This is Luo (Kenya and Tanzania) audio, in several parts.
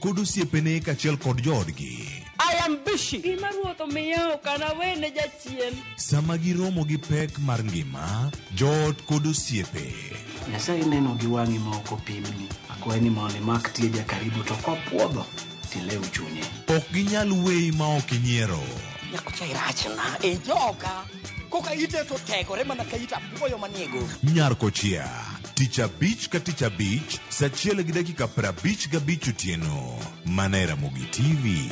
kod osiepene kaachiel kod joodgi. I am busy. Gima ruoth omiya ok anawene jachien. Sama giromo gi pek mar ngima, joot kod osiepe. Nyasaye neno gi wang'i ma ok opimni. Akwayi ni mondo imak tie jakaribu to kopuodho tilew chunye. Ok ginyal weyi ma ok inyiero. Nyakocha irachna e joka. Koka ite to tegore mana ka it apuoyo manie goro. Nyar Kochia, tich abich ka tich abich, sa achiel gi dakika 55 otieno, mana e Ramogi TV.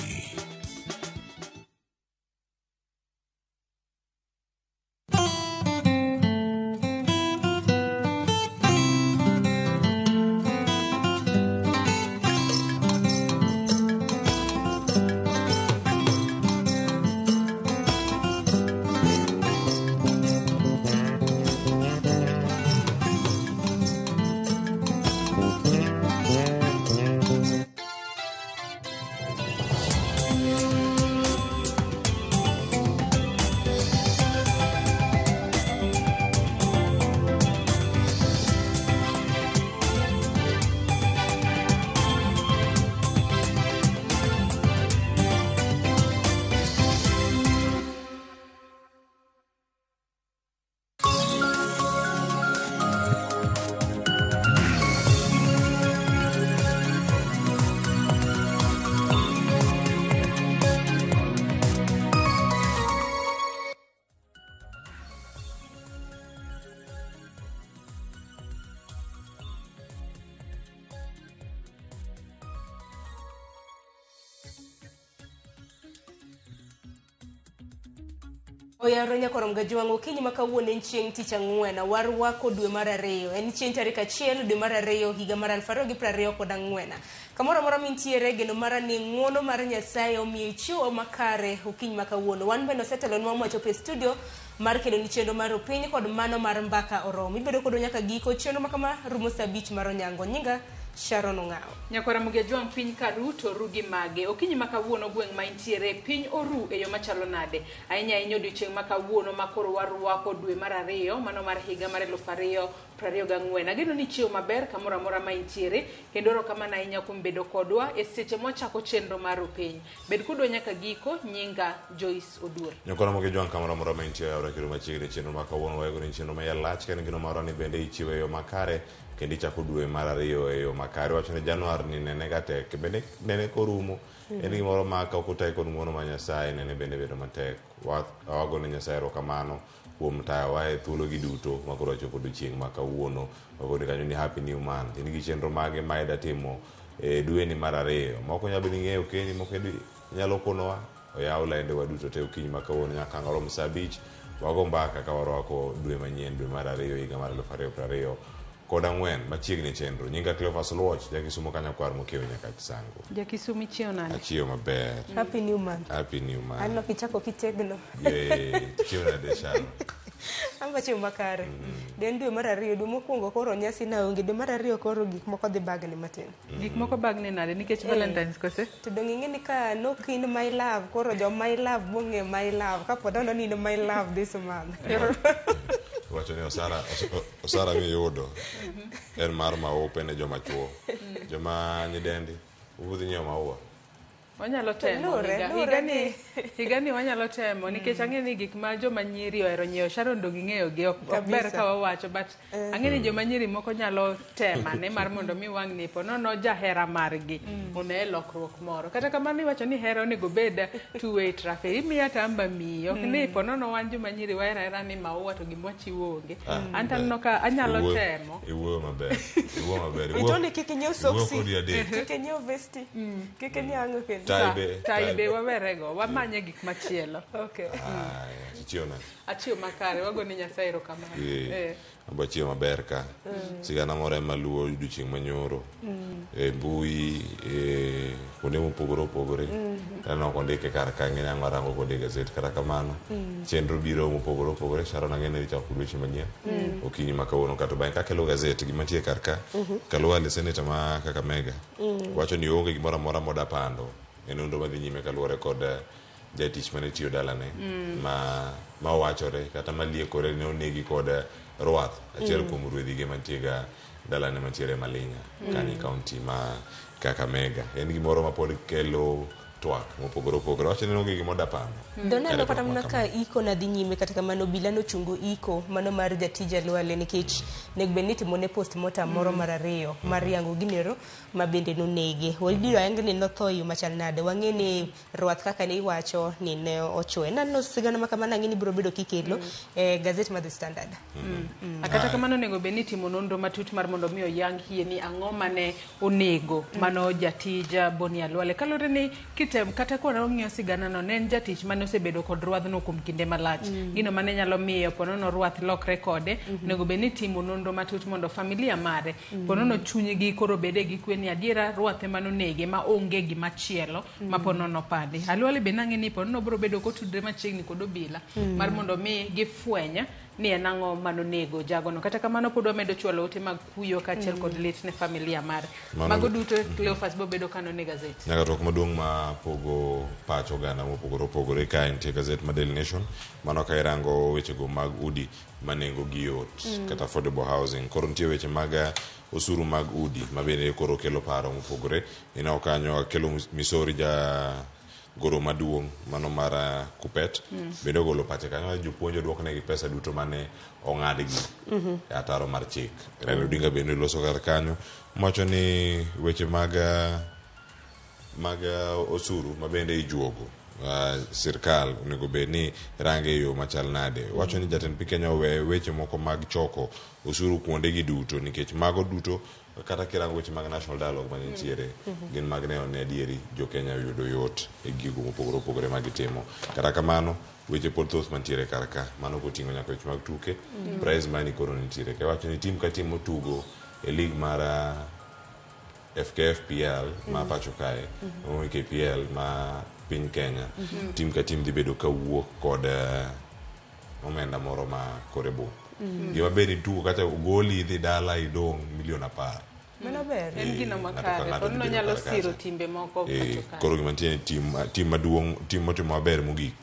Oyaro nyakorom gajwang' okinyi ma kawuono en chieng' tich ang'wen warwako dwe mar ariyo en chieng' tarik achiel dwe mar ariyo higa mar 2024. Kamoro amora mintiere geno mara ni ng'uono mar Nyasaye omiyo ichiwo makare okinyi ma kawuono. Wan bende osetelonwa mwachopo e studio mar kelo ni chenro mar opiny kod mano mar mbaka oromo. Ibedo kodwa nyaka giko chenro ma kama rumo saa abich mar onyango. Nyinga Sharon Ong'awo. Nyakwara Mugejwang' piny karu to ru gi mage. Okinyi ma kawuono gweng' ma intiere piny oru e yo machalo nade? Ahinya ahinya odiochieng' ma kawuono ma koro warwako dwe mar ariyo mano mar higa mar 2024. Ageno ni ichiew maber kamoro amora ma intiere kendo erokamano ahinya kuom bedo kodwa e seche mwachako chenro mar opiny. Bed kodwa nyaka giko, nyinga Joyce Oduor. Nyakwara Mugejwang' kamoro amora ma intiere aora kendo machiegni chenro ma kawuono waego ni chenro ma iye lach kendo gino marwa ni bende ichiwo e yo makare kendo ichako dwe mar ariyo e yo makare. Wacho ni Januar ni nene ga tek bende nene korumo en gimoro ma ka ok otayi kod ng'uono mar Nyasaye nene bende bedo matek. Wago ne Nyasaye erokamano kuom tayowa e thuologi duto ma koro wachopo odiochieng' ma kawuono. Wagoni kanyo ni happy new month. In gi chenro mage ma ida timo e dweni mar ariyo? Moko nyalo bedo ni ing'eyo keni, moko nyalo konowa. Oyaw lainde wa duto te okinyi ma kawuono nyaka ang' orom saa abich. Wago mbaka ka warwako dwe manyien, dwe mar ariyo higa mar 2024 machiegni e chenro. Nyinga Cleophas Oluoch, ja Kisumo ka nyakwar mokiewo nyaka Chisango. Ja Kisumo ichiewo nade? Achiewo maber. Happy new month. Happy new month. Aneno kichako kitegno. Yeah, ichiewo nade Sharon? An be achiewo makare. De en dwe mar ariyo, dwe mokwongo koro nyasi na onge, dwe mar ariyo koro gik moko dhi bagni matin. Gik moko bagni nade nikech Valentine's kose? To dong' ing'e ni ka nok in my love, koro jo my love bong'e my love. Kapo nono ni in my love this month. Wacho ni osara, osara miyudo en mar maupe ne joma chuo. Joma nyidendi, ubudhi nyiewo maua. Wanyalo temo Lure, higa, lure higa ni, higa ni wanyalo temo nikech ang'e ni gik ma joma nyiri ohero nyiewo Sharon dong ing'eyo gi ok, ok ber Kabisa. ka wawacho but ang'e ni joma nyiri moko nyalo temane mar mondo mi wang' ni po nono jahera margi one lokruok moro. Kata kamano iwacho ni hera onego bed two way traffic. Imiya to an be amiyi. Ok ni po nono wan joma nyiri wahero ahera ni maua to gima wachiwo onge. An to aneno ka anyalo temo. Iwuoyo maber. Iwuoyo maber. Itoni kik inyiew Iwuoyo soksi. kodi adek. Kik inyiew vesti. Kik inyiew ang'o kendo. Tai be. Tai be wawerego, wamanye gik machielo. Okay. Aya, ichiewo nade? Achiewo makare, wagone Nyasaye erokamano. Eh. Ambo achiewo maber ka. Sigana moro ema luwo odiochieng' manyoro. E mbui, e kuonde mopogore opogore. Aneno kondike kar ka ng'e ni ang' warango kode e gazet. Kata kamano, chenro biro mopogore opogore. Sharon ang'e ni idhi chako kod weche manyien. Okinyi ma kawuono kato bang'e kakelo gazet gima nitie kar ka. Kaluwale seneta ma Kakamega. Wacho ni onge gimoro amora moda pando e nonro madhi nyime kaluwore kod jatich mane tiyo dalane ma ma wachore kata maliekore ne onegi kod rwath achiel kuom ruedhige mantie ga dalane mantiere Malinya kanyo e kaunti ma Kakamega. En gimoro ma pod kelo twak mopogore opogore. Wacho ni onge gima odapando. Doneno Kare kata twak ma mana kama. ka iko na dhi nyime kata kamano obila nochungo iko mano mar jatij Alwale nikech nego bed ni itimone postmortem moro mar ariyo mar yango ginero ma bende nonege. Wabiro ayang ni notho e yo machal nade. Wang'e ni rwath kaka ne iwacho ni ne ochuoye. Naneno sigana ma kamano ang'e ni biro bedo kikelo e gazet mar The Standard. Kata kamano onego bed ni itimo nonro matut mar mondo mi oyang hie ni ang'o mane onego mano jatij Boni Alwale. Kaluwore ni kitem kata kwa wang'iyo sigana no ne en jatich mane osebedo kod rwadhno kuom kinde malach. Gino mane nyalo miyo ponono rwath lokre kode, onego bed ni itimo nonro matut mondo familia mare ponono chunygi koro bede gi kwe ni adiera rwath ema nonege ma onge gima chielo ma ponono pandi. Alwale be nang'e ni ponono biro bedo kotudre machiegni kod obila mar mondo mi gifweny ni en ang'o manonego jagono. Kata kamano pod wamedo chwalo ote mag kuyo kaachiel kod lit ne familia mare. Mago duto Cleophas biro bedo kanone gazet. Nyaka twak maduong' ma pogo pach oganda mopogore opogore ka nitie gazet ma Daily Nation mano ka irango wechego mag udi ma nengo gi yot kata affordable housing. Koro nitie weche mag osuru mag udi ma bende koro kelo paro mopogore. Ineno kanyo kelo Misori ja goro maduong' mano mar Kupet bende ogolo pache kanyo jopuonj oduoknegi pesa duto mane ong'adgi e ataro mar chik. Raila Odinga bende loso kar kanyo mowacho ni weche mag osuru ma bende ijuogo sirkal onego bed ni range e yo machal nade. Wacho ni jatend piny Kenya owe weche moko mag choko osuru kuonde gi duto nikech mago duto kata kirango weche mag national dialogue mane nitiere gin mag neno ni adieri jo Kenya oyudo yot e gigo mopogore opogore ma gitimo. Kata kamano weche pod thoth mantiere kar ka mano koting'o nyaka weche mag tuke prize money koro nitiere ka iwacho ni tim ka tim motugo e league mar FKF PL ma pacho kae KPL ma piny Kenya tim ka tim dhi bedo ka wuok kod omenda moro ma kore bup. Gima ber itugo kata ogoli idhi dala idong' milion 10. Mano ber. En gino Ng'ato ka makare. ng'ato dhi Ponono bedo nyalo kar siro kacha. timbe moko pacho kae. Koro gima nitie ni tim maduong' tim motimo maber mogik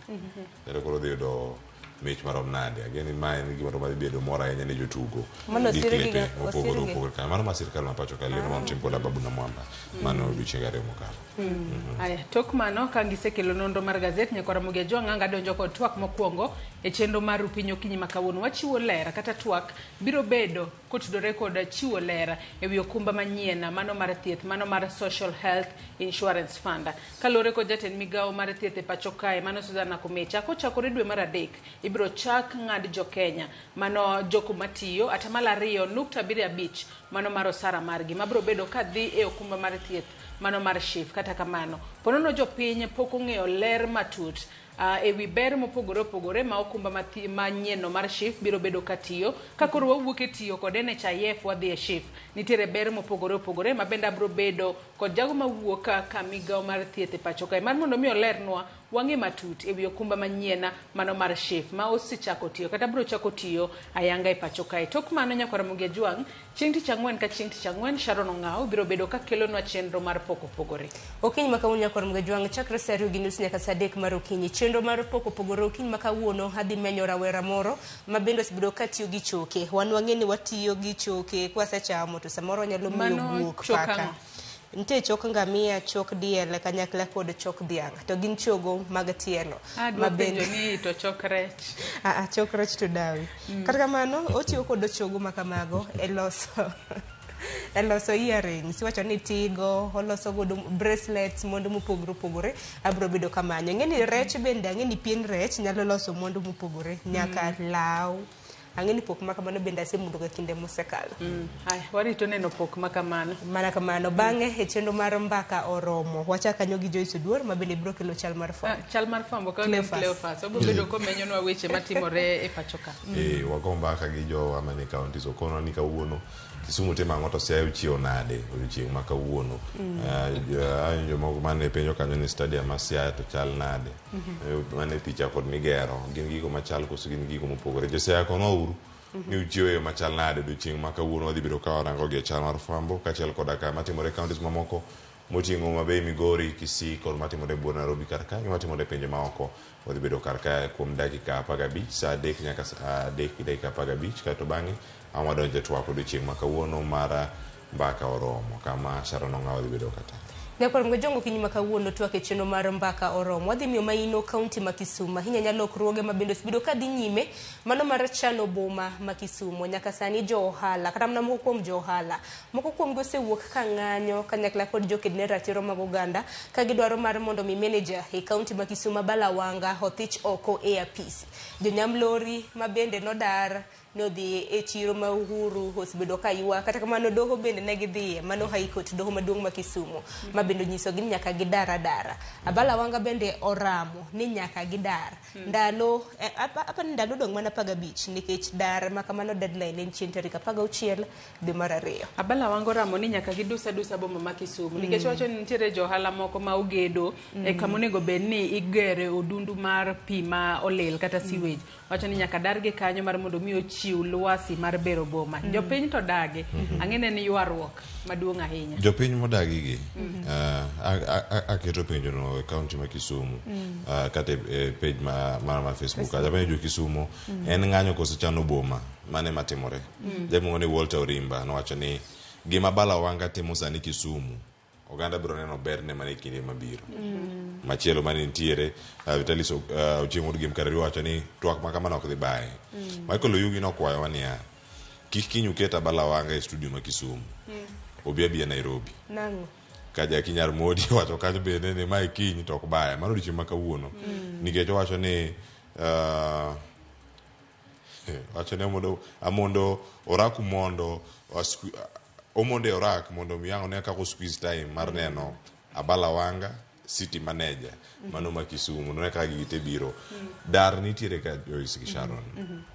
kendo koro dhi yudo mich marom nade. Ageno ni ma en gimoro madhi bedo mor ahinya ne jotugo Mano gi osir gi klepe ga- mopogore osir gi. opogore kanyo. Mano ma sirkal ma pacho ka lendo manotim kod Ababu Namwamba mano odiochienge ariyo mokalo. Aya, tok mano ka gisekelo nonro mar gazet nyakwar Ramogi Ajwang' anga donjo kod twak mokwongo e chenro mar Rupiny Okinyi ma kawuono. Wachiwo ler kata twak biro bedo kotudore kod chiwo ler e wi okumba manyien mano mar thieth mano mar Social Health Insurance Fund. Kaluwore kod jatend migawo mar thieth e pacho kae mano Susan Nakhumicha kochakore dwe mar 3 ibiro chak ng'ad jo Kenya mano joko matiyo 2.75% mano mar osara margi mabiro bedo kadhi e okumba mar thieth mano mar SHIF. Kata kamano ponono jopiny pok ong'eyo ler matut e wi ber mopogore opogore ma okumba manyienno mar SHIF biro bedo katiyo. Ka koro wawuok e tiyo kod NHIF wadhi e SHIF, nitiere ber mopogore opogore ma bende abiro bedo kod jago mawuok ka migawo mar thieth e pacho kae mar mondo mi olernwa wang'e matut e wi okumba manyien mano mar SHIF ma osechako tiyo kata biro chako tiyo ayanga e pacho kae. Tok mano nyakwar Ramogi Ajwang' chieng' tich ang'wen ka chieng' tich ang'wen Sharon Ong'aw biro bedo ka kelonwa chenro mar pok opogore. Okinyi ma kawuono nyakwar Ramogi Ajwang' chakre saa 2:30 nyaka saa 3 mar okinyi. Chenro mar pok opogore okinyi ma kawuono adhi menyo rawera moro ma bende osebedo ka tiyo gi choke. Wan wang'e ni watiyo gi choke kwasechamo to samoro wanyalo miyo guok paka. Nitie chok ngamia, chok diel kanyakla kod chok dhiang'. To gin chogo mag tielo. Adwa penjo ni to chok rech. Chok rech to dawi. Kata kamano otiyo kod chogo ma kamago e loso earrings. Iwacho ni tigo, oloso godo bracelets, mwandu mopogore opogore. Abiro bedo kamanyo. Ing'e ni rech bende, ang'e ni pien rech nyalo loso mwandu mopogore. Nyaka law. Ang'e ni pok ma kamano bende asemulo ga kinde mosekalo. Aya, warito neno pok ma kamano. Mana kamano. Bang'e e chenro mar mbaka oromo. Wachak kanyo gi Joyce Oduor ma bende biro kelo chal mar fwambo. Chal mar fwambo ka en Cleophas. Obiro bedo komenyonwa weche matimore e pacho ka. Wago mbaka gi jowa manie counties. Okonwa ni kawuono Kisumu timo ang'o to Siaya ochiewo nade odiochieng' ma kawuono. Jomoko mane penjo kanyo ni stadium ma Siaya to chal nade. Mane picha kod migero gin gigo machal koso gin gigo mopogore. Jo Siaya konwa uru ni uchiewo e yo machal nade odiochieng' ma kawuono. Wadhi bedo ka warango gi e chal mar fwambo kaachiel koda ka matimore e counties mamoko. Moting'o Homa Bay, Migori, Kisii kod matimore e buore Nairobi kar ka gi matimore e pinje maoko. Wadhi bedo kar kae kuom dakika 15, saa 3 nyaka saa 3 gi dakika 15 kaeto bang'e ang' wadonjo e twak odiochieng' ma kawuono mar Mbaka Oromo kama Sharon Ong'awo dhi bedo kata. Nyakwar Mgojongo okinyi ma kawuono twak e chenro mar Mbaka Oromo. Wadhi miyo maino kaunti ma Kisumu ahinya nya lokruoge ma bende osebedo ka dhi nyime mano mar chano boma ma Kisumu. Nyaka sani jo ohala kata mana moko kuom jo ohala moko kuomgi osewuok ka ng'anyo kanyakla kod joked ne ratiro mag oganda ka gidwaro mar mondo mi manager e kaunti ma Kisumu Abala Wanga othich oko e apis. Jonyam lori ma bende nodar ne odhi e chiro ma Uhuru osebedo ka ywak. Kata kamano doho bende ne gidhiye, mano High Court, doho maduong' ma Kisumu, ma bende onyisogi ni nyaka gidar adara. Abala Wanga bende oramo ni nyaka gidar. Ndalo, apa ni ndalo odong' mana 15 nikech dar ma kamano deadline en chieng' tarik 16 dwe mar 2. Abala Wanga oramo ni nyaka gidus adusa boma ma Kisumu nikech wacho ni nitiere jo ohala moko ma ogedo e kama onego bed ni igere odundu mar pi ma olil kata sewage. Wacho ni nyaka dargi kanyo mar mondo mi ochiw lwasi mar bero boma. Jopiny to dagi. Ang'e ni ywaruok maduong' ahinya. Jopiny modagi gi aketo penjo no e kaunti ma Kisumu kata e page ma Facebook. Apenjo jo Kisumu en ng'anyo koso chano boma mane matimore. Jaluongo ni Walter Orimba nowacho ni gima Abala Wanga timo sani Kisumu oganda biro neno berne mana e kinde mabiro. Machielo mane nitiere Vitalis Ochieng' Wuod Gem Karari wacho ni twak ma kamano ok dhi baye. Michael Oyugi nokwayowa niya kik kiny uket Abala Wanga e studio ma Kisumu. Obi abiya Nairobi. Nang'o? Ka Jackie Nyar Modi wacho kanyo bende ni mae kiny to ok baye. Mano odiochieng' ma kawuono. Nikech owacho ni wacho ni amondo oraku mondo omondo e orak mondo mi ang' one kaka squeeze time mar neno Abala Wanga city manager mano ma Kisumu mondo one kaka gigi te biro. Dar nitiere ka Joyce gi Sharon.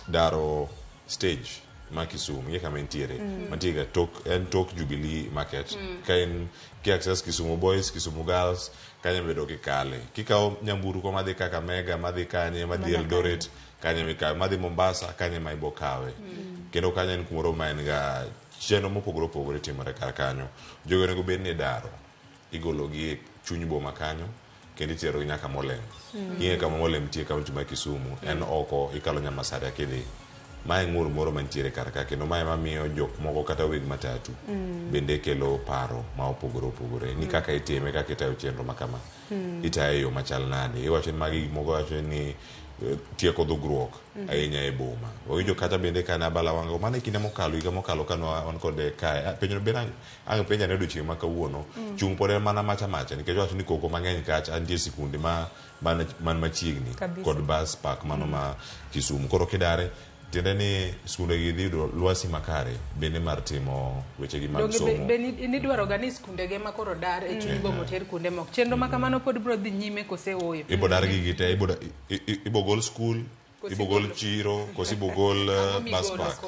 Daro stage ma Kisumu ng'e kama entiere. Mantie ga tok en tok Jubilee Market. Ka en ki access Kisumu Boys, Kisumu Girls kanyo bedo kikale. Kikawo nyamburko madhi Kakamega, madhi Kanye, madhi Eldoret, kanye mikawe, madhi Mombasa, kanye ma ibo kawe. Kendo kanyo en kumoro ma en ga chenro mopogore opogore timore kar kanyo. Jogo onego bed ni daro. Igologi e chuny boma kanyo kendo iterogi nyaka Molem. Ing'e kama Molem nitie e kaunti ma Kisumu, en oko ikalo Nyamasaria kidhi. Mae ng'ur moro mantiere kar ka kendo mae mamiyo jok moko kata weg matatu bende kelo paro ma opogore opogore ni kaka itime kaka itayo chenro ma kama. Itaye e yo machal nade. Iwacho ni magi gik moko wacho ni tieko dhugruok ahinya e boma. Wawinjo kata bende kane Abala Wanga mano e kinde mokalo higa mokalo kane wan kode kae. Penjo bende ang' penja ne odiochieng' ma kawuono. Chung' pod en mana macha macha nikech wacho ni koko mang'eny kacha nitie sikunde ma man machiegni kod bus park mano ma Kisumu. Koro kidare tiende ni skunde gi dhi yudo lwasi makare bende mar timo weche gi mag somo. Be nidwaro ga ni skunde ge ma koro dar e chuny boma oter kuonde moko. Chenro ma kamano pod biro dhi nyime kose ooyo? Ibo dar gi gite, ibo gol skul, ibo gol chiro, koso ibo gol bus park.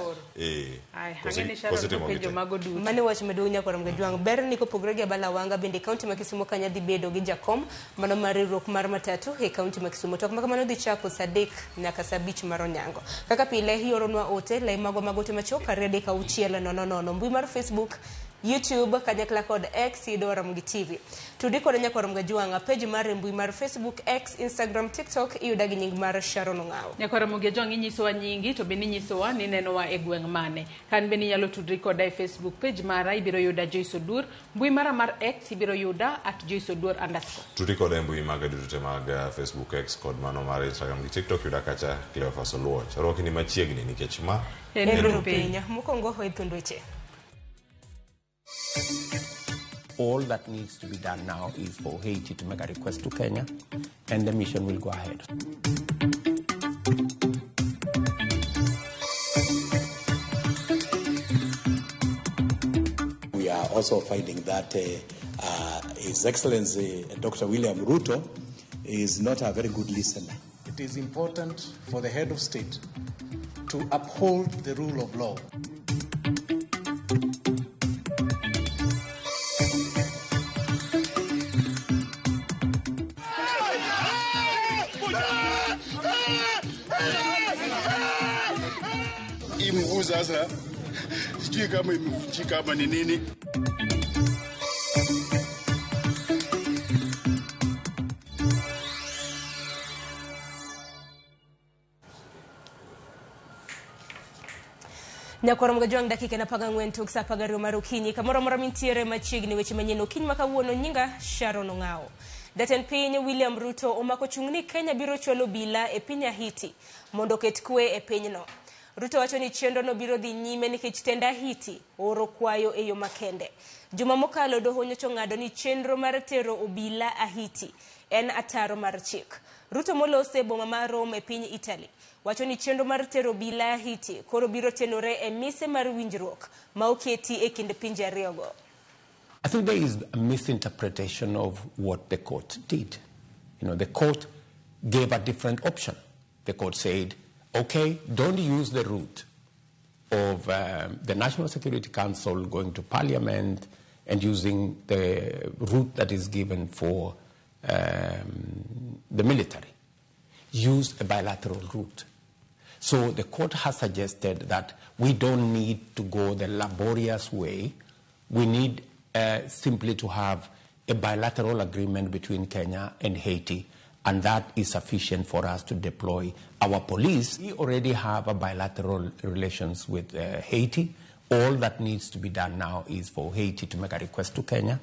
Kose timo gite. Mano wach maduong' nyakwar Mgajwang'. Ber ni kopogore gi Abala Wanga bende kaunti ma Kisumu kanya dhi bedo gi jakom mano mar riwruok mar matatu e kaunti ma Kisumu. Twak ma kamano dhi chako saa 3 nyaka saa 5 mar onyango. Kaka pile ioronwa ote lai magwa mag ote machuok 2 3 6 0 0. Mbui mar Facebook, YouTube kanyakla kod X yudo Ramogi TV. Tudi kod nyakwar Mgajwang' page mar mbui mar Facebook, X, Instagram, TikTok iyuda gi nying mar Sharon Ong'awo. Nyakwar Ramogi Ajwang' inyisowa nyingi to bende inyisowa ni nenowa e gweng' mane. Kan bende inyalo tudri koda e Facebook page mara ibiro yuda Joyce Oduor, mbui mara mar X ibiro yuda @joyceoduor_. Tudri koda e mbui maga duto te mag Facebook, X kod mano mar Instagram gi TikTok yuda kacha Cleophas Oluoch. Arwaki ni machiegni nikech ma en piny. Mokwongo e thund weche. All that needs to be done now is for Haiti to make a request to Kenya, and the mission will go ahead. We are also finding that His Excellency Dr. William Ruto is not a very good listener. It is important for the head of state to uphold the rule of law. Mguu sasa sijui kama imevunjika ama ni nini. Nyakwar Mgajwang' dakika en 14 tok sa 12 mar okinyi. Kamoro amora mintiere machiegni weche manyien okinyi ma kawuono nyinga Sharon Ong'awo. Jatend piny William Ruto omako chung' ni Kenya biro chwalo obila e piny Haiti mondo oket kwe e pinyno. Ruto wacho ni chenrono biro dhi nyime nikech tend Haiti ooro kwayo e yo makende. Juma mokalo doho nyocha ong'ado ni chenro mar tero obila Haiti en ataro mar chik. Ruto moloso e boma ma Rome e piny Italy wacho ni chenro mar tero obila Haiti koro biro tenore e mise mar winjruok ma oketi e kind pinje ariyogo. I think there is a misinterpretation of what the court did. The court gave a different option. The court said, okay, don't use the route of the National Security Council going to Parliament and using the route that is given for the military. Use a bilateral route. So the court has suggested that we don't need to go the laborious way. We need simply to have a bilateral agreement between Kenya and Haiti, and that is sufficient for us to deploy our police. We already have a bilateral relations with Haiti. All that needs to be done now is for Haiti to make a request to Kenya,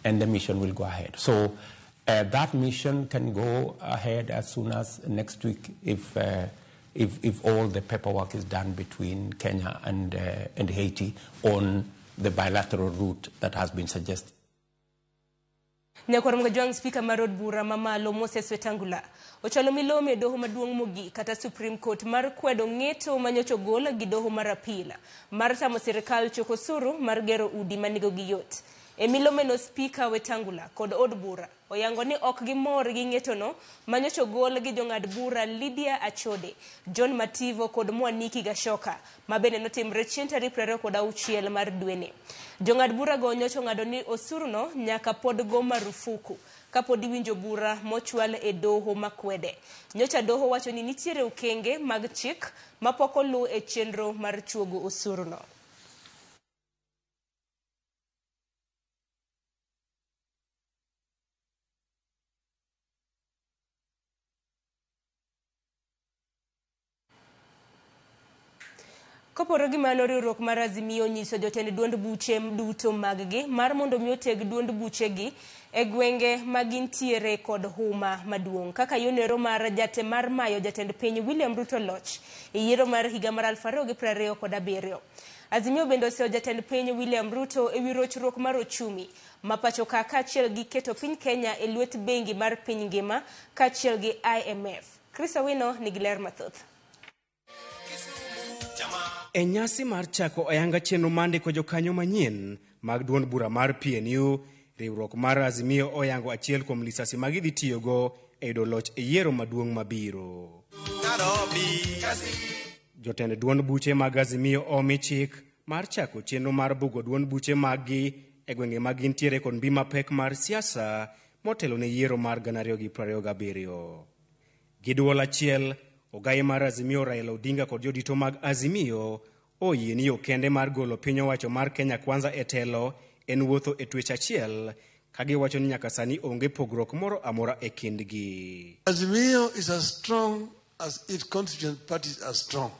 and the mission will go ahead. So that mission can go ahead as soon as next week if all the paperwork is done between Kenya and Haiti on the bilateral route that has been suggested. Nyakwar Mgajwang' Spika mar od bura mamalo Moses Wetangula ochwalo milome e doho maduong' mogik kata Supreme Court mar kwedo ng'eto manyocha ogol gi doho mar apil mar tamo sirikal choko osuru mar gero udi ma nengogi yot. E milomeno Spika Wetangula kod od bura oyango ni ok gimor gi ng'etono manyocha ogol gi jong'ad bura Lydia Achode, John Mativo kod Mwaniki Gashoka ma bende notimre chieng' tarik 26 mar dweni. Jong'ad bura go nyocha ong'ado ni osuruno nyaka pod go marufuku kapod iwinjo bura mochwal e doho makwede. Nyocha doho wacho ni nitiere okenge mag chik mapok oluw e chenro mar chuogo osuruno. Kopore gi mano, riwruok mar Azimio onyiso jotend duond buche duto mag-gi mar mondo mi oteg duond buchegi e gwenge ma gintiere kod huma maduong' kaka yonero mar jate mar mayo jatend piny William Ruto loch e yiero mar higa mar 2027. Azimio bende oseyo jatend piny William Ruto ewi rochruok mar ochumi ma pacho ka kaachiel gi keto piny Kenya e lwet bengi mar piny ngima kaachiel gi IMF. Chris Owino nigi ler mathoth. E nyasi mar chako ayanga chenro mar ndiko jokanyo manyien mag duond bura mar PNU, riwruok mar Azimio oyango achiel kuom lisasi ma gidhi tiyogo e yudo loch e yiero maduong' mabiro. Jotend duond buche mag Azimio omi chik mar chako chenro mar bugo duond buche mag-gi e gwenge ma gintiere kod mbi mapek mar siasa motelo ne yiero mar 2027. Gi duol achiel, ogai mar Azimio Raila Odinga kod jodito mag Azimio oyie ni yo kende mar golo piny owacho mar Kenya Kwanza e telo en wuotho e twech achiel, ka giwacho ni nyaka sani onge pogruok moro amora e kindgi. Azimio is as strong as its constituent parties are strong.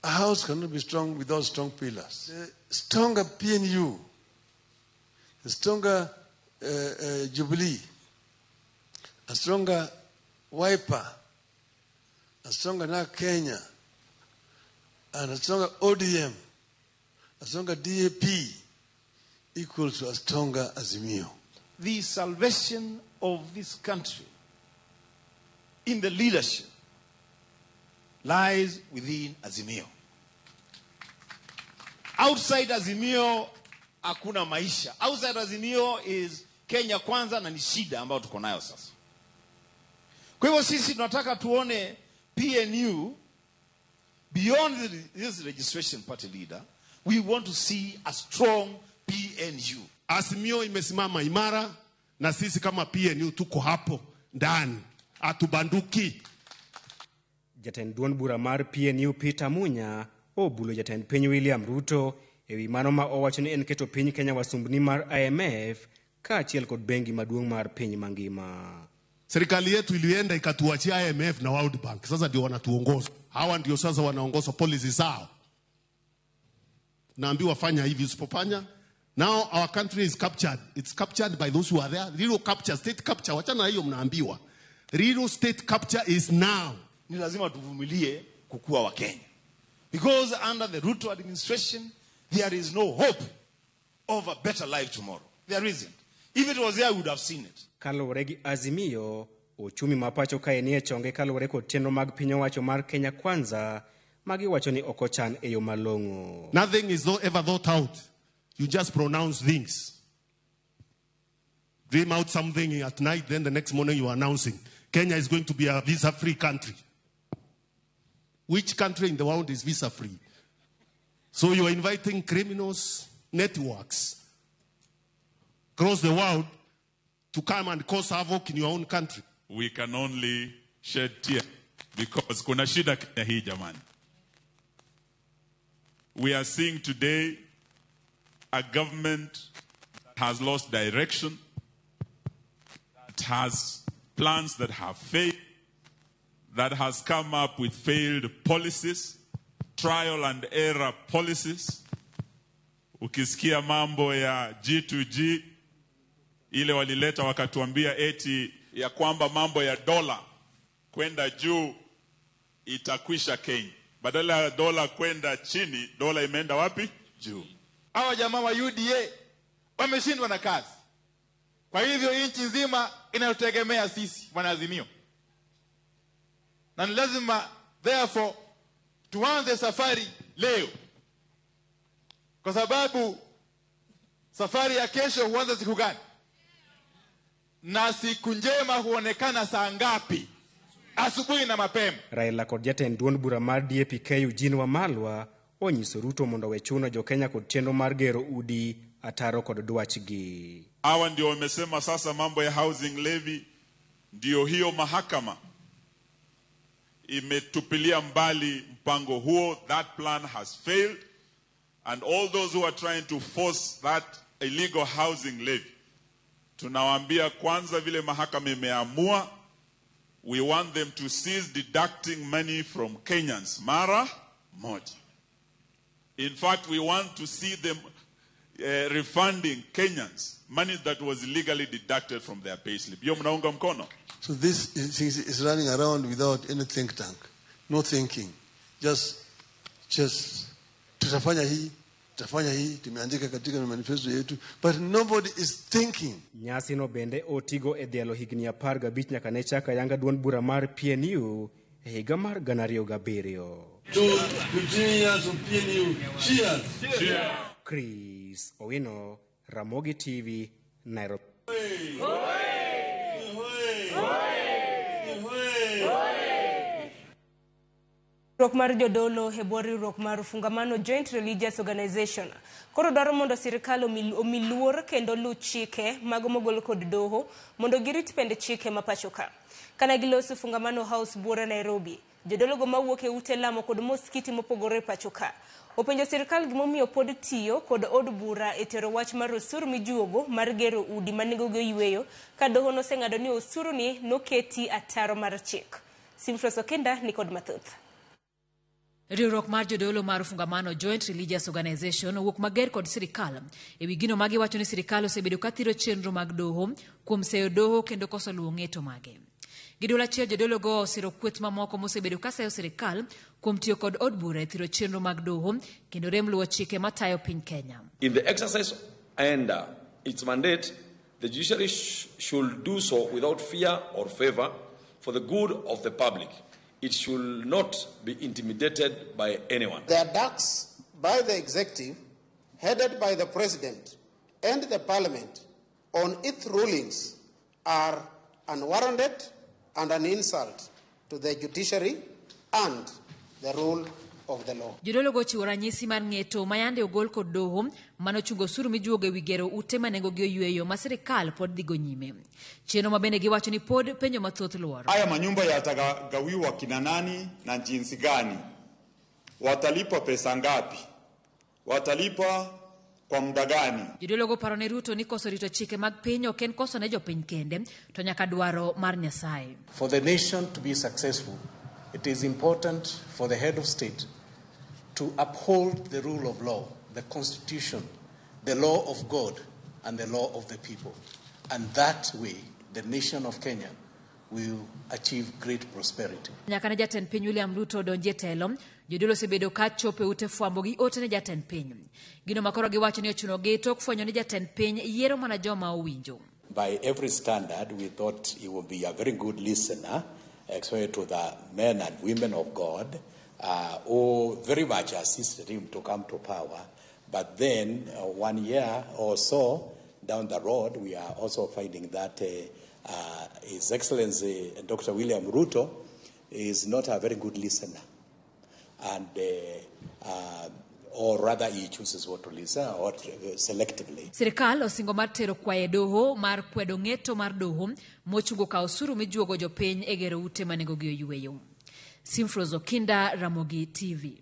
A house cannot be strong without strong pillars. The stronger PNU, the stronger Jubilee, a stronger Wiper, a stronger NARC Kenya, and a stronger ODM, a stronger DAP equals to a stronger Azimio. The salvation of this country in the leadership lies within Azimio. Outside Azimio, hakuna maisha. Outside Azimio is Kenya Kwanza na ni shida ambayo tuko nayo sasa. Kwa hivyo sisi tunataka tuone PNU beyond this registration party leader. We want to see a strong PNU. Azimio imesimama imara na sisi kama PNU tuko hapo ndani, hatubanduki. Jatend duond bura mar PNU Peter Munya obulo jatend piny William Ruto ewi mano ma owacho ni en keto piny Kenya wasumbni mar IMF kaachiel kod bengi maduong' mar piny mangima. Serikali yetu ilienda ikatuachia IMF na World Bank. Sasa ndio wanatuongoza. Hawa ndio sasa wanaongoza policy zao. Naambiwa fanya hivi, usipofanya. Now our country is captured. It's captured by those who are there. Real capture, state capture. Wachana na hiyo mnaambiwa. Real state capture is now. Ni lazima tuvumilie kukua wa Kenya. Because under the Ruto administration, there is no hope of a better life tomorrow. There isn't. If it was there, we would have seen it. Kaluwore gi Azimio, ochumi ma pacho kae nie chonge kaluwore kod chenro mag piny owacho mar Kenya Kwanza magiwacho ni ok ochan e yo malong'o. Nothing is ever thought out. You just pronounce things. Dream out something at night, then the next morning you are announcing Kenya is going to be a visa-free country. Which country in the world is visa-free? So you are inviting criminals, networks across the world to come and cause havoc in your own country. We can only shed tears because kuna shida Kenya hii jamani. We are seeing today a government that has lost direction, that has plans that have failed, that has come up with failed policies, trial and error policies. Ukisikia mambo ya G2G, ile walileta wakatuambia eti ya kwamba mambo ya dola kwenda juu itakwisha Kenya. Badala ya dola kwenda chini, dola imeenda wapi? Juu. Hawa jamaa wa UDA wameshindwa na kazi. Kwa hivyo nchi nzima inayotegemea sisi wanaazimio. Na ni lazima therefore tuanze safari leo. Kwa sababu safari ya kesho huanza siku gani? Na siku njema huonekana saa ngapi? Asubuhi na mapema. Raila kod jatend duond bura mar DAP-K Eugene Wamalwa onyiso Ruto mondo owe chuno jokenya kod chenro mar gero udi ataro kod dwachgi. Hawa ndio wamesema sasa mambo ya housing levy, ndio hiyo mahakama imetupilia mbali mpango huo. That plan has failed, and all those who are trying to force that illegal housing levy, tunawaambia kwanza vile mahakama imeamua, we want them to cease deducting money from Kenyans mara moja. In fact, we want to see them refunding Kenyans money that was illegally deducted from their payslip. Hiyo mnaunga mkono? So this is running around without any think tank, no thinking. Just tutafanya hii, tumeandika katika manifesto yetu, but nobody is thinking. Nyasi no bende otigo e dhialo higni 15 nyaka ne chak ayanga duond bura mar PNU e higa mar 2007. 2 years of PNU. Cheers. Cheers. Chris Owino, Ramogi TV, Nairobi. Riwruok mar jodolo e bwo riwruok mar Ufungamano Joint Religious Organization koro dwaro mondo sirikal omi luor kendo luw chike mago mogol kod doho mondo girit pend chike ma pacho ka. Kana giloso Ufungamano House buora Nairobi, jodologo mawuok e ute lamo kod moskiti mopogore pacho ka openjo sirikal gimomiyo pod tiyo kod od bura e tero wach mar osuru mijuogo mar gero udi ma nengogi oyweyo ka doho noseng'ado ni osuru ni noketi ataro mar chik. Simfros Okenda ni kod mathoth. Riwruok mar jodolo mar Ufungamano Joint Religious Organization owuok mager kod sirikal ewi gino ma giwacho ni sirikal osebedo ka thiro chenro mag doho kuom seyo doho kendo koso luwo ng'eto mage. Gi duol achiel jodologo osiro kweth mamoko mosebedo ka seyo sirikal kuom tiyo kod od bura e thiro chenro mag doho kendo rem luwo chike matayo piny Kenya. In the exercise and its mandate, the judiciary should do so without fear or favor for the good of the public. It should not be intimidated by anyone. The attacks by the executive, headed by the president and the parliament, on its rulings are unwarranted and an insult to the judiciary and the rule of the law. Jodologo ochiwo ranyisi mar ng'eto ma yande ogol kod doho manochungo osuru mijuogo ewi gero ute ma nengogi oyweyo ma sirikal pod dhigo nyime. Chenro ma bende giwacho ni pod penjo mathoth luoro. Haya manyumba yatagawiwa kina nani na jinsi gani? Watalipwa pesa ngapi? Watalipwa kwa muda gani? Jodologo paro ne Ruto ni koso rito chike mag piny ok en koso ne jopiny kende to nyaka dwaro mar Nyasaye. For the nation to be successful, It is important for the head of state to uphold the rule of law, the constitution, the law of God, and the law of the people. And that way, the nation of Kenya will achieve great prosperity. Nyaka ne jatend piny William Ruto donji e telo, jodolo osebedo ka chopo e ute fwambo gi ote ne jatend piny. Gino ma koro giwacho ni ochunogi tok fwenyo ni jatend piny yiero mana joma owinjo. By every standard, we thought he would be a very good listener, especially to the men and women of God, who very much assisted him to come to power. But then, 1 year or so down the road, we are also finding that His Excellency Dr. William Ruto is not a very good listener. And or rather he chooses what to listen or selectively. Sirikal osingo mar tero kwayo e doho mar kwedo ng'eto mar doho mochungo kawo osuru mijuogo jopiny e gero ute ma nengogi oyweyo. Simfros Okinda, Ramogi TV.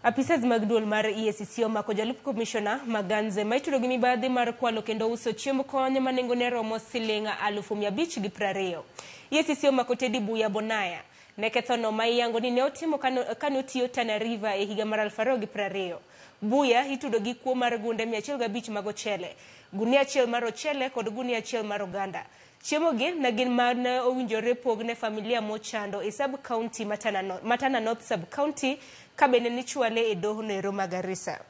Apisas mag duol mar EACC omako jalup komishona Maganze ma itudo gi mibadhi mar kwalo kendo uso chiemb kony ma nengone romo siling 520,000. EACC omako Teddy Buya Bonaya ne kethono ma iyango ni ne otimo kane otiyo Tana River e higa mar 2020. Buya itudo gi kuo mar gunde 105 mag ochele, gunia achiel mar ochele kod gunia achiel mar oganda. Chiemo gi ne gin mane owinjore pog ne familia mochando e sub county Matana North sub county ka bende nichwale e doho noero ma Garissa.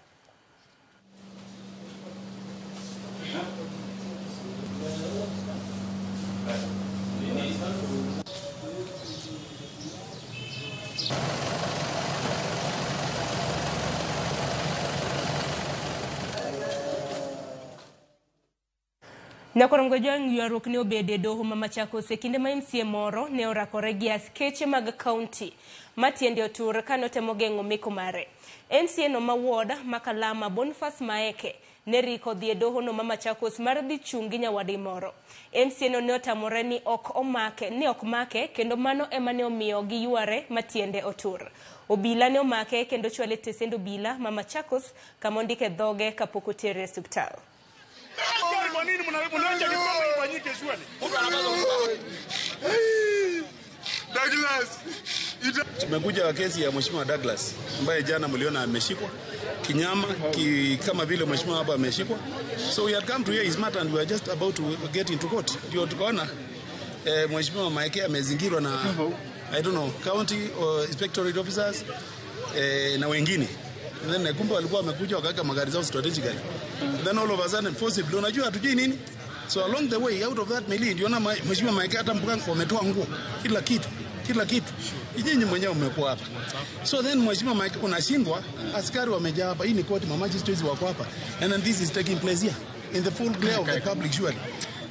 Nyakorongo jwang' ywaruok ne obedo e doho ma Machakos e kinde ma MCA moro ne orakore gi askeche mag kaunti ma tiende otur kane otemo geng'o meko mare. MCA no ma ward ma Kalama Boniface Maeke ne riko dhi e doho no ma Machakos mar dhi chung' gi nyawadgi moro. MCA no ne otamore ni ok make kendo mano ema ne omiyo giyware ma tiende otur. Obila ne omake kendo chwale e tesend obila ma Machakos kama ondike dhoge kapok otere e osiptal. Kwa nini mnaacha kitu kama ifanyike shule? Douglas. Tumekuja kesi ya Mheshimiwa Douglas ambaye jana mliona ameshikwa kinyama kama vile mheshimiwa hapa ameshikwa. So we had come to hear his matter and we are just about to get into court. Ndio tukaona Mheshimiwa Maeke amezingirwa na I don't know, county or inspectorate officers na wengine. And then kumbe walikuwa wamekuja wakaweka magari zao strategically. And then all of a sudden forcibly, unajua hatujui nini. So along the way out of that melee ndio na Mheshimiwa Maeke hata mpango wametoa nguo kila kitu. Kila kitu. Nyinyi mwenyewe umekuwa hapa. So then Mheshimiwa Mike unashindwa, askari wamejaa hapa. Hii ni court, magistrates wako hapa. And then this is taking place here in the full glare of the public surely.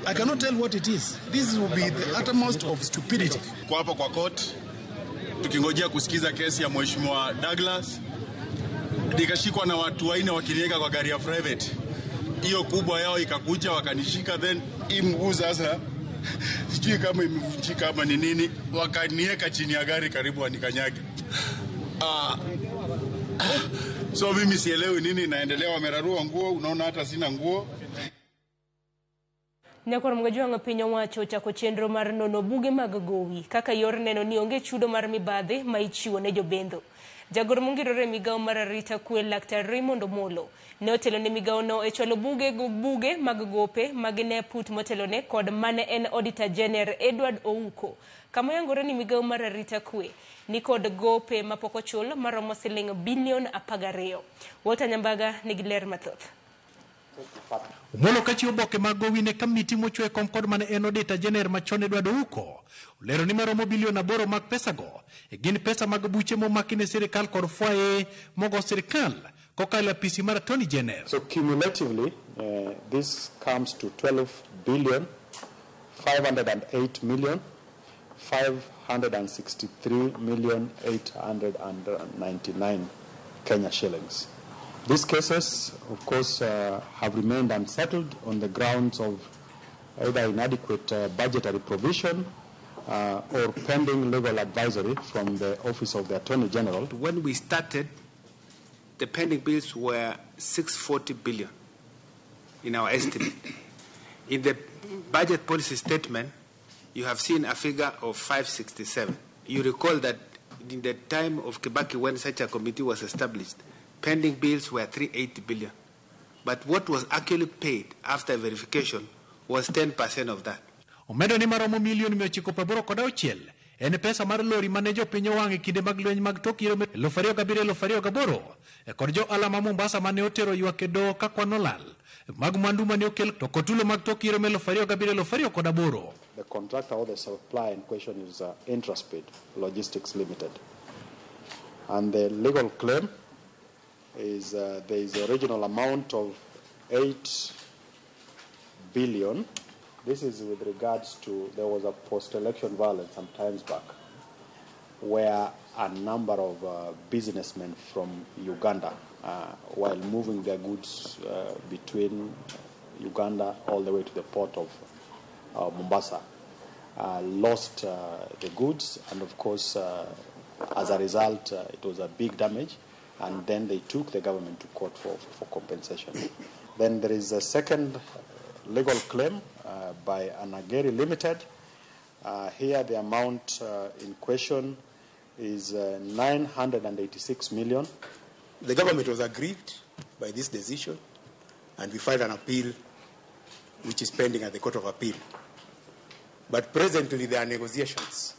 I cannot tell what it is. This will be the uttermost of stupidity. Kwa hapa kwa court tukingojea kusikiza kesi ya Mheshimiwa Douglas, nikashikwa na watu wanne wakiniweka kwa gari ya private. Hiyo kubwa yao ikakuja wakanishika, then hii mguu sasa sijui kama imevunjika ama ni nini, wakaniweka chini ya gari karibu wanikanyage. So mimi sielewi nini inaendelea, wamerarua nguo, unaona hata sina nguo. Nyakor mgajwang' piny owacho ochako chenro mar nono buge mag gowi kaka yor neno ni onge chudo mar mibadhi ma ichiwo ne jobendho. Jagor mongirore migawo mar arita kwe Laktar Raymond Omolo ne otelo ne migawono e chwalo buge mag gope mag ne put motelone kod mane en Auditor General Edward Ouko kama yangore ni migawo mar arita kwe ni kod gope mapok ochul maromo siling bilion 12. Walter Nyambaga nigi ler mathoth. Omolo kachiwo oboke mag gowi ne kamiti mochwe kom kod mane en Auditor General machon Edward Ouko olero ni maromo bilion 8 mag pesago e gin pesa mag buche momaki ne sirikal kod fwaye mogo sirikal kokalo e apisi mar Attorney General. So cumulatively this comes to 12 billion 508 million 563 million 899 Kenya shillings. These cases, of course, have remained unsettled on the grounds of either inadequate budgetary provision or pending legal advisory from the Office of the Attorney General. When we started, the pending bills were 640 billion in our estimate. In the budget policy statement, you have seen a figure of 567. You recall that in the time of Kibaki, when such a committee was established, pending bills were 380 billion. But what was actually paid after verification was 10% of that. Omedo ni maromo milion 986 en pesa mar lori mane jopiny owang' e kinde mag lweny mag tok yiero 2007-2008 kod jo ohala ma Mombasa mane otero ywak e doho ka kwan olal mag mwandu mane okel to kod tulo mag tok yiero 2007-2008. The contractor or the supplier in question is Intraspeed Logistics Limited. And the legal claim is there is the original amount of 8 billion. This is with regards to, there was a post-election violence some times back where a number of businessmen from Uganda, while moving their goods between Uganda all the way to the port of Mombasa, lost the goods, and of course, as a result, it was a big damage, and then they took the government to court for compensation. Then there is a second legal claim by Anageri Limited. Here the amount in question is 986 million. The government was aggrieved by this decision, and we filed an appeal which is pending at the Court of Appeal. But presently there are negotiations.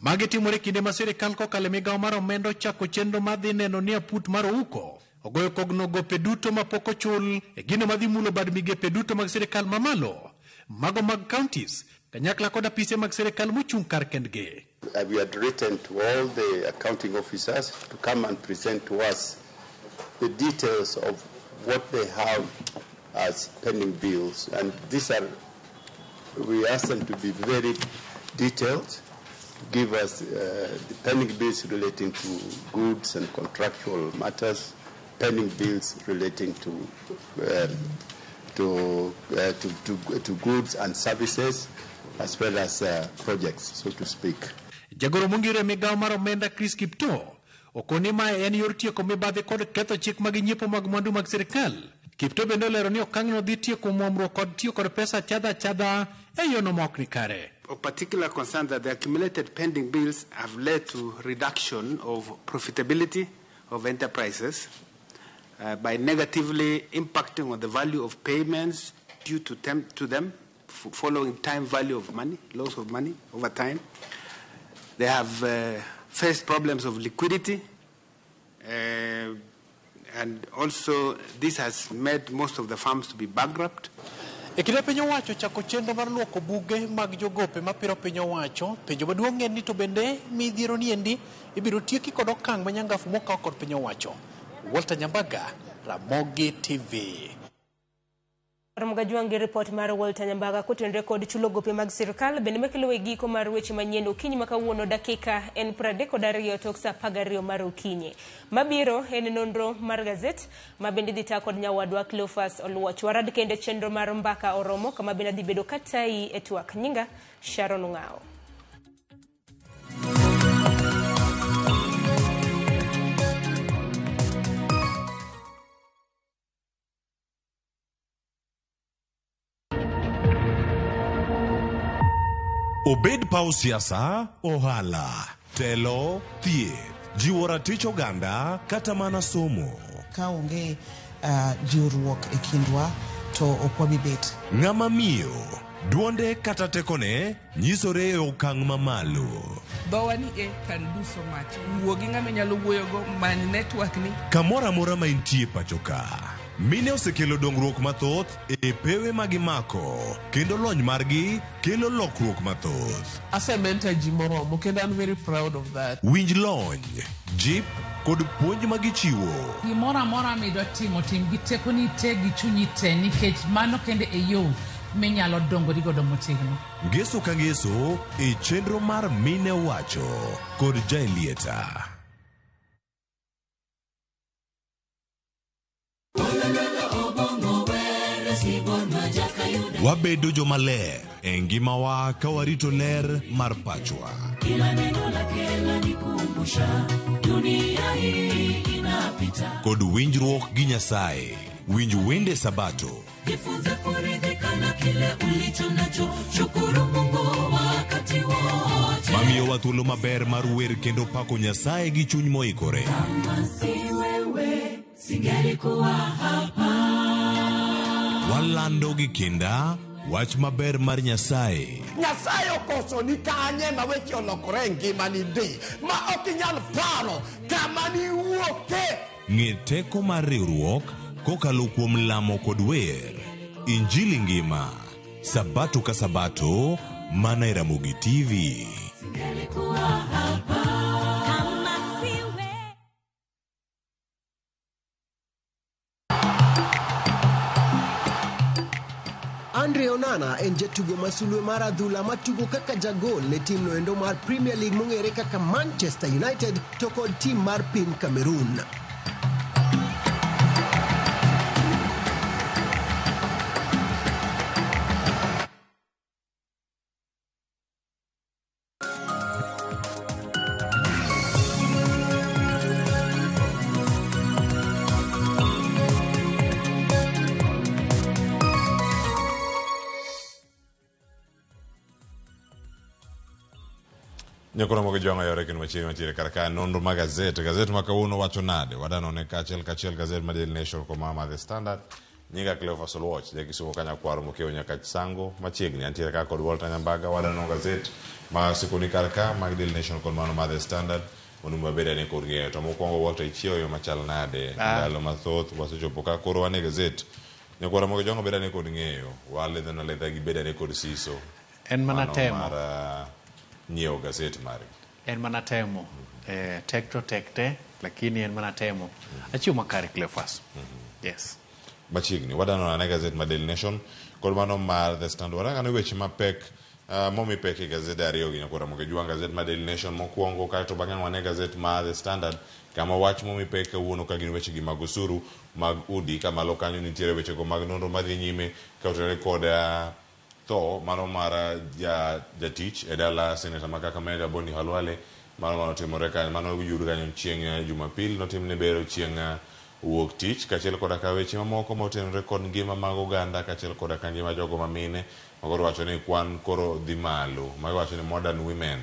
Magi timore kinde ma sirikal kokalo e migawo mar omenda ochako chenro mar dhi neno ni aput mar Ouko ogoyo kogno gope duto mapok ochul e gino madhi mulo bad migepe duto mag sirikal mamalo, mago mag counties, kanyakla kod apise mag sirikal mochung' kar kendgi. We had written to all the accounting officers to come and present to us the details of what they have as pending bills, and these are, we asked them to be very detailed, give us the pending bills relating to goods and contractual matters, pending bills relating to goods and services, as well as projects, so to speak. Jagoro mongire migawo mar omenda Chris Kiptoo okoni mae en yor tieko mibadhi kod ketho chik mag nyiepo mag mwandu mag sirikal. Kiptoo bende olero ni okang'no dhi tieko muomruok kod tiyo kod pesa achadha achadha e yono ma ok ni kare. Of particular concern that the accumulated pending bills have led to reduction of profitability of enterprises by negatively impacting on the value of payments due to them following time value of money, loss of money over time. They have faced problems of liquidity, and also this has made most of the firms to be bankrupt. E kinde piny owacho chako chenro mar luoko buge mag jogope mapiro piny owacho, penjo maduong' en ni to bende midhiero ni endi ibiro tieki kod okang' manyangafu mokaw kod piny owacho. Walter Nyambaga, Ramogi TV. Mgajwangi report mar Walter Nyambaga kotenore kod chulo gope mag sirikal bende mekelo e giko mar weche manyien okinyi ma kawuono dakika en 32 tok saa 12 mar okinyi. Mabiro en nonro mar gazet ma bende dhi ta kod nyawadwa Cleophas Oluoch. Warad kende chenro mar mbaka oromo kama bende dhi bedo katayi e twak. Nyinga Sharon Ong'ao. Obed paw siasa, ohala, telo, thieth, jiwo ratich oganda kata mana somo. Ka onge jiwruok e kindwa to ok wabi bet. Ng'ama miyo, duonde kata tekone nyisore e okang' mamalo. Dhowa ni e can do so much. Wuo gi ng'ama inyalo wuoyogo, many network ni. Kamoro amora ma intie pacho ka, mine osekelo dongruok mathoth e pewe ma gimako, kendo lony margi kelo lokruok mathoth. Asementa ji moromo kendo I'm very proud of that. Winj lony, jip kod puonj ma gichiwo. Gimoro amora midwa timo, tim gi tekoni te gi chunyi te, nikech mano kende e yo minyalo dongori godo motegno. Ngeso ka ngeso e chenro mar Mine Wacho kod Jaelieta. Wabedo jomaler e ngimawa ka warito ler mar pachwa. Kila neno lake lanikumbusha dunia hii inapita. Kod winjruok gi Nyasaye. Winj wende Sabato. Jifunze kuridhika na kile ulicho nacho, shukuru Mungu wakati Miyowa thuolo maber mar wer kendo pako Nyasaye gi chuny moikore. Kama si wewe, singelikuwa hapa. Walando gi kinda wach maber mar Nyasaye. Nyasaye okosoni kanye ma weche olokore e ngimani ndi ma ok inyal paro kama niwuoke. Ng'e teko mar riwruok kokalo kuom lamo kod wer. Injili ngima, Sabato ka Sabato, mana e Ramogi TV. Singelikuwa hapa. Kama si wewe. Andre Onana en jatugo ma sulwe mar adhula matugo kaka jagol ne timno endo mar Premier League mong'ere kaka Manchester United to kod tim mar piny Cameroon. Nyakoro mogo jwang'o yore kendo machiegni mantiere kar ka nonro mag gazet. Gazet ma kawuono wacho nade? Wadanone kaachiel kachiel gazet ma Daily Nation kod ma The Standard. Nyinga Cleophas Oluoch, jakisumo kanyakwaro mokiewo nyaka Sango machiegni. Antiere ka kod Walter Nyambaga, wadano gazet ma siko ni kar ka mag Daily Nation kod mano ma The Standard mondo wabed ane kod ng'eyo. To mokwongo Walter, ichiewo yo machal nade? Ndalo mathoth wasechopo ka koro wan e gazet. Nyakwaro mogo jwang'o bed ane kod ng'eyo. Waledhana ledha gi bed ane kod siso. En mana Mano temo. mar nyiewo gazet margi. En mana temo. Tek to tek te, lakini en mana temo. Achiewo makare Cleophas. Yes. Machiegni wadano ane gazet mar Daily Nation kod mano mar The Standard. Warang'ane weche mapek momi pek e gazede ariyo gi nyakwara mogo jwang' gazet mar Daily Nation mokwongo kaeto bang'e wane gazet mar The Standard kama wach momi pek kawuono ka gin weche gi mag osuru mag udi ka malo kanyo nitiere wechego mag nonro madhi nyime ka otenore kod tho mano mar jatich e dala seneta ma Kakamega Boni Khalwale mano manotimore kanyo mano oyud kanyo chieng' Jumapil notimne bero chieng' wuok tich kaachiel koda ka weche mamoko motenore kod ngima mag oganda kaachiel koda ka ngima jogo mamine makoro wacho ni kwan koro dhi malo magiwacho ni modern women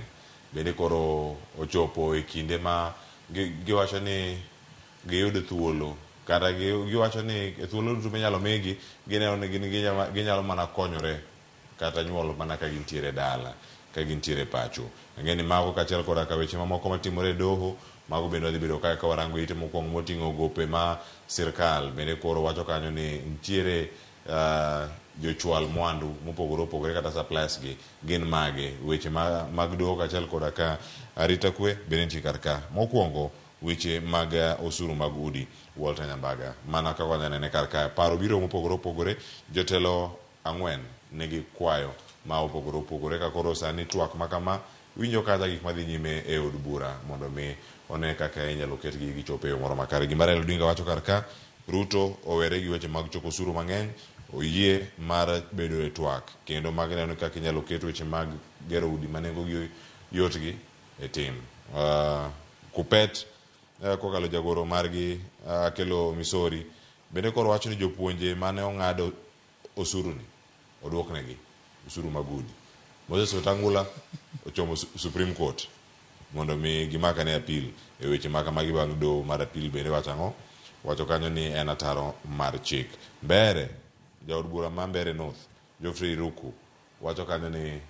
bende koro ochopo e kinde ma giwacho ni giyud thuolo kata giwacho ni e thuolo duto minyalo migi gineno ni gin ginyalo mana konyore kata nyuol mana ka gintiere dala ka gintiere pacho. Ang'e ni mago kaachiel koda ka weche mamoko matimore e doho mago bende wadhi bedo ka warango ite mokwongo moting'o gope ma sirkal bende koro wacho kanyo ni nitiere jochwal mwandu mopogore opogore kata suppliers gi gin mage weche mag doho kaachiel koda ka arita kwe bende nitie kar ka. Mokwongo weche mag osuru mag udi Walter Nyambaga mana kaka wanyanene kar ka paro biro mopogore opogore jotelo ang'wen nigi kwayo ma opogore opogore ka koro sani twak ma kama winjo kacha gik madhi nyime e od bura mondo mi one kaka inyalo ketgi gichop e yo moro makare. Gima Raila Odinga wacho kar ka, Ruto owere gi weche mag choko osuru mang'eny, oyie mar bedo e twak kendo mag neno kaka inyalo ket weche mag gero udi ma nengogi yotgi e tim. Kupet kokalo jagoro margi Akelo Misori bende koro wacho ni jopuonje mane ong'ado osuru ni oduoknegi osuru mag udi. Moses Wetangula ochomo Supreme Court mondo mi gimakane appeal e weche ma kamagi bang' doho mar appeal bende wacho ang'o? Wacho kanyo ni en ataro mar chik. Mbere, jaod bura ma Mbere North, Geoffrey Ruku, wacho kanyo ni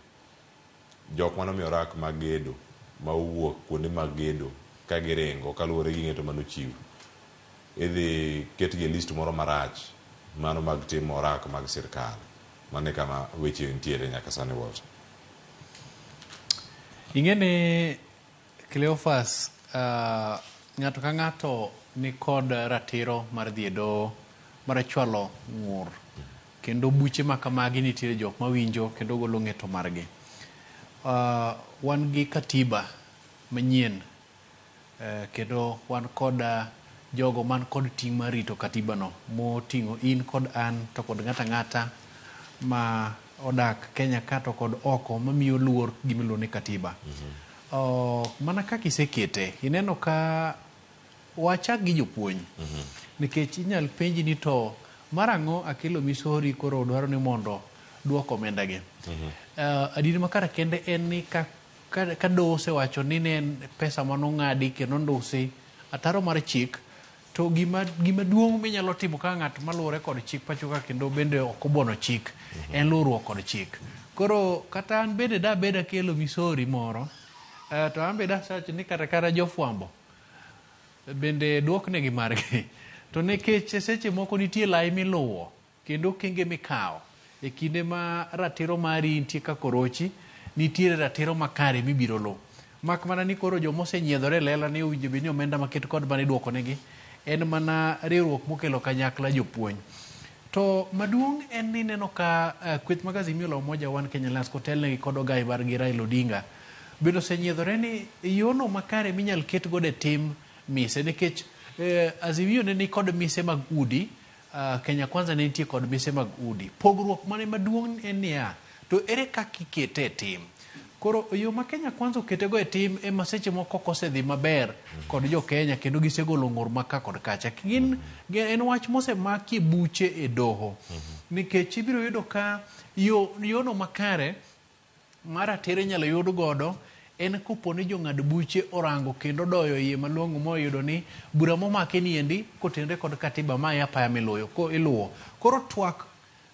jok manomiyo rak mag gedo ma owuok kuonde mag gedo ka giringo kaluwore gi ng'eto manochiw idhi ketgi e list moro marach mano mag timo rak mag sirkal. Mano e kama weche nitiere nyaka sani Walter. Ing'e ni Cleophas, ng'ato ka ng'ato ni kod ratiro mar dhi e doho mar chwalo ng'ur kendo buche ma kamagi nitiere jok mawinjo kendo golo ng'eto margi. Wan gi katiba manyien kendo wan kod jogo man kod ting' mar rito katiba no moting'o in kod an to kod ng'ato ang'ata ma odak Kenya ka to kod oko mamiyo luor gimiluongo ni katiba. Mana kaka isekete, ineno ka wachak gi jopuonj nikech inyal penji ni to mar ang'o Akelo Misori koro dwaro ni mondo duok omenda gi. Adieri makare kende en ni ka ka doho osewacho ni ne en pesa manong'adi kendo ndusi ataro mar chik to gima gima duong' minyalo timo kaka ng'at maluwore kod chik pacho ka kendo bende ok obuono chik en luwruok kod chik. Koro kata an bende dabed akelo misori moro to an be dasewacho ni kata kata jofwambo bende duoknegi margi. To nikech seche moko nitie lai miluwo kendo okenge mikawo e kinde ma ratiro mari nitie kaka orochi, nitiere ratiro makare mibiro luw. Mak mana ni koro joma osenyiedhore e lela ni owinjo bed ni omenda maket kod mane iduoko negi en mana riwruok mokelo kanyakla jopuonj. To maduong' en ni ineno ka kweth mag Azimio la Umoja One Kenya Alliance kotelnegi kod ogai margi Raila Odinga bende osenyiedhore ni yono makare minyal ket godo e tim mise nikech Azimio ne nikod mise mag udi, Kenya Kwanza ne nitie kod mise mag udi. Pogruok mane maduong' en niya, to ere kaka ikete e tim? Koro yo ma Kenya Kwanza oketego e tim ema seche moko ok osedhi maber kod jo Kenya kendo gisegolo ng'ur ma ka kod kacha. Gin, en wach mosemakie buche e doho. Nikech ibiro yudo ka yo, yono makare ma ratiro inyalo yud godo en kopo ni jong'ad buche orango kendo odoyo iye malong'o moyudo ni bura momake ni endi kotenre kod katiba ma e apaya miluyo, ko, iluwo. Koro twak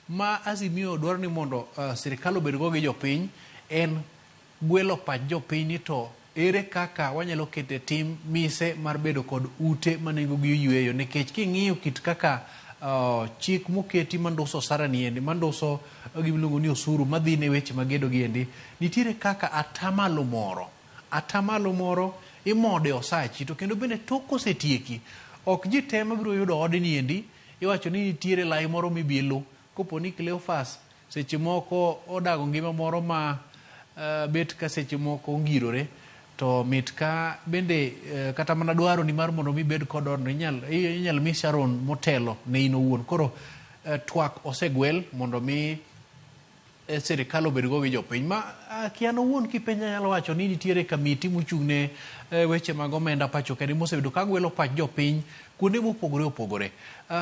ma Azimio dwaro ni mondo sirikal obedgo gi jopiny en gwelo pach jopiny ni to ere kaka wanyalo keto e tim mise mar bedo kod ute ma nengogi oyueyo nikech king'iyo kit kaka chik moketi manduso osara ni endi manduso gima iluongo ni osuru madhi ne weche mag gedo gi endi nitiere kaka atamalo moro imode osachi to kendo bende tok kosetieki ok ji te mabiro yudo odni endi iwacho ni nitiere lai moro mibilu kopo ni Cleophas seche moko odago ngima moro ma bet ka seche moko ongirore to mit ka bende kata mana dwaro ni mar mondo mi bed kod odno inyal mi Sharon motelo ne in owuon. Koro twak osegwel mondo mi sirikal obedgo gi jopiny ma kian owuon kipenja nyalo wacho ni nitiere kamiti mochung' ne weche mag omenda pacho kae mosebedo ka gwelo pach jopiny kuonde mopogore opogore.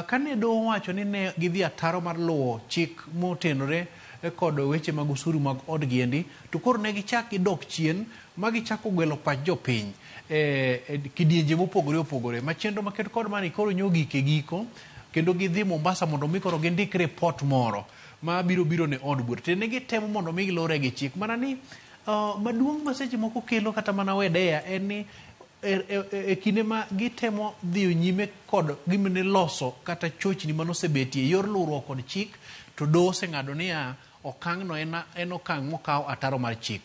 Kane doho owacho ni ne gidhi ataro mar luwo chik motenore kod weche mag osuru mag odgi endi to koro ne gichak gidok chien ma gichako gwelo pach jopiny e kidienje mopogore opogore ma chenro maket kod mani koro nyogik e giko kendo gidhi Mombasa mondo mi koro gindik report moro ma biro biro ne od bura. Tiende ni gitemo mondo mi gilure gi chik mana ni maduong' ma seche moko kelo kata mana wedeya en ni e kinde ma gitemo dhiyo nyime kod gima ne loso kata chochni manosebetie yor luwruok kod chik to doho oseng'ado niya okang'no en okang' mokaw ataro mar chik.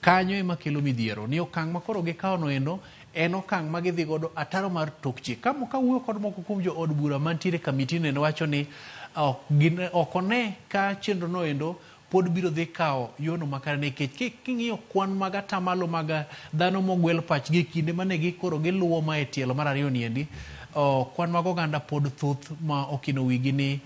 Kanyo ema kelo midhiero ni okang' ma koro gikawo no endo en okang' ma gidhi godo ataro mar tok chik. Ka kawuoyo kod moko kuom jo od bura mantiere kamiti no endo wacho ni ok one ka chenro no endo pod biro dhi kawo yono makare nikech king'iyo kwan mag atamalo mag dhano mogwel pachgi e kinde mane gikoro giluwo ma e tielo mar ariyo ni endi kwan mag oganda pod thoth ma okino wigi ni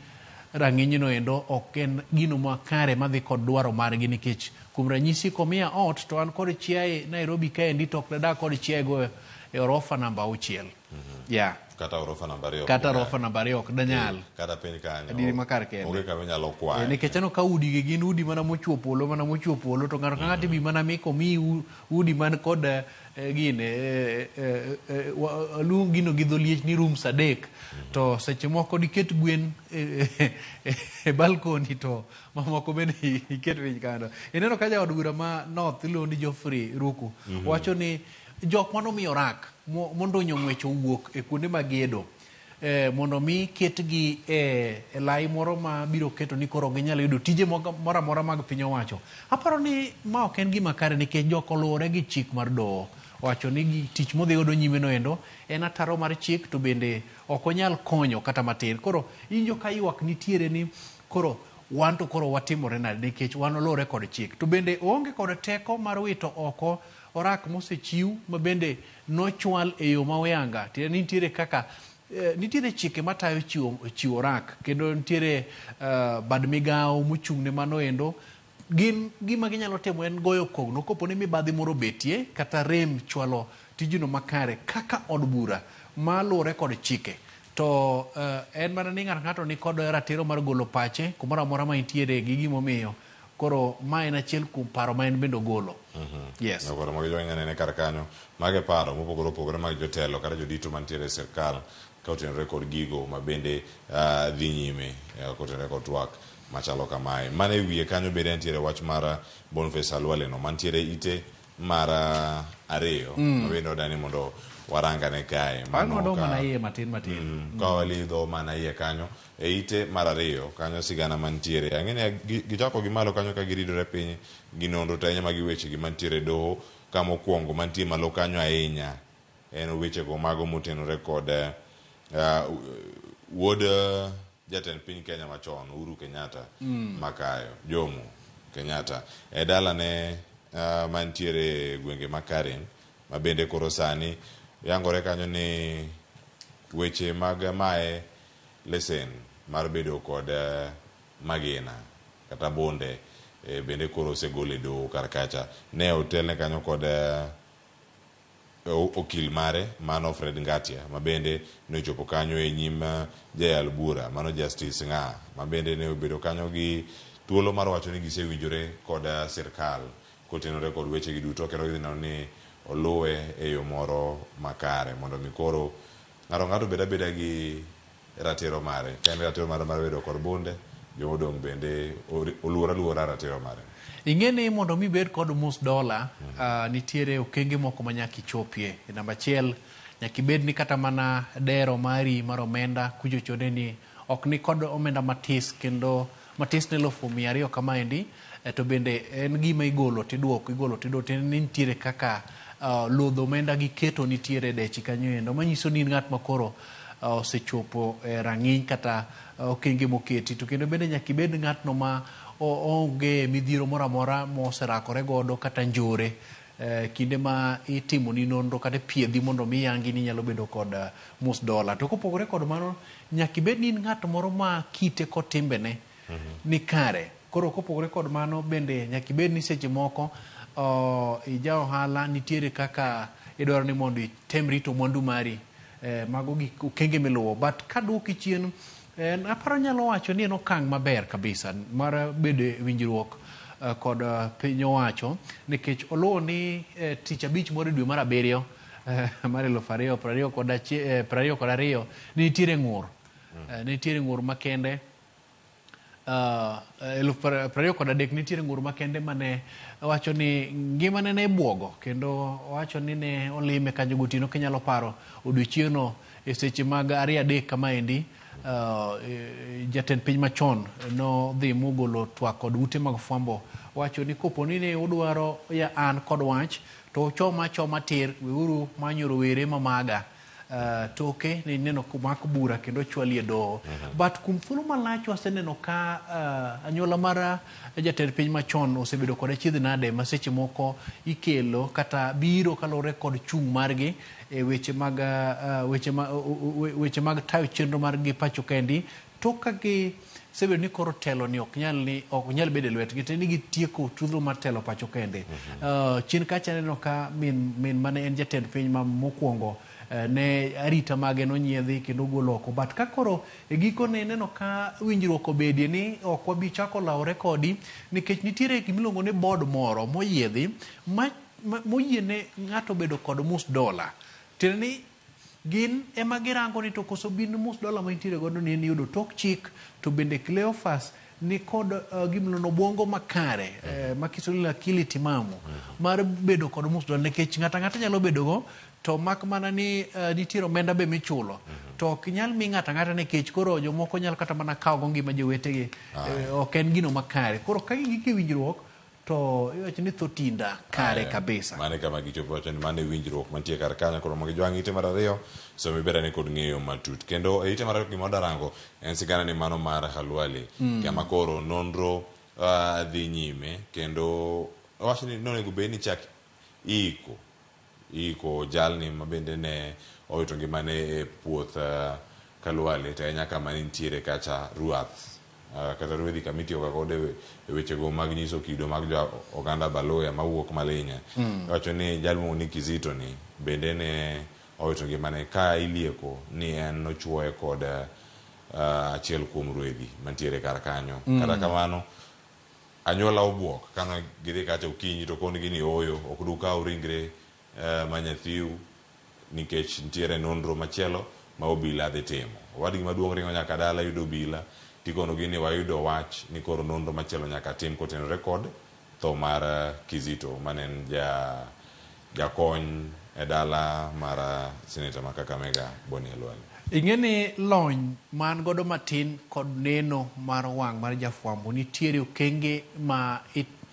rang'iny no endo ok en gino makare madhi kod dwaro margi nikech kuom ranyisi komiya ot to an kod chiaye Nairobi kaendi to ok dadag kod chiaye go e orofa namba 6. Yeah. Kata orofa namba 2. Kata orofa namba 2 ok danyal. Kata piny kanyo. Adieri makar kende. Onge kama inyalo kwaye. Nikech aneno ka udi gi gin udi mana mochuo polo mana mochuo polo to ng'ato ka ng'ato ibi mana miko mi udi man kod gine aluong gino gi dholiech ni rooms 3 to seche moko diket gwen e balcony to mamoko bende iket piny kando. Ineno ka jaod bura ma North iluongo ni Geoffrey Ruku wacho ni jok manomiyo rak mondonyo ng'wech owuok e kuonde mag gedo mondo mi ketgi e lai moro ma biro keto ni koro ginyalo yudo tije moro amora mag piny owacho. Aparo ni ma ok en gima kare nikech jok oluwore gi chik mar doho. Owacho ni tich modhi godo nyime no endo en ataro mar chik to bende ok onyal konyo kata matin. Koro iwinjo ka ywak nitiere ni koro wan to koro watimore nade nikech wan oluwore kod chik. To bende oonge kod teko mar wito oko orak mosechiw ma bende nochwal e yo ma oyanga. Tiende ni nitiere kaka nitiere chike matayo chiwo rak kendo nitiere bad migawo mochung' ne mano endo. Gin gima ginyalo timo en goyo kogno kopo ni mibadhi moro obetie kata rem chwalo tijno makare kaka od bura maluwore kod chike. To en mana ni ng'ato ng'ato ni kod ratiro mar golo pache kumoro amora ma intiere gi gimomiyo Koro ma en achiel kuom paro ma en bende ogolo. Yes. Koro magi jowinjo nene kar kanyo. Mago e paro mopogore opogore mag jotelo kata jodito mantiere e sirkal ka otenore kod gigo ma bende dhi nyime kotenore kod twak machalo kamae. Mano e wiye kanyo bende nitiere wach mar Boniface Khalwale no mantiere ite mar ariyo ma bende wadani mondo warangane kae. Mano wadong' mana iye matin matin. Ka walidho mana iye kanyo e ite mar ariyo kanyo sigana mantiere. Ang'e ni gichako gi malo kanyo ka giridore piny gi nonro to ahinya magi weche gi mantiere e doho ka mokwongo mantie malo kanyo ahinya en wechego mago motenore kod wuod jatend piny Kenya machon Uhuru Kenyatta makayo Jomo Kenyatta e dalane mantiere e gwenge ma Karen ma bende koro sani yangore kanyo ni weche mag maye lesen mar bedo kod magina kata bunde bende koro osegol e doho kar kacha. Ne otelne kanyo kod okil mare mano Fred Ngatia ma bende ne ochopo kanyo e nyim jayal bura mano Justice Ng'a ma bende ne obedo kanyo gi thuolo mar wacho ni gisewinjore kod sirkal kotenore kod weche gi duto kendo gidhi neno ni oluwe e yo moro makare mondo mi koro ng'ato ng'ato obed abeda gi ratiro mare. Ka en ratiro mare mar bedo kod bunde, jomodong' bende oluor aluora ratiro mare. Ing'e ni mondo mi ibed kod mus dola, nitiere okenge moko ma nyaka ichopie. Namba achiel, nyaka ibed ni kata mana dero mari mar omenda kuchochone ni ok ni kod omenda matis kendo matis ne 200,000 kamaendi, to bende en gima igolo tiduoko, igolo tiduoko, tiende ni nitiere kaka lodho omenda gi keto nitiere e dechi kanyo endo, manyiso ni in ng'at ma koro osechopo e rang'iny kata okenge moketi. To kendo bende nyaka ibed ng'atno ma onge midhiero moro amora moserakore godo kata njore kinde ma itimoni nonro kata ipiedhi mondo mi yangi ni inyalo bedo kod mus dola. To kopogore kod mano, nyaka ibed ni in ng'at moro ma kite kod timbene ni kare. Koro kopogore kod mano bende nyaka ibed ni seche moko ija ohala nitiere kaka idwaro ni mondo item rito mwandu mari. Mago gik okenge miluwo. But kaduoki chien, aparo nyalo wacho ni en okang' maber kabisa mar bedo e winjruok kod piny owacho nikech oluwo ni tich abich moro e dwe mar abiriyo mar 2022 nitiere ng'ur. Nitiere ng'ur makende 2023 nitiere ng'ur makende mane wacho ni ngimane ne ibuogo kendo owacho ni ne olime kanyo gotieno kinyalo paro odiochieng'no e seche mag 2-3 kamaendi jatend piny machon nodhi mogolo twak kod ute mag fwambo wacho ni kopo ni ne udwaro ya an kod wach to uchoma achoma tir weuru manyo rowere mamaga. Toke ne neno komak bura kendo ochwali e doho. But kuom thuolo malach waseneno ka anyuola mar jatend piny machon osebedo kod achiedh nade ma seche moko ikelo kata biro kaluwore kod chung' margi e weche mag weche mag tayo chenro margi pacho kendi tok ka gisebedo ni koro telo ni ok nyal bedo e lwetgi to ni gitieko thuolo mar telo pacho kende. Chien kacha aneno ka min mane en jatend piny ma mokwongo ne arita mage nonyiedhi kendo ogol oko. But ka koro e gikone ineno ka winjruok obedie ni ok wabi chako lawore kodi nikech nitiere gimiluongo ni board moro moyiedhi moyiene ng'ato bedo kod mus dola. Tiende ni gin ema girango ni to koso bin mus dola ma intiere godo ni en yudo tok chik to bende Cleophas ni kod gimiluongo ni obwongo makare ma Kiswahili akili timamu mar bedo kod mus dola nikech ng'ato ang'ata nyalo bedo go to mak mana ni nitiere omenda be michulo to ok nyal mi ng'ato ang'ata nikech koro jomoko nyalo kata mana kawo go ngima jowetegi ok en gino makare. Koro ka gigik e winjruok to iwacho ni tho tinda kare kabisa. Mano e kama gichopo wacho ni mano e winjruok mantie kar kanyo. Koro mondo gijwang' ite mar ariyo somo iberane kod ng'eyo matut. Kendo e ite mar ariyo gima wadarango en sigana ni mano mar Khalwale kama koro nonro dhi nyime kendo wacho ni nonego bed ni chak iiko jalni ma bende ne owito ngimane e puoth Khalwale to ahinya kama nitiere kacha Ruath kata Rwedhi kama itiyoga godo e wechego mag nyiso kido mag jo oganda Baluya mawuok Malinya. Iwacho ni jal miluongo ni Kizito ni bende ne owito ngimane ka ilieko ni en nochuoye kod achiel kuom rwedhi mantiere kar kanyo. Kata kamano Anyuola obwok kane gidhi kacha okinyi to konigi ni ooyo ok dukaw ringre ma nyathiu nikech nitiere nonro machielo ma obila dhi timo. Owadgi maduong' ringo nyaka dala yudo obila tikonogi ni wayudo wach ni koro nonro machielo nyaka tim kotenore kod tho mar Kizito mane en ja jakony e dala mar Senator ma Kakamega Boni Khalwale. Ing'e ni lony ma an godo matin kod neno mar wang' mar jafwambo nitiere okenge ma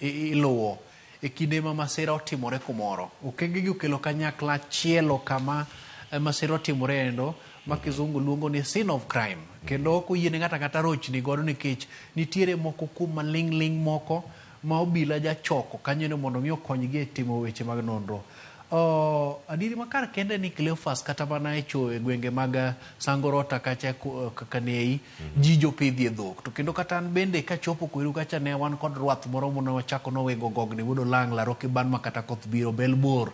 iluwo e kinde ma masira otimore kumoro. Okenge gi okelo kanyakla achielo kama masira otimore endo ma kizungu luongo ni scene of crime. Kendo ok oyiene ng'ato ang'ata rochni godo nikech nitiere moko kuom maling' ling' moko ma obila jachoko kanyo ni mondo mi okonygi e timo weche mag nonro. Adieri ma kar kende ni Cleophas kata mana e choyo e gwenge mag Sangorota kacha Kanei ji jopidhie dhok. To kendo kata an bende kachopo kweru kacha ne wan kod rwath moro mane wachako nowego gogni wuod Olang' laro kiban ma kata koth biro bel bor.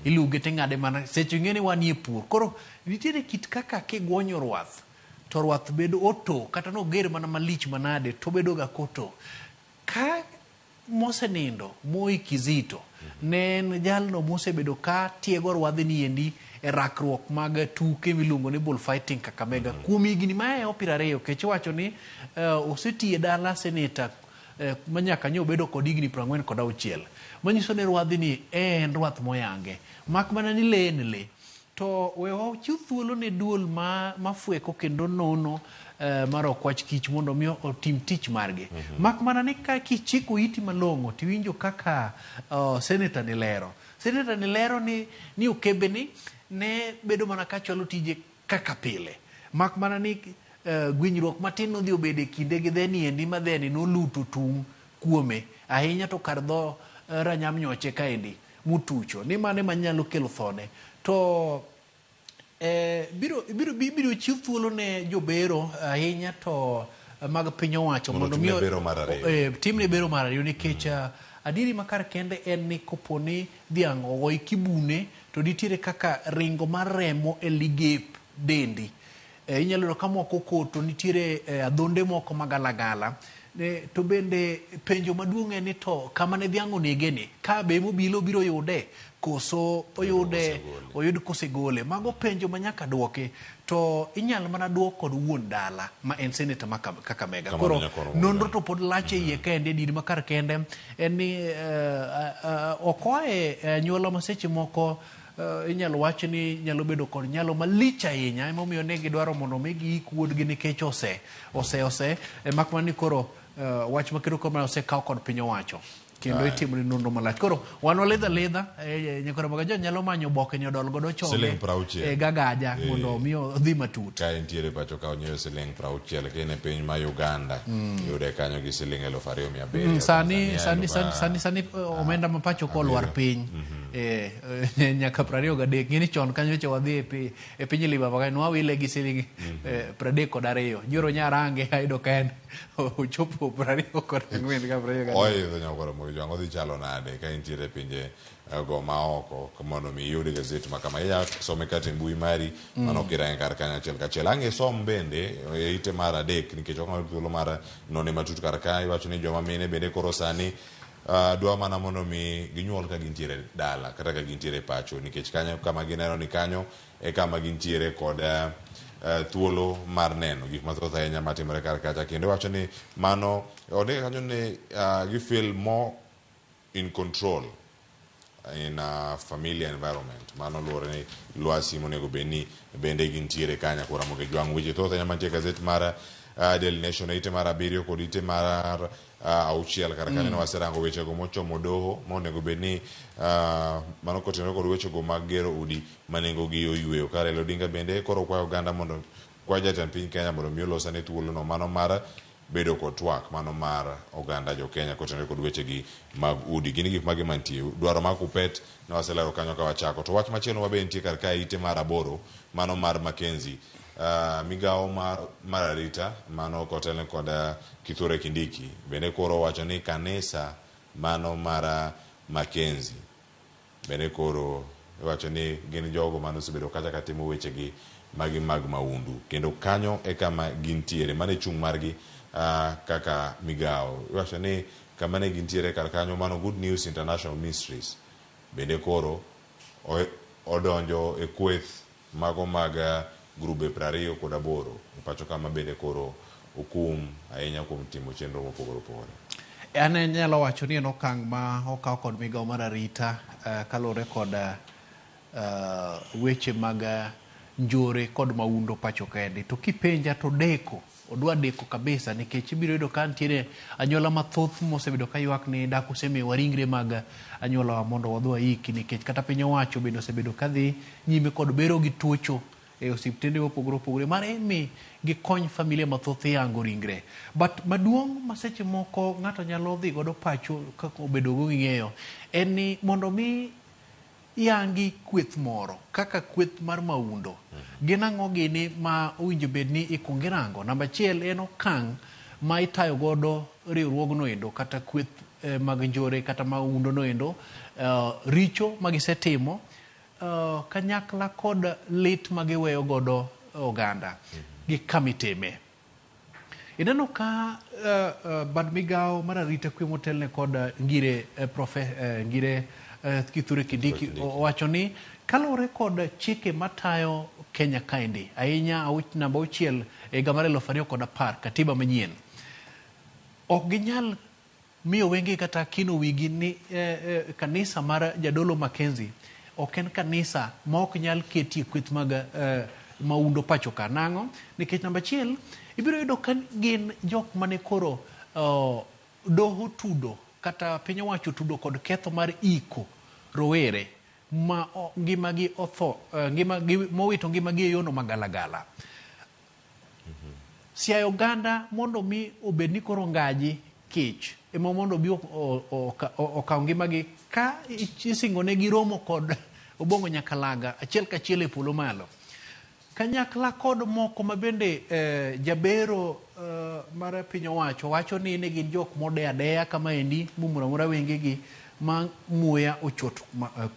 Iluge ting'ade mana seche ing'e ni wanie pur. Koro nitiere kit kaka kiguonyo rwath to rwath bedo oto kata noger mana malich manade to obedo ga koto. Ka mosenindo Moi Kizito ne en jalno mosebedo ka tiego rwadhni endi e rakruok mag tuke miluongo ni bullfighting Kakamega kuom higni mahewo 20 kech iwacho ni osetiyo e dala seneta manyaka nyo obedo kod higni 46 manyiso ni rwadhni en rwath moyange mak mana ni le en le. To we wachiw thuolo ne duol ma mafweko kendo nono mar okwach kich mondo mi otim tich margi. Mak mana ni ka kichiko iti malong'o tiwinjo kaka seneta ni lero. Seneta ni lero ni okebe ni ne bedo mana ka chwalo tije kaka pile. Mak mana ni gwinyruok matin nodhi obedo e kinde gi dheni endi ma dheni noluto tung' kuome ahinya to kar dho ranyam nyoche kaendi mutucho ni mane manyalo kelo thone. To biro chiw thuolo ne jobero ahinya to mag piny owacho mondo mi timne bero mar ariyo. Timne bero mar ariyo nikech adieri ma kar kende en ni kopo ni dhiang' ogoyi kibune to nitiere kaka ringo mar remo e ligep dendi. Inyalo yudo ka moko okoto nitiere adhonde moko magalagala. To bende penjo maduong' en ni to kama ne dhiang' onege ni ka be mobilo biro yude koso oyude oyud kosegole. Mago penjo ma nyaka duoki to inyalo mana duok kod wuon dala ma en seneta ma Kakamega. Koro nonro to pod lach e iye kende diri ma kar kende en ni ok oa e anyuola ma seche moko inyalo wach ni nyalo bedo kod nyalo malich ahinya emomiyo ne gidwaro mondo mi giik wuodgi nikech ose mak mana ni koro wach makelo koro osekaw kod piny owacho kendo itimo ne nonro malach. Koro wan walidha lidha nyakoro magajo nyalo manyo oboke ni odol godo chonge gagaja mondo mi odhi matut. Ka entiere pacho ka onyiewo siling 60 ka en e piny ma Uganda yude kanyo gi siling 2700. Sani omenda ma pacho ka olwar piny nyaka 23. Ng'eni chon kanyo cha wadhi e piny Libamba kanyo nwawile gi siling 32. Nyoro nyarange ayudo ka en ochopo 24 ka 23. Oidho nyakoro Mojwang' odhi chalo nade ka intiere pinje go ma oko mondo mi iyud gazet ma kama. Inyalo some kata e mbui mari mano kirange kar kanyo achiel kachiel. Ang' isom bende e ite mar 3 nikech ok ayud thuolo mar none matut kar ka. Iwacho ni joma mine bende koro sani dwa mana mondo mi ginyuol ka gintiere dala kata ka gintiere pacho nikech kanyo kama gineno ni kanyo e kama gintiere kod thuolo mar neno gik mathoth ahinya matimore kar kacha. Kendo iwacho ni mano ondike kanyo ni gi feel more in control in a familiar environment. Mano luwore ni lwasi monego bed ni bende gintiere kanyo koro Ramogi Jwang'. Weche thoth ahinya mantie e gazet mar Daily Nation e ite mar 7 kod ite mar 6 kar kanyo ne waserango wechego mochomo doho monego bed ni mano kotenore kod wechego mag gero udi ma nengogi oyweyo. Ka Raila Odinga bende koro kwayo oganda mondo kwayo jatend piny Kenya mondo mi olosane thuolono mano mar bedo kod twak mano mar oganda jo Kenya kotenore kod wechegi mag udi. Gin gik mage mantie dwaro mar kupet ne waselero kanyo ka wachako. To wach machielo ma be nitie kar kae ite mar 8 mano mar Mackenzie. Migawo mar arita mano kotelne kod Kithure Kindiki bende koro owacho ni kanisa mano mar Mackenzie bende koro iwacho ni gin jogo mane osebedo kacha katimo wechegi magi mag maundu kendo kanyo e kama gintiere mano e chung' margi kaka migawo. Iwacho ni kama ne gintiere kar kanyo mano Good News International Ministries bende koro odonjo e kweth mago mag grube 28 e pacho ka ma bende koro okum ahinya kuom timo chenro mopogore opogore. An anyalo wacho ni en okang' ma okaw kod migawo mar arita kaluwore kod weche mag njore kod maundo pacho kaendi. To kipenja to deko, odwa deko kabisa nikech ibiro yudo ka nitiere anyuola mathoth mosebedo ka ywak ni dak usemiyowa ringre mag anyuolawa mondo wadhi waiki nikech kata piny owacho bende osebedo ka dhi nyime kod bero gi tuocho e osiptende mopogore opogore mar mi gikony familia mathoth yango ringre. But maduong' ma seche moko ng'ato nyalo dhi godo pacho kaka obedo go gi ng'eyo en ni mondo mi yangi kweth moro kaka kweth mar maundo gin ang'o gini ma owinjo bed ni ikuong irango. Namba achiel en okang' ma itayo godo riwruogno endo kata kweth mag njore kata maundo no endo, richo ma gisetimo kanyakla kod lit ma giweyo godo oganda gi kamitime. Ineno ka bad migawo mar arita kwe motelne kod Ngire Ngire Kithure Kindiki owacho ni kaluwore kod chike matayo Kenya kaendi ahinya namba 6 e higa mar 2010 katiba manyien ok ginyal miyo wenge kata kino wigi ni kanisa mar Jadolo Mackenzie ok en kanisa ma ok nyal ketie kweth mag maundo pacho ka. Nang'o? Nikech namba 1 ibiro yudo ka gin jok mane koro doho tudo kata piny owacho tudo kod ketho mar iko rowere ma ngimagi otho, ngimagi mowito ngimagi e yono magalagala. Siayo oganda mondo mi obed ni koro ngaji kech ema mondo bi okaw ngimagi ka isingo negi romo kod Obong'o Nyakalaga achiel kachiel e polo malo. Kanyakla kod moko ma bende jabero mar piny owacho wacho ni ne gin jok modeyo adeya kama endi mumuro amura wengegi ma muya ochot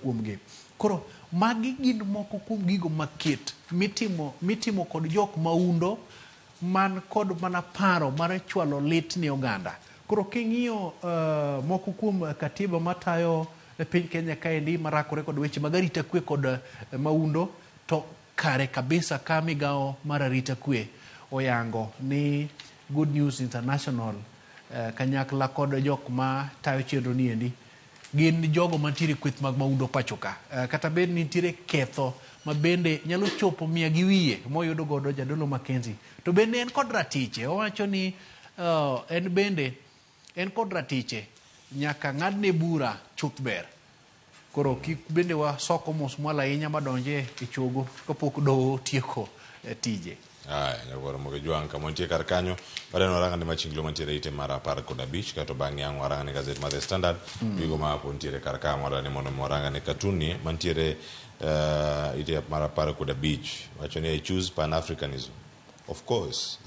kuomgi. Koro magi gin moko kuom gigo maket mitimo kod jok maundo man kod mana paro mar chwalo lit ne oganda. Koro king'iyo moko kuom katiba matayo piny Kenya kaendi marakore kod weche mag arita kwe kod maundo to kare kabisa ka migawo mar arita kwe oyango ni Good News International kanyakla kod jok ma tayo chenro ni endi gin jogo mantiere kweth mag maundo pacho ka. Kata bed ni nitiere ketho ma bende nyalo chopo 100 gi wiye moyudo godo Jadolo Mackenzie to bende en kod ratiche. Owacho ni en bende en kod ratiche nyaka ng'adne bura chuth ber. Koro kik bende wasoko mos mwalo ahinya madonje e chogo kapok doho otieko tije. Aya, nyakwar Ramogi Jwang' kama nitie kar kanyo waneno waranga ni machinglo mantiere ite mar 15 kato bang'e ang' waranga ni gazet mar The Standard gigo ma po nitiere kar ka mondo ni mondo waranga ni katuni mantiere ite mar 15 wacho ni I choose Pan-Africanism. Of course,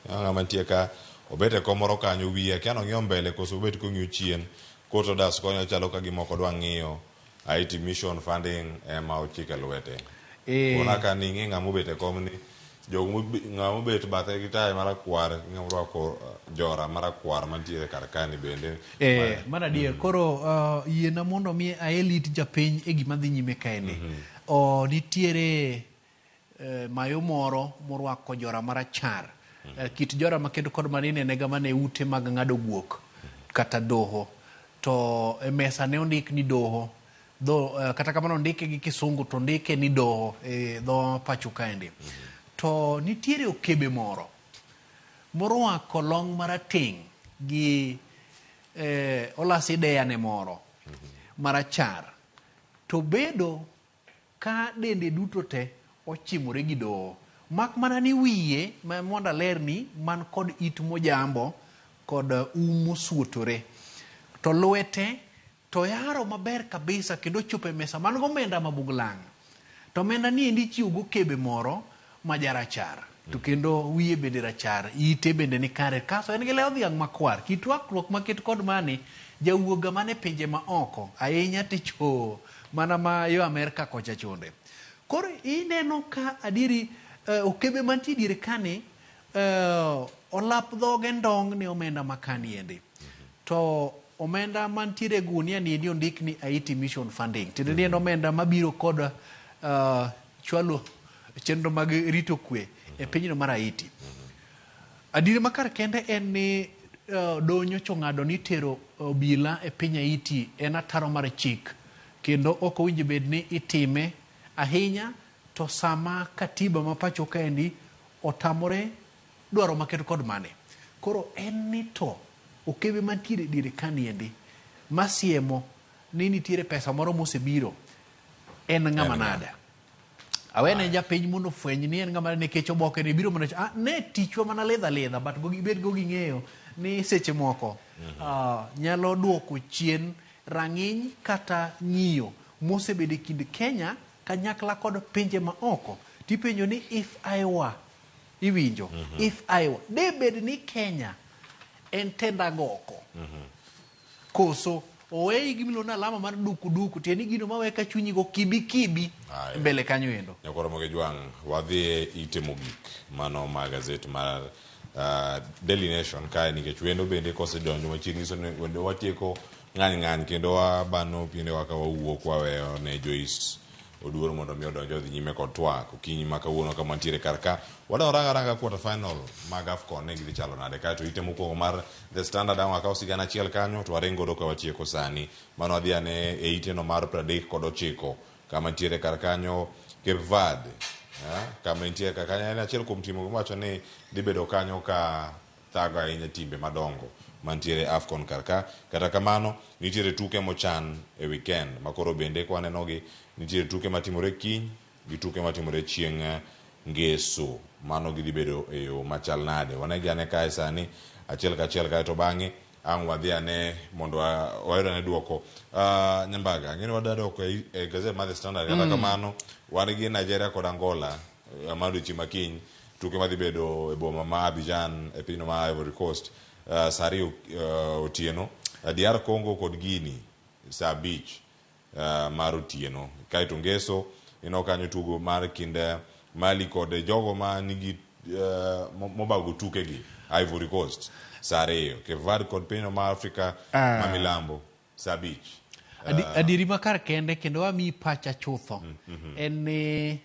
ng'ama nitie ka obet e kom moro kanyo wiye akia nong'iyo mbele koso obet kong'iyo chien koto das konyo chalo ka gima ok odwa ng'iyo IT mission funding ema ochike lwete. Ona ka ni ing'e ng'ama obet e kom ni jogo ng'ama obet bathe gi tai marakwar ng'ama orwako jora marakwar mantiere kar kani bende. Mano adier. Koro yiena mondo mi ael it japiny e gima dhi nyime kaeni. Nitiere mayo moro morwako jora marachar. Kit jora makendo kod mane inenega mana e ute mag ng'ado guok kata doho. To e mesa ne ondik ni doho. Kata kamano ondike gi kisungu to ondike ni doho e dho pacho kaendi. To nitiere okebe moro morwako long marateng' gi olasi deyane moro marachar. To bedo ka dende duto te ochimore gi doho. Mak mana ni wiye ma mondo aler ni man kod it mojambo kod um mosuotore. To lwete to yaro maber kabisa kendo chopo e mesa man gomenda mabuglang'. To omenda ni endi ichiwo gokebe moro ma jarachar. To kendo wiye bende rachar, ite bende ni kare. Kaso en gi lew dhiang' makwar. Kit rwakruok maket kod mani, jawuoga mane pinje ma oko, ahinya ticho mana ma yo Amerka kocha chonde. Koro ineno ka adieri okebe mantie diere kani, olap dhoge ndong' ne omenda makani endi. To omenda mantiere e gunia ni endi ondik ni Haiti Mission Funding. Tiende ni en omenda mabiro kod uh, chwalo chenro mag rito kwe e pinyno mar Haiti. Adieri ma kar kende en ni uh, doho nyocha ong'ado ni tero obila e piny Haiti en ataro mar chik kendo ok owinjo bed ni itime ahinya to sama katiba ma pacho kaendi otamore dwaro maket kod mane. Koro en ni to okebe mantiere diere kaniendi masiemo ni nitiere pesa moro mosebiro en ng'ama nade? Awene japiny mondo ofweny ni en ng'ama nikech oboke ni biro mana ah, ne tichwa mana lidha lidha but go gibed go ging'eyo ni seche moko mm -hmm. uh, nyalo duoko chien rang'iny kata ng'iyo mosebedo e kind Kenya kanyakla kod pinje ma oko tipenjo ni if I were iwinjo mm -hmm. if I were de bed ni Kenya en tend agoko mm -hmm. koso oweyi gi miluongo ni alama mar duku duku tiende ni gino mawe ka chunyi go kibi kibi Aya. mbele kanyo endo Nyakoro Mogejwang' wadhi e ite mogik mano mar gazet mar uh, Daily Nation kae nikech wendo bende kosedonjo machiegni nyiso ni wendo watieko ng'any ng'any kendo wabano piendewa ka wawuok waweyo ne Joyce Oduor mondo mi odonj odhi nyime kod twak okinyi ma kawuono kama wantiere kar ka. Wadwa rang aranga quarter final mag AFCON ne gidhi chalo nade kaeto ite mokwongo mar The Standard ang' wakaw sigana achiel kanyo to waring godo ka watieko sani. Mano wadhi ane e ite no mar 39 kama nitiere kar kanyo Cape Verde eh, kama nitie kar kanyo en achiel kuom timo giwacho ni dhi bedo kanyo ka thago ahinya timbe madongo mantiere e AFCON kar ka. Kata kamano, nitiere tuke mochan e wikend ma koro bende kwanenogi, nitiere tuke matimore kiny gi tuke matimore chieng' Ngeso. Mano gidhi bedo e yo machal nade? Wanegi ane kae sani achiel kachiel kaeto bang'e ang' wadhi ane mondo wayud ane duoko. Uh, Nyambaga, ang'e ni wadwa dok e, e gazet mar The Standard, kata kamano wan gi Nigeria kod Angola eh, ma odiochieng' ma kiny Tuke madhi bedo e boma ma Abidjan e pinyno ma Ivory Coast uh, saa ariyo uh, otieno. Uh, DR Congo kod Guinea saa abich uh, mar otieno. Kaeto Ngeso ineno kanyo tugo mar kind Mali kod jogo ma nigi uh, mobago tukegi Ivory Coast saa ariyo. Cape Verde kod pinyno ma Afrika ma milambo saa abich. Adi, adieri ma kar kende kendo amiyi pacha chutho mm -hmm. en ni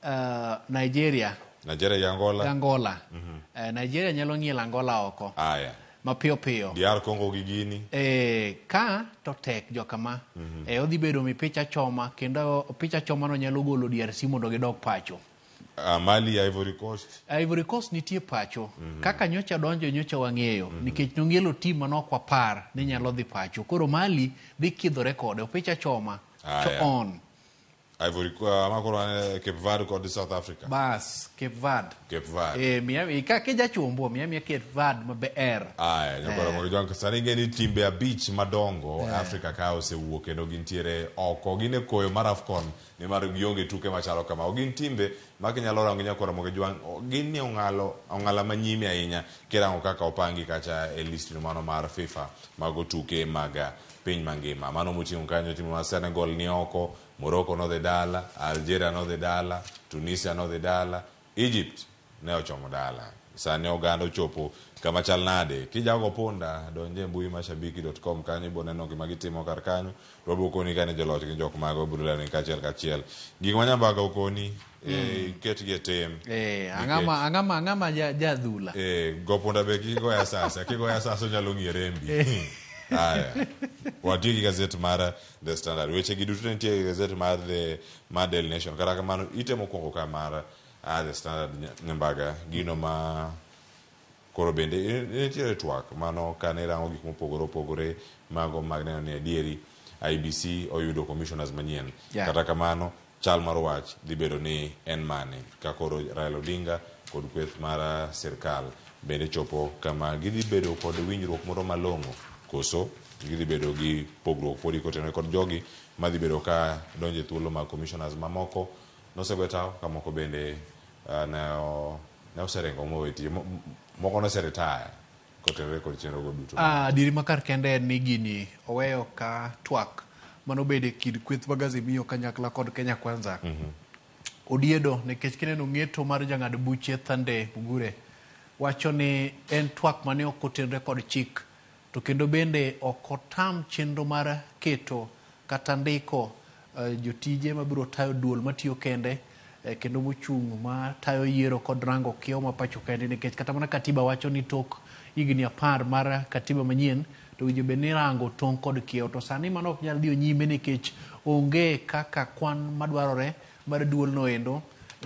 Uh, Nigeria. Nigeria gi Angola. Gi Angola. Mm -hmm. uh, Nigeria nyalo ng'ielo Angola oko. Aya. Mapiyo piyo. DR Congo gi Guinea. Eh, ka to tek jokama. Mm -hmm. Eh, odhi bedo mipicha choma kendo picha choma no nyalo golo DRC mondo gidog pacho. Uh, Mali, Ivory Coast. Ivory Coast nitie pacho. Mm -hmm. Kaka nyocha donjo nyocha wang'eyo mm -hmm. nikech nong'ielo tim mane ok wapar ni nyalo dhi pacho. Koro Mali dhi kidhore kode opicha choma. Aya. To on. Ivory uh, ma koro eh, Cape Verde kod South Africa. Bas, Cape Verde. Cape Verde. Eh, miya ka kijachombo miya miya Cape Verde maber. Aya, nyakoro eh. Jwank sani ing'e ni timbe abich madongo eh. Afrika ka osewuok kendo gintiere oko. Gin e koyo mar AFCON nimar gionge tuke machalo kama. Gin timbe ma kinyalo rango nyakoro mogo jwang gin ni ong'alo ong'ala manyime ahinya kirango kaka opangi kacha e list no mano mar FIFA mago tuke mag piny mangima. Mano moting'o kanyo timbe ma Senegal ni oko, Morocco nodhi dala, Algeria nodhi dala, Tunisia nodhi dala, Egypt ne ochomo dala. Sani oganda ochopo kama chal nade? Kijago punda, donj e mbui ma shabiki.com kanyo ibo neno gima gitimo kar kanyo. To wabiro koni ka ni joloch gin jok mago, wabiro leroni kachiel kachiel. Gik ma Nyambaga okoni, eh, ketgi e tim. Eh, ang'ama ang'ama ang'ama ja jadhula. Eh, go punda be kik igoye asasa. Kigoye asasa onyalo ng'iyo rembi. Aya. Watiyo gi gazet mar The Standard. Weche gi duto nitie e gazet mar The mar Daily Nation. Kata kamano, ite mokwongo ka mar uh, The Standard Nyambaga, gino ma koro bende nitiere twak mano kane irango gik mopogore opogore mago mag neno ni adieri IEBC oyudo commissioners manyien. Yeah. Kata kamano, Chal mar wach dhi bedo ni en mane ka koro Raila Odinga kod kweth mar sirkal bende chopo kama gidhi bedo kod winjruok moro malong'o koso gidhi bedo gi pogruok podi kotenore kod jogi madhi bedo ka donjo e thuolo mag commissioners mamoko nosegwe tawo ka moko bende ne oseringo mowe tich moko nose retire kotenore kod chenrogo duto. Ah, adieri ma kar kende en ni gini oweyo ka twak mane obedo e kind kweth mag Azimio kanyakla kod Kenya Kwanza mm -hmm. odiedo nikech kineno ng'eto mar jang'ad buche Thande Mugure wacho ni en twak mane ok otenre kod chik To kendo bende ok otam chenro mar keto kata ndiko jotije mabiro tayo duol matiyo kende kendo mochung' ma tayo yiero kod rango kiewo ma pacho kaendi nikech kata mana katiba wacho ni tok higni apar mar katiba manyien to owinjo bed ni irango tong' kod kiewo to sani mano ok nyal dhiyo nyime nikech onge kaka kwan madwarore mar duolno endo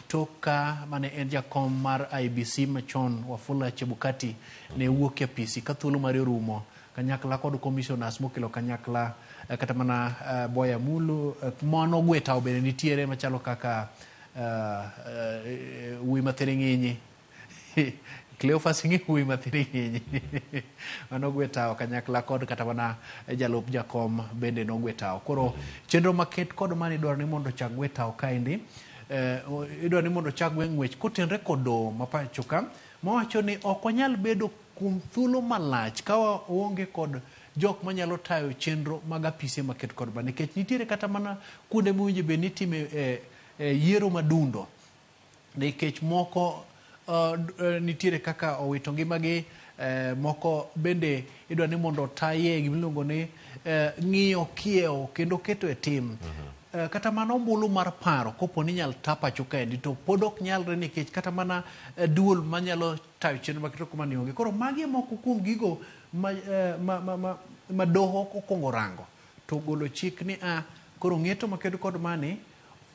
tok ka mane en jakom mar IEBC machon Wafula Chebukati ne wuok e apisi ka thuolo mare orumo kanyakla kod commissioners mokelo kanyakla eh, kata mana eh, Boya Mulu eh, mano ogwe tawo bende nitiere machalo kaka eh, eh, wuoyi mathiring'inyi Cleophas ing'e wuoyi mathiring'inyi mano ogwe tawo kanyakla kod kata mana jalup jakom bende nogwe tawo koro chenro maket kod mani idwaro ni mondo ochak gwe tawo kaendi eh, idwaro ni mondo ochak gwe ng'wech kotenre kod doho ma pacho ka mawacho ni ok wanyal bedo kuom thuolo malach ka waonge kod jok manyalo tayo chenro mag apise maket kod ma nikech nitiere kata mana kuonde mowinjo bed ni itime eh, eh, yiero madundo nikech moko uh, nitiere kaka owito ngimagi eh, moko bende idwa ni mondo otaye gima iluongo ni eh, ng'iyo kiewo kendo keto e tim Eh, kata mana ombulu mar paro kopo ni inyal ta pacho kaendi to pod ok nyalre nikech kata mana eh, duol manyalo tayo chenro maketo kuma ni onge. Koro magi e moko kuom gigo ma, eh, ma, ma, ma, ma doho okwongo rango to ogolo chik ni a koro ng'eto makedo kod mani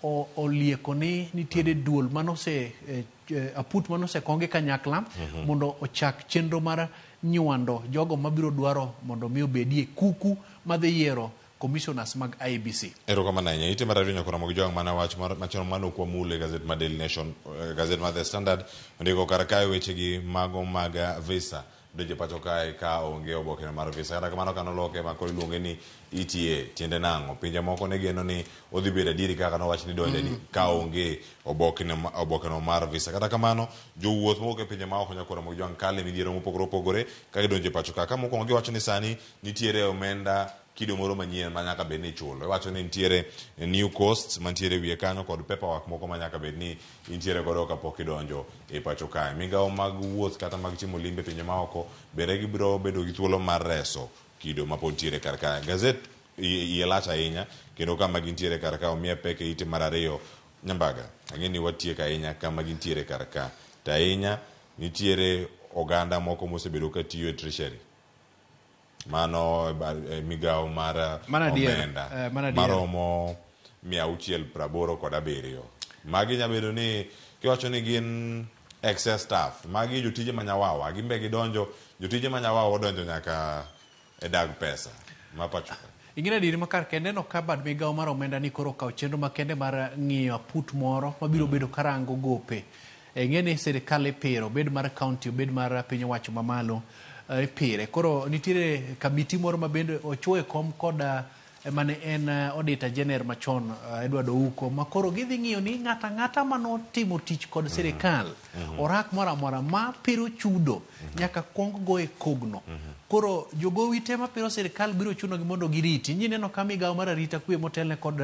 o- olieko ni nitiere duol manose eh, eh, aput manosekongi kanyakla mondo ochak chenro mar nywando jogo mabiro dwaro mondo mi obedie kuku madhi yiero commissioners mag IEBC. Erokamano ahinya. Ite mar ariyo nyaka Ramogi Jwang' mana wach mar machon mane ok wamulo e gazet mar Daily Nation, eh, gazet mar The Standard ondiko kar kae wechegi mago mag eh, visa donjo e pacho kae ka onge oboke mar visa. Kata kamano ka noloke ma koro iluonge ni ETA, tiende nang'o? Pinje moko ne geno ni odhi bedo adieri kaka nowach ni donjo ka onge obokeno mar visa. Kata kamano, jowuoth mowuok e pinje maoko nyaka Ramogi Jwang' kale midhiero mopogore opogore ka gidonjo e pacho ka. Ka mokwongo giwacho ni sani nitiere omenda kido moro manyien ma nyaka bed ni ichulo. Iwacho ni nitiere new costs mantiere e wiye kanyo kod paperwork moko ma nyaka bed ni intiere godo kapok idonjo e pacho kae. Migawo mag wuoth kata mag timo limbe e pinje maoko bende gibiro bedo gi thuolo mar reso kido ma pod nitiere kar kae. Gazet iye lach ahinya kendo kama gintiere kar ka omiye pek e ite mar ariyo. Nyambaga, ang'e ni watieko ahinya kama gintiere kar ka. To ahinya nitiere oganda moko mosebedo ka tiyo e treasury. Mano e migawo mar Mano adier, omenda eh, mano adier. maromo 687. Magi nya bedo ni kiwacho ni gin excess staff, magi jotije ma nyawawa, gin be gidonjo, jotije ma nyawawa odonjo nyaka e dag pesa ma pacho ka. Ing'e adieri ma kar kende no ka bad migawo mar omenda ni koro okawo chenro makende mar ng'iyo aput moro mabiro bedo karango gope. Ing'e ni sirikal ipiro, obed mar county, obed mar piny owacho mamalo, ipire. Koro nitiere kamiti moro ma bende ochuo e kom kod mane en Auditor General machon Edward Ouko ma koro gidhi ng'iyo ni ng'ato ang'ata manotimo tich kod sirikal orak moro amora ma piro chudo nyaka kuong goye kogno. Koro jogowi te mapiro sirikal biro chunogi mondo giriti. Inyi neno ka migawo mar arita kwe motelne kod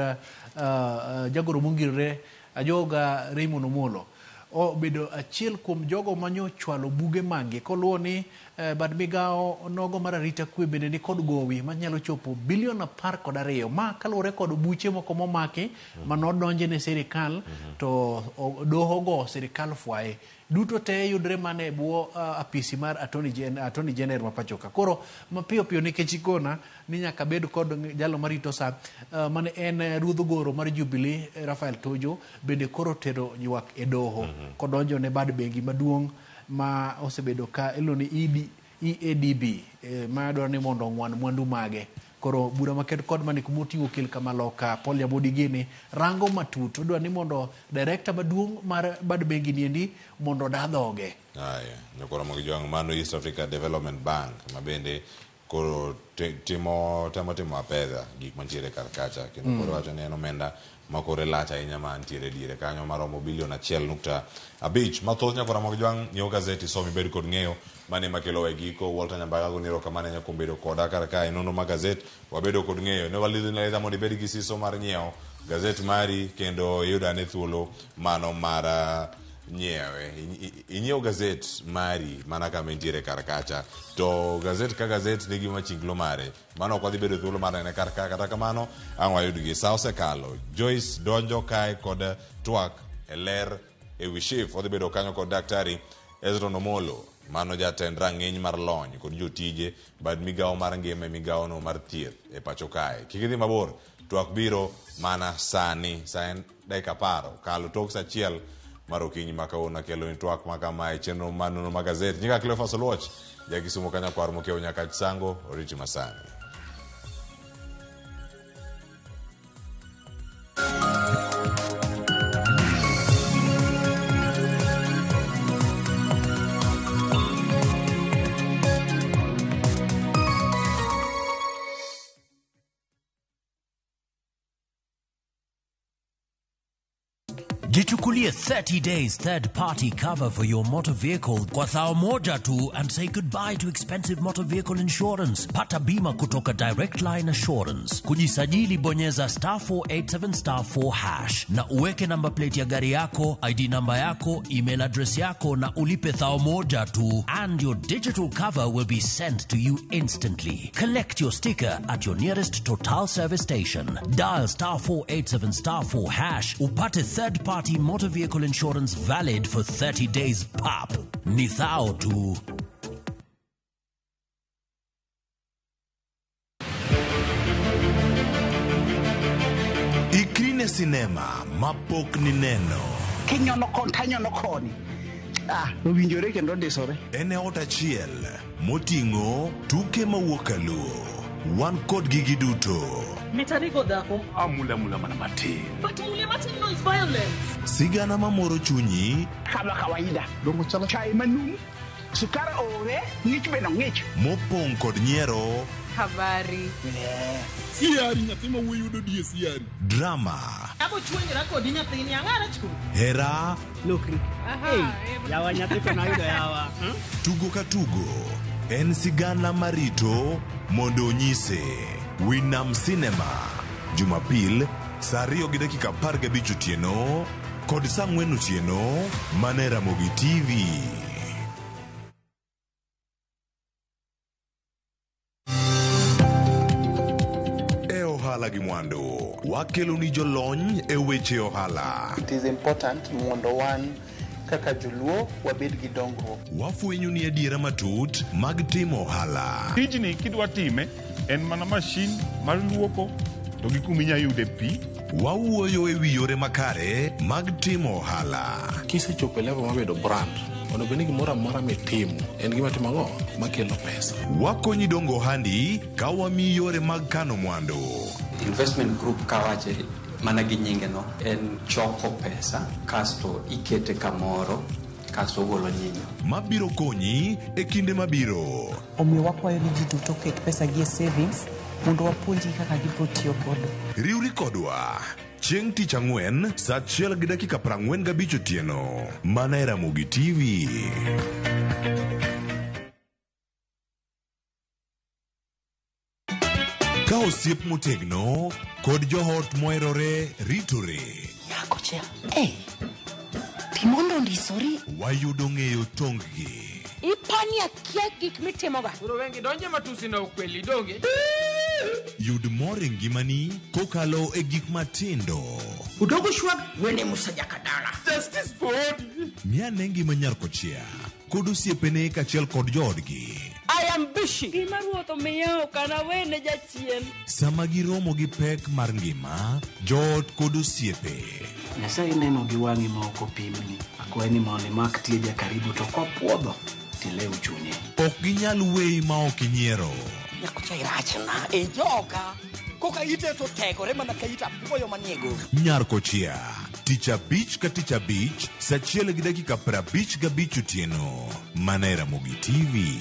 jagoro mongirore Ajoga Raymond Omolo obedo achiel kuom jogo manyochwalo buge maggi koluwo ni eh, bad migawo nogo mar arita kwe bende ni kod gowi manyalo chopo bilion 12 ma kaluwore kod buche moko momaki manodonje ne sirikal to doho go sirikal fwaye duto te yudre mana e bwo apisi mar Attorney, Gen Attorney General ma pacho ka. Koro mapiyo piyo nikech ikona ni nyaka bed kod jalo marito sa mane en ruodh goro mar Jubilee Raphael Tuju bende koro tero ywak e doho kodonjo ne bad bengi maduong' ma osebedo ka iluongo ni ED, EADB ma dwaro ni mondo ong'wan mwandu mage. Koro bura maket kod mani kuma oting'o okil kamaloka Paul Nyabodi gini rango matut odwa ni mondo director maduong' mar bad bengi niendi mondo oda dhoge. Aya, nyakoro mogi jwang' mano East Africa Development Bank ma bende koro timo temo timo apedha gik mantiere kar kacha kendo koro wacho ni en omenda ma kore lach ahinya ma ntiere diere kanyo maromo bilion 1.5. Mathoth nyakoro mogi jwang' nyiew gazeti som ibed kod ng'eyo mane makelo e giko. Walter Nyambaga goni erokamano ahinya kuom bedo koda kar kae e nonro mar gazet wabedo kod ng'eyo ne walidhoni alidha mondo ibed gi siso mar nyiewo gazet mari kendo iyud ane thuolo mano mar nyiewe. Inyiew gazet mari mana kama entiere kar kacha. To gazet ka gazet nigi machinglo mare. Mano ok wadhi bedo thuolo mar nene kar ka kata kamano ang' wayudgi. Sa osekalo. Joyce donjo kae kod twak e ler e wi SHIF. Odhi bedo kanyo kod Daktari Ezron Omolo, mano jatend rang'iny mar lony kod jotije bad migawo mar ngima e migawono mar thieth e pacho kae. Kik idhi mabor, twak biro mana sani. Sa en dakika 10 okalo tok sa 1 mar okinyi ma kawuono akelo ni twak ma kama e chenro mar nonro mag gazet. Nyinga Cleophas Oluoch, ja Kisumo ka nyakwar mokiewo Nyakach Sango, oriti masani. Jichukulie 30 days third party cover for your motor vehicle kwa thao moja tu and say goodbye to expensive motor vehicle insurance. Pata bima kutoka Direct Line Assurance. Kujisajili bonyeza star 487 star 4 hash na uweke number plate ya gari yako, ID namba yako, email address yako na ulipe thao moja tu and your digital cover will be sent to you instantly. Collect your sticker at your nearest Total service station. Dial star 487 star 4 hash upate third party motor vehicle insurance valid for 30 days pap. Ni thao tu. Ikri ne sinema mapok nineno. Kinyono kon tanyono koni. Ah, owinjore kendo ndisore. En e ot achiel moting'o tuke mawuok kaluo. Wan kodgi giduto. Mitarigo dhako. Amula mula mana matin. But mule matin no is violence. Sigana mamoro chunyi. Kama kawaida. Dongo chalo chai manum. Sukari ore, ng'ich be no ng'ich. Mopong' kod nyiero. Habari. Siari nyathi ma wuoyi yudo die siari. Drama. Abo chuonyra kodi nyathini ang'ara chu. Hera. Lokri. Hey, yawa nyathi to nayudo yawa. Tugo ka tugo. En sigana marito mondo onyise. Winam Cinema. Jumapil, saa 2:15 otieno kod saa 4 otieno mana e Ramogi TV. E ohala gi mwandu, wakelo ni jolony e weche ohala. It is important mondo wan kaka joluo wabed gi dongruok. Wafwenyo ni adiera matut mag timo ohala. Tijni kidwa time en mana mashin mar luoko to gi kuma inya yude pi. Wawuoyo e wi yore makare mag timo ohala. Kisechopo e level mar bedo brand, onego bed ni gimoro amora mitimo en gima timo ang'o makelo pesa. Wakonyi dongo ohandi ka wamiyi yore mag kano mwandu. Investment group kawache mana gi nyinge no en choko pesa kasto ikete kamoro kasto ogolo nyinyo. Mabiro konyi e kinde mabiro. Omiyo wakwayo ni ji duto oket pesa gi e savings mondo wapuonjgi kaka gibiro tiyo godo. Riwri kodwa chieng' tich ang'wen saa 1:45 otieno mana e Ramogi TV. Ka osiep motegno kod joot moherore ritore. Nyako cha, hey, timondo ndisori. Wayudo ng'eyo tong-gi. Ipani akia gik mitimoga. Koro wengi donje matusi na ukweli donge. Yud mor e ngimani kokalo e gik matindo. Udogo shwag wene Musa Jakadala. Justice for Odi. Ng'i ngima nyar kochia kod osiepene kaachiel kod joodgi. I am busy. Gima ruoth omiya ok anawene jachien. Sama giromo gi pek mar ngima, joot kod osiepe. Nyasaye neno gi wang'i ma ok opimni. Akwayi ni mondo imak tieja karibu to kopuodho tilew chunye. Ok ginyal weyi ma ok inyiero. Nyakocha irachna e joka. Koka ite to tegore mana ka ita apuoyo manie goro. Nyar kochia, tich abich ka tich abich, saa 1:55 otieno, mana e Ramogi TV.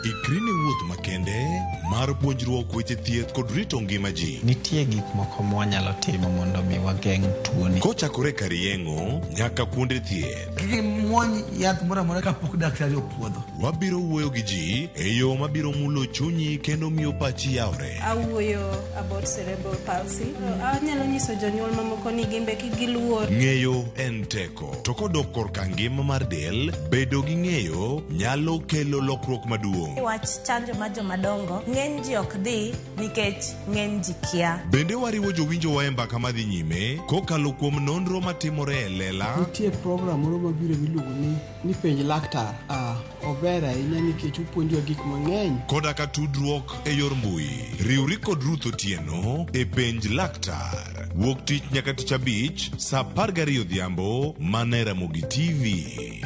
Ikri ne wuoth makende ma mar puonjruok weche thieth kod rito ngima ji. Nitie gik moko mwanyalo timo mondo mi wageng' tuoni. Kochakore kar yeng'o nyaka kuonde thieth. Kik imuony yath moro amora kapok daktari opuodho. Wabiro wuoyo gi ji e yo mabiro mulo chunyi kendo miyo pachi yawre. Awuoyo about cerebral palsy. Anyalo nyiso jonyuol mamoko ni gin be kik giluor. Ng'eyo en teko, to kodok korka ngima mar del, bedo gi ng'eyo nyalo kelo lokruok maduong'. Wach chanjo mar jomadongo, ng'eny ji ok dhi nikech ng'eny ji kia. Bende wariwo jowinjowa e mbaka madhi nyime kokalo kuom nonro matimore e lela. Nitie program moro mabiro miluongo ni ni penj laktar. Ah, ober ahinya nikech opuonjowa gik mang'eny. Koda ka tudruok e yor mbui. Riwri kod Ruth Otieno e Penj Laktar. Wuok tich nyaka tich abich saa 12 odhiambo mana e Ramogi TV.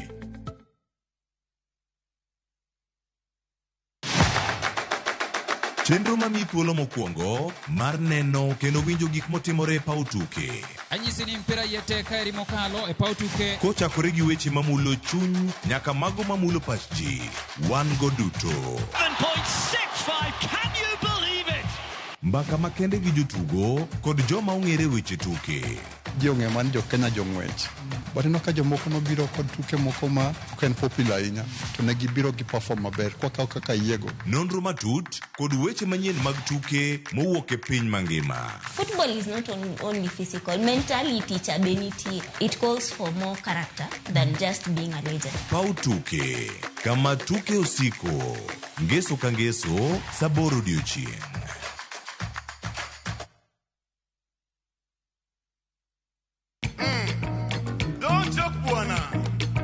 Chenro mamiyi thuolo mokwongo mar neno kendo winjo gik motimore e paw tuke. Anyisi ni mpira iye tek kaeri mokalo e paw tuke. Kochakore gi weche mamulo chuny nyaka mago mamulo pach ji, wan go duto. 7.65, can you believe it? Mbaka makende gi jotugo kod joma ong'ere weche tuke. Ji ong'eyo mana ni jo Kenya jong'wech. But ineno ka jomoko nobiro kod tuke moko ma ok en popular ahinya to ne gibiro gi perform maber kwakawo kaka yiego. Nonro matut kod weche manyien mag tuke mowuok e piny mangima. Football is not only physical, mentality cha be nitie. It calls for more character than just being a legend. Paw tuke, kama tuke osiko. Ngeso ka ngeso, saa aboro odiochieng'.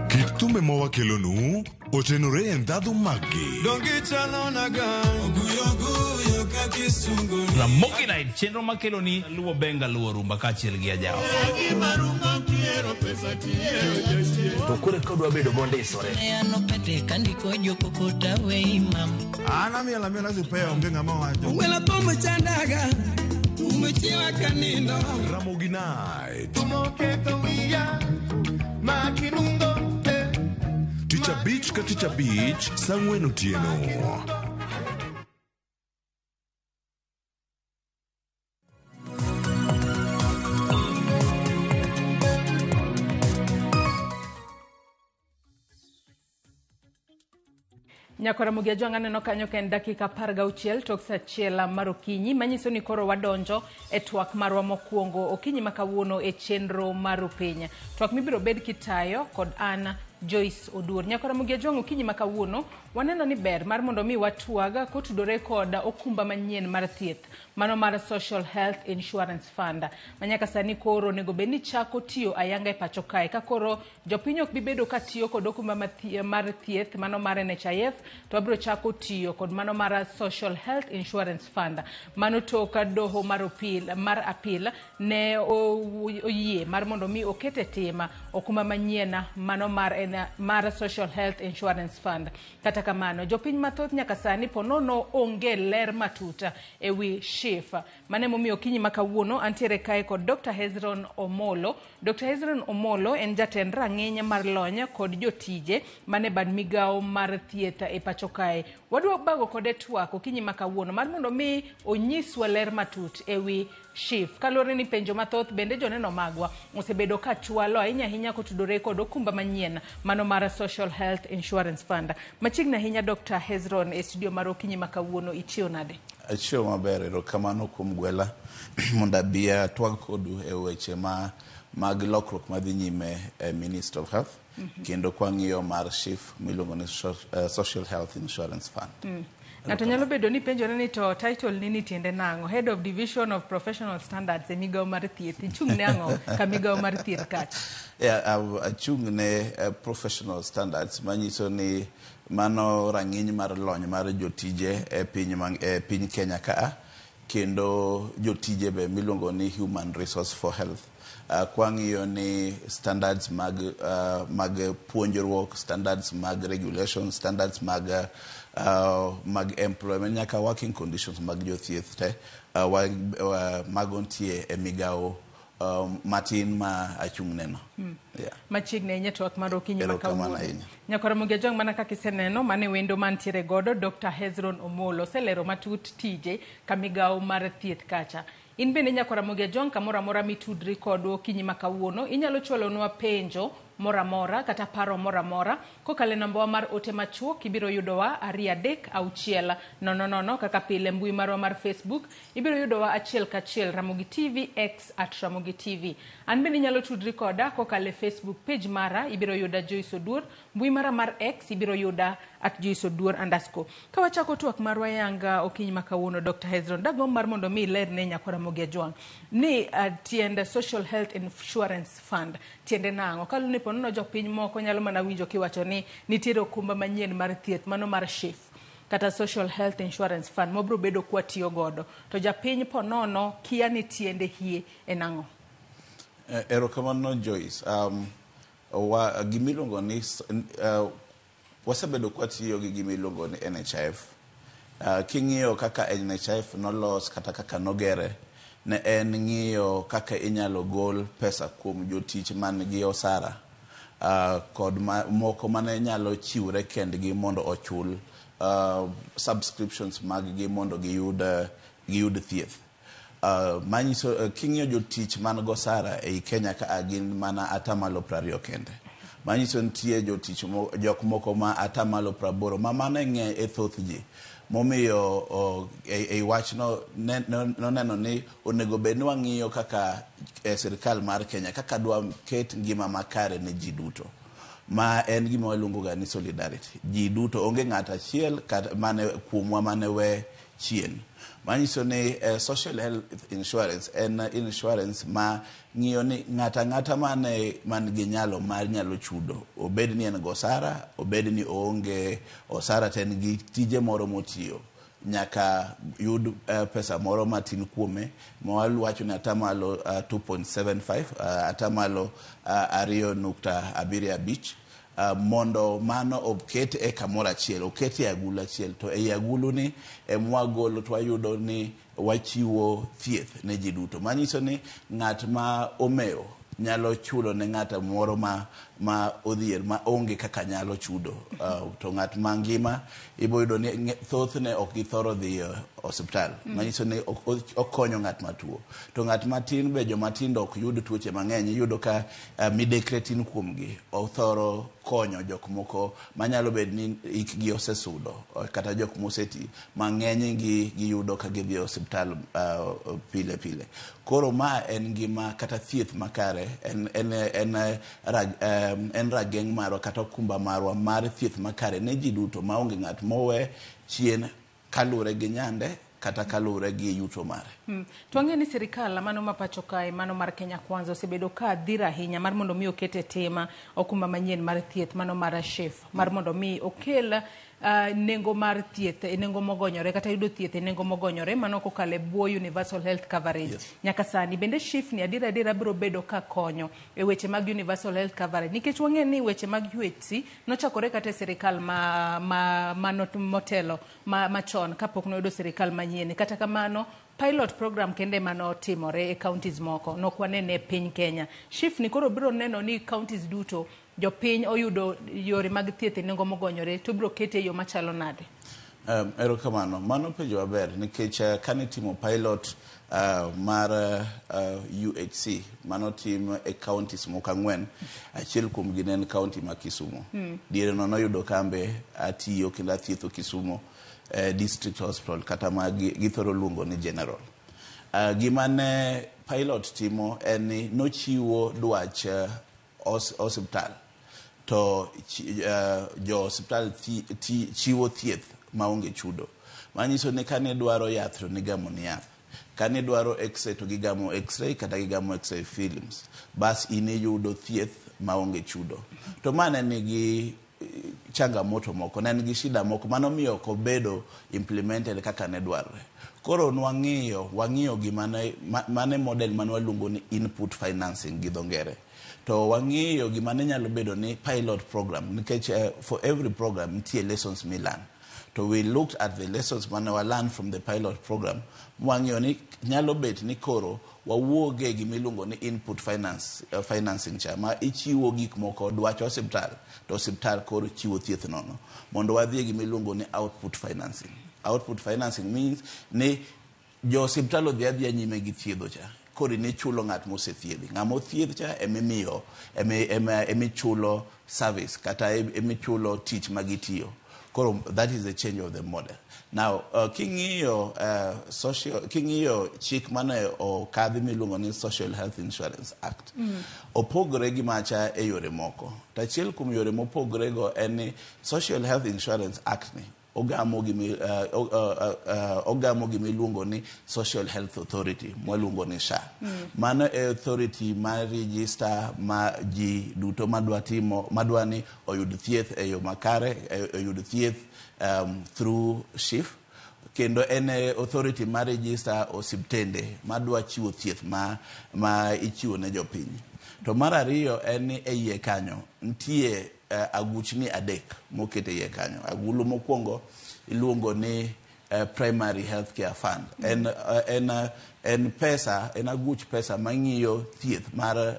Kit thumbe mawakelonu otenore e ndhadhu maggi. Ramogi Night, chenro makeloni luwo benga luwo rumba kaachiel gi ajawa. To koro ka odwa bedo mondisore. An amiel amiela sipea onge ng'ama wacho. Wela thum chandaga, umechiwa kanindo. Ramogi Night. Tich abich ka tich abich saa ang'wen otieno. Nyakora Ramogi Ajwang' aneno kanyo ka en dakika 16 tok saa achiel mar okinyi manyiso ni koro wadonjo e twak marwa mokwongo okinyi ma kawuono e chenro mar Upiny. Twak mibiro bed kitayo kod an Joyce Oduor. Nyakora Ramogi Ajwang' okinyi ma kawuono waneno ni ber mar mondo mi watwag kotudore kod okumba manyien mar thieth mano mar Social Health Insurance Fund ma nyaka sani koro onego bed ni chako tiyo ayanga e pacho kae ka koro jopiny ok bi bedo ka tiyo kod okumba mar thieth mano mar NHIF to wabiro chako tiyo kod mano mar Social Health Insurance Fund. Mano tok doho mar apil ne oyie mar mondo mi oket e tim okumba manyien mano mar Social Health Insurance Fund. Kata kamano jopiny mathoth nyaka sani ponono onge ler matut ewi SHIF. Mano emomiyo okinyi ma kawuono antiere kae kod Dr. Hezron Omolo. Dr. Hezron Omolo en jatend rang'iny mar lony kod jotije mane bad migawo mar thieth e pacho kae. Wadwa bago kode twak okinyi ma kawuono mar mondo mi onyiswa ler matut ewi SHIF. Kaluwore ni penjo mathoth bende joneno magwa osebedo ka chwalo ahinya ahinya kotudore kod okumba manyien mano mar Social Health Insurance Fund. Machiegni ahinya Dr. Hezron e studio mar okinyi ma kawuono, ichiew nade? Achiew maber, erokamano kuom gwela mondo abi atwag kodu e weche mag lokruok madhi nyime e Ministry of Health kendo kwang'iyo mar SHIF miluongo ni Social Health Insurance Fund. Ng'ato nyalo bedo ni penjore ni to title ni ni tiende nang'o? Head of Division of Professional Standards e migawo mar thieth. Ichung' ne ang'o ka migawo mar thieth kacha? Yeah, achung' ne professional standards manyiso ni mano rang'iny mar lony mar jotije e piny Kenya ka kendo jotije be miluongo ni Human Resource for Health. Kwang'iyo ni standards mag puonjruok, standards mag regulation, standards mag employment nyaka working conditions mag jothieth te mago nitie e migawo matin ma achung' neno. Yeah. Machiegni ahinya twak mar okinyi ma Erokamano kawuono. ahinya. Nyakwar Ramogi Ajwang' mana kaka iseneno, mane wendo mantiere godo Dr. Hezron Omolo oselero matut tije ka migawo mar thieth kacha. In bende Nyakwar Ramogi Ajwang' kamoro amora mitudri kodwa okinyi ma kawuono, inyalo chwalonwa penjo moro amora kata paro moro amora kokalo e nambawa mar ote machuok. Ibiro yudowa 2 3 6 0 0 kaka pile. Mbui marwa mar Facebook ibiro yudowa achiel kachiel Ramogi TV, X @RamogiTV. An bende inyalo tudri koda kokalo e Facebook page mara, ibiro yuda Joyce Oduor. Mbui mara mar X ibiro yuda @JoyceOduor_. Ka wachako twak marwa yanga okinyi ma kawuono, Dr. Hezron, dagomb mar mondo mi iler ne Nyakwar Ramogi Ajwang' ni tiend Social Health Insurance Fund tiende nang'o? Kaluwore ni ponono jopiny moko nyalo mana winjo kiwacho ni nitiere okumba manyien mar thieth mano mar SHIF kata Social Health Insurance Fund mabiro bedo kwatiyo godo, to japiny ponono kia ni tiende hie en ang'o? Erokamano Joyce. Gimiluongo ni wasebedo kwatiyo gi gimiluongo ni NHIF. King'iyo kaka NHIF nolos kata kaka nogere, ne en ng'iyo kaka inyalo gol pesa kuom jotich man gi osara kod moko mane nyalo chiwre kendgi mondo ochul subscriptions mag gi mondo giyud thieth. Manyiso king'iyo jotich man gosara ei Kenya ka gin mana 20% kende. Manyiso nitie jotich jok moko ma 80% ma mano e e thoth ji. Momiyo ei wachno noneno ni onego bed ni wang'iyo kaka sirikal mar Kenya kaka dwa ket ngima makare ne ji duto. Ma en gima waluongo ga ni solidarity. Ji duto, onge ng'at achiel kata mane kuomwa mane we chien. Manyiso ni social health insurance en insurance ma ng'iyo ni ng'ata ang'ata mane man gi nyalo mar nyalo chudo, obed ni en gosara, obed ni oonge osara, to en gi tije moro motiyo, nyaka yud pesa moro matin kuome ma wawacho ni atamalo 2.75, 2.75%, mondo mano oket e kamoro achiel, oket e agulu achiel, to ei agulu ni emwagolo to wayudo ni wachiwo thieth ne ji duto. Manyiso ni ng'at ma omewo nyalo chulo ne ng'at moro ma odhier ma onge kaka nyalo chudo. To ng'at mangima ibo yudo ni thothne ok githoro dhi e osiptal. Manyiso ni okonyo ng'at matuo. To ng'at matin be, joma tindo ok yud tuoche mang'eny. Iyudo ka midekre tin kuomgi. Othoro konyo jok moko manyalo bedo ni hikgi osesudo kata jok moseti ma ng'eny gi giyudo ka gidhi e osiptal pile pile. Koro ma en ngima kata thieth makare en rageng' marwa kata okumba marwa mar thieth makare ne ji duto maonge ng'at mowe chien kaluwore gi nyande kata kaluwore gi yuto mare. To wang'eyo ni sirikal mano ma pacho kae, mano mar Kenya Kwanza, osebedo ka dhir ahinya mar mondo mi oket e tim okumba manyien mar thieth mano mar SHIF, mar mondo mi okel nengo mar thieth e nengo mogonyore kata yudo thieth e nengo mogonyore, mano kokalo e bwo universal health coverage. Nyaka sani bende SHIF ni adier adiera biro bedo ka konyo e weche mag universal health coverage, nikech wang'eyo ni weche mag UHC nochakore kata e sirikal ma motelo machon kapok noyudo sirikal manyien. Kata kamano pilot program kende manotimore e counties moko nok wanene e piny Kenya. SHIF ni koro biro neno ni counties duto jopiny oyudo yore mag thieth e nengo mogonyore, to ibiro kete e yo machalo nade? Erokamano. Mano penjo maber nikech kane itimo pilot mar UHC manotim e counties moko ang'wen, achiel kuomgi ne en county ma Kisumu. Diere no noyudo kambe atiyo kendo athietho Kisumu district hospital kata ma githoro luongo ni general. Gima ne pilot timo en ni nochiwo dwach osiptal to jo osiptal chiwo thieth maonge chudo. Manyiso ni kane dwaro yath to nigamo ni yath. Kane dwaro x-ray to gigamo x-ray kata gigamo x-ray films. Bas in iyudo thieth maonge chudo. To ma ne nigi changamoto moko, ne en gi shida moko manomiyo ok obedo implemented kaka ne dwarre. Koro nwang'iyo wang'iyo gima ne mane model mane waluongo ni input financing gi dho ngere. To wang'iyo gima ne nyalo bedo ni pilot program nikech for every program nitie lessons milearn. To To we looked at the lessons mane wa learn from the pilot program, mwang'iyo ni nyalo bet ni koro wawuoge gima iluongo ni input finance, financing cha ma ichiwo gik moko dwach osiptal to osiptal koro chiwo thieth nono, mondo wadhi e gima iluongo ni output financing. Output financing means ni jo osiptal odhi adhiya nyime gi thiedho cha, koro inichulo ng'at mosethiedhi. Ng'ama othiedh cha emimiyo emichulo service kata emichulo tich ma gitiyo. Koro that is the change of the model. Now king'iyo social, king'iyo chik mane okadhi miluongo ni Social Health Insurance Act, opogore gi macha e yore moko. To achiel kuom yore mopogore go en ni Social Health Insurance Act ni ogamo gimi ogamo gimiluongo ni Social Health Authority, mwaluongo ni SHA. Mano e authority ma register ma ji duto madwa timo, madwa ni oyud thieth e yo makare, oyud thieth through SHIF, kendo en e authority ma register osiptende madwa chiwo thieth ma ichiwo ne jopiny. To mar ariyo en ni e iye kanyo nitie aguchni adek moket e iye kanyo. Agulu mokwongo iluongo ni Primary Health Care Fund. En pesa, en aguch pesa mang'iyo thieth mar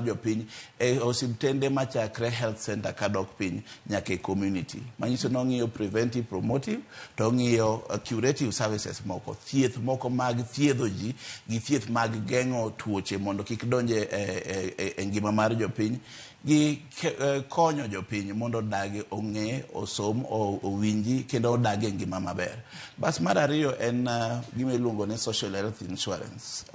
jopiny e osiptende machakre health center kadok piny nyaka e community. Manyiso ni ong'iyo preventive, promotive, to ong'iyo curative services moko, thieth moko mag thiedho ji gi thieth mag geng'o tuoche mondo kik donj e ngima mar jopiny, gi konyo jopiny mondo odag, ong'e, osom, owinji kendo odag e ngima maber. Bas mar ariyo en gima iluongo ni Social Health Insurance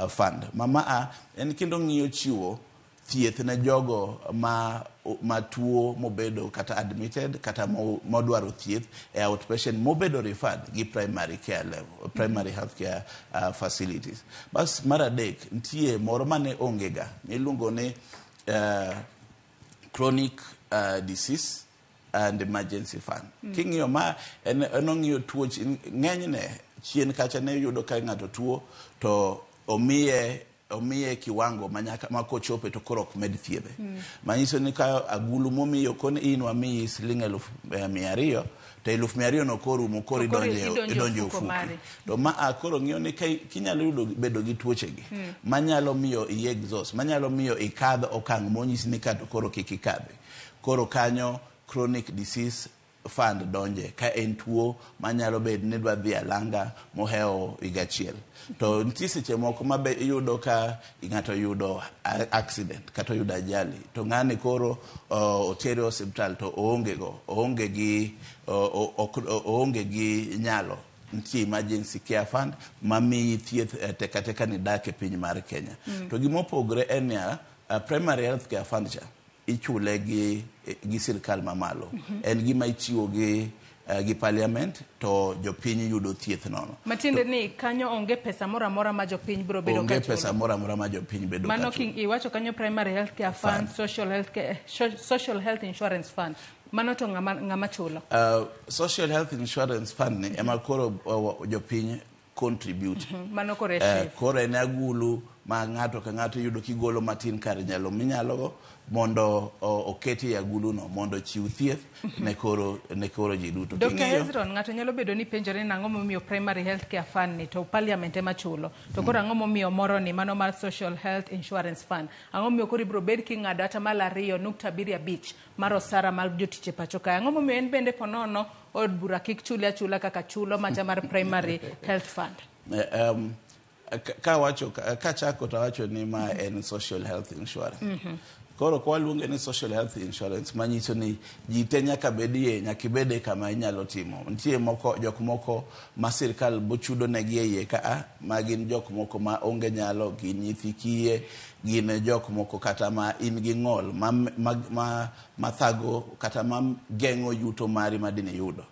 Fund. Ma maa en kendo ng'iyo chiwo thieth ne jogo ma tuo mobedo kata admitted kata modwaro thieth e outpatient mobedo referred gi primary care level, primary health care facilities. Bas mar adek nitie moro mane onge ga miluongo ni Chronic Disease and Emergency Fund. King'iyo ma en ong'iyo tuoche ng'enyne chien kacha ne yudo ka ng'ato tuo to omiye kiwango manyaka ma kochope to koro ok med thiedhe. Manyiso ni ka agulu momiyo koni in wamiyi siling 200,000 to 200,000 no korumo koro idonje ofuko. To ma koro ng'iyo ni kinyalo yudo bedo gi tuoche gi manyalo miyo i exhaust, manyalo miyo ikadh okang' monyisi ni kato koro kik ikadhi. Koro kanyo Chronic Disease Fund donje ka en tuo manyalo bedo ni dwa dhi alanga mohewo higa achiel. To nitie seche moko ma be iyudo ka ng'ato yudo accident kata oyudo ajali to ng'ani koro otere osiptal to oonge go, oonge gi nyalo. Nitie Emergency Care Fund mamiyi thieth teka teka ni dak e piny mar Kenya. To gimopogore en niya, Primary Health Care Fund cha ichule gi sirkal mamalo. En gima ichiwo gi parliament to jopiny yudo thieth nono. Matiende ni kanyo onge pesa moro amora ma jopiny biro bedo kachulo. Onge pesa moro amora ma jopiny bedo kachulo. Mano iwacho kanyo Primary Health Care Fund, Social Health Care, Social Health Insurance Fund. Mano to ng'ama chulo? Social Health Insurance Fund ni ema koro jopiny contribute. Mano koro e SHIF. Koro en agulu ma ng'ato ka ng'ato yudo kigolo matin kar nyalo minyalogo mondo oketi e aguluno mondo chiw thieth ne koro ji duto. Dr. Hezron, ng'ato nyalo bedo ni penjore ni ang'o momiyo Primary Health Care Fund ni to parliament ema chulo, to koro ang'o momiyo moro ni mano mar Social Health Insurance Fund, ang'o momiyo koro ibiro bed king'ado 2.75% mar osara mar jotich e pacho kae, ang'o momiyo en bende ponono od bura kik chule achula kaka chulo macha mar Primary Health Fund? Kachako to awacho ni ma en Social Health Insurance. Koro kwa luonge ni Social Health Insurance manyiso ni ji te nyaka bedie, nyaka ibede kama inyalo timo. Nitie moko jok moko ma sirkal bochudo negi e iye ka ma gin jok moko ma onge nyalo, gin nyithi kiye, gin jok moko kata ma in gi ng'ol ma thago kata ma geng'o yuto mari ma dine yudo.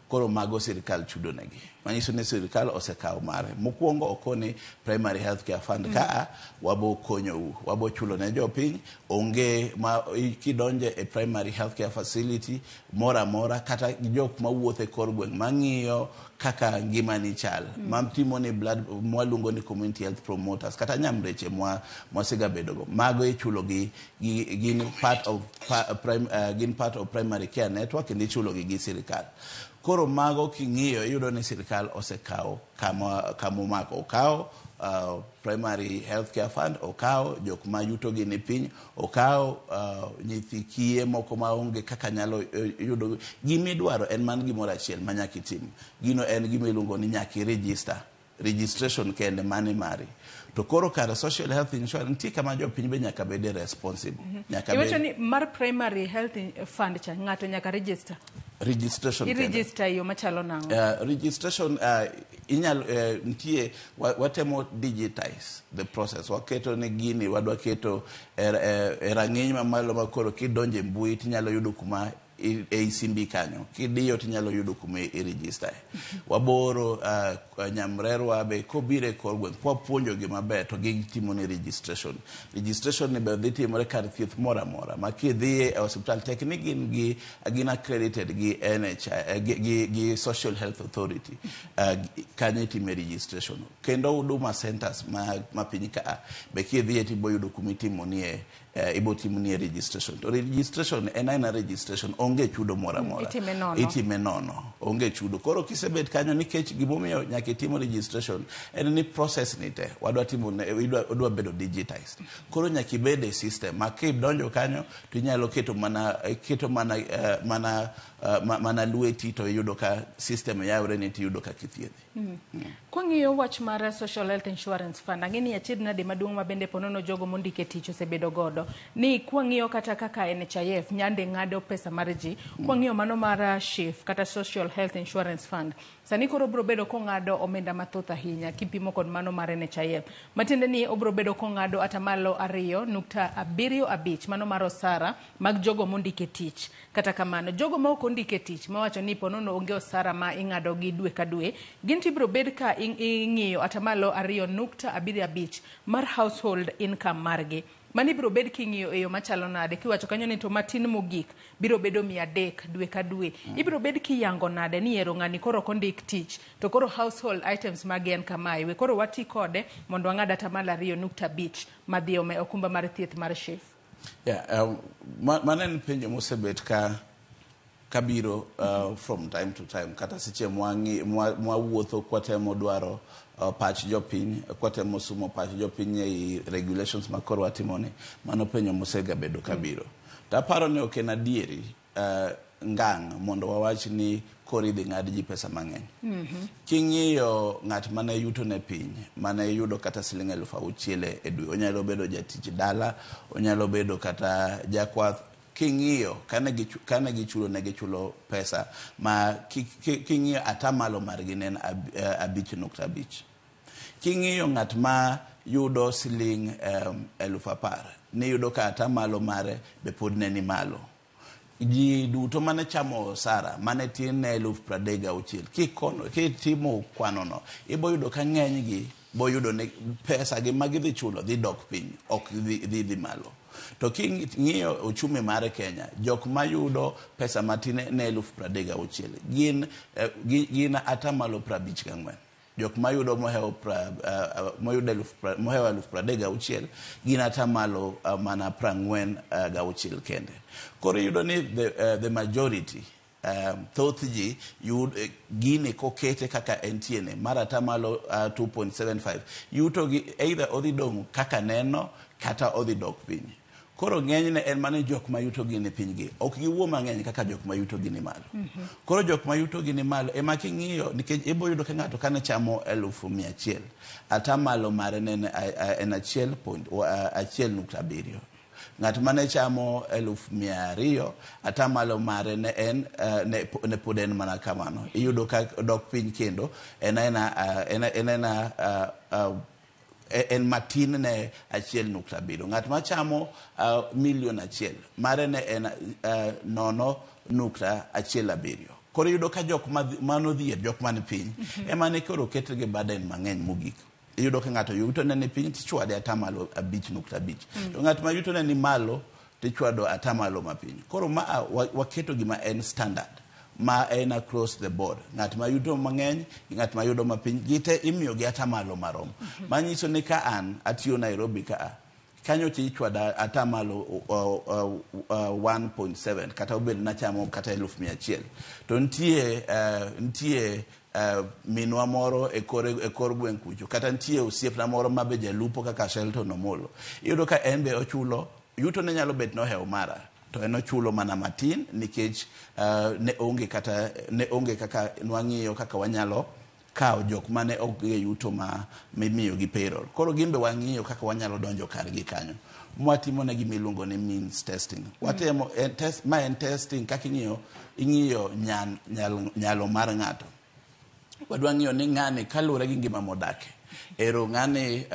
Koro mago sirkal chudo negi. Manyiso ni sirikal osekawo mare. Mokwongo okoni primary health care fund kaa wabo konyou, wabo chulo ne jopiny. Onge ma kidonje e primary health care facility moro amora, kata jok mawuotho e kor gweng' mang'iyo kaka ngimani chal, matimo ni blood mwaluongo ni community health promoters, kata nyamreche mwasegabedogo, mago ichulo gi, gin part of pa, prime, gin part of primary care network kendo ichulo gi gi sirikal. Koro mago king'iyo iyudo ni sirikal osekawo kama kamomako, okawo primary health care fund, okawo jok ma yutogi ni piny, okawo nyithi kiye moko maonge kaka nyalo yudo gimidwaro. En man gimoro achiel ma nyaka itim, gino en gima iluongo ni nyaka i-register, registration kende mane mari. To koro kar social health insurance nitie kama jopiny be nyaka bede responsible, nyaka Iwacho bed ni mar primary health fund cha ng'ato nyaka register. Registration kende. I-register e yo machalo nang'o? Registration inyal nitie watemo digitize the process, waketo ni gini wadwa keto e rang'iny mamalo ma koro kidonjo e mbui tinyalo yudo kuma ei simbi kanyo kidiyo tinyalo yudo kuma i-register. Waboro nyamrerwa be kobiro e kor gweng' kwapuonjogi maber to gitimo ni registration. Registration ni be dhi timore kar thieth moro amora ma kidhi e osiptal, tek ni gin gi gin accredited gi NHI, gi Social Health Authority, kanyo itime registration. Kendo Huduma centers ma piny ka be kidhiye tiboyudo kuma itimonie ibo timnie registration. To registration en aena registration, onge chudo moro amora. Itime nono. Itime nono, onge chudo. Koro kisebet kanyo, nikech gimomiyo nyaka itim registration en ni process ni te wadwa timo odwa bedo digitized. Koro nyaka ibed e system ma kidonjo kanyo to inyalo keto mana lweti to iyudo ka system yawre ni tiyudo kaka ithiedhi. Kwang'iyo wach mar Social Health Insurance Fund, ang'e ni achiedh nade maduong' ma bende ponono jogo mondike tich osebedo godo ni kwang'iyo kata kaka NHIF nyande ng'ado pesa mar ji, kwang'iyo mano mar SHIF kata Social Health Insurance Fund, sani koro obiro bedo kong'ado omenda mathoth ahinya kipimo kod mano mar NHIF, matiende ni obiro bedo kong'ado 2.75% mano mar osara mag jogo mondike tich. Kata kamano, jogo ma ok ondike tich, mawacho ni ponono onge osara ma ing'ado gi dwe ka dwe, gin to ibiro bed ka ing'iyo 2.75% mar household income margi. Mano ibiro bed king'iyo e yo machalo nade? Kiwacho kanyo ni to matin mogik biro bedo 300 dwe ka dwe. Ibiro bed kiyango nade ni ero ng'ani koro ok ondik tich to koro household items mage en kamae, we koro wati kode mondo wang'ad 2.5% madhi e okumba mar thieth mar SHIF? Yeah, mano en penjo mosebet ka kabiro from time to time, kata seche mwawuotho kwatemo dwaro pach jopiny, kwatemo sumo pach jopiny ei regulations ma koro watimo ni mano penjo mosegabedo kabiro. To aparo ni ok en adieri ngang' mondo wawach ni koro idhi ng'ad ji pesa mang'eny. King'iyo ng'at mane yuto ne piny, mane yudo kata siling 6,000 e dwe, onyalo bedo jatich dala, onyalo bedo kata jakwath. King'iyo kane gichulo, ne gichulo pesa ma king'iyo atamalo margi ne en 5.5. King'iyo ng'at ma yudo siling 10,000, niyudo ka atamalo mare be pod ne ni malo. Ji duto mane chamo osara mane tin ne 36,000, kikono kitimo kwanono ibo yudo ka ng'eny gi bo yudo ni pesa gi ma gidhi chulo dhi dok piny, ok dhi malo. To king'iyo uchumi mar Kenya, jok mayudo pesa matin ne 36,000 gin 54%. Jok mayudo mohewo mohewo 36,000 gin atamalo mana 46 kende. Koro iyudo ni the majority, thoth ji yud gini kokete kaka entie ne mar atamalo 2.75, yuto gi either odhi dong' kaka neno kata odhi dok piny. Koro ng'enyne en mana jok ma yuto gi ni piny gi ok giwuo mang'eny kaka jok ma yuto gi ni malo. Koro jok ma yuto gi ni malo ema king'iyo, nikech ibo yudo ka ng'ato kane chamo 100,000, atamalo mare ne en 1.7. Ng'at mane chamo 200,000, atamalo mare ne en ne pod en mana kamano. Iyudo ka dok piny kendo en aena en aena en matin ne 1.7. Ng'at machamo 1,000,000 mare ne en 0.17. Koro iyudo ka jok manodhier, jok man piny, ema ne koro oket gi burden mang'eny mogik. Iyudo ka ng'ato yuto ne ni piny tichwade 5.5%. To ng'at ma yuto ne ni malo tichwado atamalo mapiny. Koro ma waketo gima en standard ma en across the board. Ng'at ma yuto mang'eny gi ng'at ma yudo mapiny gite imiyo gi atamalo marom. Manyiso ni ka an atiyo Nairobi ka kanyo tichwada atamalo 1.7 kata obed nachamo kata 100,000. To nitie minwa moro e kor gweng' kucho, kata nitie osiepna moro mabe jalupo kaka Shelton Omolo. Iyudo ka en be ochulo, yuto ne nyalo bet nohewo mara, to en ochulo mana matin nikech ne onge kaka nwang'iyo kaka wanyalo kawo jok mane ok gi yuto ma mimiyo gi payroll. Koro gin be wang'iyo kaka wanyalo donjo kargi kanyo. Mwatimo ne gima iluongo ni means testing. Watimo test, ma en testing kaka ing'iyo nyalo mar ng'ato. Wadwa ng'iyo ni ng'ani kaluwore gi ngima modake. Ero ng'ani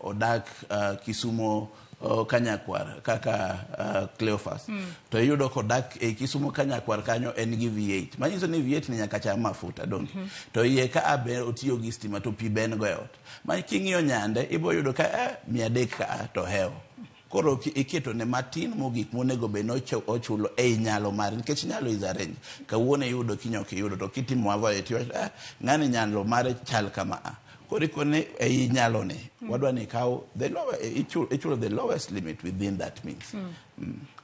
odak Kisumo Kanyakwar kaka Cleophas. To iyudo kodak e Kisumo Kanyakwar kanyo en gi V8. Manyiso ni V8 ni nyaka cham mafuta donge. To iye ka abe otiyo gi stima to pi be en go e ot. Ma king'iyo nyande ibo yudo ka 300 ka to hewo. Koro iketo ne matin mogik monego bed ni ochulo ei nyalo mare, nikech nyalo is a range. Kawuono iyudo kiny ok iyudo, to kitimo average tiwacho ng'ani nyalo mare chal kama a. Koro ikone ei nyalo ni wadwa ni ikaw the lower, ichulo the lowest limit within that means.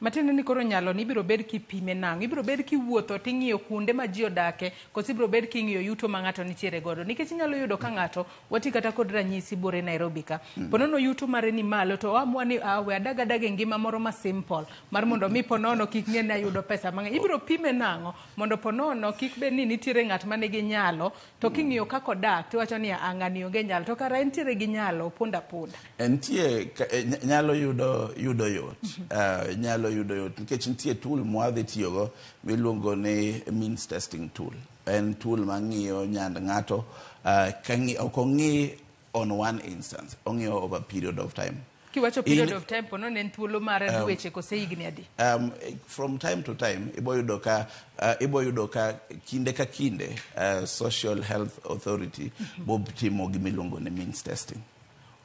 Matiende ni koro nyalo ni ibiro bed kipime nang'o, ibiro bed kiwuotho ting'iyo kuonde ma ji odake, koso ibiro bed king'iyo yuto ma ng'ato nitiere godo. Nikech inyalo yudo ka ng'ato wati kata kod ranyisi bore Nairobi ka. Ponono yuto mare ni malo to oamua ni we adag adag e ngima moro ma simple mar mondo mi ponono kik ng'e ni ayudo pesa mang'eny. Ibiro pime nang'o mondo ponono kik bed ni nitiere ng'at ma nigi nyalo to king'iyo kaka odak tiwacho ni ng'ani onge nyalo, to kara entiere gi nyalo ponda ponda. Entie nyalo yudo yot. Nyalo yudo yot nikech nitie tool mwadhi tiyogo miluongo ni means testing tool. En tool mang'iyo nyand ng'ato, ok ong'i on one instance, ong'iyo over period of time. Kiwacho period of time, ponono en thuolo mar dweche kose higni adi? From time to time ibo yudo ka kinde ka kinde Social Health Authority bo timo gimiluongo ni means testing.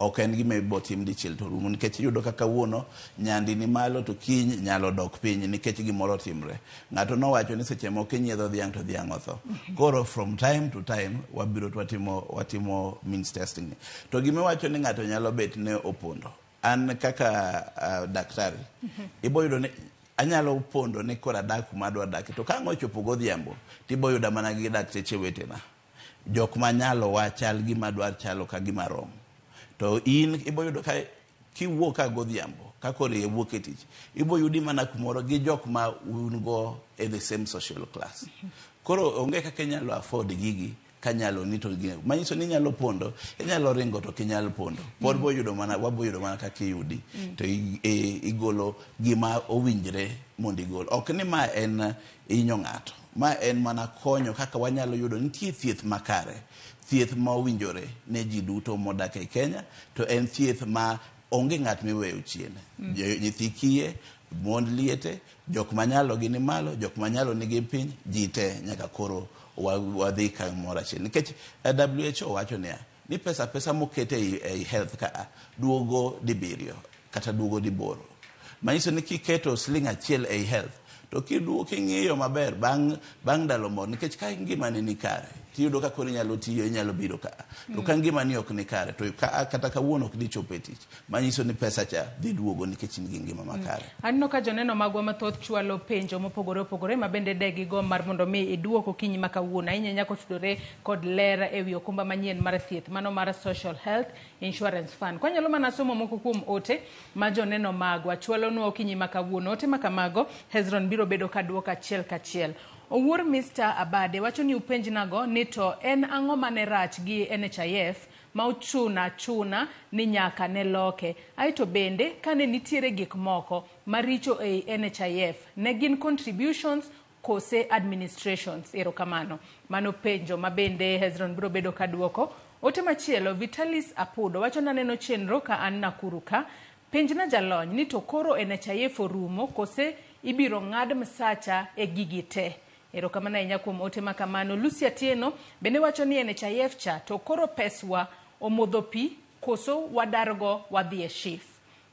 Ok en gima ibo tim dichiel to rumo, nikech iyudo ka kawuono nyandi ni malo to kiny nyalo dok piny nikech gimoro timre. Ng'ato nowacho ni seche moko inyiedho dhiang' to dhiang' otho. Koro from time to time wabiro to watimo means testing. To gima iwacho ni ng'ato nyalo bet ne opondo. An kaka daktari, ibo yudo ni anyalo pondo ni koro adak kuma adwa dake, to ka ang' ochopo godhiambo tibo yuda mana gi dakteche wetena. Jok manyalo wa chal gima dwar chalo ka gima rom. To in ibo yudo ka kiwuok ka godhiambo ka koro iwuok e tich, ibo yudi mana kumoro gi jok ma un go e the same social class. Koro onge kaka inyalo afford gigi kanyalo ni to gini. Manyiso ni inyalo pondo, inyalo ringo to ok inyal pondo. Pod bo yudo mana, wabo yudo mana kaka iyudi. To igolo gima owinjre mondo igol. Ok ni ma en hinyo ng'ato, ma en mana konyo kaka wanyalo yudo nitie thieth makare, thieth ma owinjore ne ji duto modak e Kenya, to en thieth ma onge ng'at miweyo chien. Nyithi kiye, mond liete, jok manyalo gi ni malo, jok manyalo nigi piny, ji te nyaka koro wadhi kamoro achiel. Nikech WHO wacho niya, ni pesa mokete ei health ka duogo dibiriyo kata duogo diboro. Manyiso ni kiketo siling 1 ei health, to kiduogo king'iyo maber bang' ndalo moro, nikech ka ngimani ni kare tiyudo ka koro inyalo tiyo, inyalo biro ka. To ka ngimani ok ni kare, to kata kawuono ok dichop e tich, manyiso ni pesa cha dhi duogo nikech in gi ngima makare. Aneno ka joneno magwa mathoth chwalo penjo mopogore opogore ma bende de gigo mar mondo mi iduok okinyi ma kawuono, ahinya ahinya kotudore kod ler ewi okumba manyien mar thieth, mano mar Social Health Insurance Fund. Kwanyalo mana somo moko kuom ote ma joneno magwa chwalonwa okinyi ma kawuono. Ote ma kamago Hezron biro bedo ka duoko achiel kachiel. Owuor Mr. Abade wacho ni upenjnago ni to en ang'o mane rach gi NHIF ma ochuna chuna ni nyaka ne loke. Aeto bende kane nitiere gik moko maricho ei NHIF, ne gin contributions kose administrations? Erokamano. Mano penjo ma bende Hezron biro bedo ka duoko. Ote machielo Vitalis Apudo wacho naneno chenro ka an Nakuru ka. Penjna jalony ni to koro NHIF orumo kose ibiro ng'ad msacha e gigi te. Erokamano ahinya kuom ote ma kamano. Lucy Atieno bende wacho ni NHIF cha to koro peswa omodho pi koso wadargo wadhi e SHIF?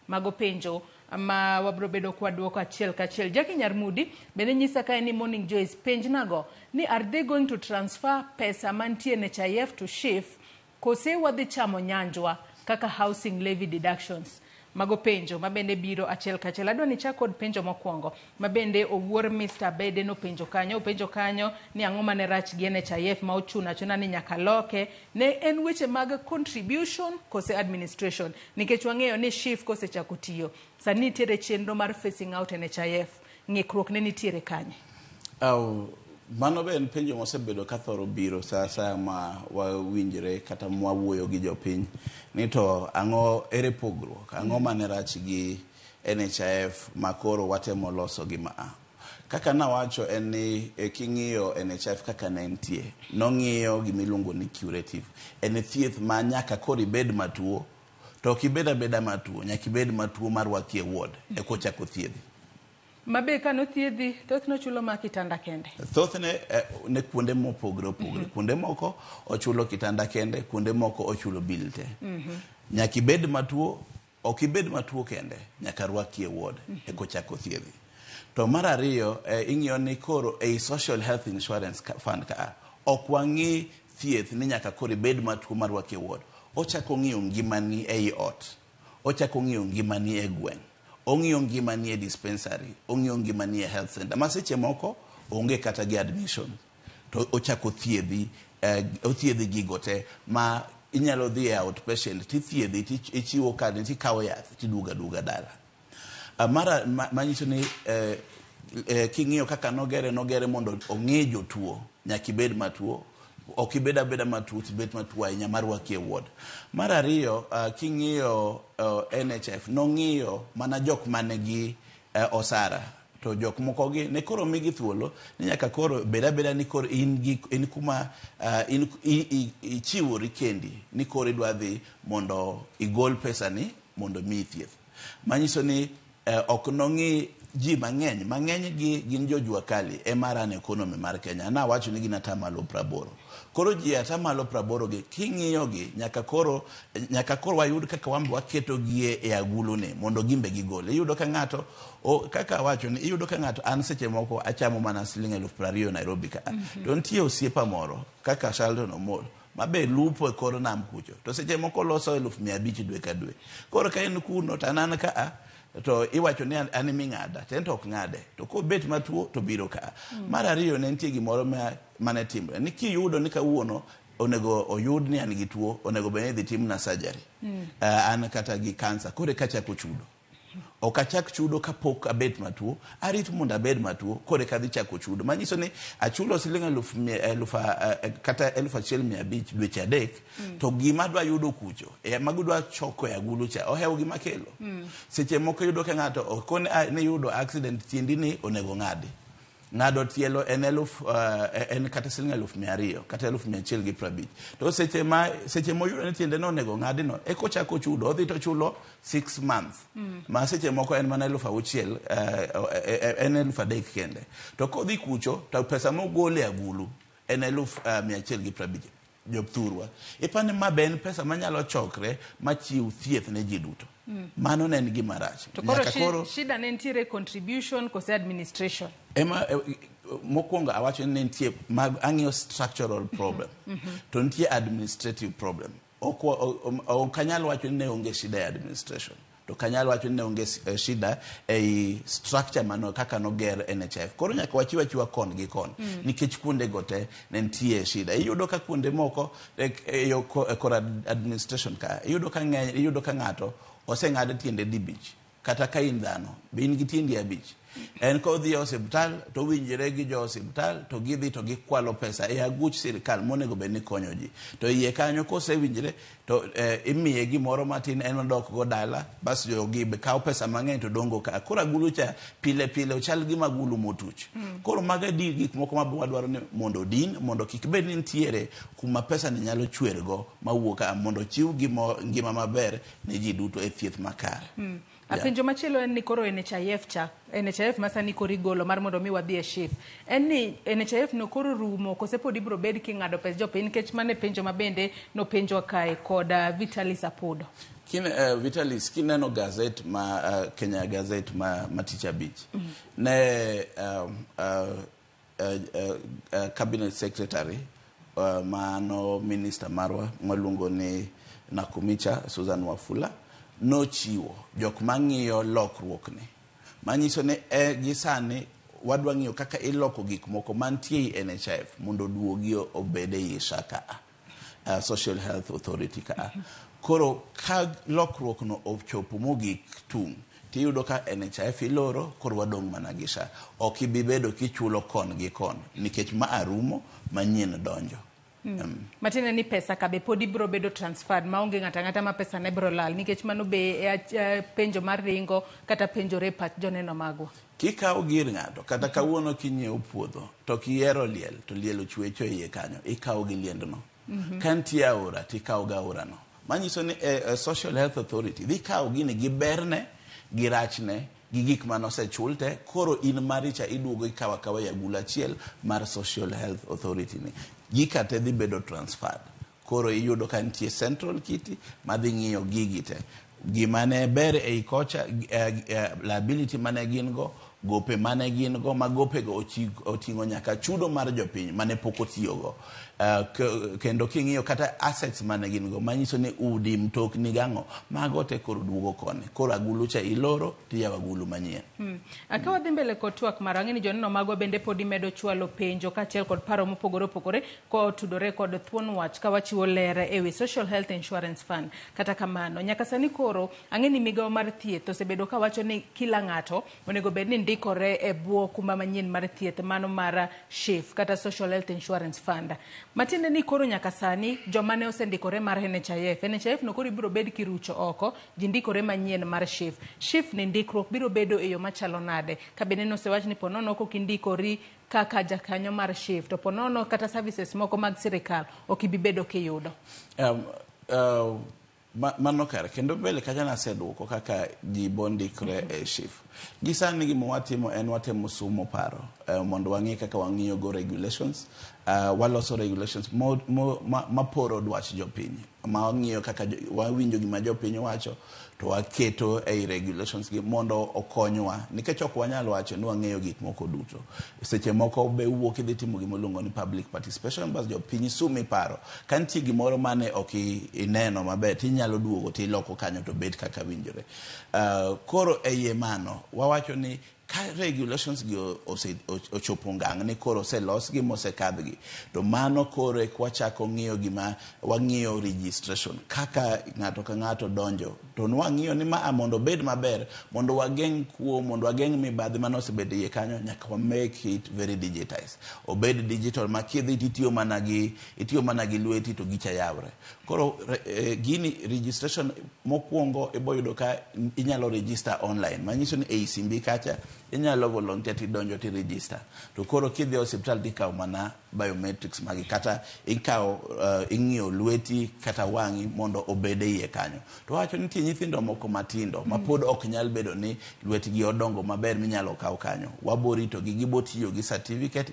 Mago penjo ma wabro bedo kwa duoko achiel kachiel. Jackie Nyarmudi bende nyisa kae ni morning Joyce, penjnago ni are they going to transfer pesa mantie NHIF to SHIF kose wadhi chamo nyanjwa kaka housing levy deductions? Mago penjo ma bende biro achiel kachiel. Adwa ni chak kod penjo mokwongo ma bende owuor Mr. Bede nopenjo kanyo. Openjo kanyo ni ang'o mane rach gi NHIF ma ochuno achuna ni nyaka loke. Ne en weche mag contribution kose administration? Nikech wang'eyo ni SHIF kosechako tiyo, sani nitiere chenro mar phasing out NHIF. Ng'ikruok ne nitiere kanye? Mano be en penjo mosebedo ka thoro biro sa asaya ma wawinjre kata mwawuoyo gi jopiny ni to ang'o ere pogruok ang'o mane rach gi NHIF ma koro watemo loso gi ma a kaka nawacho en ni king'iyo NHIF kaka ne entie nong'iyo gimiluongo ni curative en thieth ma nyaka koro ibed matuo to ok ibed abeda matuo nyaka ibed matuo marwaki e ward eka ochako thiedhi. Mabe kanothiedhi thothne ochulo ma kitanda kende. Thothne ne kuonde mopogre opogre. Kuonde moko ochulo kitanda kende, kuonde moko ochulo bill te. Nyaka ibed matuo, ok ibed matuo kende, nyaka rwaki e ward eka ochako thiedhi. To mar ariyo, ing'iyo ni koro ei social health insurance fund ka ok wang'i thieth ni nyaka koro ibed matuo marwaki e ward. Ochako ng'iyo ngimani ei ot, ochako ng'iyo ngimani e gweng', ong'iyo ngimani e dispensary, ong'iyo ngimani e health center. Ma seche moko onge kata gi admission to ochako thiedhi othiedhi gigo te ma inyalo dhi e outpatient tithiedhi ichiwo kadi tikawo yath tiduogo aduoga dala. Mara manyiso ni king'iyo kaka nogere nogere mondo ong'i jotuo nyaka ibed matuo ok ibed abeda matuo tibet matuo ahinya marwaki e ward. Mar ariyo king'iyo NHIF nong'iyo mana jok manigi osara to jok moko gi ne koro migi thuolo ni nyaka koro bed abeda ni koro in gi in kuma in ichiwori kendi ni koro idwa dhi mondo igol pesa ni mondo miyi thieth manyiso ni ok nong'i ji mang'eny mang'eny gi gin jo jua kali ema run economy mar Kenya nawacho ni gin 80% koro ji 80% gi king'iyo gi nyaka koro wayud kaka wan be waketo gi e agulu ni mondo gimbe gigol iyudo ka ng'ato kaka awacho ni iyudo ka ng'ato an seche moko achamo mana siling 20,000 Nairobi ka to nitie osiepa moro kaka Sheldon Omol mabe lupo e kor nam kucho to seche moko loso 500,000 dwe ka dwe koro ka en kuno to an an ka a to iwacho ni an eming'ada to en to ok ng'ade to kobet matuo to biro ka. Mar ariyo ne nitie gimoro mane timre ni kiyudo ni kawuono onego oyud ni an gi tuo onego bed ni idhi timna surgery an kata gi kansa koro eka achako chudo ok achak chudo kapok abet matuo arit mondo abed matuo koro eka adhi chako chudo manyiso ni achulo siling kata 1,500 dweche 3 to gima adwa yudo kucho mago dwa choko e agulu cha ohewo gima kelo seche moko iyudo ka ng'ato okone ni yudo accident tiendi ni onego ng'adi ng'ado tielo en eluf en kata siling 200,000 kata 150,000 to seche moyudo ni tiende no onego ng'adi no eka ochako chudo odhi to chulo 6 months ma seche moko en mana 6,000 en 3,000 kende to kodhi kucho to pesa mogolo e agulu en 150,000 jothurwa ipani ma be en pesa manyalo chokre machiw thieth ne ji duto mano ne en gima rach To koro shida ne nitiere contribution kose administration? Ema mokwongo awacho ni nitie mag ang'iyo structural problem to nitie administrative problem ok anyal wacho ni ne onge shida e administration to ok anyal wacho ni ne onge shida ei structure mano kaka noger NHIF koro nyaka wachiw achiwa kon gi kon nikech kuonde go te ne nitie shida iyudo ka kuonde moko e yo kor administration ka iyudo ka ng'eny iyudo ka ng'ato oseng'ad tiende dibich kata ka in dhano be in gi tiendi abich en kodhi e osiptal to owinjore gi jo osiptal to gidhi to gikwalo pesa e aguch sirikal monego bed ni konyo ji to iye kanyo kosewinjre to imiye gimoro matin en odok go dala bas jogi be kawo pesa mang'eny to dongo ka koro agulu cha pile pile ochal gi magulu motuch koro mago di gik moko ma wadwaro ni mondo odin mondo kik bed ni nitiere kuma pesa ni nyalo chwergo mawuok ka mondo ochiw ngima maber ne ji duto e thieth makare. Penjo machielo en ni koro NHIF cha, NHIF ma sani koro igolo mar mondo mi wadhi e SHIF. En ni NHIF no koro rumo kose pod ibiro bed king'ado pes jopiny nikech mano e penjo ma bende nopenjwa kae kod Vitalis Apodo. Vitalis, kineno gazet ma Kenya Gazette ma tich abich, ne cabinet secretary mano minister marwa maluongo ni Nakumicha Susan Wafula nochiwo jok mang'iyo lokruok ni manyiso ni gi sani wadwa ng'iyo kaka iloko gik moko mantie e NHIF mondo oduogi obed ei SHA ka Social Health Authority ka. Koro ka lokruok no ochopo mogik tung' tiyudo ka NHIF iloro, koro wadong' mana gi SHA. Ok ibi bedo kichulo kon gi kon nikech ma arumo manyien donjo. Matiende ni pesa ka be pod ibiro bedo transferred maonge ng'ato ang'ata ma pesa ne biro lal nikech mano be e penjo mar ringo kata penjore e pach joneno magwa. Kikawo gir ng'ato kata kawuono kinyiewo puodho to kiyiero liel to liel ochwecho e iye kanyo, ikawo gi liendno. Ka nitie aora tikawo gi aorano. Manyiso ni Social Health Authority dhi kawo gini gi berne gi rachne gi gik manosechul te, koro in maricha iduogo ikawo akawa e agulu achiel mar Social Health Authority ni. Gika te dhi bedo transferred. Koro iyudo ka nitie central kitty madhi ng'iyo gigi te. Gima ne ber ei kocha, liability mane gin go, gope mane gin go, ma gopego oting'o nyaka chudo mar jopiny mane pok otiyogo. Kendo king'iyo kata assets mane gin go, manyiso ni udi, mtokni gang'o, mago te koro duogo koni. Koro agulu cha iloro tiyawo agulu manyien. Ka wadhi mbele kod twak marwa, ang'e ni joneno magwa bende pod imedo chwalo penjo kaachiel kod paro mopogore opogore kotudore kod thuon wach ka wachiwo ler ewi Social Health Insurance Fund. Kata kamano, nyaka sani koro ang'e ni migawo mar thieth osebedo kawacho ni kila ng'ato onego bed ni ndikore e bwo okumba manyien mar thieth mano mar SHIF kata Social Health Insurance Fund. Matiende ni koro nyaka sani joma ne osendikore mar NHIF, NHIF no koro ibiro bed kirucho oko, ji ndikore manyien mar SHIF. SHIF ni ndikruok biro bedo e yo machalo nade? Ka bende nosewach ni ponono kok indikori kaka jakanyo mar SHIF, to ponono kata services moko mag sirikal ok ibi bedo kiyudo. Mano kare, kendo mbele kacha naseduoko kaka ji bondikre e SHIF. Gi sani gima watimo en watemo sumo paro mondo wang'i kaka wang'iyo go regulations. Waloso regulations maporo dwach jopiny. Ma wang'iyo kaka wawinjo gima jopiny wacho to waketo ei regulations gi mondo okonywa. Nikech ok wanyal wacho ni wang'eyo gik moko duto. Seche moko be wuok idhi timo gima iluongo ni public participation, bas jopiny sumi paro. Ka nitie gimoro mane ok ineno maber, tinyalo duogo tiloko kanyo to bet kaka winjore. Koro e iye mano, wawacho ni ka regulations gi ochopo ngang' ni koro oselosgi mosekadhgi, to mano koro eka wachako ng'iyo gima wang'iyo registration kaka ng'ato ka ng'ato donjo, to nwang'iyo ni ma mondo obed maber, mondo wageng' kuo, mondo wageng' mibadhi mane osebedo iye kanyo, nyaka wa make it very digitized, obed digital ma kidhi titiyo mana gi itiyo mana gi lweti to gicha yawre. Koro gini registration mokwongo ibo yudo ka inyalo register online, manyiso ni ei simbi kacha inyalo volunteer tidonjo ti register, to koro kidhi e osiptal tikawo mana biometrics magi kata ikawo ing'iyo lweti kata wang'i mondo obed e iye kanyo. To wacho nitie nyithindo moko matindo ma pod ok nyal bedo ni lwetgi odongo maber minyalo kaw kanyo, wabo ritogi, gibo tiyo gi certificate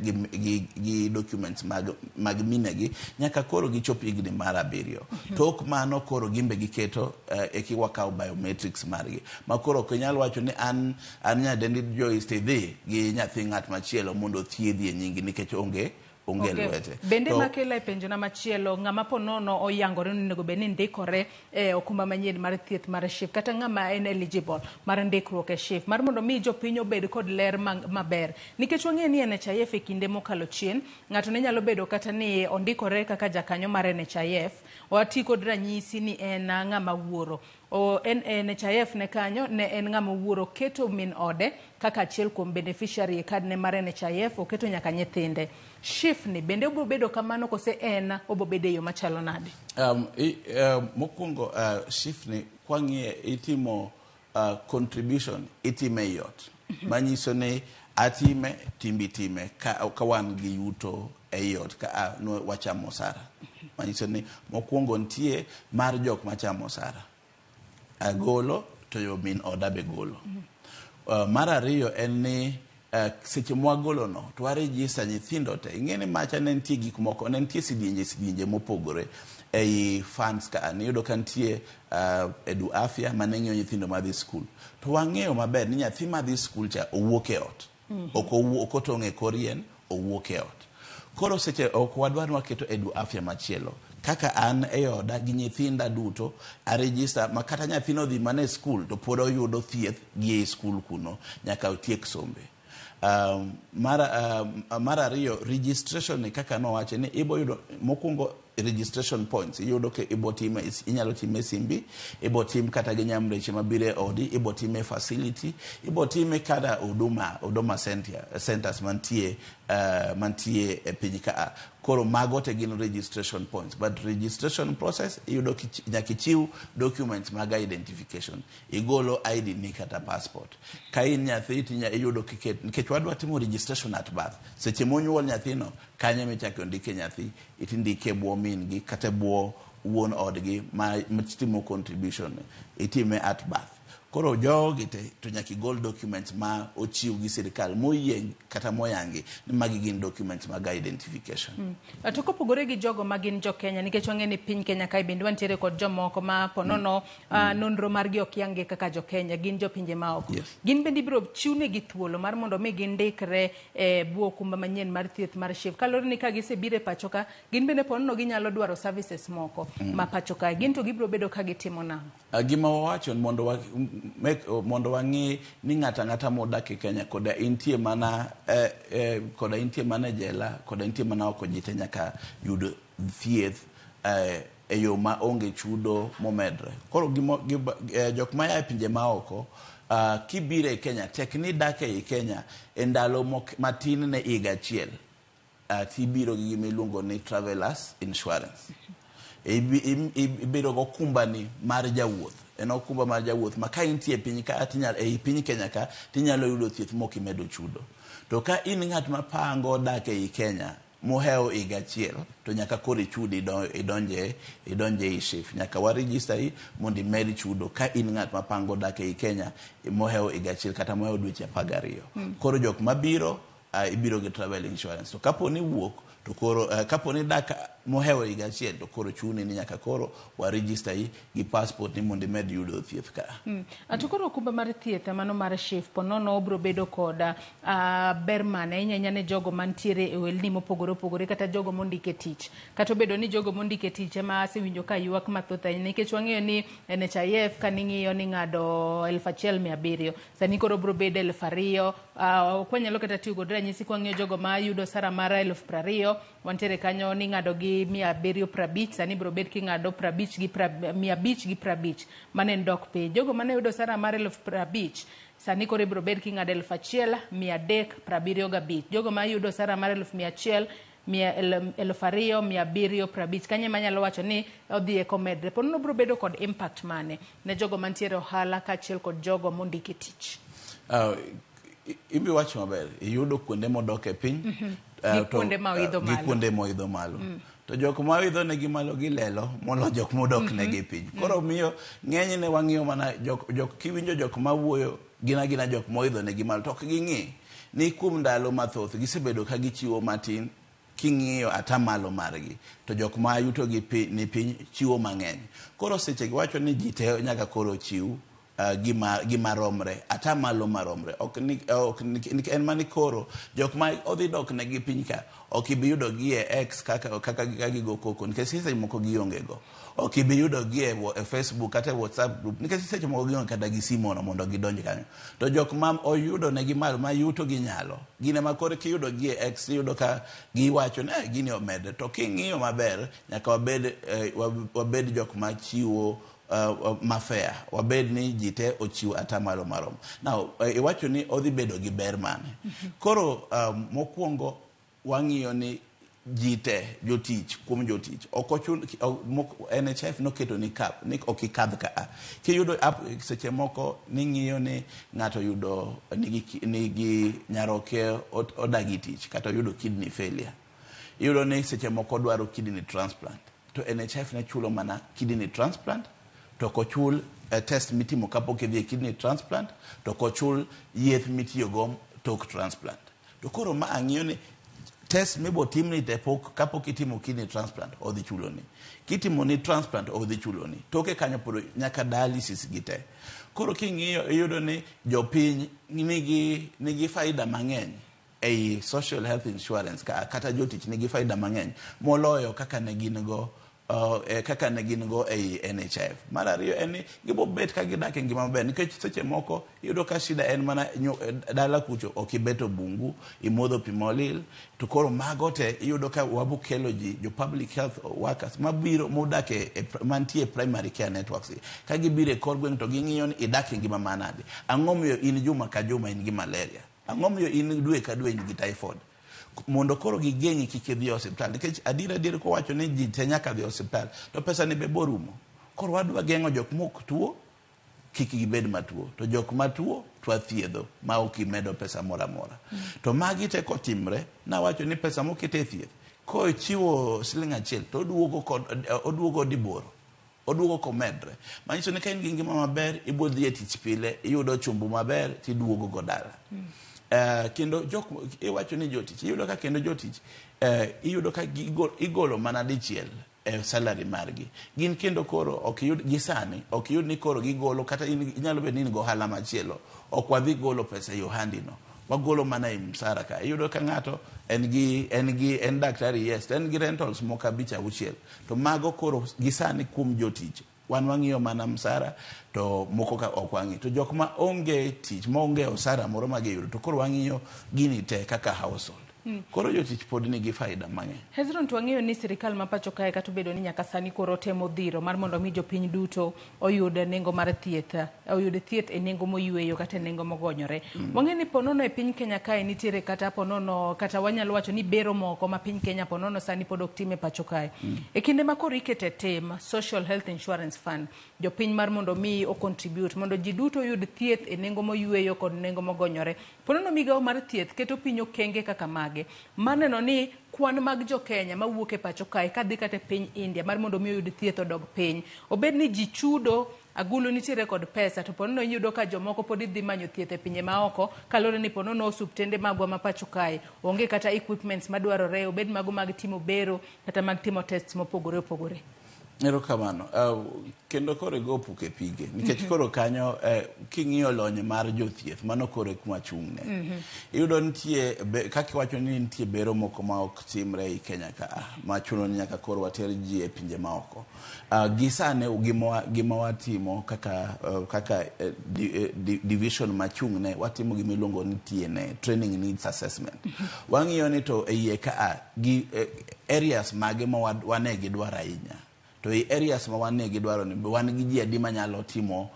gi documents mag minegi nyaka koro gichop higni mar 7. Tok mano koro gimbe giketo eki wakaw biometrics margi ma koro ok inyal wacho ni an nyadendi Joyce tidhi gi nyathi ng'at machielo mondo othiedhi e nyingi nikech onge lwete. Bende makela e penjona machielo, ng'ama ponono oyangore ni onego bed ni ndikore e okumba manyien mar thieth mar SHIF kata ng'ama en eligible mar ndikruok e SHIF mar mondo mi jopiny obed kod ler maber, nikech wang'eyo ni NHIF e kinde mokalo chien ng'ato ne nyalo bedo kata ni ondikore kaka jakanyo mar NHIF, wati kod ranyisi ni en ng'ama wuoro. NHIF ne kanyo ne en ng'ama wuoro keto min ode kaka achiel kuom beneficiary e kad ne mar NHIF, oketo nyaka nyithinde. SHIF ni bende obiro bedo kamano kose en obo bedo e yo machalo nade? Mokwongo SHIF ni kwang'iye itimo contribution itime e ot, manyiso ni atime timbi time ka wan gi yuto e ot ka wachamo osara, manyiso ni mokwongo nitie mar jok machamo osara agolo to yo min oda be golo. Mar ariyo en ni seche mwagolo no to warejista nyithindo te. Ing'e ni macha ne nitie gik moko, ne nitie sidienje sidienje mopogore ei funds ka. Niyudo ka nitie Edu Afya mane ng'iyo nyithindo madhi skul. To wang'eyo maber ni nyathi madhi skul cha owuok e ot. Ok otong' e kor yien, owuok e ot. Koro seche ok wadwar ni waketo Edu Afya machielo. Kaka an e oda gi nyithinda duto arejista ma kata nyathino odhi mana e skul to pod oyudo thieth gi ei skul kuno nyaka otiek sombe. Mar ariyo, registration ni kaka nowache ni ibo yudo mokwongo registration points iyudo ke ibo time inyalo time e simbi, ibo tim kata gi nyamreche mabiro e odi, ibo time e facility, ibo time kata Huduma centers mantie mantie e piny ka. Koro mago te gin registration points, but registration process iyudo nyaka ichiw documents mag identification, igolo ID ni kata passport. Ka in nyathi tinya iyudo kiket nikech wadwa timo registration at birth. Seche monyuol nyathino kanyo michako ndike nyathi, itindike e bwo min gi kata e bwo wuon odgi ma timo contribution, itime at birth. Koro jogi te to nyaka igol documents ma ochiw gi sirikal moyie kata moyangi ni magi gin documents mag identification. To kopogore gi jogo ma gin jo Kenya, nikech wang'e ni piny Kenya kae bende wantiere kod jomoko ma ponono nonro margi ok yangi kaka jo Kenya, gin jopinje maoko. Gin bende ibiro chiwnegi thuolo mar mondo mi gindikre e bwo okumba manyien mar thieth mar SHIF. Kaluwore ni ka gisebiro e pacho ka, gin bende ponono ginyalo dwaro services moko ma pacho kae. Gin to gibiro bedo ka gitimo nang'o? Gima wawacho mondo wa, mondo wang'i ni ng'ato ang'ata modak e Kenya koda intie mana koda intie mana e jela, koda intie mana oko, ji te nyaka yud thieth e yo ma onge chudo momedre. Koro jok maya e pinje maoko, kibiro e Kenya, tek ni idak ei Kenya e ndalo matin ne higa achiel, tibiro gi gima iluongo ni travelers insurance. Ibiro gokumbani mar jawuoth. En okumba mar jawuoth ma ka intie e piny ka tinyalo ei piny Kenya ka tinyalo yudo thieth mok imedo chudo. To ka in ng'at mapango dak ei Kenya mohewo higa achiel to nyaka koro ichud idonje ei SHIF. Nyaka wa register yi mondo imed chudo ka in ng'at mapango dak ei Kenya mohewo higa achiel kata mohewo dweche 12. Koro jok mabiro ibiro gi travel insurance. To kapo ni wuok to koro kapo ni dak mohewo higa achiel to koro chuni ni nyaka koro wa register yi gi passport ni mondo imed yudo thieth ka. To koro okumba mar thieth mano mar SHIF ponono obiro bedo kod ber mane ahinya ahinya ne jogo mantiere e ohelni mopogore opogore kata jogo mondike tich. Kata obedo ni jogo mondike tich ema asewinjo ka ywak mathoth ahinya nikech wang'eyo ni NHIF kaning'iyo ni ng'ado 1700 sani koro obiro bedo 2000. Ok wanyalo kata tiyo kod ranyisi kwang'iyo jogo mayudo sara mar 20,000 wantiere kanyo ni ng'ado gi 750, sani biro bet king'ado 550 mano en dok piny. Jogo mane yudo sara mar 50,000 sani koro ibiro bed king'ado 1375. Jogo mayudo sara mar 100,000 2750 kanyo ema anyalo wacho ni odhi e komedre. Ponono biro bedo kod impact mane ne jogo mantiere ohala kaachiel kod jogo mondiki tich? Ibi wacho maber, iyudo kuonde modok e piny Gi kuonde ma oidho gi malo. kuonde moidho malo. To jok ma oidho negi malo gilelo molo jok modok negi piny. Koro miyo ng'enyne wang'iyo mana jok kiwinjo jok mawuoyo gin agina jok moidho negi malo to ok ging'i ni kuom ndalo mathoth gisebedo ka gichiwo matin king'iyo atamalo margi to jok ma yuto gi ni piny chiwo mang'eny. Koro seche giwacho ni ji te nyaka koro chiw gima romre, atamalo maromre. Ok ni, ok ni, en mani koro jok ma odhi dok negi piny ka ok ibi yudo gi e X kaka gigo koko nikech seche moko gionge go. Ok ibi yudo gi e Facebook kata e WhatsApp group nikech seche moko gionge kata gi simu no mondo gidonj kanyo. To jok ma oyudo negi malo ma yuto gi nyalo, gin ema koro kiyudo gi e X iyudo ka giwacho ni gini omedre. To king'iyo maber nyaka wabed jok ma chiwo ma fair, wabed ni ji te ochiw atamalo marom. Now, iwacho ni odhi bedo gi ber mane? Koro mokwongo wang'iyo ni ji te jotich kuom jotich ok ochun NHIF noketo ni cap ni ok ikadh ka a. Kiyudo app seche moko ning'iyo ni ng'ato yudo nigi nyaroke odagi tich kata oyudo kidney failure. Iyudo ni seche moko dwaro kidney transplant to NHIF ne chulo mana kidney transplant to ok ochul test mitimo kapok idhi e kidney transplant, to ok ochul yeth mitiyogo tok transplant. To koro ma ang'iyo ni test mibo timni te pok kapok itimo kidney transplant odhi chuloni. Kitimo ni transplant odhi chuloni. Toke kanyo pod nyaka dialysis gi te. Koro king'iyo iyudo ni jopiny nigi faida mang'eny ei social health insurance ka, kata jotich nigi faida mang'eny moloyo kaka ne gin go kaka ne gin go ei NHIF. Mar ariyo en ni gibo bet ka gidak e ngima maber nikech seche moko iyudo ka shida en mana dala kucho ok ibeto bungu, imodho pi molil, to koro mago te iyudo ka wabo kelo ji jo public health workers mabiro modak e mantie e primary care networks gi. Ka gibiro e kor gweng' to ging'iyo ni idak e ngima manade. Ang'o miyo in juma ka juma in gi malaria? Ang'o miyo in dwe ka dwe in gi typhoid? Mondo koro gigeng'i kik idhi e osiptal nikech adier adier kowacho ni ji te nyaka dhi e osiptal to pesa ni be borumo. Koro wadwa geng'o jok mok tuo kik gibed matuo to jok matuo to wathiedho ma ok imedo pesa moro amora. To magi te kotimre nawacho ni pesa mokete e thieth kochiwo siling achiel to oduogo kod oduogo diboro oduogo komedre. Manyiso ni ka in gi ngima maber ibo dhi e tich pile iyudo chumbu maber tiduogo go dala. Kendo jok iwacho ni jotich iyudo ka kendo jotich iyudo ka igolo mana dichiel e salary margi. Gin kendo koro ok iyud gi sani ok iyud ni koro gigolo kata in inyalo bedo ni in go ohala machielo ok wadhi golo pesa e ohandi no. Wagolo mana e msara ka. Iyudo ka ng'ato en gi en gi en daktari yes to en gi rentals moko abich auchiel. To mago koro gi sani kuom jotich wan wang'iyo mana msara to moko ka ok wang'i. To jok ma onge tich maonge osara moro ma giyudo to koro wang'iyo gini te kaka household. Koro jotich pod nigi faida mang'eny. Hezron, to wang'eyo ni sirikal ma pacho kae kata obedo ni nyaka sani koro temo dhiro mar mondo mi jopiny duto oyud nengo mar thieth, oyud thieth e nengo moyweyo kata e nengo mogonyore. Wang'eyo ni ponono e piny Kenya kae nitiere kata ponono kata wanyalo wacho ni bero moko ma piny Kenya ponono sani pod ok tim e pacho kae. E kinde ma koro ikete tim Social Health Insurance Fund, jopiny mar mondo mi o contribute mondo ji duto oyud thieth e nengo moyweyo kod nengo mogonyore. Ponono migawo mar thieth keto piny okenge kaka mage maneno ni kwan mag jo Kenya mawuok e pacho kae kadhi kata e piny India mar mondo mi oyud thieth odog piny. Obed ni ji chudo agulu nitiere kod pesa to ponono iyudo ka jomoko pod dhi manyo thieth e pinje maoko kaluwore ni ponono osuptende magwa ma pacho kae onge kata equipments madwarore obed mago mag timo bero kata mag timo tests mopogore opogore. Erokamano. Kendo koro igo puk e pige nikech koro kanyo king'iyo lony mar jothieth mano koro e kuma chung'ne. Iyudo nitie kaka iwacho ni nitie bero moko ma ok timre ei Kenya ka machuno ni nyaka koro water ji e pinje maoko. Gi sani gima watimo kaka division machung'ne watimo gima iluongo ni TNA, Training Needs Assessment. Wang'iyo ni to e iye ka gi areas mage ma wane gi dwaro ahinya. To e areas ma wane gi dwaro ni wan gi ji adi manyalo timo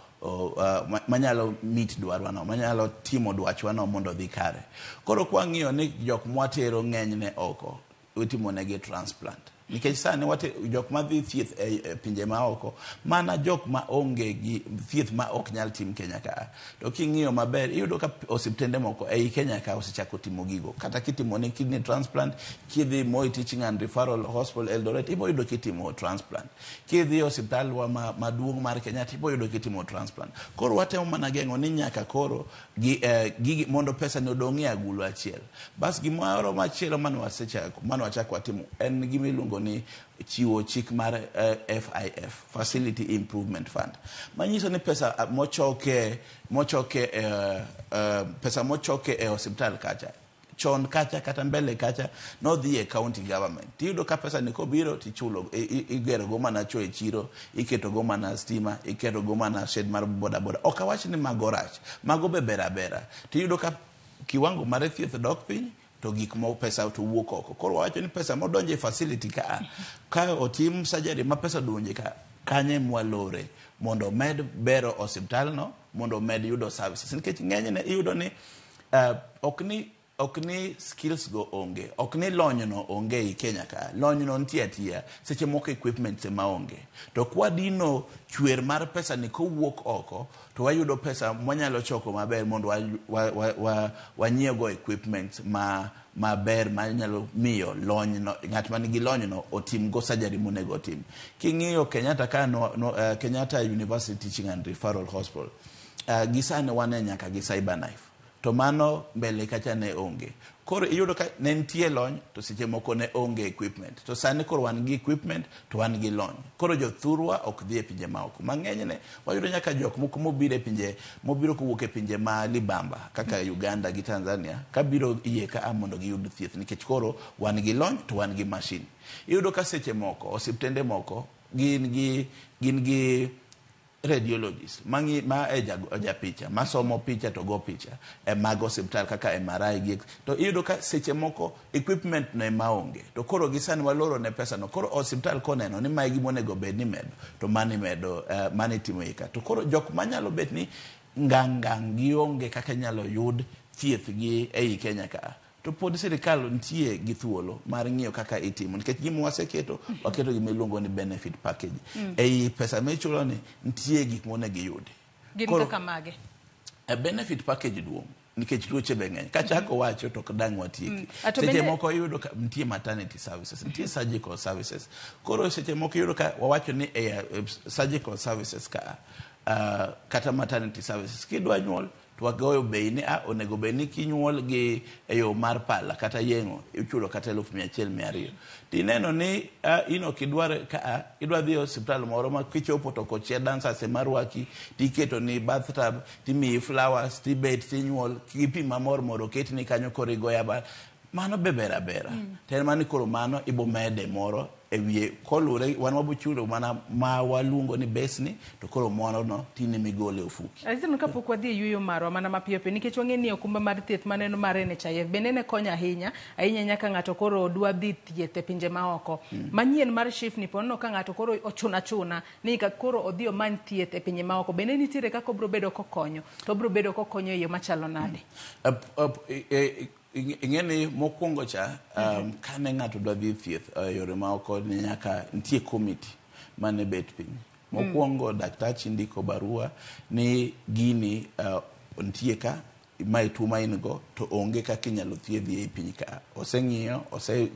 manyalo meet dwarwa no, manyalo timo dwachwa no mondo odhi kare. Koro kwang'iyo ni jok mwatero ng'enyne oko itimo negi transplant. Nikech sani jok madhi thieth e pinje maoko mana jok ma onge gi thieth ma ok nyal tim Kenya ka. To king'iyo maber iyudo ka osiptende moko ei Kenya ka osechako timo gigo. Kata kitimo ne kidney transplant, kidhi Moi Teaching and Referral Hospital Eldoret, ibo yudo kitimo transplant. Kidhi e osiptal wa maduong' mar Kenyatta ibo yudo kitimo transplant. Koro watemo mana geng'o ni nyaka koro gigi mondo pesa ni odong' e agulu achiel. Bas gimoro machielo mane wasechako, mane wachako watimo en gima iluongo ni chiwo chik mar FIF, Facility Improvement Fund. Manyiso ni pesa mochoke pesa mochoke e osiptal kacha chon kacha kata mbele kacha nodhi e county government. Tiyudo ka pesa ni kobiro tichulo igero go mana cho e chiro, iketo go mana stima, iketo go mana shed mar boda boda. Ok awach ni mago rach, mago be ber abera. Tiyudo ka kiwango mar thieth dok piny to gik mo pesa to wuok oko. Koro wawacho ni pesa modonjo e facility ka otim surgery ma pesa odonje ka kanye mwalore mondo omed bero osiptal no, mondo omed yudo services. Nikech ng'enyne iyudo ni ok ni ok ni skills go onge, ok ni lony no onge ei Kenya ka. Lony no nitie atiya, seche moko equipment ema onge. To kwadino chwer mar pesa ni kowuok oko, to wayudo pesa mwanyalo choko maber mondo wanyiew go equipment ma maber manyalo miyo lony no, ng'at man gi lony no otim go surgery monego otim. King'iyo Kenyatta ka no, no, Kenyatta University Teaching and Referral Hospital, gi sani wan e nyaka gi cyber knife. To mano mbele kacha ne onge. Koro iyudo ka ne nitie lony to seche moko ne onge equipment. To sani koro wan gi equipment to wan gi lony. Koro jothurwa ok dhi e pinje maoko. Mang'enyne wayudo nyaka jok moko mobiro e pinje mobiro kowuok e pinje ma libamba kaka Uganda gi Tanzania kabiro yie ka a mondo giyud thieth nikech koro wan gi lony to wan gi machine. Iyudo ka seche moko osiptende moko gin gi radiologist mangi ma e japicha masomo picha to go picha e mag osiptal kaka MRI gi to iyudo ka seche moko equipment no ema onge to koro gi sani waloro ne pesa no koro osiptal koneno ni mae gima onego bed ni medo to mani medo mani timo ika to koro jok manyalo bet ni ngang' gionge kaka inyalo yud thieth gi ei Kenya ka to pod sirikal nitie gi thuolo mar ng'iyo kaka itimo nikech gima waseketo waketo gima iluongo ni benefit package. Ei pesa michulo ni nitie gik monego iyudi. Gin kaka mage? A benefit package duong' nikech tuoche be ng'eny. Kachako wacho to ok dang' watieki. Seche moko iyudo ka nitie maternity services, nitie surgical services. Koro seche moko iyudo ka wawacho ni surgical services ka kata maternity services kidwa nyuol to wagoyo bei ni onego bed ni kinyuol gi e yo mar pala kata yeng'o ichulo kata 1,200. Tineno ni in ok idwar ka idwa dhi e osiptal moro ma kichopo to kochia dancers ema rwaki tiketo ni bathtub timiyi flowers tibet tinyuol gi pi mamor moro oketni kanyo koro igoyo abal. Mano be ber abera. To en mana ni koro mano ibomede moro e wiye kolure wan wabochulo mana ma waluongo ni besni to koro moro no tine migole ofuki. Azino kapok wadhi e yueyo marwa mana mapiyo piyo nikech wang'e ni okumba mar thieth maneno mar NHIF bende ne konyo ahinya ahinya nyaka ng'ato koro dwa dhi thieth e pinje maoko. Manyien mar SHIF ni ponono ka ng'ato koro ochuna chuna ni ka koro odhi omany thieth e pinje maoko bende nitiere kaka obro bedo kokonyo to obro bedo kokonyo e yo machalo nade? Ing'e ni mokwongo cha kane ng'ato dwa dhi thieth e yore maoko ne nyaka nitie committee mane bet piny. Mokwongo daktachi ndiko barua ni gini nitie ka mae tuo ma in go to onge kaka inyalo thiedhi ei piny ka. Oseng'iyo, ose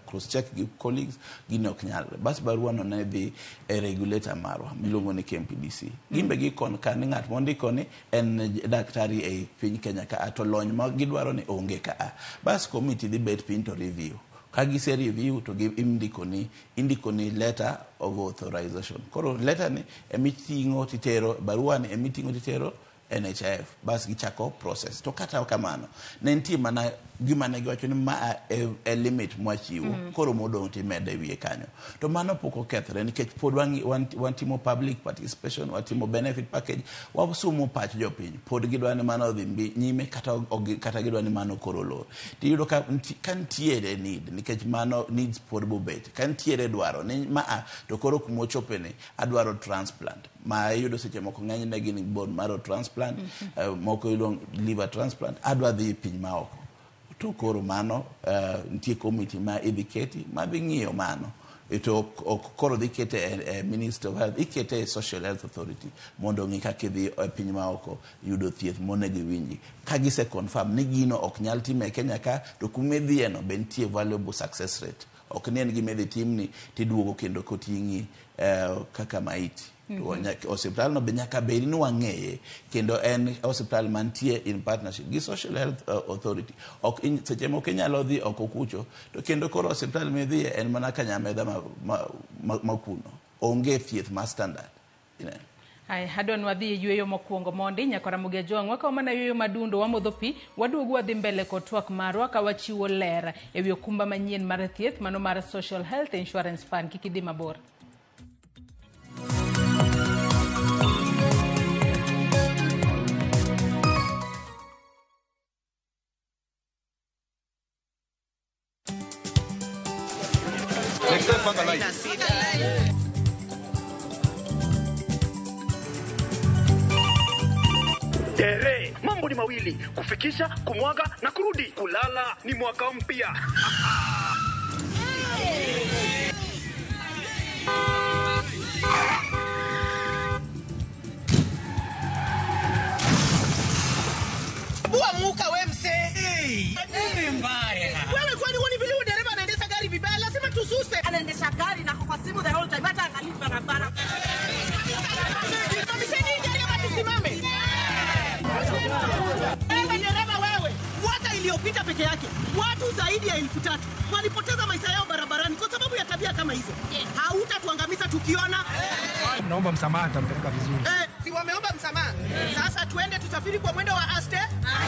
cross check gi colleagues, gini ok nyalre. Bas barua no ne dhi e regulator marwa miluongo ni KMPDC. Gin be gikon ka ni ng'at mondiko ni en daktari ei piny Kenya ka to lony ma gidwaro ni onge ka. Bas committee dhi bet piny to review. Ka gise review to indiko ni letter of authorization. Koro letter ni emiting'o titero, barua ni emiting'o titero NHIF. Bas gichako process. To kata kamano, ne nitie mana gima ne giwacho ni ma e limit mwachiwo. Koro modong' timede e wiye kanyo. To mano pok okethre nikech pod watimo public participation, watimo benefit package, wasumo pach jopiny. Pod gidwa ni mano odhi nyime kata gidwa ni mano koro lor. Tiyudo ka nitiere need, nikech mano needs pod bobet. Ka nitiere dwaro ni ma to koro kumochope ni adwaro transplant. Ma iyudo seche moko ng'enyne gin bone marrow transplant, moko iluongo liver transplant, adwa dhi piny maoko. To koro mano nitie committee ma idhi keti ma dhi ng'iyo mano. To ok koro dhi kete e Ministry of Health, ikete e Social Health Authority mondo ong'i kaka idhi e piny maoko yudo thieth monego iwinji. Ka gise confirm ni gino ok nyal time e Kenya ka, to kuma idhiyeno be nitie valuable success rate. Ok ni en gima idhi timni tiduogo kendo koting'i kaka maiti. Osiptal no be nyaka bed ni wang'eye kendo en osiptal mantie in partnership gi Social Health Authority. Ok seche moko inyalo dhi oko kucho to kendo koro osiptal midhiye en mana kanyamedha ma kuno. Onge thieth ma standard. Ay, adwa ni wadhi e yueyo mokwongo mondi nyaka Ramogi Ajwang' wakawo mana yueyo madundo wamodho pi waduogo wadhi mbele kod twak marwa ka wachiwo ler ewi okumba manyien mar thieth mano mar Social Health Insurance Fund. Kik idhi mabor. Next time, panga line. Tere, mambo Mambo ni mawili, kufikisha, kumwaga na kurudi. Kulala ni mwaka mpya. Bua muka we msee. Hey, nini mbaya? Wewe kwani huoni vile huyu dereva anaendesha gari vibaya? Lazima tususe. Anaendesha gari na kwa simu the whole time, hata angalii barabara. Simamisheni hii gari ama tusimame. Wewe dereva wewe, mwaka iliyopita peke yake watu zaidi ya 3,000 walipoteza maisha yao barabarani kwa sababu ya tabia kama hizo. Hautatuangamiza tukiona. Naomba msamaha, nitampeleka vizuri. Si wameomba msamaha. Sasa tuende tusafiri kwa mwendo wa aste.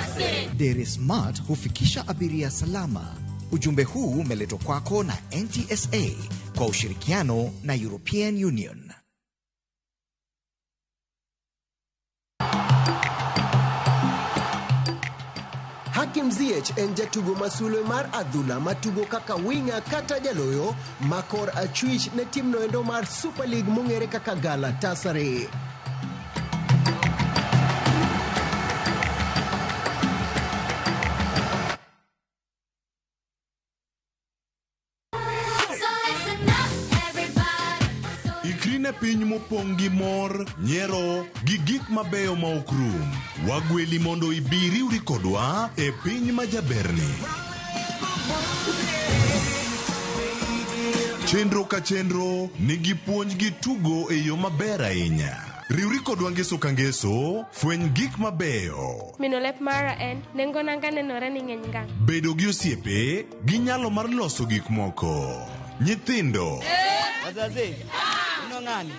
Aste. Dere Smart hufikisha abiria salama. Ujumbe huu umeletwa kwako na NTSA kwa ushirikiano na European Union. Hakim Ziyech en jatugo masulwe mar adhula matugo kaka winga kata jaloyo makor achwich ne timno endo mar Super League mong'ere kaka Galatasaray. Ikri ne piny mopong' gi mor, nyiero gi gik mabeyo ma ok rum. Wagweli mondo ibi riwri kodwa e piny ma jaberni. Chenro ka chenro nigi puonj gi tugo e yo maber ahinya. Riwri kodwa ngeso ka ngeso, fweny gik mabeyo. Mino lep mara en, nengo nanga nenore ni ng'eny ngang'. Bedo gi osiepe gi nyalo mar loso gik moko. Nyithindo. Wazazi, ino ng'ani?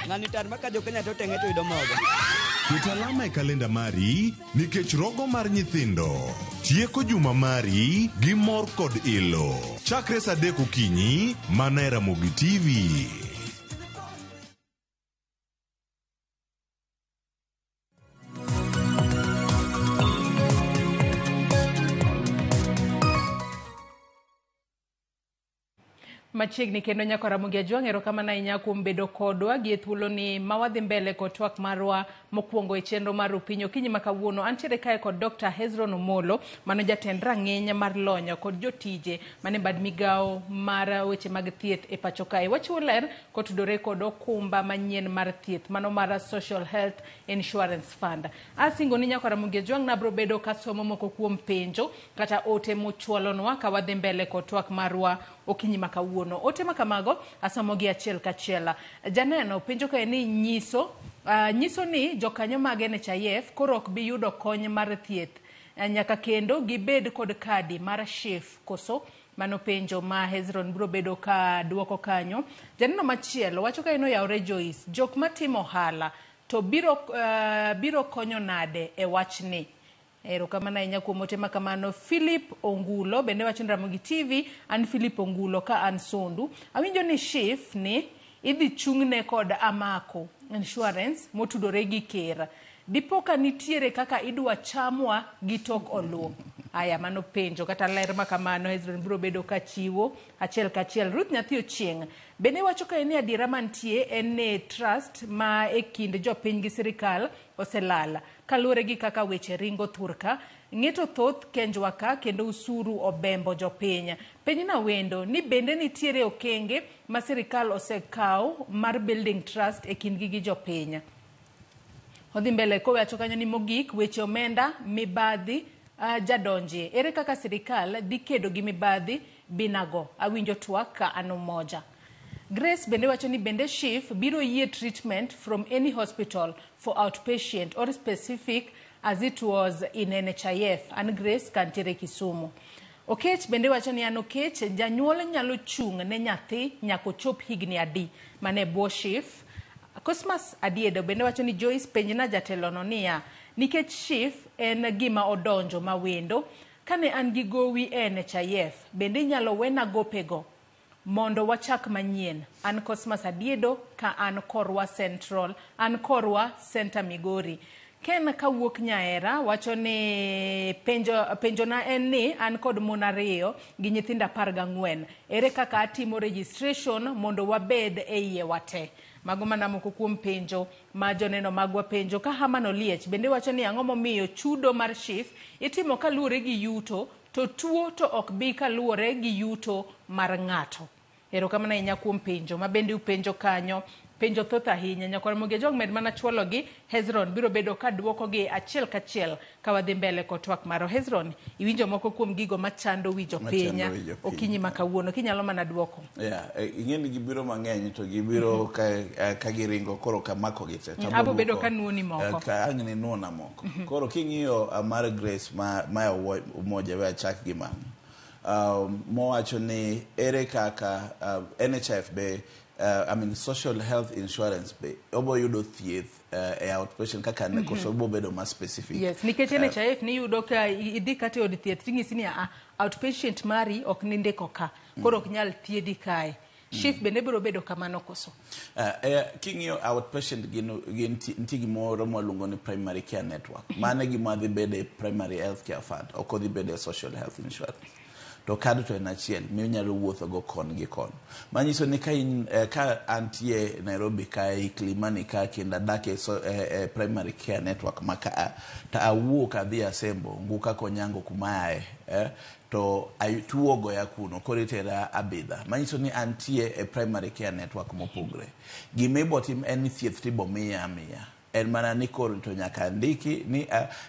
Ng'ani tar maka jo Kenya to teng'e to yudo mogo. Ket alama e kalenda mari nikech rogo mar nyithindo. Tieko juma mari gi mor kod ilo. Chakre saa 3 okinyi mana e Ramogi TV. Machiegni kendo nyako Ramogi Ajwang', erokamano ahinya kuom bedo kodwa gi e thuoloni ma wadhi mbele kod twak marwa mokwongo e chenro mar Rupiny okinyi ma kawuono. Antiere kae kod Dr. Hezron Omolo, mano jatend rang'iny mar lony kod jotije mane bad migawo mar weche mag thieth e pacho kae. Wachiwo ler kotudore kod okumba manyien mar thieth, mano mar Social Health Insurance Fund. Asingo ni nyako Ramogi Ajwang' nabro bedo kasomo moko kuom penjo kata ote mochwalonwa ka wadhi mbele kod twak marwa okinyi ma kawuono. Ote ma kamago asomogi achiel kachiel. Janeno penjo kae ni nyiso ni jokanyo mag NHIF koro ok bi yudo kony mar thieth nyaka kendo gibed kod kadi mar SHIF koso? Mano penjo ma Hezron biro bedo ka duoko kanyo. Janeno machielo wacho ka en oyawre Joyce, jok matimo ohala to biro konyo nade e wachni? Erokamano ahinya kuom ote ma kamano. Philip Ongulo bende wacho ni Ramogi TV, an Philip Ongulo ka an Sondu. Awinjo ni SHIF ni idhi chung'ne kod Amaco Insurance motudore gi ker. Dipo ka nitiere kaka idwa chamwa gi tok oluw. Aya, mano penjo kata ler ma kamano Hezron biro bedo ka chiwo achiel kachiel. Ruth Nyathi Ochieng' bende wacho ka en ni adiera mantie en ni trust ma e kind jopiny gi sirikal oselal kaluwore gi kaka weche ringo thurka. Ng'eto thoth kenjwa ka kendo usuru obembo jopiny. Penjna wendo ni bende nitiere okenge ma sirikal osekawo mar building trust e kindgi gi jopiny. Odhi mbele kowacho kanyo ni mogik weche omenda mibadhi jadonje. Ere kaka sirikal dhi kedo gi mibadhi binago? Awinjo twak ka an Umoja. Grace bende wacho ni bende SHIF biro yie treatment from any hospital for outpatient or specific as it was in NHIF. An Grace kantiere Kisumu. Okech bende wacho ni an Okech, janyuol nyalo chung' ne nyathi nyaka ochop higni adi mane bwo SHIF. Cosmas Adiedo bende wacho ni Joyce penjna jatelono niya, nikech SHIF en gima odonjo mawendo, kane an gi gowi e NHIF, bende inyalo wena gopego mondo wachak manyien. An Cosmas Adiedo ka an Korwa Central, an Korwa Center Migori. Ken kawuok Nyaera wacho ni penjo penjona en ni an kod mon ariyo gi nyithindo 14. Ere kaka atimo registration mondo wabed e iye wate? Mago mana moko kuom penjo ma joneno magwa penjo. Ka Herman Oliech bende wacho ni ang'o momiyo chudo mar SHIF itimo kaluwore gi yuto to tuo to ok bi kaluwore gi yuto mar ng'ato. Erokamano ahinya kuom penjo ma bende upenjo kanyo. Penjo thoth ahinya. Nyakwar Ramogi Ajwang' med mana chwalogi. Hezron biro bedo ka dwokogi achiel kachiel ka wadhi mbele kod twak marwa. Hezron, iwinjo moko kuom gigo machando wi jopiny Machando wi jopiny. okinyi ma kawuono. Kinyalo mana dwoko. Yeah, ing'e ni gibiro mang'eny to gibiro ka giringo koro kamako gi te. Abo bedo ka nuoni moko. Ka ang' ni nuona moko. Koro king'iyo mar Grace ma Umoja we achak gi mano. Mowacho ni ere kaka NHIF be I mean social health insurance be obo yudo thieth e outpatient kaka ne koso obo bedo ma specific. Yes, nikech NHIF niyudo ka idhi kata e od thieth ting'isi ni a outpatient mari ok nindiko ka. Koro ok nyal thiedhi kae. SHIF bende biro bedo kamano koso? King'iyo outpatient gin nitie gimoro mwaluongo ni primary care network. Mano e gima dhi bedo e primary health care fund, ok odhi bedo e social health insurance. To kad to en achiel minyalo wuotho go kon gi kon. Manyiso ni ka in ka antie Nairobi ka e Kilimani ka kendo adak e primary care network ma ka to awuok adhi Asembo, Nguka Konyango kuma aye to tuo ogoya kuno koro itera Abidha. Manyiso ni antie e primary care network mopogre. Gima ibo tim en ni thieth tibo miya amiya. En mana ni koro to nyaka ndiki ni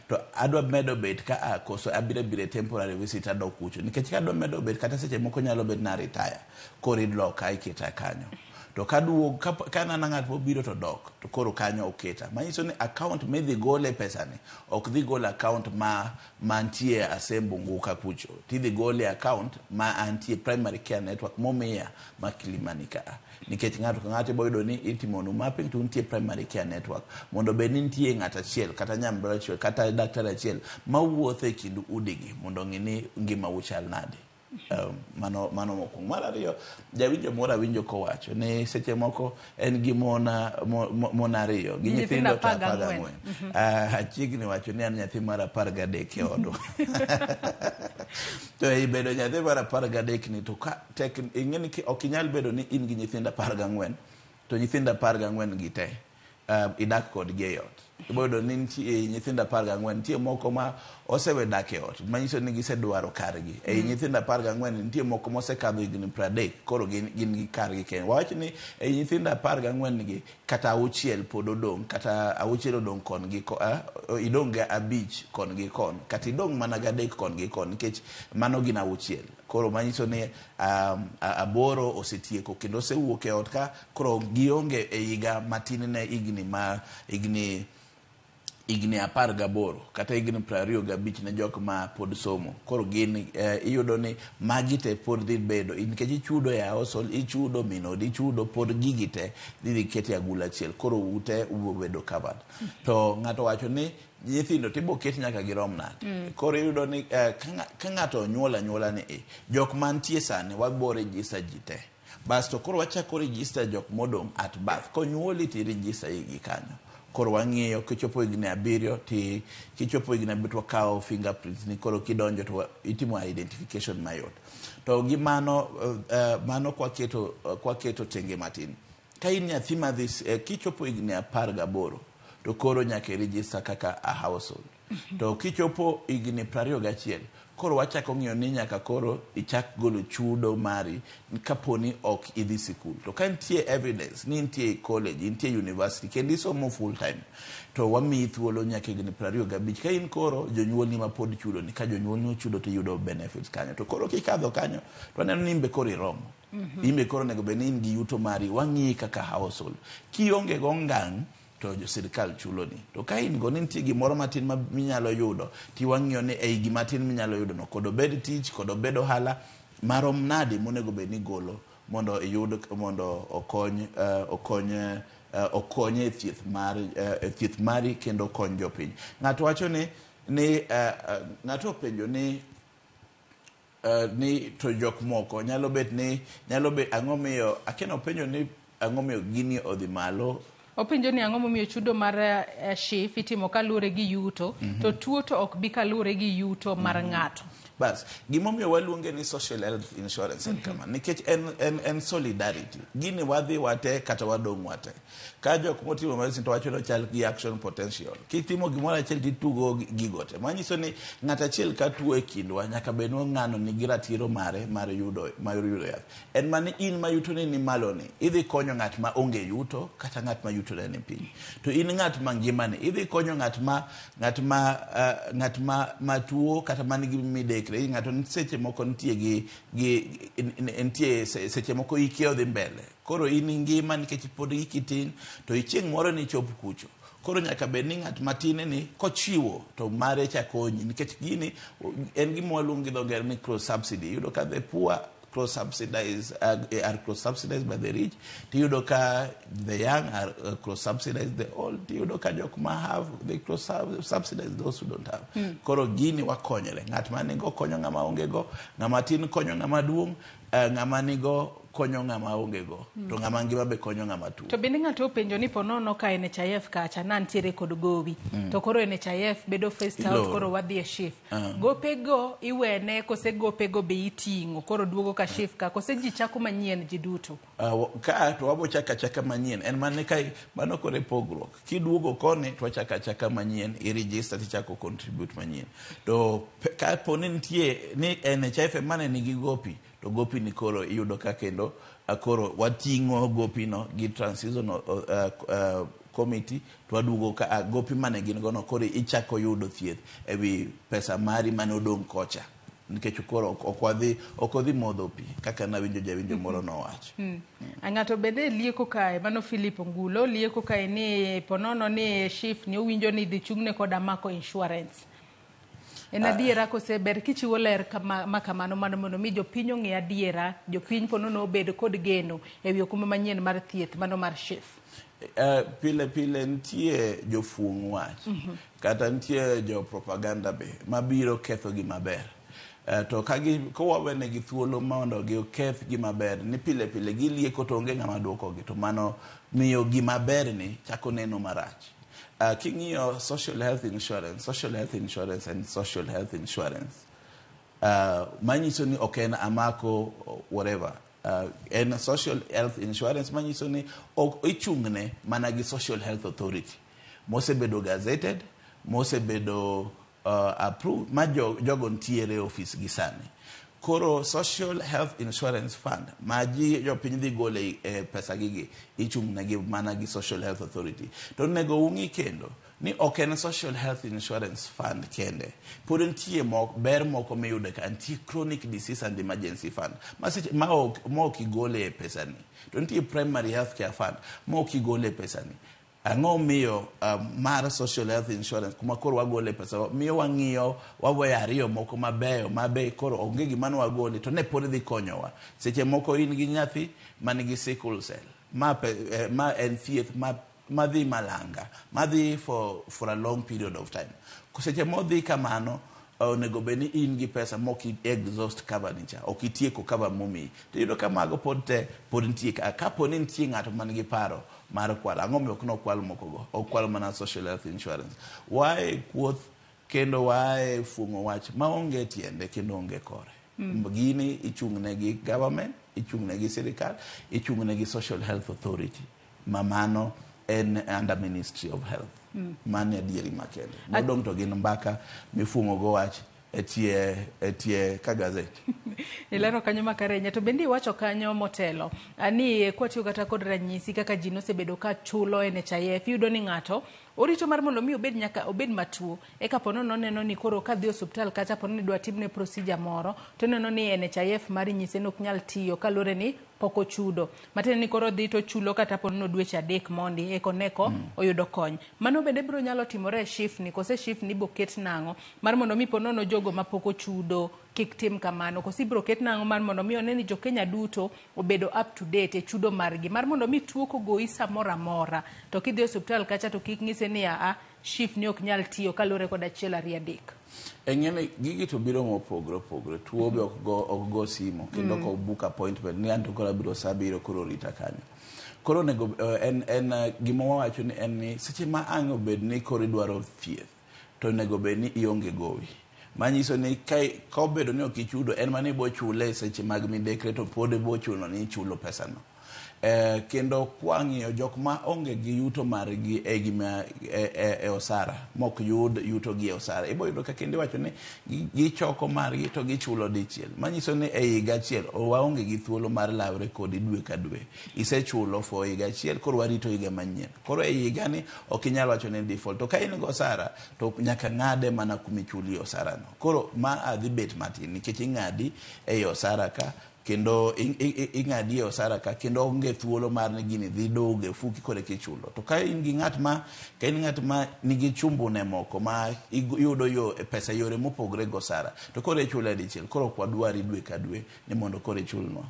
to adwa medo bet ka a koso abiro biro e temporary visit adok kucho. Nikech ka adwa medo bet kata seche moko nyalo bet na retire. Koro iloka iketa kanyo. To kaduog ka an ng'at mobiro to dok to koro kanyo oketa. Manyiso ni account midhi gole pesani ok dhi golo account ma mantie Asembo Nguka kucho. Tidhi gole account ma antie primary care network momiya ma Kilimani ka. Nikech ng'ato ka ng'ato ibo yudo ni itimonu mapping to nitie primary care network. Mondo bed ni nitie ng'at achiel kata nyamrerwa achiel kata daktari achiel mawuotho e kind udigi mondo ong'i ni ngimau chal nade. Mano mokwongo. Mar ariyo, jawinjo moro awinjo kowacho ni seche moko en gi mon ariyo gi nyithindo to 14. Achiegni wacho ni an nyathi mar 13 e odwa. To ibedo nyathi mar 13 ni to ka tek ing'e ni ok inyal bedo ni in gi nyithindo 14 to nyithindo 14 gi te idak kodgi e ot. Ibo yudo ni nitie nyithindo 14 nitie moko ma osewe dak e ot manyiso ni gisedwaro kargi. Ei nyithindo 14 nitie moko mosekadho higni 30 koro gin gi kargi kendo. Wawach ni ei nyithindo 14 gi kata auchiel pod odong', kata auchiel odong' kon gi idong' gi 5 kon gi kon, kata idong' mana gi 3 kon gi kon nikech mano gin auchiel. Koro manyiso ni 8 osetieko kendo osewuok e ot ka koro gionge e higa matin ne higni ma higni 18 kata higni 25 ne jok ma pod somo. Koro gin iyudo ni magi te pod dhi bedo nikech ichudo e household, ichudo min odi, ichudo pod gigi te dhi keti agula achiel. Koro ute ubiro bedo covered. To ng'ato wacho ni nyithindo tibo ket nyaka girom nade. Koro iyudo ni ka ng'ato onyuol anyuola ni jok mantie sani wabo register ji te. Bas to koro wachako register jok modong' at birth. Konyuoli ti register gi kanyo. Koro wang'iyo kichopo higni 7 ti kichopo higni 7 to wakawo fingerprints ni koro kidonjo to itimo identification mayot. To gi mano mano kwaketo tenge matin. Ka in nyathi madhi kichopo higni 18 to koro nyaka i-register kaka a household. To kichopo higni 21 koro wachako ng'iyo ni nyaka koro ichak golo chudo mari kaponi ok idhi sikul. To ka nitie evidence ni nitie college, nitie university kendo isomo full time to wamiyi thuolo nyaka higni 25. Ka in koro jonyuolni ma pod chudo ni ka jonyuolni ochudo to iyudo benefits kanyo. To koro kikadho kanyo to waneno ni in be koro iromo. In be koro onego bed ni in gi yuto mari, wang'iyi kaka household. Kionge go ngang' to jo sirikal chuloni. To ka in go ni nitie gimoro matin ma minyalo yudo, ti wang'iyo ni ei gima tin minyalo yudo no, kod obed tich, kod obed ohala, marom nade monego bed ni golo mondo iyud, mondo okony okony e thieth mar e thieth mari kendo okony jopiny. Ng'ato wacho ni ng'ato openjo ni ni to jok moko nyalo bet ni nyalo bet ang'o miyo akeno penjo ni ang'o miyo gini odhi malo. Openjo ni ang'o momiyo chudo mar SHIF itimo kaluwore gi yuto to tuo to ok bi kaluwore gi yuto mar ng'ato. Bas, gimomiyo waluonge ni social health insurance en kama, nikech en solidarity. Gini wadhi wate kata wadong' wate. Ka jok motimo medicine to wacho ni ochal gi action potential. Kitimo gimoro achiel titugo gigo te. Manyiso ni ng'at achiel ka tuo e kindwa nyaka bed ni ng'ano nigi ratiro mare mar yudo yath. En mani in ma yutoni ni malo ni, idhi konyo ng'at ma onge yuto kata ng'at ma yutone ni piny. To in ng'at ma ngimani, idhi konyo ng'at ma tuo kata man gi midekre. Ng'ato seche moko nitie gi nitie seche moko ike odhi mbele. Koro in ngima nikech pod iki tin to chieng' moro ni chop kucho. Koro nyaka bed ni ng'at matin ni kochiwo to mare cha konyi nikech gini en gima waluongo gi dho ngere ni cross subsidy. Iyudo ka the poor cross subsidized are cross subsidized by the rich. Tiyudo ka the young are cross subsidized the old. Tiyudo ka jok ma have they cross subsidize those who don't have. Koro gini wakonyore. Ng'at ma nigo konyo ng'ama onge go, ng'ama tin konyo ng'ama duong', ng'ama nigo konyo ng'ama onge go, to ng'ama ngima be konyo ng'ama tuo. To bende ng'ato openjo ni ponono ka NHIF kacha nantiere kod gowi to koro NHIF bedo phased out koro wadhi e SHIF. Gopego iwene kose gopego be iting'o koro duogo ka SHIF ka kose ji chako manyien ji duto. Ka to wabo chaka chaka manyien en mane ka mano kore pogruok. Kiduogo koni to wachaka achaka manyien, i register tichako contribute manyien. To ka po ni nitie ni NHIF mane nigi gopi to gopi ni koro iyudo ka kendo koro wating'o gopi no gi transitional committee to waduogo ka gopi mane gin go no koro ichako yudo thieth ewi pesa mari mane odong' kocha nikech koro ok odhi modho pi kaka nawinjo jawinjo moro nowacho. Ng'ato bende lieko kae mano Philip Ngulo lieko kae ni ponono ni SHIF ni owinjo ni dhi chung'ne koda mako insurance. En adiera kose ber kichiwo ler ma kamano mondo mi jopiny ong'e adiera, jopiny ponono obed kod geno ewi okumba manyien mar thieth mano mar SHIF. Pile pile nitie jofuong' wach kata nitie jo propaganda be mabiro ketho gima ber. To kowawenegi thuolo mondo giketh gima ber ni pile pile gilieko to onge ng'ama duokogi to mano miyo gima ber ni chako neno marach. King'iyo social health insurance, social health insurance and social health insurance manyiso ni ok en amako whatever. En social health insurance manyiso ni ok ichung'ne mana gi social health authority mosebedo gazetted, mosebedo approved ma jogo ntiere e ofis gi sani. Koro social health insurance fund ma ji jopiny dhi gole e pesa gigi ichung'ne gi mana gi social health authority. To onego ung'i kendo ni ok en social health insurance fund kende. Pod nitie ber moko miyudo ka nitie chronic disease and emergency fund ma seche ma ok igole e pesani. To nitie primary health care fund ma ok igole e pesani. Ang'o miyo mar social health insurance kuma koro wagole pesa miyo wang'iyo waweyo ariyo moko mabeyo mabe koro onge gima ne wagole to ne pod dhi konyowa. Seche moko in gi nyathi man gi sickle cell ma en thieth madhi malanga madhi for a long period of time. Seche modhi kamano onego bed ni in gi pesa mok exhaust cover ni cha ok itieko cover momiyi. To iyudo ka mago pod te pod nitie kapo ni nitie ng'ato man gi paro mar kwalo ang'o miyo ok nokwal moko go ok kwal mana social health insurance. Wae kuoth kendo wae fuong'o wach maonge tiende kendo onge kore. Gini ichung'ne gi government, ichung'ne gi sirikal, ichung'ne gi social health authority ma mano en under Ministry of Health. Mano adieri makende. Modong' to gin mbaka mifuong'o go wach etie ka gazet. Ilero kanyo makare ahinya. To bende iwacho kanyo motelo ni kwatiyo kata kod ranyisi kaka ji nosebedo ka chulo NHIF, iyudo ni ng'ato orito mar mondo mi obed nyaka obed matuo eka ponono neno ni koro kadhi e osiptal kacha ponono idwa timne procedure moro to neno ni NHIF mari nyise ni ok nyal tiyo kaluwore ni pok ochudo. Matiende ni koro dhi to chulo kata ponono dweche 3 mondi eko neko oyudo kony. Mano bende biro nyalo timore e SHIF ni kose SHIF ni boket nang'o mar mondo mi ponono jogo mapok ochudo kik tim kamano. Koso ibiro ket nang'o mar mondo mi one ni jo Kenya duto obedo up to date e chudo margi mar mondo mi tuo kogoyi samoro amora to kidhi e osiptal kacha to kik ng'ise ni aa SHIF ni ok nyal tiyo kaluwore kod achiel ariyo adek. Eng'e ni gigi to biro mopogore opogore. Tuo be ok go simo kendo ok book appointment ni anto koro abiro saa abiriyo koro rita kanyo. Koro onego en gima wawacho ni en ni seche ma ang' obed ni koro idwaro thieth to onego bed ni ionge gowi. Manyiso ni ka obedo ni ok ichudo en mana ibo chule seche mag midekre to pod ibo chuno ni ichulo pesano. Kendo kwang'iyo jok ma onge gi yuto margi e gima e osara mok yud yuto gi e osara ibo yudo ka kendo iwacho ni gichoko margi to gichulo dichiel manyiso ni e higa achiel waonge gi thuolo mar lawre kodi dwe ka dwe isechulo for higa achiel koro warito higa manyien koro e higa ni ok inyal wacho ni default to ka in gi osara to nyaka ng'ade mana kumichulie osara no koro ma dhi bet matin nikech ing'adi ei osara ka kendo ing'adi e osara ka kendo onge thuolo mar ni gini dhi dog e ofuki koro eka ichulo. To ka in gi ng'at ma ka in ng'at ma nigi chumbune moko ma iyudo yo pesa yore mopogore gi osara to koro ichule dichiel koro ok wadwari dwe ka dwe ni mondo koro ichulnwa.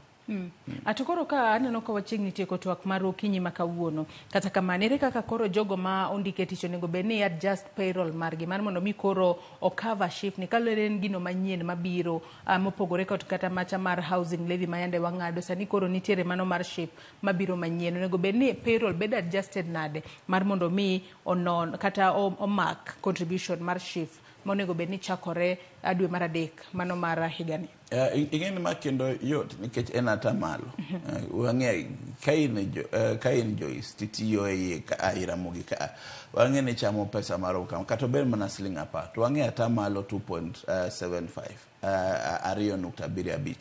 Ato koro ka aneno ka wachiegni tieko twak mar okinyi ma kawuono. Kata kamano, ere kaka koro jogo ma ondike tich onego bed ni adjust payroll margi mar mondo mi koro o cover SHIF ni kaluwore en gino manyien mabiro mopogore kod kata macha mar housing levy ma yande wang'ado sani koro nitiere mano mar SHIF mabiro manyien. Onego bed ni payroll bedo adjusted nade mar mondo mi onon kata omak contribution mar SHIF monego bed ni chakore dwe mar adek mano mar higani. Ing'e ni ma kendo yot nikech en atamalo. Wang'e ka in Joyce titiyo e iye ka e Ramogi ka wang'e ni chamo pesa marom kama kata obed mana siling 10 to wang'e atamalo 2.75 2.75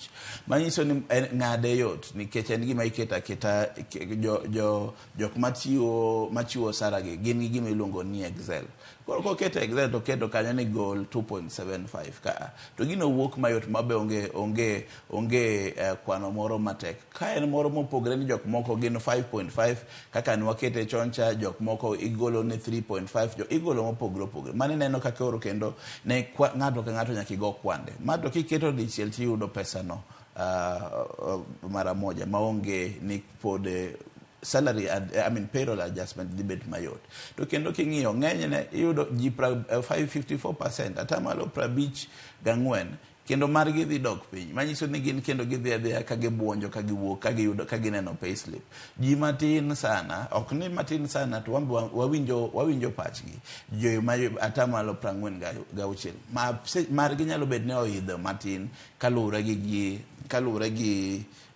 manyiso ni ng'ade yot nikech en gima iketo aketa jok machiwo osara gi gin gi gima iluongo ni Excel. Koro koketo Excel to keto kanyo ni gol 2.75 ka to gino wuok mayot mabe onge kwano moro matek. Ka en moro mopogre ni jok moko gin 5.5 kaka ne wakete chon cha, jok moko igolo ni 3.5, jo igolo mopogre opogre. Mano ineno kaka oro kendo ne ng'ato ka ng'ato nyaka igo kwande. Ma to kiketo dichiel tiyudo pesano mara moja maonge ni pod salary payroll adjustment dhi bet mayot. To kendo king'iyo ng'enyne iyudo ji 54% atamalo 54 kendo margi dhi dok piny manyiso ni gin kendo gidhi adhiya ka gibuonjo ka giwuok ka giyudo ka gineno payslip. Ji matin sana ok ni matin sana to wawinjo pachgi jo ma atamalo 46 margi nyalo bet ne oidho matin kaluwore gi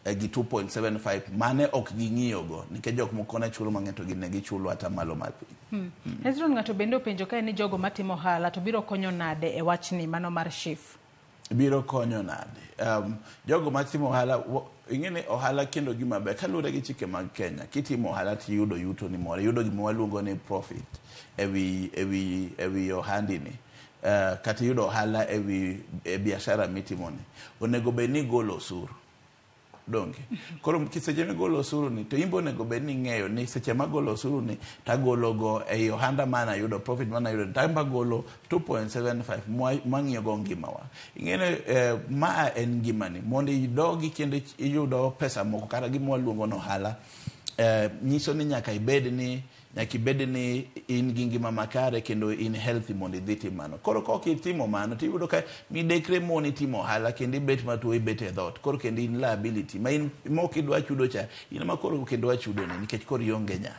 2.75 mane ok ging'iyogo nikech jok moko ne chulo mang'eny to gin ne gichulo atamalo mar piny. Hezron, ng'ato bende openjo ka en ni jogo matimo ohala to biro konyo nade e wachni mano mar SHIF? Biro konyo nade? Jogo matimo ohala, ing'e ni ohala kendo gima ber kaluwore gi chike mag Kenya, kitimo ohala tiyudo yuto ni moro, iyudo gima waluongo ni profit ewi ohandi ni. Kata iyudo ohala ewi biashara mitimoni, onego bed ni igolo osuru. Donge koro seche migolo osuru ni to imbe onego bed ni ing'eyo ni seche magolo osuru ni tagolo go ei ohanda mana yudo profit mana yudo tamba golo 2.75 mwang'iyo go ngimawa. Ing'e ni ma en ngimani mondo idogi kendo iyudo pesa moko kata gima waluongo ni ohala, nyiso ni nyaka ibed ni in gi ngima makare kendo in healthy mondo idhi tim mano. Koro kok itimo mano tiyudo ka midekre moni timo ohala kendo ibet matuo ibet e dhoot. Koro kendo in liability ma in mok idwa chudo cha in ma koro kendo wachudo ni nikech koro ionge nyalo.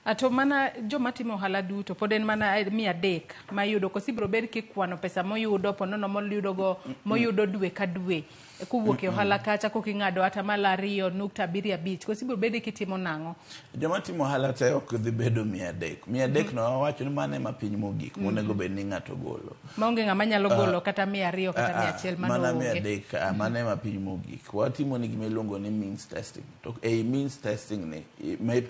Ato mana joma timo ohala duto pod en mana 300 ma iyudo koso ibiro bed kikwano pesa moyudo ponono moyudo go moyudo dwe ka dwe kowuok e ohala kacha kok ing'ado atamalo 2.75 koso ibiro bed kitimo nang'o? Joma timo ohala te ok dhi bedo 300. 300 no wawacho ni mano ema piny mogik monego bed ni ng'ato golo. Maonge ng'ama nyalo golo kata 200 kata 100 mano mana 300 mano ema piny mogik. Watimo ni gima iluongo ni means testing. To ei means testing ni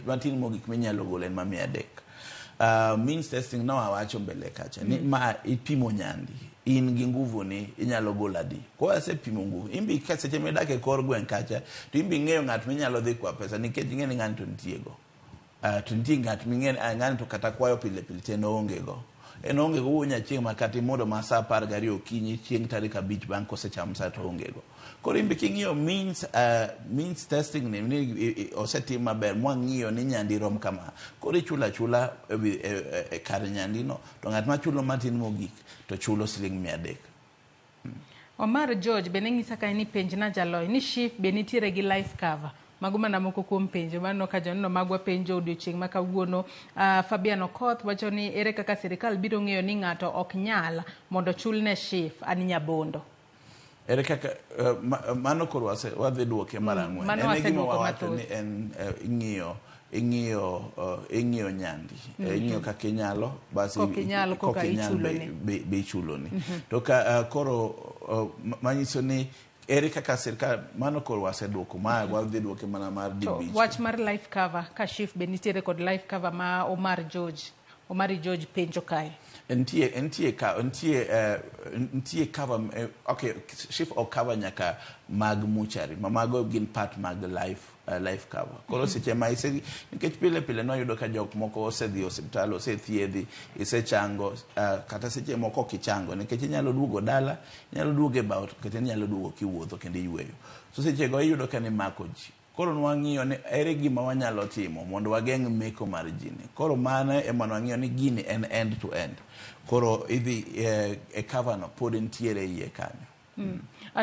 matin mogik minyalo golo en ma 300. Means testing no awacho mbele kacha ni ma ipimo nyandi in gi nguvu ni inyalo golo adi. Kwa asepimo nguvu imbi ka seche midak e kor gweng' kacha to imbi ng'eyo ng'at minyalo dhi kwa pesa nikech ing'e ni ng'ani to nitie go. To nitie ng'at ming'e ng'ani to kata kwayo pile pile to en oonge go. En oonge go wuoyo nyachieng' ma kata imondo ma saa 12 okinyi chieng' tarik 5 bang' kosecham sa to oonge go. Koro in be king'iyo means testing ni osetim maber mwang'iyo ni nyandi rom kama. Koro ichulo achula e kar nyandi no to ng'at machulo matin mogik to chulo siling 300. Omar George bende ng'isa kae ni penjna jalony ni SHIF be nitiere gi life cover. Mago mana moko kuom penjo mano ka joneno magwa penjo odiochieng' ma kawuono. Fabian Okoth wacho ni ere kaka sirikal biro ng'eyo ni ng'ato ok nyal mondo chulne SHIF an Nyabondo. Ere kaka mano koro wadhi duoke mar ang'wen. En gima wawacho ni en ing'iyo nyandi. Ing'iyo kaka inyalo basi koka inyal be ichuloni. To ka koro manyiso ni ere kaka sirkal mano koro waseduoko ma wadhi duoke mana mar DBH. Wach mar life cover ka SHIF be nitiere kod life cover ma Omar George penjo kae. Nitie cover okay SHIF ok cover nyaka mag muchari ma mago gin part mag life cover. Koro seche ma nikech pile pile noyudo ka jok moko osedhi osiptal osethiedhi isechango kata seche moko ok ichango nikech inyalo duogo dala inyalo duogo e baot kata inyalo duogo kiwuotho kendo iyweyo. So seche go iyudo ka ni mako ji. Koro nwang'iyo ni ere gima wanyalo timo mondo wageng' meko mar ji ni. Koro mano ema nwang'iyo ni gini en end to end. Koro idhi e cover no pod nitiere iye kanyo.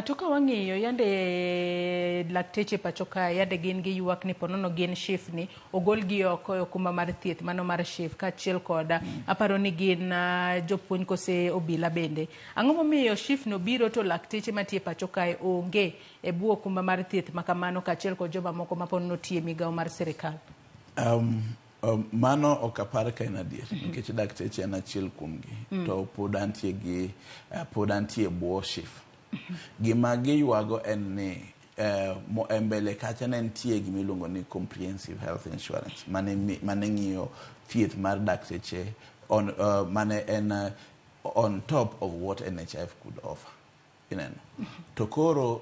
To ka wang'iyo yande lakteche pacho kae yande gin gi ywak ni ponono gin SHIF ni ogol gi oko e okumba mar thieth mano mar SHIF kaachiel kod aparo ni gin jopuonj kose obila bende. Ang'o momiyo SHIF no biro to lakteche mantie pacho kae onge e bwo okumba mar thieth makamano kaachiel kod joma moko ma ponono tiyo e migawo mar sirikal? Mano ok apar ka en adier nikech dakteche en achiel kuomgi to pod antie bwo SHIF. Gima giywago en ni e mbele kacha ne nitie gima iluongo ni comprehensive health insurance mane ng'iyo thieth mar dakteche mane en on top of what NHIF could offer. Ineno. To koro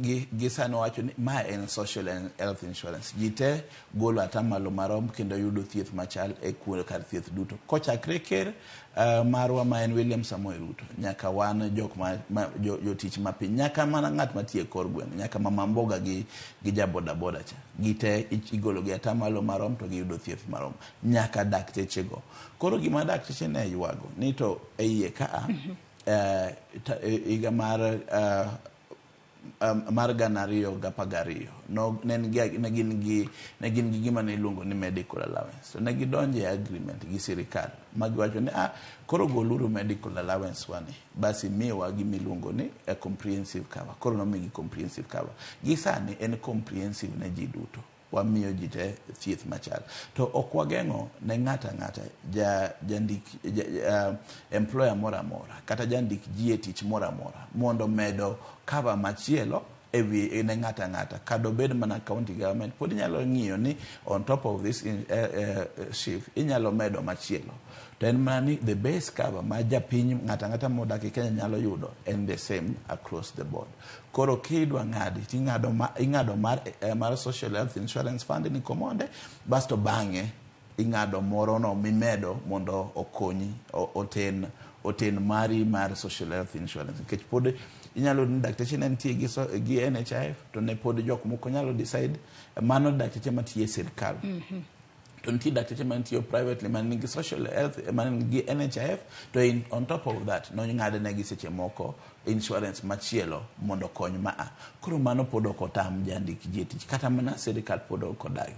gi sani wacho ni ma en social health insurance. Ji te golo atamalo marom kendo yudo thieth machal e kar thieth duto. Kochakre ker marwa ma en William Samoei Ruto nyaka wan jok ma jotich mapiny nyaka mana ng'at matiyo e kor gweng' nyaka mama mboga gi ja boda boda cha gi te igolo gi atamalo marom to giyudo thieth marom nyaka dakteche go. Koro gima dakteche ne ywago ni to e iye ka higa mar 2012 ne gin gi gima ne iluongo ni medical allowance. To ne gidonjo e agreement gi sirikal ma giwacho ni koro goluru medical allowance wani basi miwa gima iluongo ni comprehensive cover. Koro nomigi comprehensive cover. Gi sani en comprehensive ne ji duto. Wamiyo ji te thieth machal. To ok wageng'o ne ng'ata ang'ata jandik employer moro amora kata jandik ji e tich moro amora mondo medo cover machielo e wi ne ng'ata ang'ata. Kado bed mana county government pod inyalo ng'iyo ni on top of this SHIF inyalo medo machielo. To en mana ni the base cover ma japiny ng'ata ang'ata modak e Kenya nyalo yudo en the same across the board. Koro kidwa ng'adi ting'ado ing'ado mar social health insurance fund ni komonde basto bang'e ing'ado moro no mimedo mondo okonyi oten mari mar social health insurance. Nikech pod inyalo ni dakteche ne nitie gi NHIF to ne pod jok moko nyalo decide mano dakteche matiyo e sirkal. To nitie dakteche mantiyo privately man nigi social health man nigi NHIF to on top of that nong'ad negi seche moko insurance machielo mondo okony maa. Koro mano pod ok otam jandik ji e tich kata mana sirikal pod ok odagi.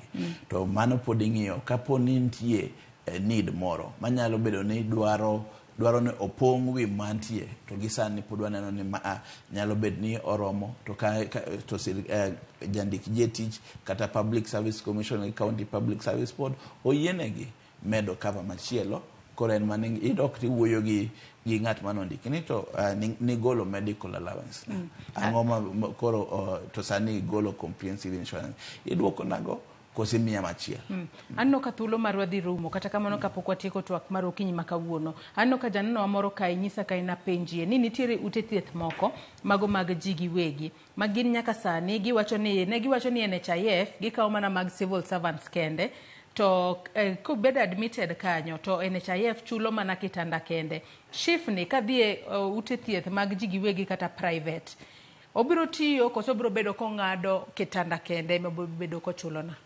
To mano pod ing'iyo kapo ni nitie need moro manyalo bedo ni dwaro ni opong' wi mantie to gi sani pod waneno ni maa nyalo bed ni oromo to to jandik ji e tich kata Public Service Commission gi County Public Service Board oyienegi medo cover machielo. Koro en mana idok tiwuoyo gi ng'at manondiki ni to nigolo medical allowance. Ang'o ma koro to sani igolo comprehensive insurance iduoko nago kose miya machielo. Aneno ka thuolo marwa dhi rumo kata kamano kapok watieko twak mar okinyi ma kawuono. Aneno ka janeno moro kae nyisa ka en apenjie ni nitiere ute thieth moko mago mag ji giwegi ma gin nyaka sani giwacho ni ne giwacho ni NHIF gikawo mana mag civil servants kende. To kobedo admitted kanyo to NHIF chulo mana kitanda kende. SHIF ni kadhi e ute thieth mag ji giwegi kata private, obiro tiyo koso obiro bedo kong'ado kitanda kende ema obiro bedo kochulona?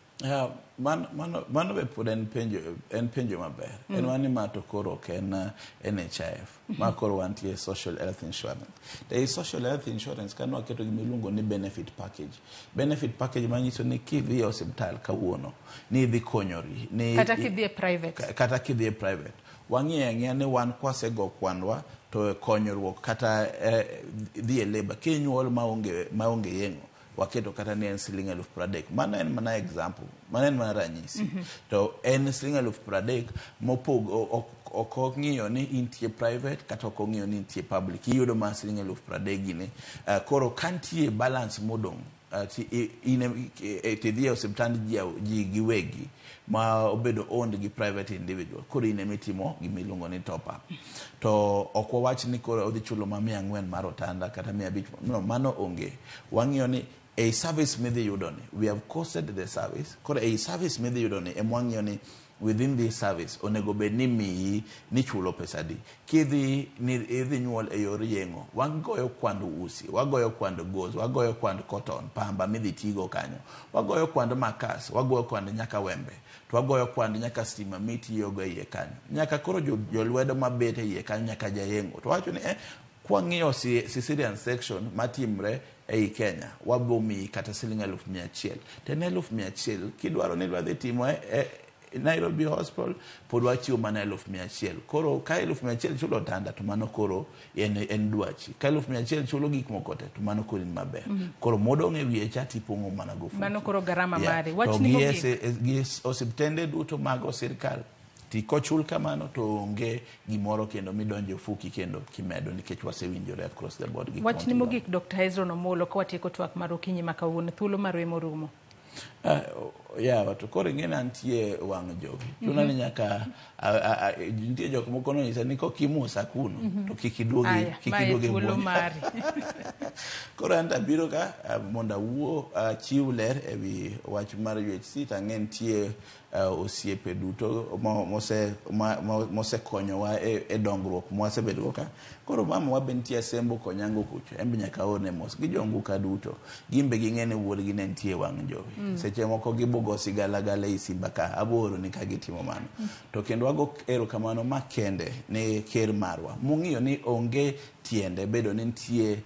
Mano be pod en penjo maber. En wani ma to koro ok en NHIF. Ma koro wantie social health insurance. To ei social health insurance kanyo waketo gima iluongo ni benefit package. Benefit package manyiso ni kidhi e osiptal kawuono, ni idhi konyori. Ni, kata kidhi e private. Kata kidhi e private. Wang'iyo ang'iya ni wan kwasego kwandwa to konyruok kata dhi e labor. Kinyuol maonge yeng'o, waketo kata ni en siling 30,000. Mano en mana example, mano en mana ranyisi. To en siling 30,000 mopog ok ong'iyo ni intie private kata ok ong'iyo ni intie public. Iyudo mana siling 30,000 gini. Koro ka nitie balance modong', tidhi e osiptand ji giwegi ma obedo owned gi private individual, koro in ema itimo gima iluongo ni top up. To ok wawach ni koro odhi chulo ma 400 mar otanda kata 500. No, mano onge. Wang'iyo ni ei service midhi yudo ni, we have costed the service. Koro ei service midhi yudo ni ema wang'iyo ni within this service onego bed ni miyi ni chulo pesa adi. Kidhi ni idhi nyuol e yor yeng'o, wagoyo kwand usi, wagoyo kwand gauze, wagoyo kwand cotton, pamba midhi tigo kanyo, wagoyo kwand makas, wagoyo kwand nyaka wembe, to wagoyo kwand nyaka stima mitiyogo e iye kanyo, nyaka koro jolwedo mabet e iye kanyo, nyaka jayeng'o. To wacho ni kwang'iyo cesarean section matimre ei Kenya, wabo miyi kata siling 100,000. To en 100,000 kidwaro ni idwa dhi timo e Nairobi Hospital, pod wachiwo mana 100,000. Koro ka 100,000 chulo otanda, to mano koro en dwachi. Ka 100,000 chulo gik moko te, to mano koro in maber. Koro modong' e wiye cha tipong'o mana gofuku. Mano koro garama mari. To Wachni mogik. gi osiptende duto mag sirkal, ti kochul kamano to onge gimoro kendo midonjo ofuki kendo kimedo, nikech wasewinjore across the board gi Wachni county mogik, Dr. Hezron Omolo, ka watieko twak mar okinyi ma kawuono, thuolo marwa ema orumo. Ya, to koro ing'e ni antie wang' jowi. Chuna ni nyaka nitie jok moko nonyisa ni kokimusa kuno to kik iduogi, kik Mae iduogi e thuolo buonjo. mari. Koro an abiro ka mondo awuo, achiw ler ewi wach mar UHC. To ang'e nitie osiepe duto mosekonyowa e dongruok mwasebedogo ka. Koro mama wa be nitie Asembo Konyango kucho, en be nyaka aorne mos gi jonguka duto. Gin be ging'e ni wuodgi ne nitie wang' jowi. Seche moko gibogo sigalagala ei simba ka, abo oroni ka gitimo mano. To kendo wago erokamano makende ne ker marwa mong'iyo ni onge tiende bedo ni nitie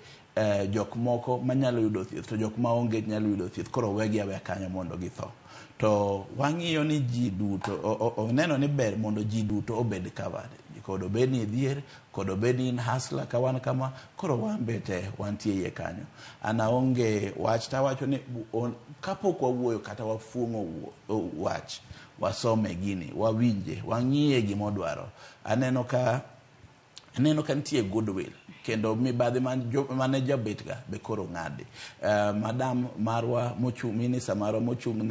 jok moko manyalo yudo thieth to jok maonge nyalo yudo thieth, koro wegi aweya kanyo mondo githo. To wang'iyo ni ji duto oneno ni ber mondo ji duto obed covered, kod obed ni idhier, kod obed ni in hustler ka wan kama, koro wan be te wantie iye kanyo. An aonge wach tawacho ni kapok wawuoyo kata wafuong'o wach, wasome gini, wawinje, wang'iye gimodwaro. Aneno ka nitie goodwill kendo mibadhi mane jabet ga be koro ng'adi. Madam marwa mochung', minista marwa mochung'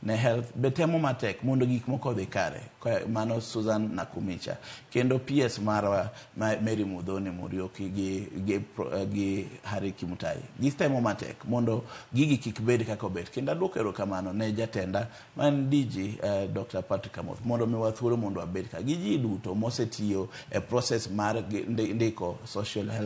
ne health be temo matek mondo gik moko odhi kare. Mano Susan Nakumicha. Kendo PS marwa Mary Muthoni Muriuki gi Harry Kimutai. Gitemo matek mondo gigi kik bed kaka obet. Kendo aduoko erokamano ne jatenda man DG Dr. Patrick Amoth mondo miwa thuolo mondo wabed ka gi ji duto mosetiyo e process mar ndiko social health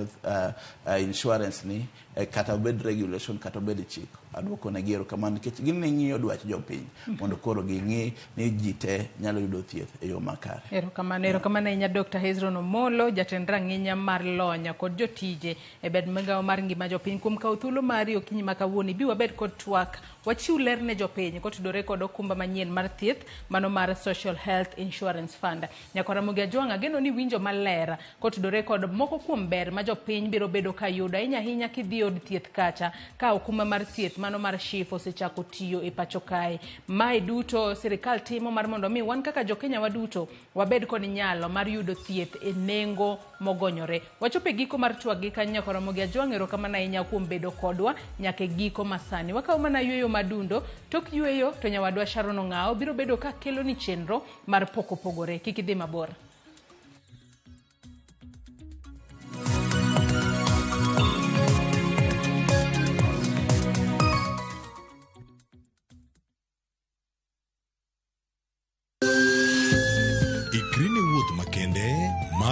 insurance ni kata obed regulation kata obed chik. Aduoko negi erokamano nikech gin ng'iyo dwach jopiny mondo koro ging'i ni ji te nyalo yudo thieth e yo makare. Erokamano, erokamano ahinya Dr. Hezron Omolo, jatend rang'inya mar lony kod jotije e bed migawo mar ngima jopiny kuom kawo thuolo mari okinyi ma kawuono. Bi wabed kod twak, wachiw ler ne jopiny kotudore kod okumba manyien mar thieth mano mar Social Health Insurance Fund. Nyakora Ramogi Ajwang', ageno ni winjo maler kotudore kod moko kuom ber ma jopiny biro bedo ka yudo ahinya ahinya kidhi od thieth kacha ka okumba mar thieth mano mar SHIF osechako tiyo e pacho kae. Mae duto sirikal timo mar mondo mi wan kaka jokenya waduto wabed kod nyalo mar yudo thieth e nengo mogonyore. Wachopo e giko mar twak gi kanyo. Nyakora Ramogi Ajwang', erokamano ahinya kuom bedo kodwa nyaka e giko masani. Wakawo mana yueyo madundo, tok yueyo to nyawadwa Sharon Ong'ao biro bedo ka kelo ni chenro mar pok opogore. Kik idhi mabor.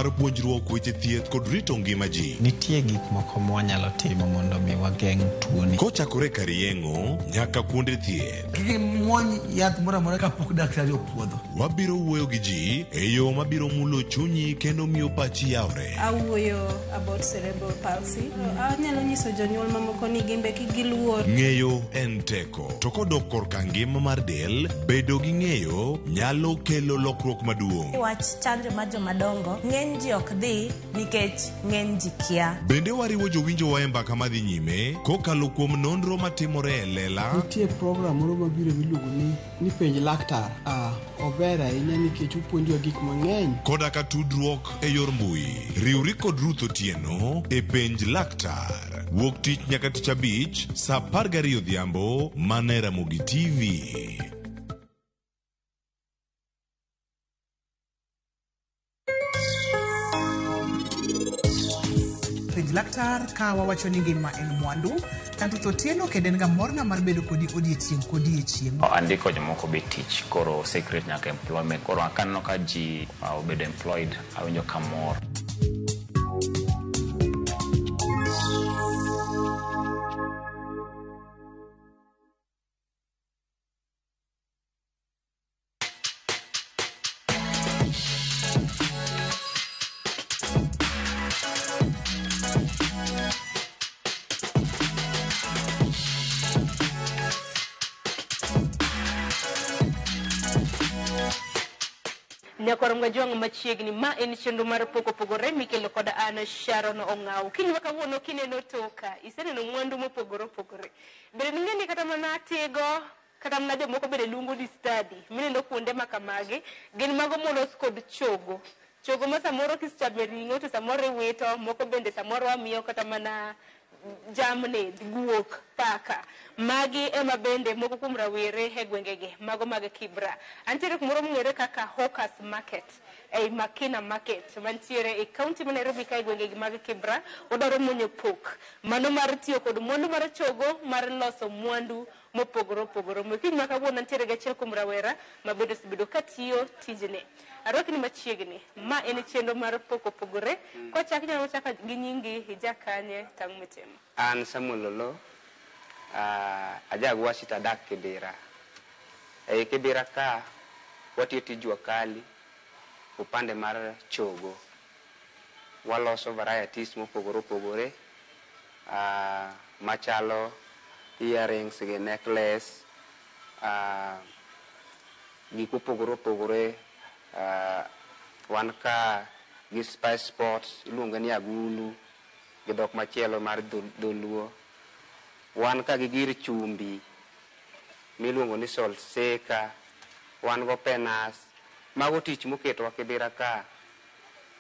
mar puonjruok weche thieth kod rito ngima ji. Nitie gik moko mwanyalo timo mondo mi wageng' tuoni. Kochakore kar yeng'o nyaka kuonde thieth. Kik imuony yath moro amora kapok daktari opuodho. Wabiro wuoyo gi ji e yo mabiro mulo chunyi kendo miyo pachi yawre. Awuoyo about cerebral palsy. Anyalo nyiso jonyuol mamoko ni gimbe kik giluor. Ng'eyo en teko. To kodok korka ngima mar del, bedo gi ng'eyo nyalo kelo lokruok maduong'. Wach chanjo mar jomadongo, ng'eny ji ok dhi nikech ng'eny ji kia. Bende wariwo jowinjowa e mbaka madhi nyime kokalo kuom nonro matimore e lela. Nitie program moro mabiro miluongo ni penj laktar. Ah, ober ahinya nikech opuonjowa gik mang'eny. Koda ka tudruok e yor mbui. Riwri kod Ruth Otieno e penj laktar. Wuok tich nyaka tich abich saa 12 odhiambo mana e Ramogi TV. Penj laktar ka wawacho ni ngima en mwandu. An Ruth Otieno kendo en ga morna mar bedo kodi odiechieng' kodiechieng'. Andiko jomoko be tich koro ose create nyaka employment koro kaneno ka ji obedo employed awinjo kamor. Nyakwar Mgajwang' machiegni ma en chenro mar pok opogore mikelo kod an Sharon Ong'aw. Kiny ma kawuono kineno toka, iseneno mwandu mopogore opogore. Bende ning'e ni kata mana tigo, kata mana jomoko bende luongo ni study, mineno kuonde ma kamagi, gin mago molos kod chogo. Chogo ma samoro kisechame ring'o to samoro iwito, moko bende samoro wamiyo kata mana jamni, guok, paka. Magi ema bende moko kuom rawere e gwengegi, mago mag Kibra. Antiere kumoro mong'ere kaka Hawkers Market, ei Makina Market, mantiere e kaunti ma Nairobi ka e gwengegi mag Kibra, wadwaro muonyo pok. Mano mar tiyo kod mwandu mar chogo mar loso mwandu mopogore opogore. Omiyo kiny ma kawuono antiere gi achiel kuom rawera ma bende osebedo katiyo tijni. Arwakni machiegni, ma en chenro mar pok opogore. Kwachak inyalo chako gi nyingi, ija kanye, tang' mitimo. An Samuel Lolo, aja Gwasi to adak Kibera. Ei Kibera ka watiyo tij jua kali upande mar chogo. Waloso varieties mopogore opogore machalo earrings gi necklace, gik mopogore opogore. Wan ka gi spice pots iluonge ni agulu gi dhok machielo mar dholuo. Wan ka gi gir chumbi miluongo ni salt shaker, wan go penas. Mago tich moketowa Kibera ka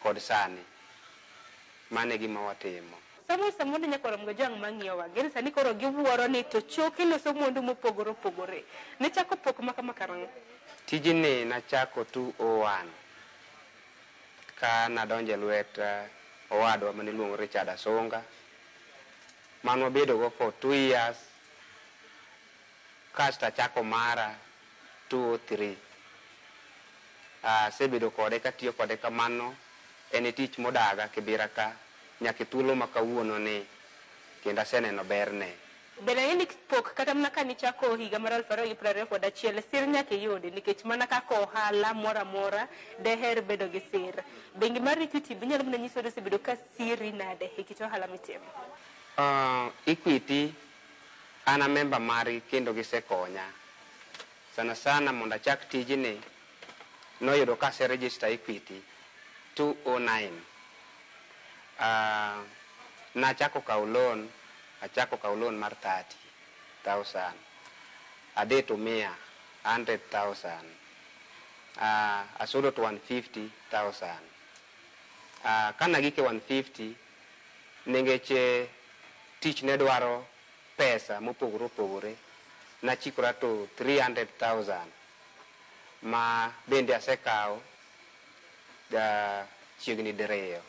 kod sani. Mano e gima watimo. Samuel Samuel nyakwar Mgajwang' mang'iyowa, gin sani koro giwuoro ni to choke loso mwandu mopogore opogore. Nichako pok ma kama karang'o? Tijni nachako 2001 ka nadonjo e lwet owadwa maniluongo Richard Asunga. Mane wabedo go for 2 years kasto achako mara 2003. Asebedo kode katiyo kode kamano. En e tich modaga Kibera ka nyaka e thuolo ma kawuono ni kendo aseneno berne. Bende ang'e ni pok kata mana ka nichako higa mar 2021 sir nyaka iyudi nikech mana kaka ohala moro amora deher bedo gi sir. Bengi mar Equity be inyalo mana nyiso ni osebedo ka siri nade e kit ohala mitimo? Equity an a member margi kendo gisekonya. Sana sana mondo achak tijni noyudo ka ase register Equity 2009. Nachako kawo loan, achako kawo loan mar 30,000. Adhi to mia 100,000. Asudo to 150,000. Kana gike 150 ningeche tich ne dwaro pesa mopogore opogore, nachikora to 300,000 ma bende asekawo chiegni diriyo.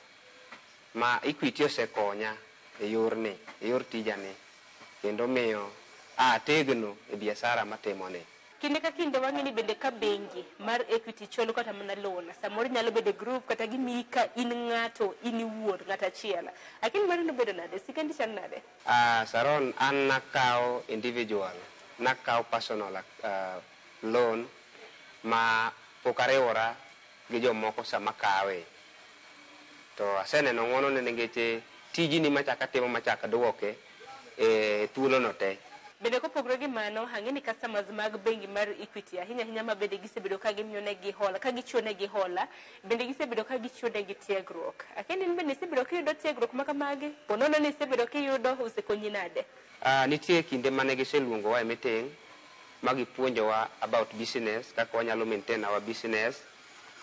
Ma Equity osekonya e yorni, e yor tijani, kendo miyo ategno e biashara matimoni. Kinde ka kinde wang'e ni bende ka bengi mar Equity cholo kata mana loan, samoro nyalo bedo e group kata gimiyi ka in ng'ato, in iwuon, ng'ato achiel. Lakini mano nobedo nade? Sigandi chal nade? Sharon, an nakawo individual, nakawo personal loan ma pok ariwora gi jomoko sama kawe. To aseneno ng'wono ne nikech tijni machak atimo machak duoke e thuolo no te. Bende kopogore gi mano, ang'e ni customers mag bengi mar Equity ahinya ahinya ma bende gisebedo ka gimiyo negi hola, ka gichiwo negi hola, bende gisebedo ka gichiwo negi tiegruok. Akia ni in bende isebedo kiyudo tiegruok ma kamagi? Po nono ni isebedo kiyudo, osekonyi nade? Nitie kinde mane giseluongowa e meeting ma gipuonjowa about business, kaka wanyalo maintain our business,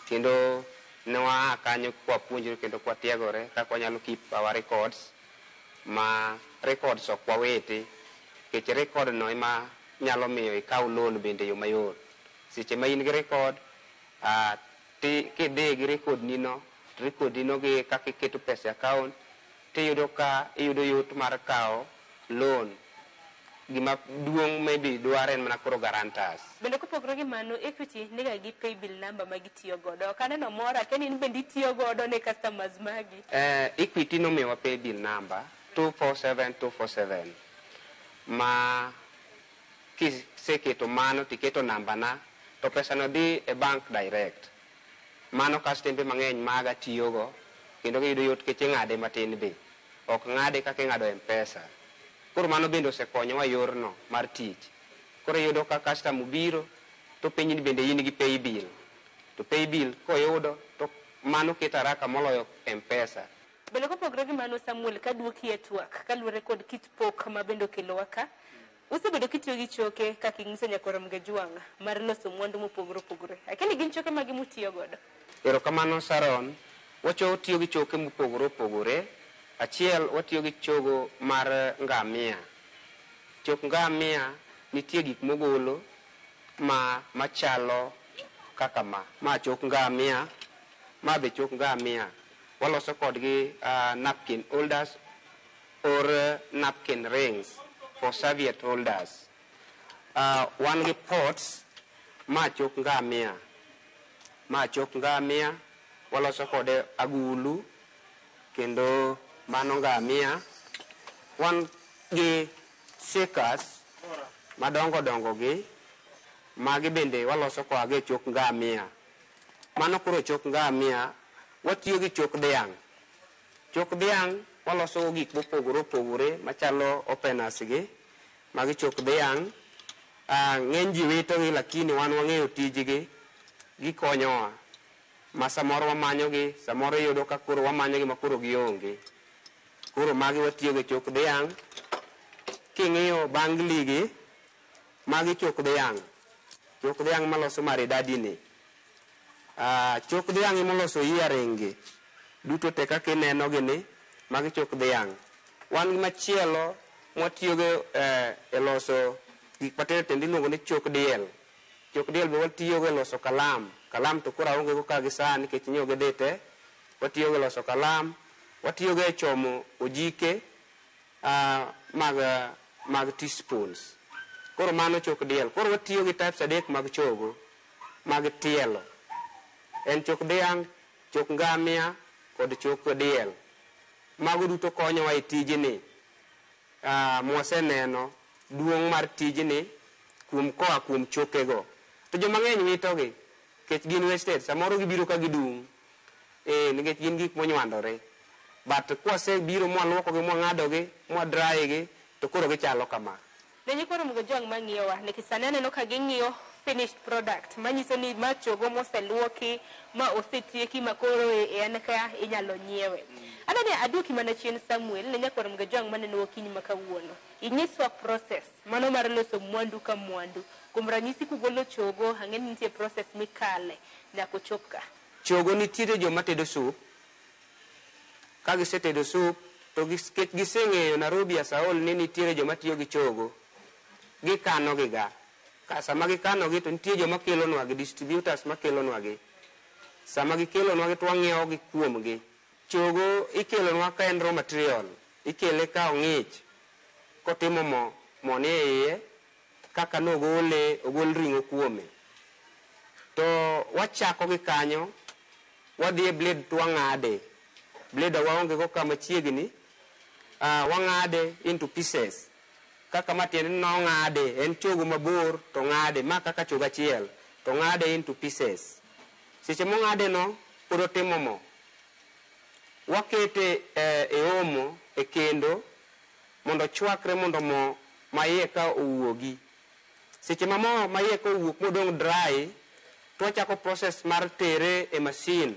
kendo ne waa kanyo kwapuonjore kendo kwatiegore kaka wanyalo keep our records, ma records ok wawiti, nikech record no ema nyalo miyo ikaw loan bende e yo mayot. Seche ma in gi record, kidhi gi record ni no, record ni no gi kaka iketo pesa e account, tiyudo ka iyudo yot mar kawo loan. Gima duong' maybe dwaro en mana koro guarantors. Bende kopogore gi mano, Equity niga gi paybill number ma gitiyo godo. Ok aneno moro, akia ni in bende itiyo godo ne customers magi. Equity nomiyowa paybill number 247247 ma kiseketo mano tiketo namba na to pesa no dhi e bank direct. Mano kastembe mang'eny maga tiyogo kendo giyudo yot nikech ing'ade matin be. Ok ng'ade kaka ing'ado M-Pesa. Koro mano bende osekonyowa yorno mar tich. Koro iyudo ka customer obiro to penji ni bende in gi paybill. To paybill koyudo to mano keto haraka moloyo M-Pesa. Bende kopogore gi mano, Samuel, kaduoki e twak kaluwore kod kit pok ma bende okelowa ka, usebedo kitiyo gi choke kaka inyiso nyakwar Mgajwang' mar loso mwandu mopogore opogore. Akia ni gin choke mage mutiyo godo? Erokamano Sharon, wacho tiyo gi choke mopogore opogore. Achiel watiyo gi chogo mar ngamia. Chok ngamia nitie gik mogolo ma machalo kaka ma. Ma chok ngamia, ma be chok ngamia. Waloso kodgi napkin holders or napkin rings for serviette holders. Wan gi pots, ma chok ngamia. Ma chok ngamia, waloso kode agulu, kendo mano ngamia. Wan gi shakers madongo dongo gi, magi bende waloso koa gi e chok ngamia. Mano koro chok ngamia, watiyo gi chok dhiang'. Chok dhiang' waloso gik mopogore opogore machalo openers gi, magi chok dhiang'. Ng'eny ji wito gi lakini wan wang'eyo tijgi, gikonyowa. Ma samoro wamanyogi, samoro iyudo ka koro wamanyogi ma koro gionge. Koro magi watiyo gi chok dhiang'. King'iyo bangli gi, magi chok dhiang'. Chok dhiang' maloso maridadi ni. Chok dhiang' emoloso earring gi. Duto te kaka ineno gi ni, magi chok dhiang'. Wan gi machielo mwatiyogo e loso gik matindo tindo iluongo ni chok diel. Chok diel be watiyogo e loso kalam. Kalam to koro aonge go ka gi sani nikech nyo gidhi te. Watiyogo e loso kalam, watiyogo e chomo ojike mag teaspoons. Koro mano chok diel. Koro watiyo gi types adek mag chogo mag tielo. En chok dhiang', chok ngamia kod chok diel. Mago duto konyowa e tijni. Mwaseneno duong' mar tijni kuom koa kuom chokego. To joma ng'eny witogi nikech gin wasted. Samoro gibiro ka gidung'. Nikech gin gik monywandore. But kwasebiro mwaluokogi, mwang'adogi, mwa dry gi, to koro gichalo kama. Ne nyikwa Mgajwang' mang'iyowa, nikech sani aneno ka ging'iyo finished product, manyiso ni ma chogo moseluoki, ma osetieki, ma koro en ka inyalo nyiewe. Adwa ni aduoki mana chien Samuel, ne nyakwar Mgajwang' maneno okinyi ma kawuono. Inyiswa process mano mar loso mwandu ka mwandu. Kuom ranyisi kugolo chogo, ang'e ni nitie process mikale nyaka ochop ka. Chogo nitiere joma tedo soup. Ka gisetedo soup, to nikech giseng'eyo Nairobi Asaol ni nitiere joma tiyo gi chogo, gikano gi ga. Ka sama gikano gi to nitie joma kelonwa gi, distributors makelonwa gi. Sama gikelonwa gi to wang'iewo gi kuom gi. Chogo ikelonwa ka en raw material, ikele ka ong'ich, kotimo mo, mo ni e iye, kaka nogole ogol ring'o kuome. To wachako gi kanyo, wadhi e blade to wang'ade. Blade waonge go kama chiegni, wang'ade into pieces. Kaka ma tiende ni nong'ade, en chogo mabor to ng'ade, ma kaka chogo achiel to ng'ade into pieces. Seche mong'ade no, pod otimo mo. Wakete e omo, e kendo, mondo ochwakre mondo mo ma iye ka owuogi. Seche ma mo ma iye ka owuok modong' dry, to wachako process mar tere e machine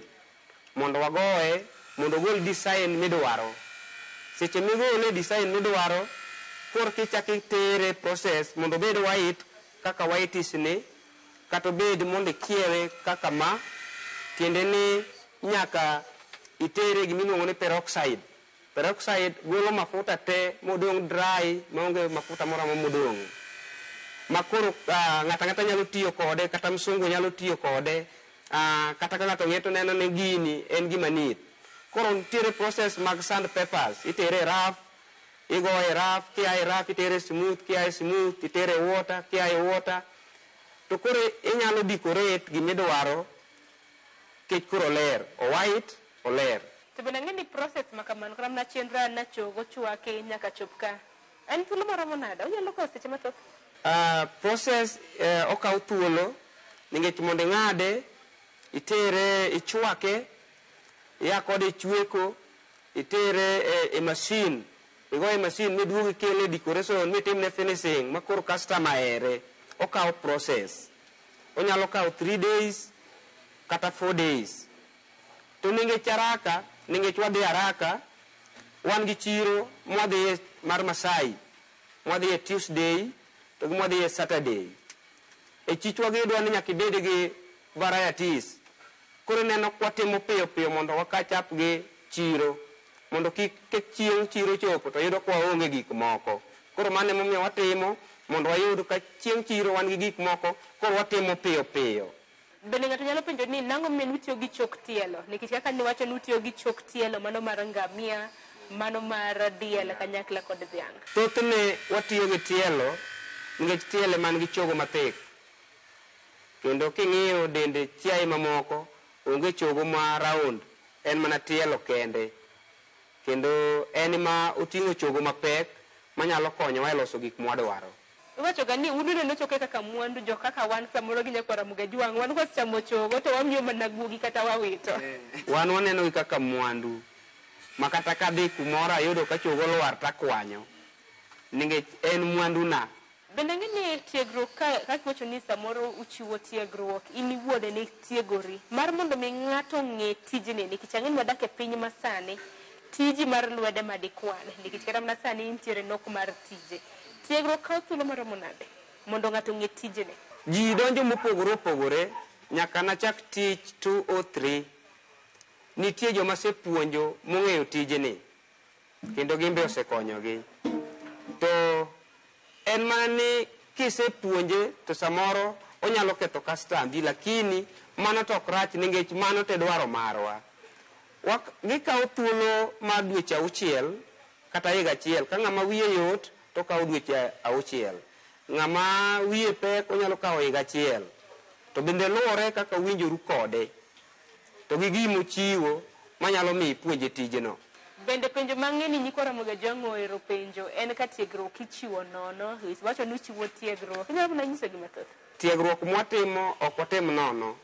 mondo wagoye mondo ogol design midwaro. Seche migole e design midwaro, korka ichako itere process mondo obed white kaka whitish ni, kata obed mondo ikiewe kaka ma, tiende ni nyaka itere gimiluongo ni peroxide. Peroxide golo mafuta te modong' dry maonge mafuta moro amora modong'. Ma koro ng'ato ang'ata nyalo tiyo kode, kata msungu nyalo tiyo kode, kata ka ng'ato ng'iye to neno ni gini en gima neat. Koro nitiere process mag sand papers, itere e rough, igoye e rough, kia e rough itere smooth, kia e smooth itere water, kia e water. To koro inyalo decorate gimidwaro kech koro oler, o white, oler. To bende ang'e ni process ma kamano kata mana chenro na chogo chwake nyaka chop ka. En thuolo maromo nade? Onyalo kawo seche mathoth? Process okawo thuolo nikech mondo ing'ade, itere, ichwake, ia kode e chweko, itere e machine, igoye e machine miduog ikele e decoration mitimne finishing ma koro customer here. Okawo process. Onyalo kawo 3 days kata 4 days. To nikech haraka, nikech wadhi haraka, wan gi chiro mwadhiye mar Masai, mwadhiye Tuesday to gi mwadhiye Saturday. E chichwa gi idwa ni nyaka ibed gi varieties. Koro ineno kwatimo piyo piyo mondo wa catch up gi chiro, mondo kik chieng' chiro chopo to yudo ka waonge gik moko. Koro mano emomiyo watimo mondo wayud ka chieng' chiro wan gi gik moko, koro watimo piyo piyo. Bende ng'ato nyalo penjo ni nang'o momiyo utiyo gi chok tielo? Nikech kaka niwacho ni utiyo gi chok tielo, mano mar ngamia, mano mar diel kanyakla kod dhiang'. Thothne watiyo gi tielo nikech tielo man gi chogo mathik. Kendo king'iyo dende chiaye mamoko, onge chogo ma round, en mana tielo kende. Kendo en ma oting'o chogo mapek manyalo konyowa e loso gik mwadwaro. Iwacho ga ni un uneno choke kaka mwandu, jo kaka wan samoro gi nyakwar Ramogi Ajwang', wan kwasechamo chogo to wamiyo mana guogi kata wawito. Wan waneno gi kaka mwandu, ma kata kadhi kumoro ayudo ka chogo olwar takwanyo, nikech en mwanduna. Bende ang'e ni tiegruok kaka iwacho ni samoro uchiwo tiegruok, in iwuon ne tiegori mar mondo mi ng'ato ong'e tijni, nikech ang'e ni wadak e piny masani, tiji mar lwedo ema dikwan, nikech kata mana sani nitiere nok mar tije. Tiegruok kawo thuolo maromo nade mondo ng'ato ong'e tijni? Ji donjo mopogore opogore, nyaka nachak tich 203. Nitie joma asepuonjo mong'eyo tijni, kendo gin be osekonyogi. To en mana ni kisepuonje to samoro onyalo ketho kastambi, lakini mano to ok rach nikech mano to e dwaro marwa. Gikawo thuolo mar dweche 6 kata higa achiel. Ka ng'ama wiye yot to okawo dweche 6. Ng'ama wiye pek onyalo kawo higa achiel. To bende luwore kaka uwinjoru kode, to gi gima ochiwo manyalo miyo ipuonje tijno. Bende penjo mang'e ni nyikwa Ramogi Ajwang' ohero penjo en ka tiegruok ichiwo nono, iwacho ni uchiwo tiegruok, inyalo mana nyiso gima thoth? Tiegruok mwatimo ok watim nono,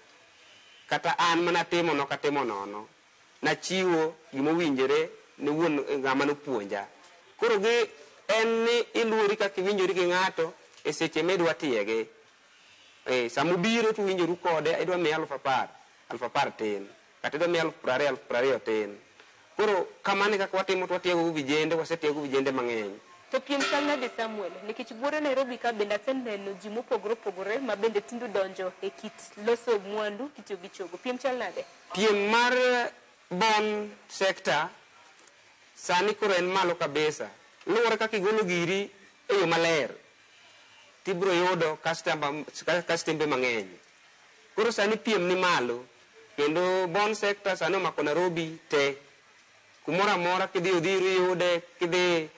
kata an mana timo nok atimo nono. Nachiwo gimowinjore ne wuon ng'ama nopuonja. Koro gi en ni iluori kaka iwinjori gi ng'ato e seche midwa tiege. Sama obiro to uwinjoru kode, idwa miye 10,000, 10,000 tin, kata idwa miye 20,000, 20,000 tin. Koro kamano e kaka watimo to watiego go vijende, wasetiego vijende mang'eny. To piem chal nade Samuel? Nikech buore Nairobi ka bende aseneno ji mopogore opogore ma bende tinde donjo e kit loso mwandu kitiyo gi chogo. Piem chal nade? Piem mar bon sector sani koro en malo kabisa. Luwore kaka igolo giri e yo maler, tibiro yudo kastembe mang'eny. Koro sani piem ni malo, kendo bon sector sani omako Nairobi te. Kumoro amora kidhi Odhiru iyude, kidhi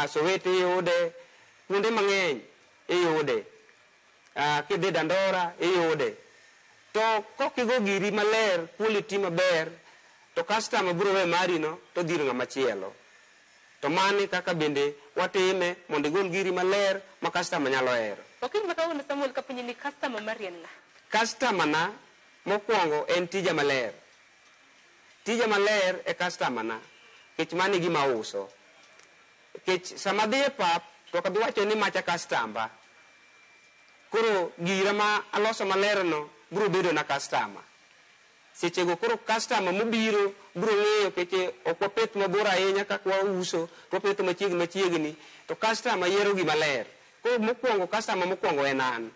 Soweto iyude, kuonde mang'eny iyude. Kidhi Dandora iyude. To kokigo giri maler, quality maber, to customer biro we mari no to dhi ir ng'ama chielo. To mano e kaka bende watime mondo igol giri maler ma customer nyalo hero. Okinyi ma kawuono Samuel kapenji ni customer mari en ng'a? Customer na mokwongo en tija maler. Tija maler e customer na nikech mano e gima auso. Nikech sama adhi e pap to ok abi wacho ni macha kastamba. Koro gira ma aloso maler no biro bedo na customer. Sechego koro customer mobiro biro ng'eyo keche ok wapeth mabor ahinya kaka wauso, to wapetho machiegni machiegni, to customer yiero gima ler. Koro mokwongo customer mokwongo en an.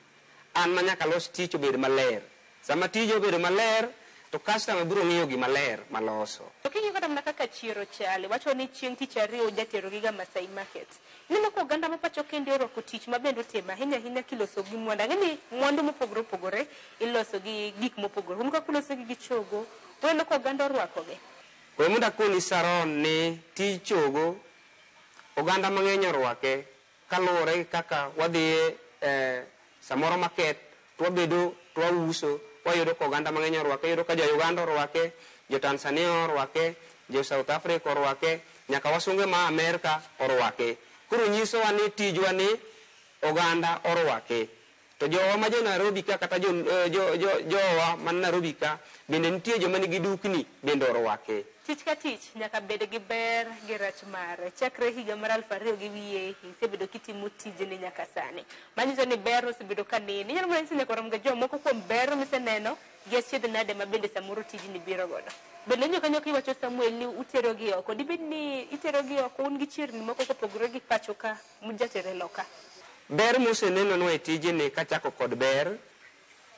An ma nyaka alos tich obed maler. Sama tija obedo maler, to customer biro ng'iyo gima ler maloso. To king'iyo kata mana kaka chiro chal, iwacho ni chieng' tich ariyo ujaterogi ga Masai Market. Ineno ka oganda ma pacho kende orwako tich ma bende otimo ahinya ahinya kiloso gi mwandu. Ang'e ni mwandu mopogore opogore iloso gi gik mopogore. Un kaka uloso gi chogo, uneno ka oganda orwakogi? We mondo akoni Sharon ni tij chogo oganda mang'eny orwake kaluwore gi kaka wadhiye samoro market to wabedo to wauso wayudo ka oganda mang'eny orwake. Iyudo ka jo Uganda orwake, jo Tanzania orwake, jo South Africa orwake, nyaka wasunge ma Amerka orwake. Koro nyisowa ni tijwa ni oganda orwake. To jowa ma jo Nairobi ka kata jowa man Nairobi ka bende nitie joma nigi dukni bende orwake. Tich ka tich nyaka bed gi ber gi rach mare. Chakre higa mar 2000 gi wiye isebedo kitimo tijni nyaka sani. Manyiso ni ber osebedo ka nini. Inyalo mana nyiso nyaka rom ga jomoko kuom ber miseneno gi achiedh nade ma bende samoro tijni biro godo. Bende nyoka nyoka iwacho Samuel ni utero gi oko. Dibed ni itero gi oko un gi chirni moko kopogore gi pacho ka mujatere loka? Ber mosenenonwa e tijni kachako kod ber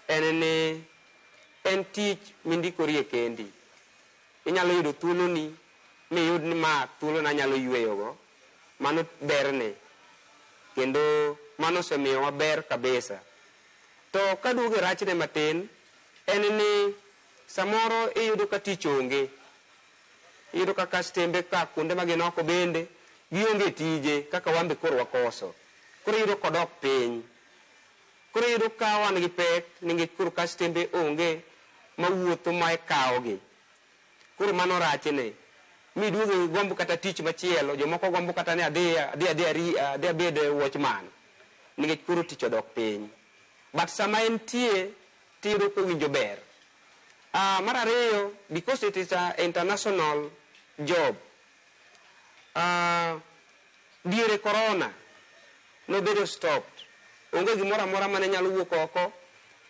en ni en tich mindikorie kendi. Inyalo yudo thuoloni miyud ni ma thuolona anyalo yueyogo. Mano berne. Kendo mano osemiyowa ber kabisa. To kaduogo e rachne matin, en ni samoro iyudo ka tich onge. Iyudo ka kastembe ka kuonde ma gin oko bende gionge tije kaka wan be koro wakoso. Koro iyudo kodok piny. Koro iyudo ka wan gi pek nikech koro kastembe onge mawuotho ma ikawogi. Koro mano rachne. Miduogo igombo kata tich machielo, jomoko gombo kata ni adhi abed watchman. Nikech koro tich odok piny. But sama entie, tiyudo kowinjo ber. Mar ariyo, because it is an international job, diere corona nobedo stopped. Onge gimoro amora mane nyalo wuok oko,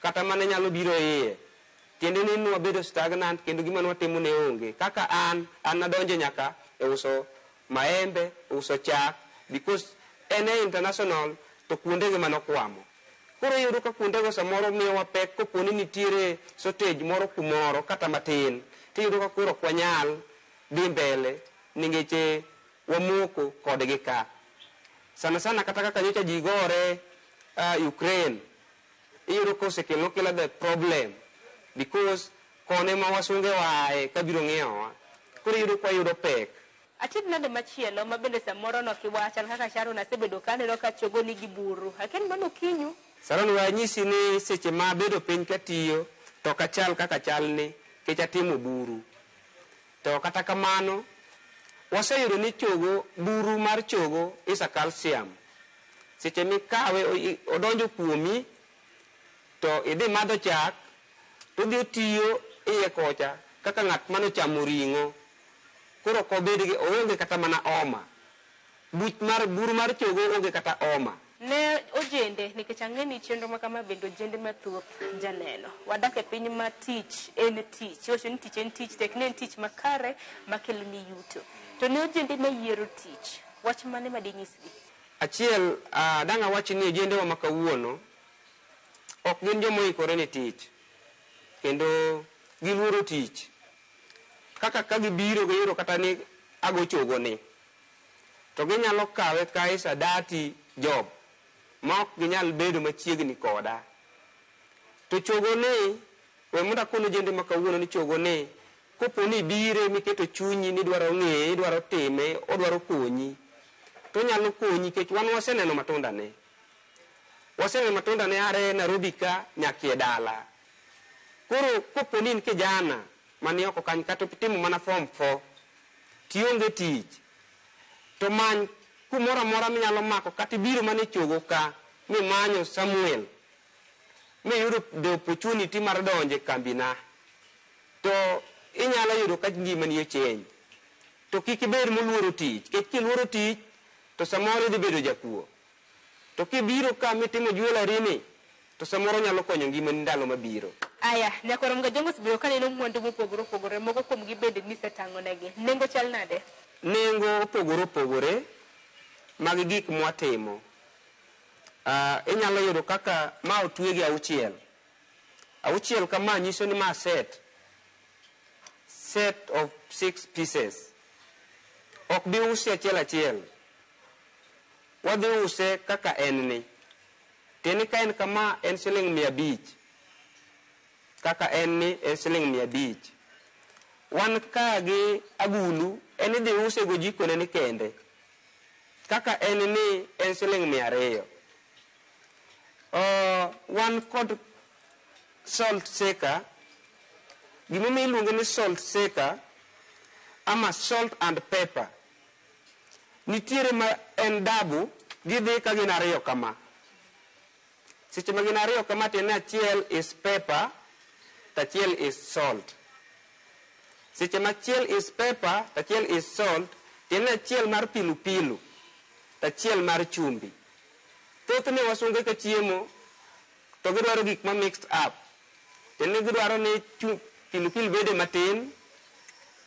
kata mane nyalo biro iye. Tiende ni nwabedo stagnant kendo gima nwatimo ne onge. Kaka an nadonjo nyaka e uso maembe, uso chak, because en e international to kuondegi manokwamo. Koro iyudo ka kuondego samoro miyowa pek kopo ni nitiere shortage moro kumoro kata matin, tiyudo ka koro ok wanyal dhi mbele nikech wamoko kodgi ka. Sana sana kata kaka nyocha ji gore Ukraine, iyudo ka osekelo kela the problem because kone ma wasunge waaye kabiro ng'iyowa. Koro iyudo ka wayudo pek. Achiedh nade machielo ma bende samoro nokiwacho an kaka Sharon asebedo ka aneno ka chogo nigi buru. Akia ni mano okinyu. Sharon we anyisi ni seche ma abedo piny katiyo to ok achal kaka chalni nikech atimo buru. To kata kamano waseyudo ni chogo, buru mar chogo is a calcium. Seche mikawe odonjo kuomi to idhi madho chak to odhi otiyo iye kocha kaka ng'at manochamo ring'o. Koro ok obed gi, oonge kata mana oma. Buch mar buru mar chogo onge kata oma. Ne ojende, nikech ang'e ni chenro ma kama bende ojende mathoth janeno. Wadak e piny ma tich en tich. Iwacho ni tich en tich, tek ni en tich makare makelo ni yuto. To ne ojende mayiero tich, wach mane ma dinyisgi? Achiel, dang' awach ni ojendewa ma kawuono ok gin joma oikore ne tich. Kendo giluoro tich. Kaka ka gibiro giyudo kata ni ago chogo ni, to ginyalo kawe ka is a dirty job ma ok ginyal bedo machiegni koda. To chogo ni, we mondo akon ojende ma kawuono ni chogo ni, kopo ni ibire miketo chunyi ni idwaro ng'eye, idwaro time, odwaro konyi, to onyalo konyi nikech wan waseneno matunda ne. Waseneno matunda ne are Nairobi ka nyaka e dala. Koro kopo ni in kijana mani oko kanyo kata itimo mana form 4 tionge tich, to many kumoro amora minyalo mako kata ibiro mana e chogo ka mimanyo Samuel miyudo the opportunity mar donjo e kambina, to inyalo yudo ka ngimani ochange. To kik ibed moluoro tich, nikech kiluoro tich to samoro idhi bedo jakuo. To kibiro ka mitimo jewelry ni, to samoro nyalo konyo ngimani ndalo mabiro. Aya, nyakwar Mgajongo osebedo kaneno mwandu mopogore opogore, moko kuomgi bende nisetang'onegi. Nengo chal nade? Nengo opogore opogore mag gik mwatimo. Inyalo yudo kaka ma otwe gi auchiel. Auchiel kama nyiso ni ma set. Set of 6 pieces. Ok bi use achiel achiel. Wadhi use kaka en ni. Tiende ka en kama en siling 500. Kaka en ni en siling 500. Wan ka gi agulu, en idhi use go jikone ni kende. Kaka en ni en siling 200. Wan kod salt shaker. Gimomiyo iluonge ni salt shaker ama salt and pepper. Nitiere ma en dabu, gidhi ka gin ariyo kama. Seche ma gin ariyo kama, tiende ni achiel is pepper, to achiel is salt. Seche ma achiel is pepper, to achiel is salt, tiende ni achiel mar pilupilu, to achiel mar chumbi. Thothne wasunge ka chiemo, to gidwaro gik ma mixed up. Tiende ni gidwaro ni pilipili bede matin,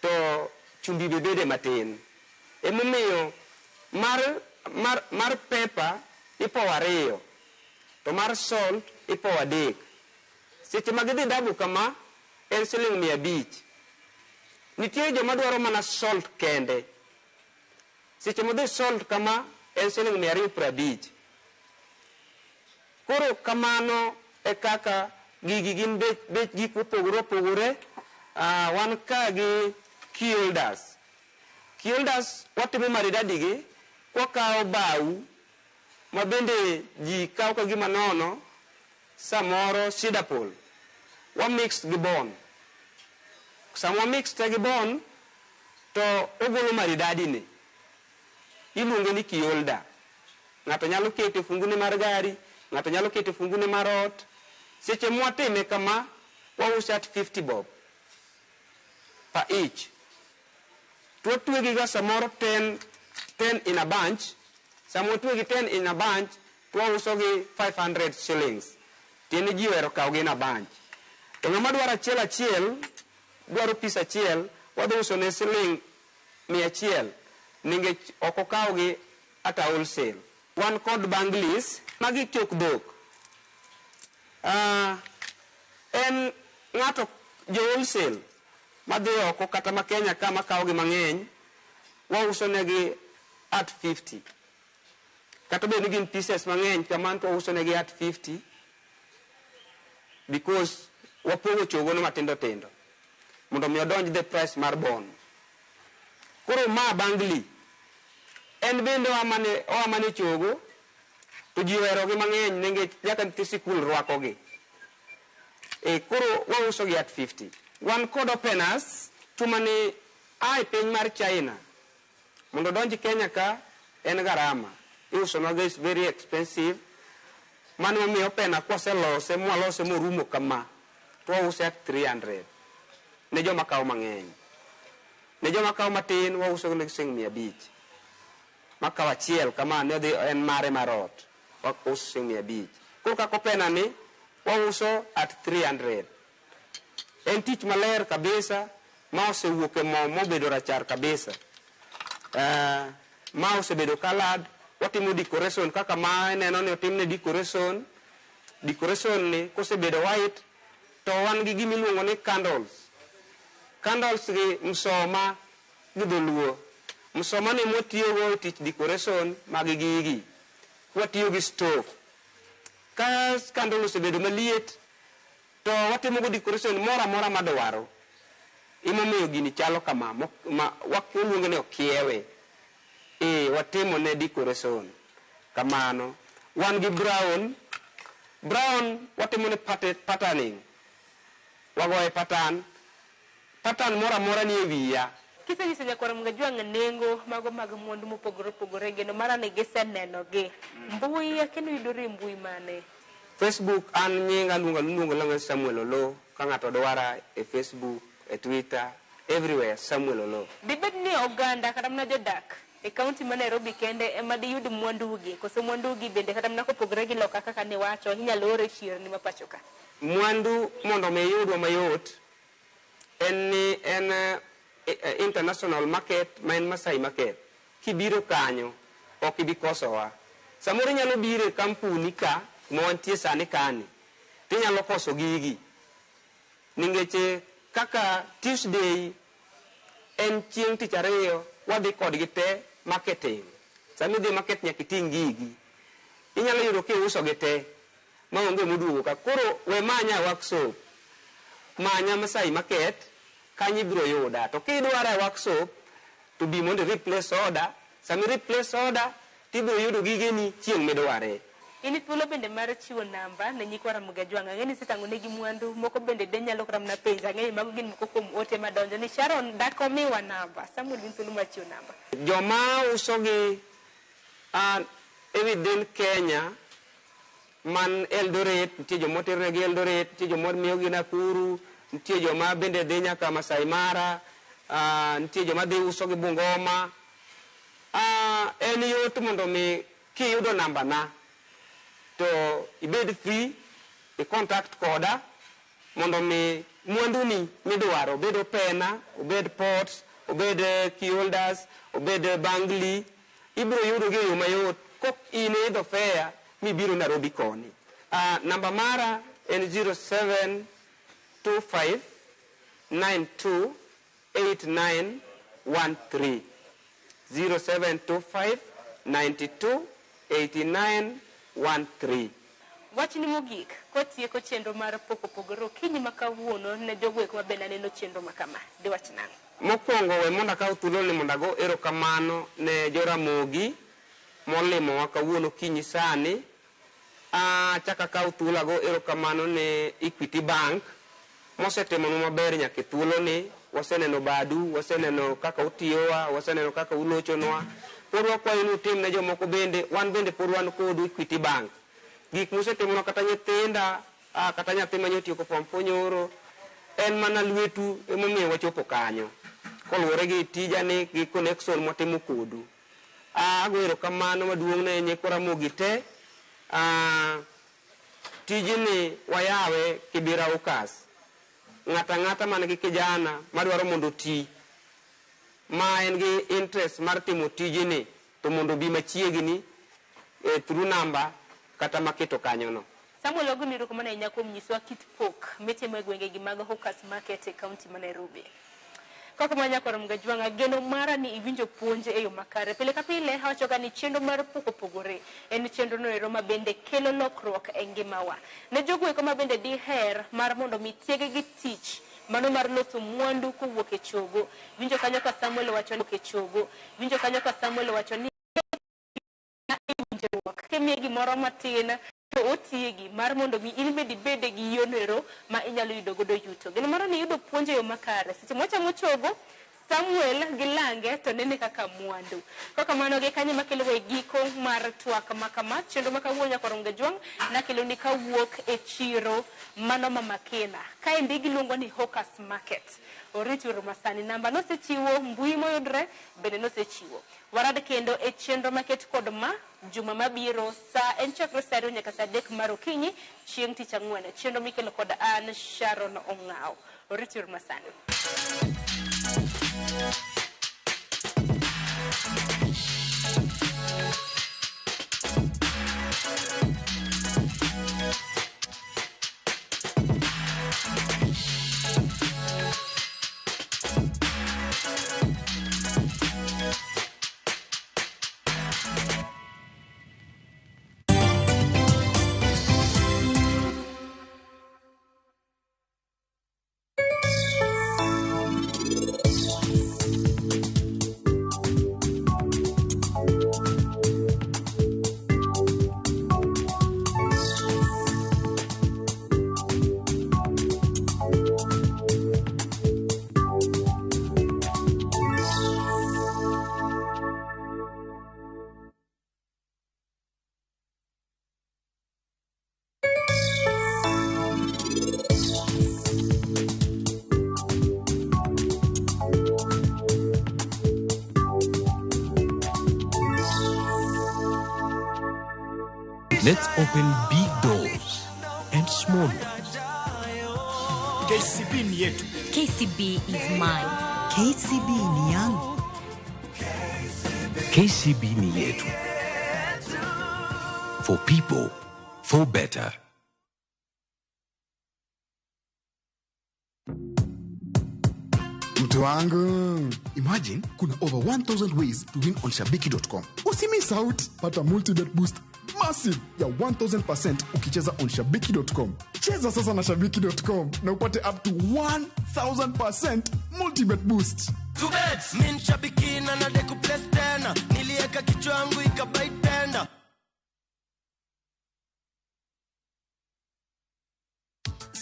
to chumbi be bede matin. Emomiyo mar pepper ipowo ariyo, to mar salt ipowo adek. Seche ma gidhi dabu kama, en siling 500. Nitie joma dwaro mana salt kende. Seche modhi salt kama, en siling 250. Koro kamano e kaka gigi gin bech gik mopogore opogore. Wan ka gi key holders. Key holders watimo maridadi gi kwakawo bau ma bende ji kawo ka gima nono, samoro cedar pole. Wa mix gi bone. Sama wa mix te gi bone, to ogolo maridadi ni. Iluonge ni key holder. Ng'ato nyalo keto e fungune mar gari, ng'ato nyalo keto e fungune mar ot. Seche mwatime kama, wause at 50 bob per each. To watwe gi ga samoro 10 in a bunch. Sama watwe gi 10 in a bunch, to wauso gi 500 shillings. Tiende ji ohero kawo gi in a bunch. To ng'ama dwaro achiel achiel, dwaro piece achiel, wadhi uso ne siling 100, nikech ok okaw gi at a wholesale. Wan kod bangles, magi chok dhok. En ng'ato jo wholesale madhi oko kata ma Kenya ka makawo gi mang'eny, wauso negi at 50. Kata bed ni gin pieces mang'eny kamano, to wauso negi at 50 because wapogo chogono matindo tindo mondo mi odonj the price mar bone. Koro ma bangli en bende oa mane chogo, to ji oherogi mang'eny nikech nyaka nyithi sikul rwakogi. Koro wauso gi at 50. Wan kod openers, chuma ni a e piny mar China mondo odonj Kenya ka en garama. Iuso nwago is very expensive. Mano emomiyo opener kwaselose mwalose morumo kama, to wause at 300 ne joma kawo mang'eny. Ne joma kawo matin wauso ne siling 500. Makawo achiel kama ne odhi en mare mar ot, wauso siling 500. Koro kaka opener ni wauso at 300. En tich maler kabisa ma osewuok e mo mobedo rachar kabisa. Ma osebedo colored, watimo decoration kaka ma ineno ni otimne decoration. Decoration ni kosebedo white to wan gi gima iluongo ni candles. Candles gi msoma gi dholuo. Msoma ni mwatiyogo e tich decoration mag gigi. Watiyo gi stove. Ka candle osebedo maliet to watimo go decoration moro amora madwaro. Emomiyo gini chalo kama, ma waluonge ni okiewe. Watimo ne decoration kamano. Wan gi brown, Brown watimo ne patterning. Wagoye pattern. Pattern moro amora nie wiya. Kisenyiso nyakwar Mgajwang' nengo mago mag mwandu mopogore opogore, geno mara ni giseneno gi. Mbui kendo yudore e mbui mane? Facebook an nyinga luongo luonga Samuel Oloo. Ka ng'ato dwara e Facebook, e Twitter, everywhere Samuel Oloo. Dibed ni oganda kata mana jodak e kaunti ma Nairobi kende ema diyud mwandugi, koso mwandugi bende kata mana kopogore gi loka kaka niwacho, inyalo ore e chirni ma pacho ka? Mwandu mondo mi iyudwa mayot en ni en international market ma en Masai Market. Kibiro kanyo ok ibi kosowa. Samoro inyalo biro e kampuni ka kuma wantie sani kani, tinyalo koso gigi. Ningeche kaka Tuesday en chieng' tich ariyo, wadhi kodgi te marketing. Sama idhi market nyaka iting' gigi. Inyalo yudo kiuso gi te maonge moduogo ka. Koro we manya e workshop. Manya Masai Market, kanyo ibiro yuda. To kidwara e workshop, to bi mondo i replace order. Sama i replace order, tibiro yudo gigeni chieng' midware. In thuolo bende mar chiwo namba ne nyikwa Ramogi Ajwang'. Ang'e ni isetang'o negi mwandu moko bende de nyalo kata mana penjo. Ang'e ni mago gin moko kuom ote madonjo ni Sharon dak omiwa namba. Samuel in thuolo mar chiwo namba. Joma uso gi e within Kenya man Eldoret, nitie joma oternegi Eldoret, nitie joma miyogi Nakuru, nitie joma bende dhi nyaka Masai Mara, nitie joma dhi uso gi Bungoma. En yot mondo mi kiyudo namba na to ibed free, i contact koda mondo mi mwanduni midwaro, obed opena, obed pots, obed key holders, obed bangli, ibiro yudo gi e yo mayot kok in idho fare mibiro Nairobi koni. Namba mara en 0725 92 8913. 0725 92 8913. Wachni mogik kotieko chenro mar pok opogore okinyi ma kawuono ne jogo eko mabende aneno chenro ma kama, diwach nang'o? Mokwongo we mondo akaw thuoloni mondo ago erokamano ne Joramogi molimowa kawuono okinyi sani. Achak akaw thuolo ago erokamano ne Equity Bank mosetimonwa maber nyaka e thuoloni. Waseneno badu, waseneno kaka utiyowa, waseneno kaka ulochonwa. Pod wakwayo ni utim ne jomoko bende, wan bende pod wan kodu Equity Bank. Gik musetimonwa kata nyithinda, kata nyathi mane otieko form 4 nyoro, en mana lwetu emomiyo wachopo kanyo. Koluwore gi tijani gi connection mwatimo kodu. Ago erokamano maduong' ne nyikwa Ramogi te. Tijni wayawe Kibera Ukas. Ng'ato ang'ata man gi kijana madwaro mondo oti, ma en gi interest mar timo tijni, to mondo obi machiegni through number kata maketo kanyono. Samuel Oguni, erokamano ahinya kuom nyisowa kit pok mitimo e gwengegi mag Hawkers Market e kaunti ma Nairobi. Kaka mana nyakwar Mgajwang'a, geno mara ni iwinjo puonj e yo makare. Pile ka pile awachoga ni chenro mar pok opogore en chenro noero ma bende kelo lokruok e ngimawa. Ne jogo eko ma bende diher mar mondo mi tiege gi tich mano mar loso mwandu kowuok e chogo. Winjo kanyo ka Samuel wacho ni e chogo. Winjo kanyo ka Samuel wacho ni winjruok kimiye gimoro matin to otiegi mar mondo mi in bende ibede gi yono ma inyalo yudo godo yuto. Geno mara ni iyudo puonj e yo makare. Seche mwachamo chogo, Samuel gi lange to nene kaka mwandu. Kaka mano gi kanyo makelo e giko mar twak makama, chenro ma kawuono nyakwar Mgajwang' nakelo ni kawuok e chiro mano ma Makena. Kaendi giluongo ni Hawkers Market. Orit uru masani, namba nosechiwo, mbui moyudre bende nosechiwo. Warad kendo e chenro maket kod ma juma mabiro sa en chakre sa 2 nyaka sa 3 mar okinyi chieng' tich ang'wen. Chenro mikelo kod an Sharon Ong'aw. Orit uru masani. Let's open big doors and small ones. KCB ni yetu. KCB is mine. KCB ni yangu. KCB ni yetu. For people, for better. Mtu wangu, imagine kuna over 1000 ways to win on shabiki.com. Usimiss out, pata multibet boost massive ya 1000% ukicheza on shabiki.com. Cheza sasa na shabiki.com na upate up to 1000% multibet boost. Mi nshabiki na nade kuplace tena, nilieka kichwa yangu ikabai tenda.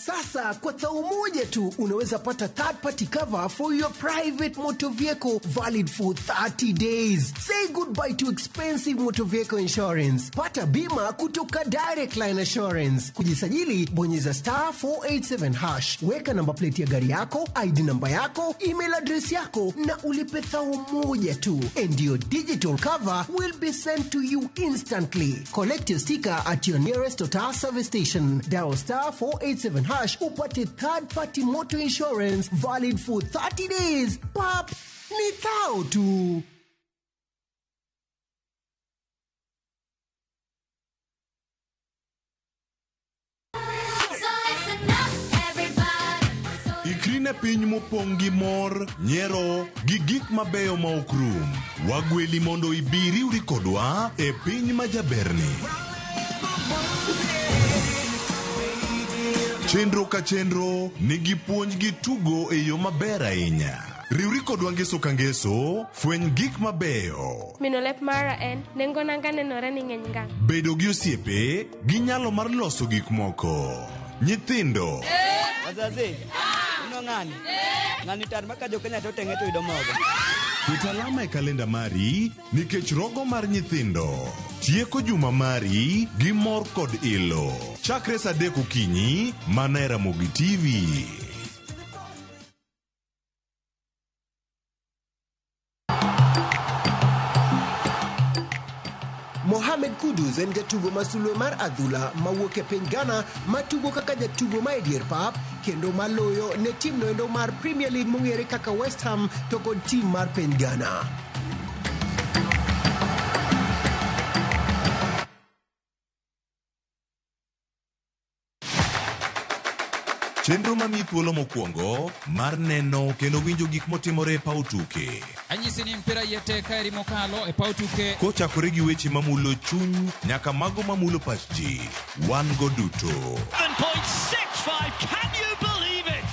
Sasa kwa thao moja tu unaweza pata third party cover for your private motor vehicle valid for 30 days. Say goodbye to expensive motor vehicle insurance. Pata bima kutoka Direct Line Assurance. Kujisajili, bonyeza star 487 hash. Weka namba plate ya gari yako, ID namba yako, email address yako na ulipe thao moja tu. And your digital cover will be sent to you instantly. Collect your sticker at your nearest Total service station. Dial star 487 hash upate third party motor insurance valid for 30 days. Pap, ni thao tu. Ikri ne piny mopong' gi mor, nyiero gi gik mabeyo ma ok rum. Wagweli mondo ibi riwri kodwa e piny ma jaberni. Chenro ka chenro nigi puonj gi tugo e yo maber ahinya. Riwri kodwa ngeso ka ngeso, fweny gik mabeyo. Mino lep mara en nengo nanga nenore ni ng'eny ngang'. Bedo gi osiepe gi nyalo mar loso gik moko. Nyithindo. Wazazi, ino ng'ani? Ng'ani tar maka jo Kenya to tenge to yudo mogo. Ket alama e kalenda mari nikech rogo mar nyithindo. Tieko juma mari gi mor kod ilo. Chakre saa 3 okinyi mana e Ramogi TV. Mohamed Kudus en jatugo ma sulwe mar adhula mawuok e piny Ghana matugo kaka jatugo ma e dier pap kendo maloyo ne tim noendo mar Premier League mong'ere kaka West Ham to kod tim mar piny Ghana. Chenro mamiyi thuolo mokwongo mar neno kendo winjo gik motimore e paw tuke. Anyisi ni mpira iye tek kaeri mokalo e paw tuke. Kochakore gi weche mamulo chuny nyaka mago mamulo pach ji, wan go duto. 7.65, can you believe it?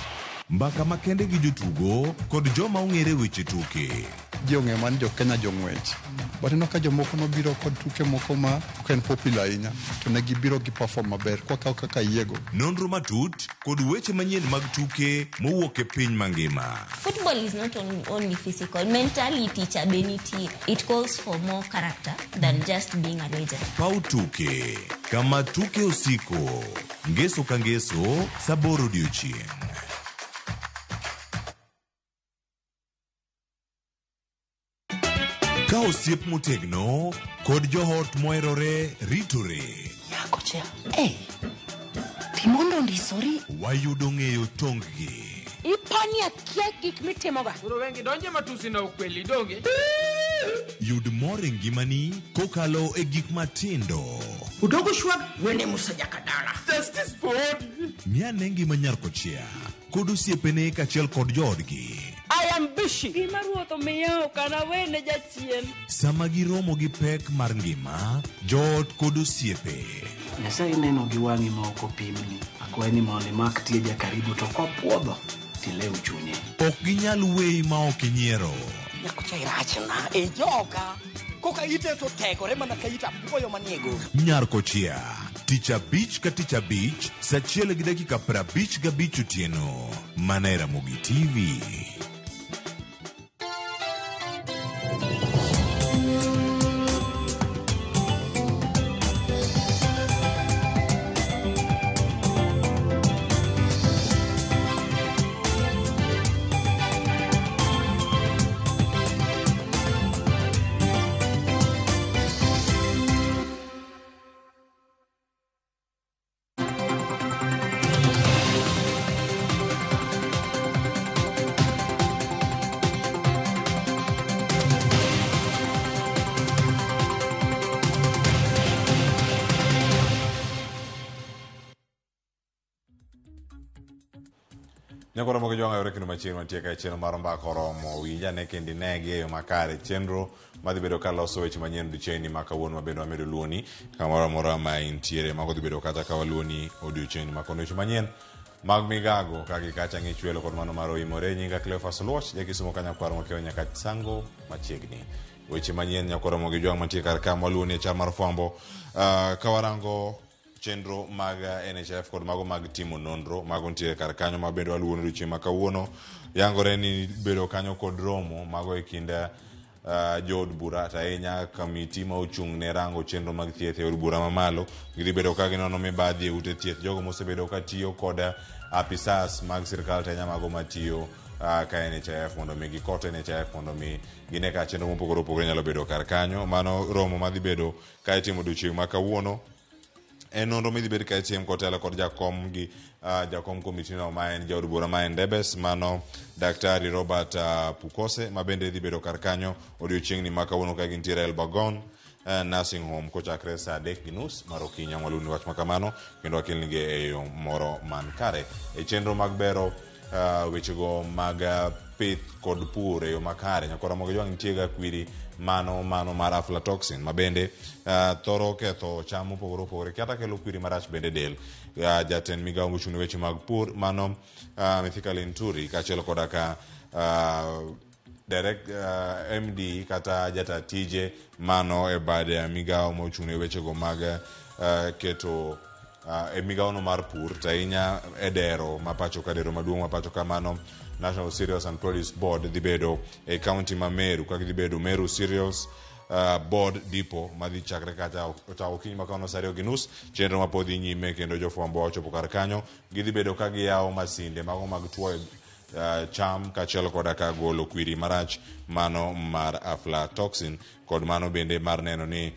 Mbaka makende gi jotugo kod joma ong'ere weche tuke. Ji ong'eyo mana ni jo Kenya jong'wech. But ineno ka jomoko nobiro kod tuke moko ma ok en popular ahinya to ne gibiro gi perform maber kwakawo kaka yiego. Nonro matut kod weche manyien mag tuke mowuok e piny mangima. Football is not only physical. Mentality cha be nitie. It calls for more character than just being a legend. Paw tuke kama tuke osiko. Ngeso ka ngeso saa 8 odiochieng'. Ka osiep motegno kod joot moherore ritore. Nyakocha, hey, Timondo ndisori. Wayudo ng'eyo tong-gi. Ipani akia gik mitimoga. Koro wengi donje matusi na ukweli donge. Yud mor e ngimani kokalo e gik matindo. Udogo shwag wene Musa Jakadala. Justice for Ng'ane ngima nyar kochia kod osiepene kaachiel kod joodgi. I am busy. Gima ruoth omiya ok anawene jachien. Sama giromo gi pek mar ngima, joot kod osiepe. Nyasaye neno gi wang'i ma ok opimni. Akwayi ni mondo imak tieja karibu to kopuodho tilew chunye. Ok ginyal weyi ma ok inyiero. Nyakocha irachna e joka. Koka ite to tekore mana ka ita apuoyo manie goro. Nyar kochia, tich abich ka tich abich, saa 1:55 otieno. Mana e Ramogi TV. Nyakoro mogi jwang'o yore kendo machiegni mantie ka e chenro mar mbaka oromo winj ane kendo inegi e yo makare chenro madhi bedo ka loso weche manyien odiochieng'ni ma kawuono ma bende wamedo luoni kamoro amora ma intiere mago dhi bedo kata ka waluoni odiochieng'ni ma kawuono weche manyien mag migago ka gi kacha ng'ichwelo kod mano mar oimore nyinga Cleophas Oluoch jakisumo ka nyakwar Mokeo nyaka Sango machiegni weche manyien nyakoro mogi jwang' mantie kar ka mwaluoni e chal mar fwambo ka warango chenro mag NHIF kod mago mag timo nonro mago nitiere kar kanyo ma bende waluwo ni odiochieng' ma kawuono yangore ni bedo kanyo kod romo mago e kind jood bura to ahinya kamiti ma ochung' ne rango chenro mag thieth e od bura mamalo gidhi bedo ka ginono mibadhi e ute thieth jogo mosebedo ka tiyo kod apisas mag sirkal to ahinya mago matiyo ka NHIF mondo mi gikot NHIF mondo mi gine ka chenro mopogore opogore nyalo bedo kar kanyo mano romo madhi bedo ka itimo odiochieng' ma kawuono en nonro midhi bed ka itim kotelo kod jakom gi jakom komitino ma en jaod bura ma en Debes mano Daktari Robert Pukose ma bende dhi bedo kar kanyo odiochieng'ni ma kawuono ka gintiere Elbagon Nursing Home kochakre saa 3:30 mar okinyi. Waluni wach ma kamano kendo wakelnigi e yo moro man kare e chenro mag bero wechego mag pith kod pur e yo makare. Nyakoro Ramogi Jwang' nitie ga kwiri mano mar aflatoxin ma bende thoro ketho cham mopogore opogore kata kelo kwiri marach bende del. Jatend migawo mochung' ne weche mag pur mano Mithika Linturi kaachiel koda ka direct MD kata jata tije mano e bad migawo mochung' ne wechego mag keto e migawono mar pur to ahinya e dero ma pacho ka dero maduong' ma pacho ka mano National Cereals and Produce Board dhi bedo e county ma Meru ka gidhi bedo Meru Cereals Board Depot madhi chakre kacha ochako okinyi ma kawuono saa 2:30 chenro ma pod dhi nyime kendo jofwambo ochopo kar kanyo gidhi bedo ka giyawo masinde mago mag tuoyo cham kaachiel koda ka golo kwiri marach mano mar aflatoxin kod mano bende mar neno ni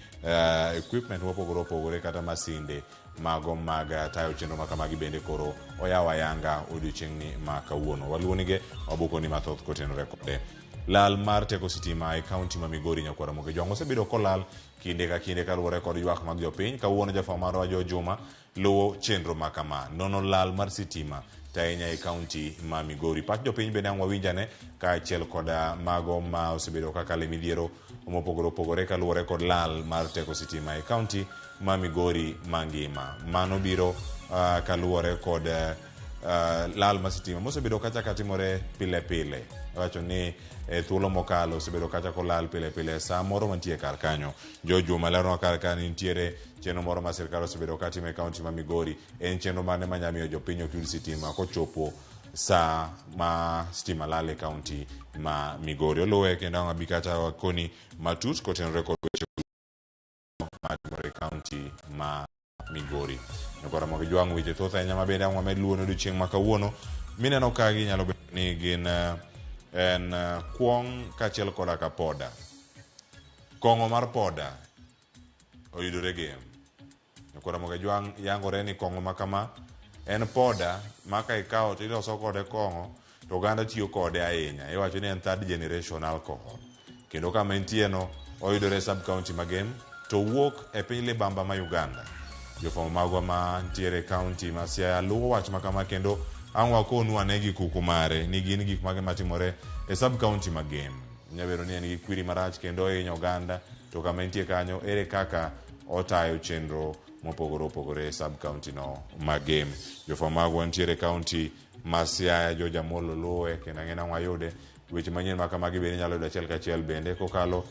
equipment mopogore opogore kata masinde mago mag tayo chenro ma kamagi bende koro oyawo ayanga odiochieng'ni ma kawuono. Waluonige wabukoni mathoth kotenore kode. Lal mar teko sitima e kaunti ma Migori Nyakwar Ramogi Jwang' osebedo kolal kinde ka kinde kaluwore kod ywak mag jopiny. Kawuono jafwambo marwa Jo Juma luwo chenro ma kama nono lal mar sitima to ahinya e kaunti ma Migori. Pach jopiny bende ang' wawinjane kaachiel kod mago ma osebedo kakalo e midhiero mopogore opogore kaluwore kod lal mar teko sitima e kaunti ma Migori mangima. Mano biro kaluwore kod lal mar sitima mosebedo kacha katimore pile pile. Wacho ni e thuolo mokalo osebedo kacha kolal pile pile saa moro mantie kar kanyo. Jo Juma leronwa kar ka ni nitiere chenro moro ma sirkal osebedo katimo e kaunti ma Migori. En chenro mane manyalo miyo jopiny ok yud sitima kochopo saa ma stima lal e kaunti ma Migori. Oluwe kendo ang' abi kata wakoni matut kotenore kod weche matimore e kaunti ma Migori. Nyakwar Ramogi Jwang' weche thoth ahinya ma bende ang' wamed luwo ne odiochieng' ma kawuono. Mineno ka ginyalo bedo ni gin en kuong' kaachiel koda ka poda. Kong'o mar poda oyudore Gem. Nyakwar Ramogi Jwang' yangore ni kong'o ma kama en poda ma ka ikawo to iloso kode kong'o to oganda tiyo kode ahinya. Iwacho ni en third generation alcohol. Kendo kama entie no oyudore e sub county ma Gem to wuok e piny libamba ma Uganda. Jofwambo magwa ma ntiere e county ma Siaya luwo wach ma kama kendo ang' wakonu ane gi kuku mare ni gin gik mage matimore e sub county ma Gem. Nyalo bedo ni en gi kwiri marach kendo ohinyo oganda to kama entie kanyo ere kaka otayo chenro mopogore opogore e sub county no ma Gem. Jofwambo magwa ntiere e county ma Siaya George Amolo luwe kendo ang'e nang'o wayude weche manyien ma kamagi bende inyalo yudo achiel kachiel bende kokalo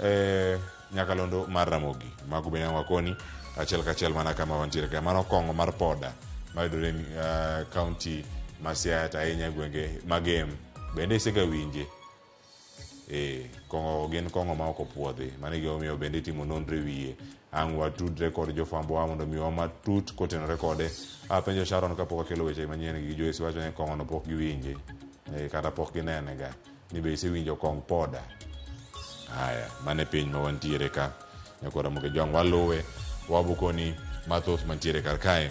e nyakalondo mar Ramogi. Mago bende ang' wakoni achiel kachiel mana kama wantiere ka. Mano kong'o mar poda mayudore e county ma Siaya to ahinya e gwenge ma Gem. Bende isega winje? Kong'o gin kong'o ma ok opuodhi. Mano e gima omiyo bende itimo nonro e wiye. Ang' watudre kod jofwambo wa mondo omiwa matut kotenore kode. Apenjo Sharon kapok akelo weche manyien gi Joyce wacho ni kong'o no pok giwinje. Kata pok ginene ga. Ni be isewinjo kong poda. Haya, mano e piny ma wantiere ka. Nyakwar Ramogi Jwang' waluwe wabukoni mathoth mantiere kar kae.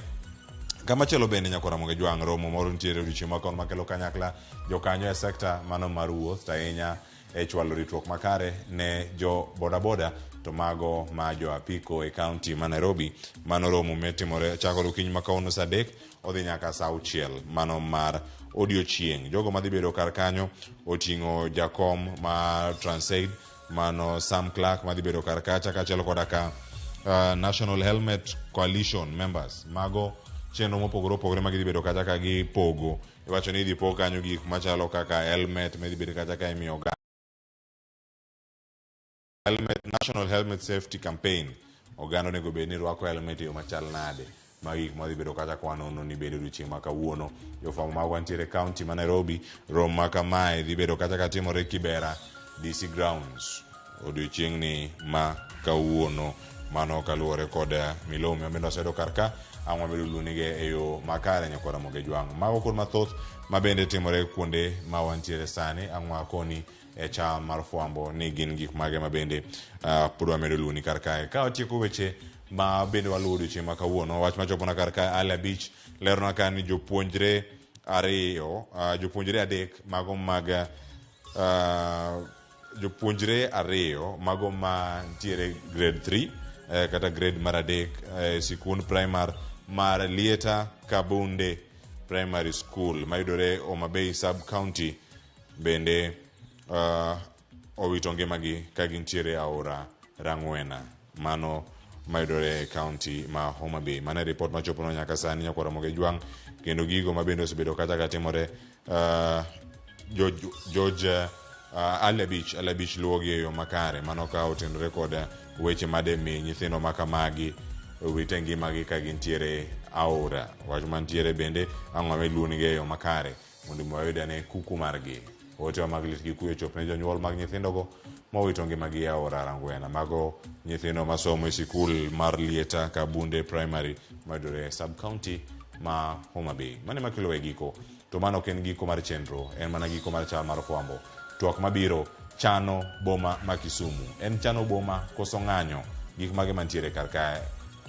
Kamachielo bende Nyakwar Ramogi Jwang' romo moro nitiere odiochieng' ma kono makelo kanyakla jokanyo e sekta mano mar wuoth to ahinya e chwalo ritruok makare ne jo bodaboda to mago ma jo apiko e kaunti ma Nairobi. Mano romo metimore chakore okinyi ma kawuono saa 3 odhi nyaka saa 6 mano mar odiochieng'. Jogo madhi bedo kar kanyo oting'o jakom ma Transaid mano Sam Clark madhi bedo kar kacha, kaachiel koda ka National Helmet Coalition members. Mago chenro mopogore opogore ma gidhi bedo kacha ka gipogo. Iwacho ni idhi pog kanyo gik machalo kaka helmet ma idhi bedo kacha ka imiyo oganda. Helmet, National Helmet Safety Campaign. Oganda onego bed ni rwako helmet e yo machal nade? Magi gik madhi bedo kacha kwa nono ni bende odiochieng' ma kawuono. Jofwambo magwa nitiere e kaunti ma Nairobi. Romo ma kamae dhi bedo kacha katimore Kibera DC Grounds odiochieng'ni ma kawuono. Mano kaluwore kod milome ma bende waseyudo kar ka, ang' wamedo luonige e yo makare nyakwar Ramogi Ojwang'. Mago kod mathoth ma bende timore kuonde ma wantiere sani, ang' wakoni e chal mar fwambo ni gin gik mage ma bende pod wamedo luoni kar kae. Ka watieko weche ma bende waluwo odiochieng' ma kawuono, wach machopona kar kae Ali Abich lerona ka ni jopuonjre ariyo, jopuonjre adek mago mag jopuonjre ariyo mago ma ntiere grade 3 kata grade mar 3 sikund primar mar Lieta Kabunde Primary School mayudore Homa Bay Sub County bende owito ngimagi ka gintiere aora Rang'wena mano mayudore e county ma Homa Bay. Mano e report machoponwa nyaka sani nyakwar Ramogi Ojwang', kendo gigo ma bende osebedo kacha ka timore George Ali Abich, Ali Abich luwogi e yo makare. Mano ka otenore kod weche made mi nyithindo ma kamagi wite ngimagi ka gintiere aora. Wach mantiere bende ang' wamed luonigi e yo makare mondo mi wayud ane kuku margi. Otewa mag lit gi kuyo chop ne jonyuol mag nyithindogo mowito ngimagi e aora Rangwena. Mago nyithindo masomo e sikul mar Lieta Kabunde Primary mayudore e sub county ma Homa Bay. Mano ema kelo e giko. To mano ok en giko mar chenro, en mana giko mar chal mar fwambo. Twak mabiro chano boma ma Kisumu. En chano boma koso ng'anyo? Gik mage mantiere kar kae?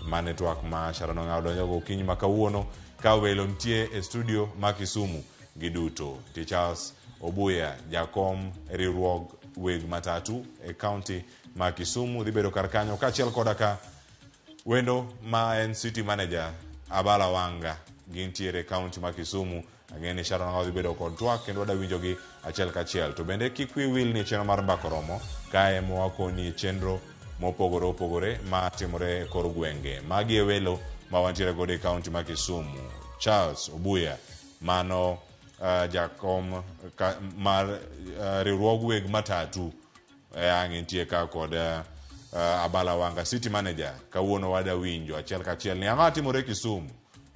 Mane twak ma Sharon Ong'awo donjogo okinyi ma kawuono ka welo nitie e studio ma Kisumu giduto. Nitie Charles Obuya, jakom riwruog weg matatu e county ma Kisumu dhi bedo kar kanyo kaachiel koda ka wendo ma en city manager Abala Wanga gintiere e county ma Kisumu. Ang'e ni Sharon Ong'awo dhi bedo kod twak kendo wada winjogi achiel kachiel. To bende kik wiyi wil ni chenro mar Mbaka Oromo kae ema wakoni chenro mopogore opogore ma timore e kor gwenge. Magi e welo ma wantiere godo e county ma Kisumu. Charles Obuya mano jakom mar riwruog weg matatu ang' entie ka kod Abala Wanga city manager. Kawuono wada winjo achiel kachiel ni ang'o timore Kisumu,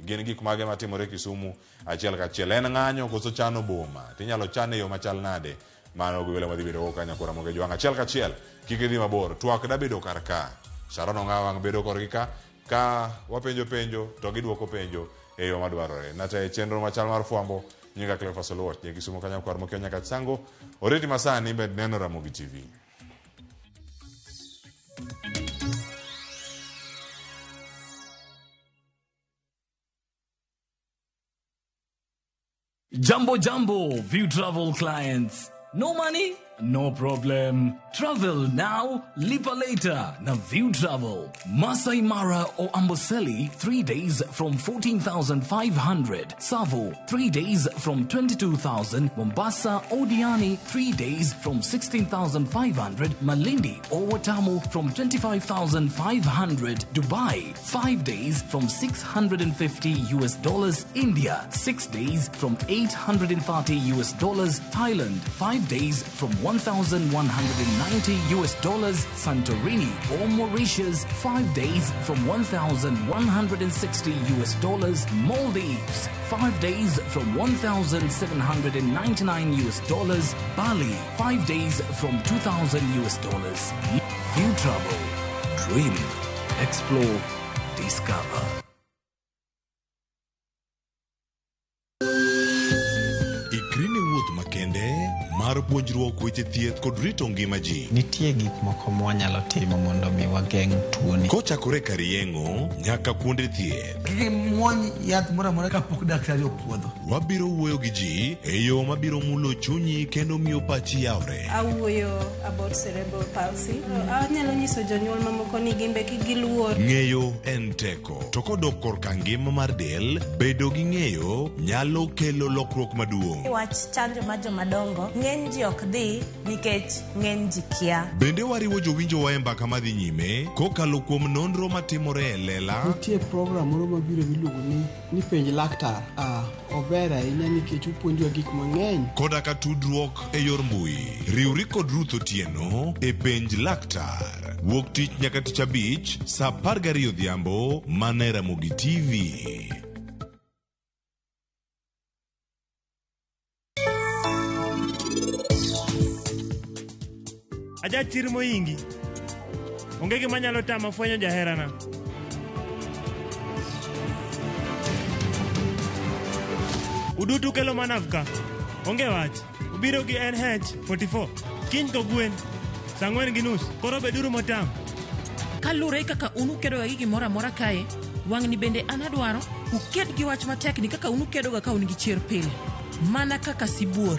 gin gik mage matimore Kisumu achiel kachiel, en ng'anyo koso chano boma, tinyalo chane e yo machal nade? Mano gi welo madhi bedo go kanyo kora Ramogi Ojwang' achiel kachiel. Kik idhi mabor, twak dabedo kar ka. Sharon Ong'awo ang' bedo korgi ka ka wapenjo penjo to gidwoko penjo e yo madwarore. Natayo chenro machal mar fwambo, nyinga Cleophas Oluoch, ja Kisumu kanyo kwar mokiewo nyaka Sango. Oriti masani med neno Ramogi TV. Jambo Jambo, View Travel clients. No money? No problem. Travel now, lipa later. Na View Travel. Masai Mara or Amboseli, 3 days from 14,500. Tsavo, 3 days from 22,000. Mombasa or Diani, 3 days from 16,500. Malindi or Watamu from 25,500. Dubai, 5 days from $650 US dollars. India, 6 days from $830 US dollars. Thailand, 5 days from $1,190 US dollars. Santorini or Mauritius, 5 days from $1,160 US dollars. Maldives, 5 days from $1,799 US dollars. Bali, 5 days from $2,000 US dollars. View Travel. Dream, explore, discover. Ikri ne wuoth makende ma mar puonjruok weche thieth kod rito ngima ji. Nitie gik moko mwanyalo timo mondo mi wageng' tuoni. Kochakore kar yeng'o nyaka kuonde thieth. Kik imuony yath moro amora kapok daktari opuodho. Wabiro wuoyo gi ji e yo mabiro mulo chunyi kendo miyo pachi yawre. Awuoyo about cerebral palsy. Anyalo nyiso jonyuol mamoko ni gimbe kik giluor. Ng'eyo en teko. To kodok korka ngima mar del, bedo gi ng'eyo nyalo kelo lokruok maduong'. Wach chanjo mar jomadongo ng'eny ji ok dhi nikech ng'eny ji kia. Bende wariwo jowinjowa e mbaka madhi nyime kokalo kuom nonro matimore e lela. Nitie program moro mabiro miluongo ni penj laktar. Ober ahinya nikech opuonjowa gik mang'eny. Koda ka tudruok e yor mbui. Riwri kod Ruth Otieno e penj laktar. Wuok tich nyaka tich abich saa 12 odhiambo mana e Ramogi TV. Ajachir moingi. Onge gima nyalo tama fwenyo jaherana. Udutu kelo manavka. Onge wach. Ubiro gi NH44. Kiny kogwen. Saa 4:30. Koro beduru motang'. Kaluwore kaka un ukedoga gi gimoro amora kae, wang'ni bende an adwaro uked gi wach matek ni kaka un ukedoga ka un gi chier pile. Mana kaka sibuor.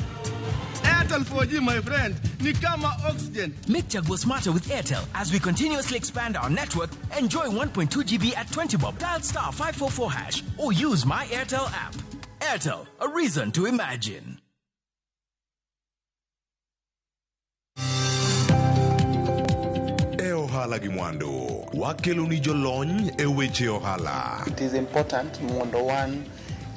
Airtel 4G, my friend, ni kama oxygen. Make Chaguo smarter with Airtel. As we continuously expand our network, enjoy 1.2 GB at 20 bob. Dial star 544 hash or use my Airtel app. Airtel, a reason to imagine. E ohala gi mwandu, wakelo ni jolony e weche ohala. It is important mondo wan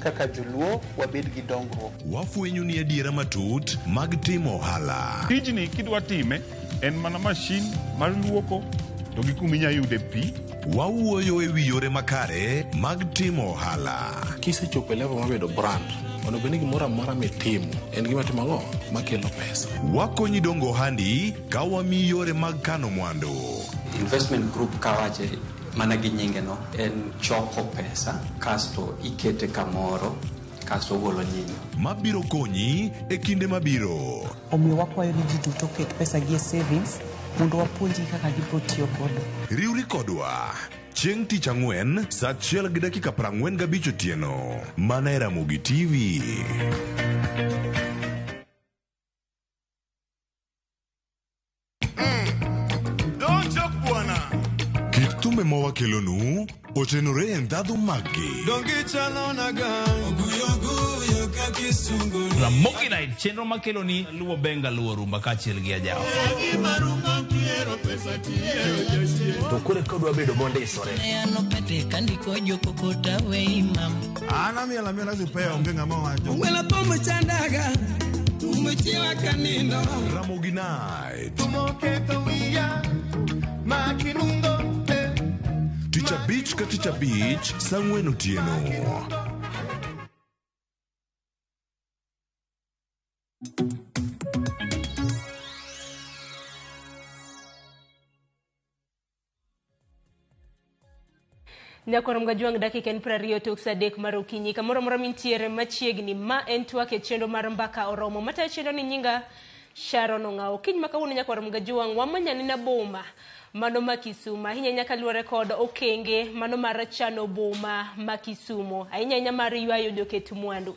kaka joluo wabed gi dongruok. Wafwenyo ni adiera matut mag timo ohala. Tijni kidwa time en mana mashin mar luoko to gi kuma inya yude pi. Wawuoyo e wi yore makare mag timo ohala. Kisechopo e level mar bedo brand, onego bed ni gimoro amora mitimo en gima timo ang'o makelo pesa. Wakonyi dongo ohandi ka wamiyi yore mag kano mwandu. Investment group kawache mana gi nyinge no en choko pesa kasto ikete kamoro kasto ogolo nyinyo. Mabiro konyi e kinde mabiro. Omiyo wakwayo ni ji duto oket pesa gi e savings mondo wapuonjgi kaka gibiro tiyo godo. Riwri kodwa chieng' tich ang'wen saa 1:45 otieno mana e Ramogi TV. Kit thumbe mawakelonu otenore e ndhadhu maggi. Ramogi Night, chenro makelo ni luwo benga luwo rumba kaachiel gi ajawa. To koro kodwa bedo mondisore. An amiel amiela sipea onge ng'ama wacho. Ong'wela thum chandaga, thum chiewa kanindo. Ramogi Night. Thum oketho wiya, makinungo. Tich abich ka tich abich saa 4 otieno. Nyakwar Mgajwang' dakika en 20 tok saa 3 mar okinyi. Kamoro amora mintiere machiegni, ma en twak e chenro mar mbaka oromo. Matayo chenro ni nyinga Sharon Ong'awo. Kiny ma kawuono nyakwar Mgajwang' wamanyani na boma mano ma Kisumu. Ahinya ahinya kaluwore kod okenge mano mar chano boma ma Kisumu. Ahinya ahinya mar ywayo joket mwandu.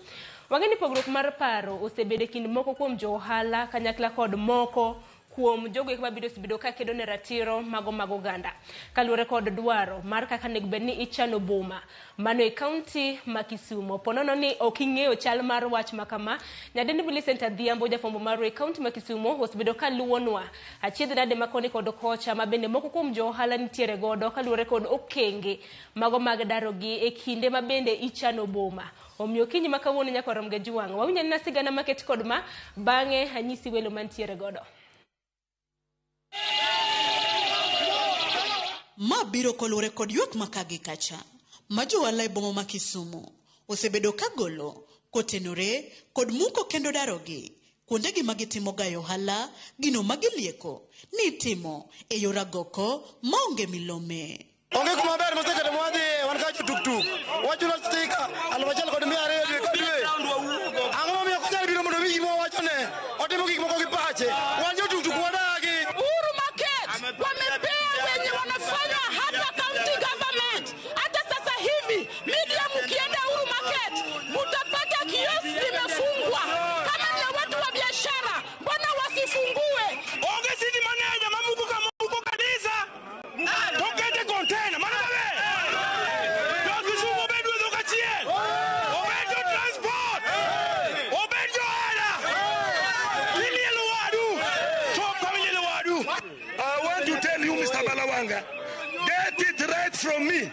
Wang'e ni pogruok mar paro osebedo e kind moko kuom jo ohala kanyakla kod moko kuom jogo eko mabiro osebedo ka kedo ne ratiro mago mag oganda. Kaluwore kod dwaro mar kaka onego bed ni ichano boma mano e kaunti ma Kisumu. Ponono ni ok ing'eyo chal mar wach ma kama, nyadendi Millicent Adhiambo jafwambo marwa e kaunti ma Kisumu osebedo ka luwonwa achiedh nade ma koni kod kocha ma bende moko kuom jo ohala nitiere godo kaluwore kod okenge mago mag darogi e kinde ma bende ichano boma. Omiyo kinyi ma kawuono nyakwar Mgajwang' wawinjo na sigana maket kod ma bang'e anyisi welo mantiere godo. Ma biro koluwore kod ywak ma kagi kacha ma johala e boma ma Kisumu osebedo ka golo kotenore kod muko kendo darogi kuondegi ma gitimo gayo ohala gino ma gilieko ni itimo e yor agoko maonge milome. Onge kuma ber moseketo mwadhiye wan ka jotuktuk wachulo stika 1,200 dwe ka dwe. Ang'o momiyo ok onyal biro mondo owinj gima wawachone? Otimo gik moko Wanga. Get it right from me.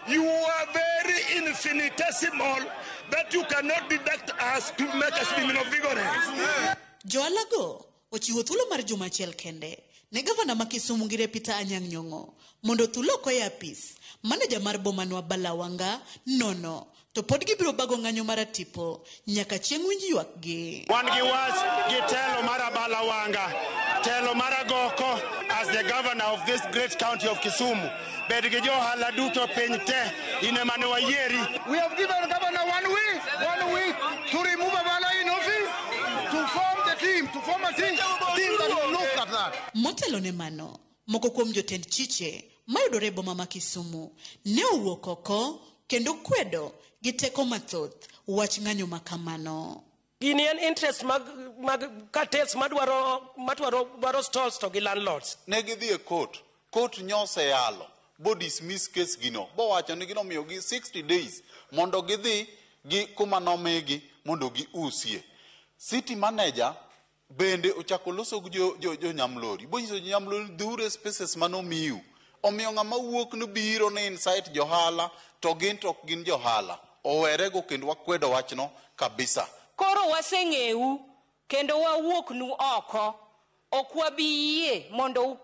You are very infinitesimal that you cannot deduct us to make us be vigorous. Joalago ochiwo thuolo mar juma achiel kende ne gavana ma Kisumu Ngire Peter Anyang' Nyong'o mondo othul oko e apis maneja mar bomano Abala Wanga nono to pod gibiro bago ng'anyo mar atipo nyaka chieng' winj ywakgi. Wan gi wach gi telo mar Abala Wanga, telo mar Agoko as the governor of this great county of Kisumu. Bed gi jo ohala duto piny te, in ema ne wayieri. We have given governor 1 week, 1 week to remove Abala in office, to form the team, to form a team that will look at that. Motelo ne mano, moko kuom jotend chiche mayudore e boma ma Kisumu ne owuok oko kendo kwedo gi teko mathoth wach ng'anyo ma kamano. Gini en interest mag cartels madwaro stalls to gi landlords. Ne gidhi e court, court nyoseyalo bo dismiss case gino, bowacho ni ginomiyogi 60 days mondo gidhi gi kuma nomigi mondo giusie. City manager bende ochako loso gi jo nyamlori, bonyiso jo nyamlori dhiuru e spaces manomiu. Omiyo ng'ama wuok ni biro ni incite johala to gin to ok gin johala. Owerego kendo wakwedo wachno kabisa. Koro waseng'eu kendo wawuoknu oko. Ok wabi yie mondo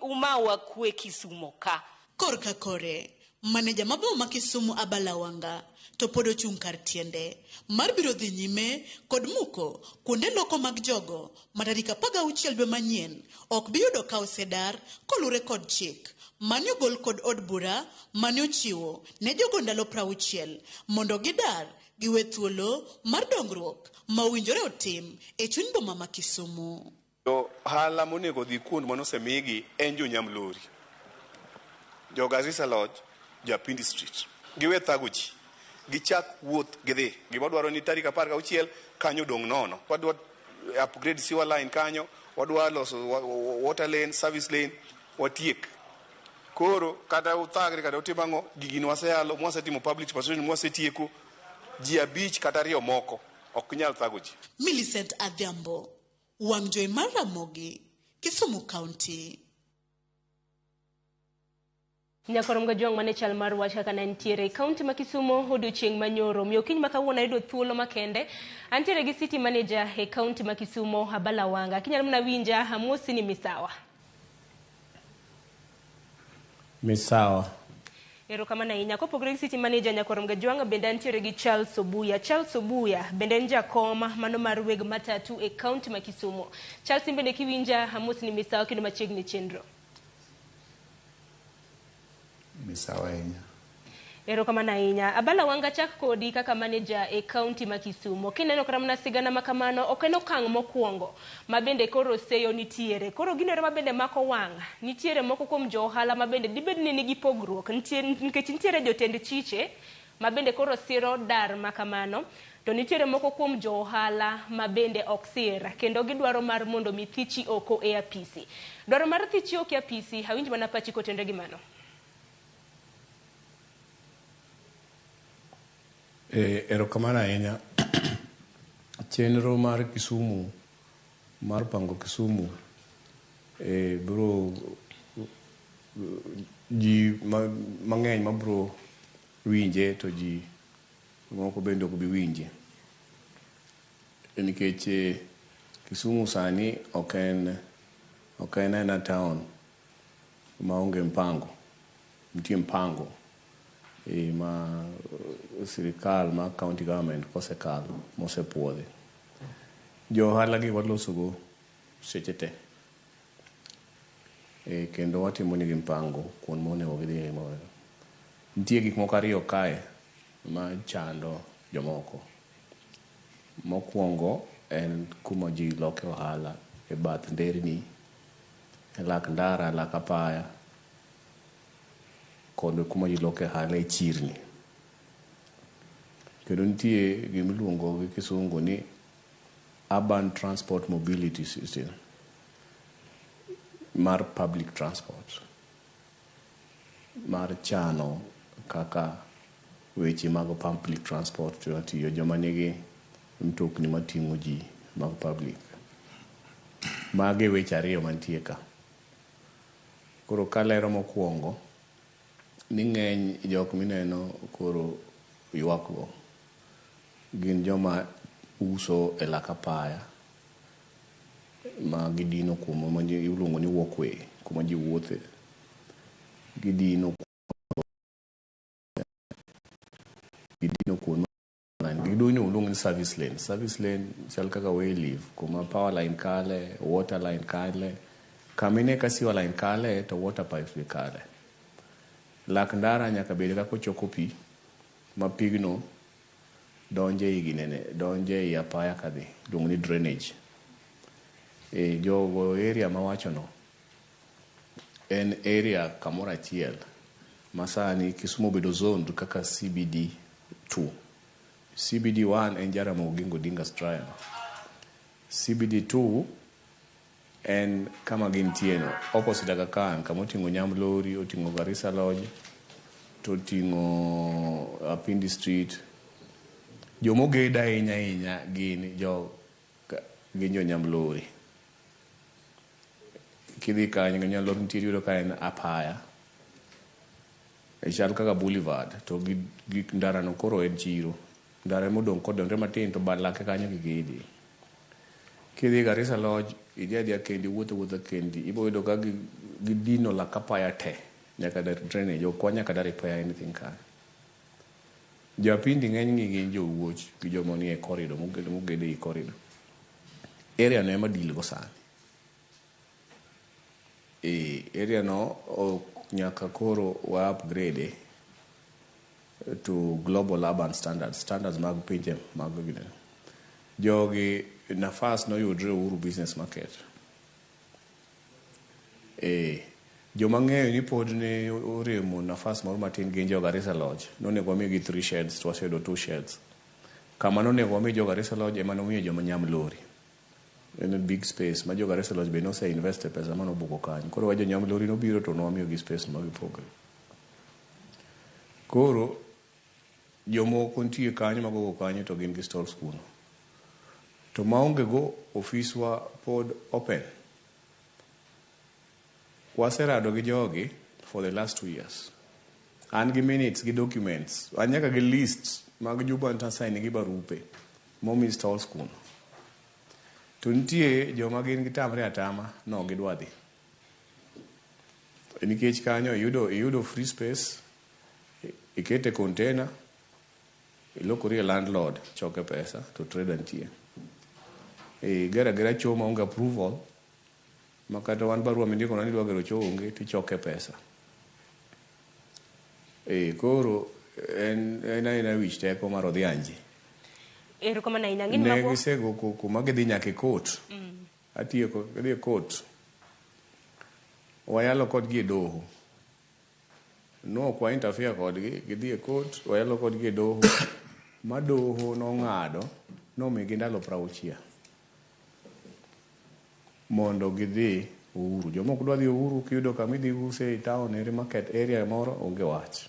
umawa kwe Kisumo ka. Korka kore, maneja ma boma ma Kisumu Abala Wanga to pod ochung' kar tiende mar biro dhi nyime kod muko kuonde loko mag jogo ma tarik 16 dwe manyien ok bi yudo ka osedar kolure kod chik mane ogol kod od bura mane ochiwo ne jogo ndalo 60 mondo gidar giwe thuolo mar dongruok ma owinjore otim e chuny boma ma Kisumu. Jo ohala monego odhi kuond manosemigi en jo Nyamlori, jo Garissa Lodge, jo Apindi Street. Giwe thago ji, gichak wuoth gidhi. Gima dwaro ni tarik 16 kanyo dong' nono. Wadwa upgrade sewer line kanyo, wadwa loso water lane, service lane, watiek. Koro kata uthagre kata utim ang'o, gigi nwaseyalo, mwasetimo public participation, mwasetieko, ji abich kata ariyo moko ok nyal thago ji. Millicent Adhiambo, wang' jowi mar Ramogi, Kisumu County. Nyakorom Gajwang' mane chal mar wach kaka ne nitiere e kaunti ma Kisumo odiochieng' manyoro. Omiyo kiny ma kawuono ayudo thuolo makende. Antiere gi city manager e kaunti ma Kisumo, Abala Wanga. Kinyalo mana winja, amosi ni misawa. Misawa. Erokamano ahinya. Kopogore gi city manager Nyakorom Gajwang' bende antiere gi Charles Obuya. Charles Obuya bende en jakom mano mar weg matatu e kaunti ma Kisumo. Charles, in bende kiwinja, amosi ni misawa kendo machiegni chenro. Misawa ahinya. Erokamano ahinya. Abala Wanga, chak kodi kaka manager e kaunti ma Kisumo. Kineno kata mana sigana ma kamano, ok en okang' mokwongo ma bende koro seyo nitiere. Koro ginore ma bende mako wang'. Nitiere moko kuom jo ohala ma bende dibed ni nigi pogruok. Nikech nitiere jotend chiche ma bende koro siro dar ma kamano. To nitiere moko kuom jo ohala ma bende ok sir. Kendo gidwaro mar mondo mi thichi oko e apisi. Dwaro mar thichi oko e apisi, awinj mana pachi kotenore gi mano. Erokamano ahinya. Chenro mar Kisumu mar pango Kisumu biro ji mang'eny mabiro winje to ji moko bende ok bi winje. Nikech Kisumu sani ok en ena town maonge mpango. Nitie mpango ma sirikal ma county government kosekalo mosepuodhi. Jo ohala gi walosogo seche te. Kendo watimo negi mpango kuond monego gidhiye. Nitie gik moko ariyo kae ma chando jomoko. Mokwongo en kuma ji loke ohala e bath nderni, e lak ndara, lak apaya, kod kuma ji loke ohala e chirni. Kendo nitie gimiluongo gi kisungu ni urban transport mobility system mar public transport mar chano kaka weche mag public transport tiyo joma nigi mtokni mating'o ji mag public. Magi e weche ariyo mantie ka. Koro kalero mokwongo ni ng'eny jok mineno koro ywak go gin joma uso e lak apaya ma gidino kuma ma iluongo ni walkway, kuma ji wuothe. Gidino kuonde gidino iluongo ni service lane. Service lane chal kaka way leave kuma power line kale, water line kale. Kamine ka sewer line kale to water pipes be kale. Lak ndara nyaka bed kaka ochoko pi ma pigno donje ei ginene, donje ei apaya kadhi, iluongo ni drainage. E jogo area mawachono en area kamoro achiel ma sani Kisumu obedo zoned kaka CBD 2. CBD 1 en Jaramogi Oginga Odinga's Triangle. CBD 2 en kama gintie no, opposite Aga Khan, kama oting'o Nyamlori, oting'o Garissa Lodge, to oting'o Apindi Street. Jomogedo ahinya ahinya gin jo Nyamlori. Kidhi kanyo Nyamlori nitie iyudo ka en apaya. Chal kaka boulevard to gi ndara no koro en chiro. Ndara emodong' kodonre matin to bad lake kanyo gigede. Kidhi Garissa Lodge, idhi adhiya kendi, iwuotho awuotha kendi, ibo yudo ka gidino lak apaya te nyaka drainage, ok wanyal kata repair anything kanyo. Jo Apindi ng'enygi gin jowuoch gi joma nie corridor mogedo ei corridor. Area no ema deal go sani. E area no nyaka koro wa upgrade to global urban standards, standards mag pinje mag ginene. Jogi nafas noyudre Uhuru Business Market. E joma ng'eyo ni pod ne oremo nafas moro matin gin jo Garissa Lodge. Nonego wamigi 3 sheds to waseyudo 2 sheds. Kama nonego wami jo Garissa Lodge ema nomiyo joma Nyamlori. En big space ma jo Garissa Lodge be nose invest e pesa manobuko kanyo. Koro wa jo Nyamlori nobiro to nwamiyogi space ma gipogre. Koro jomoko nitie kanyo magogo kanyo to gin gi stalls kuno. To maonge go ofiswa pod open. Waserado gi jogi for the last 2 years. An gi minutes gi documents. An nyaka gi list mag joma sign gi barupe momi stalls kuno. To nitie joma gin gitamre atama no gidwa dhi. Nikech kanyo iyudo free space, ikete container, ilokori e landlord, choke pesa to trader nitie. Igero agera choo maonge approval, ma kata wan barua mindikona ni idwa gero choo onge tichoke pesa. Koro en aena wich teko mar odhianji. Erokamano ahinya. Ng'eni Ne gisego koko ma gidhi nyaka e court. Atieko gidhi e court. Wayalo kodgi e doho. No ok wa interfere kodgi, gidhi e court, wayalo kodgi e doho. Ma doho nong'ado nomigi ndalo 60 mondo gidhi Uhuru. Joma ok dwa dhi Uhuru kiyudo kama idhi use e town area market area moro onge wach.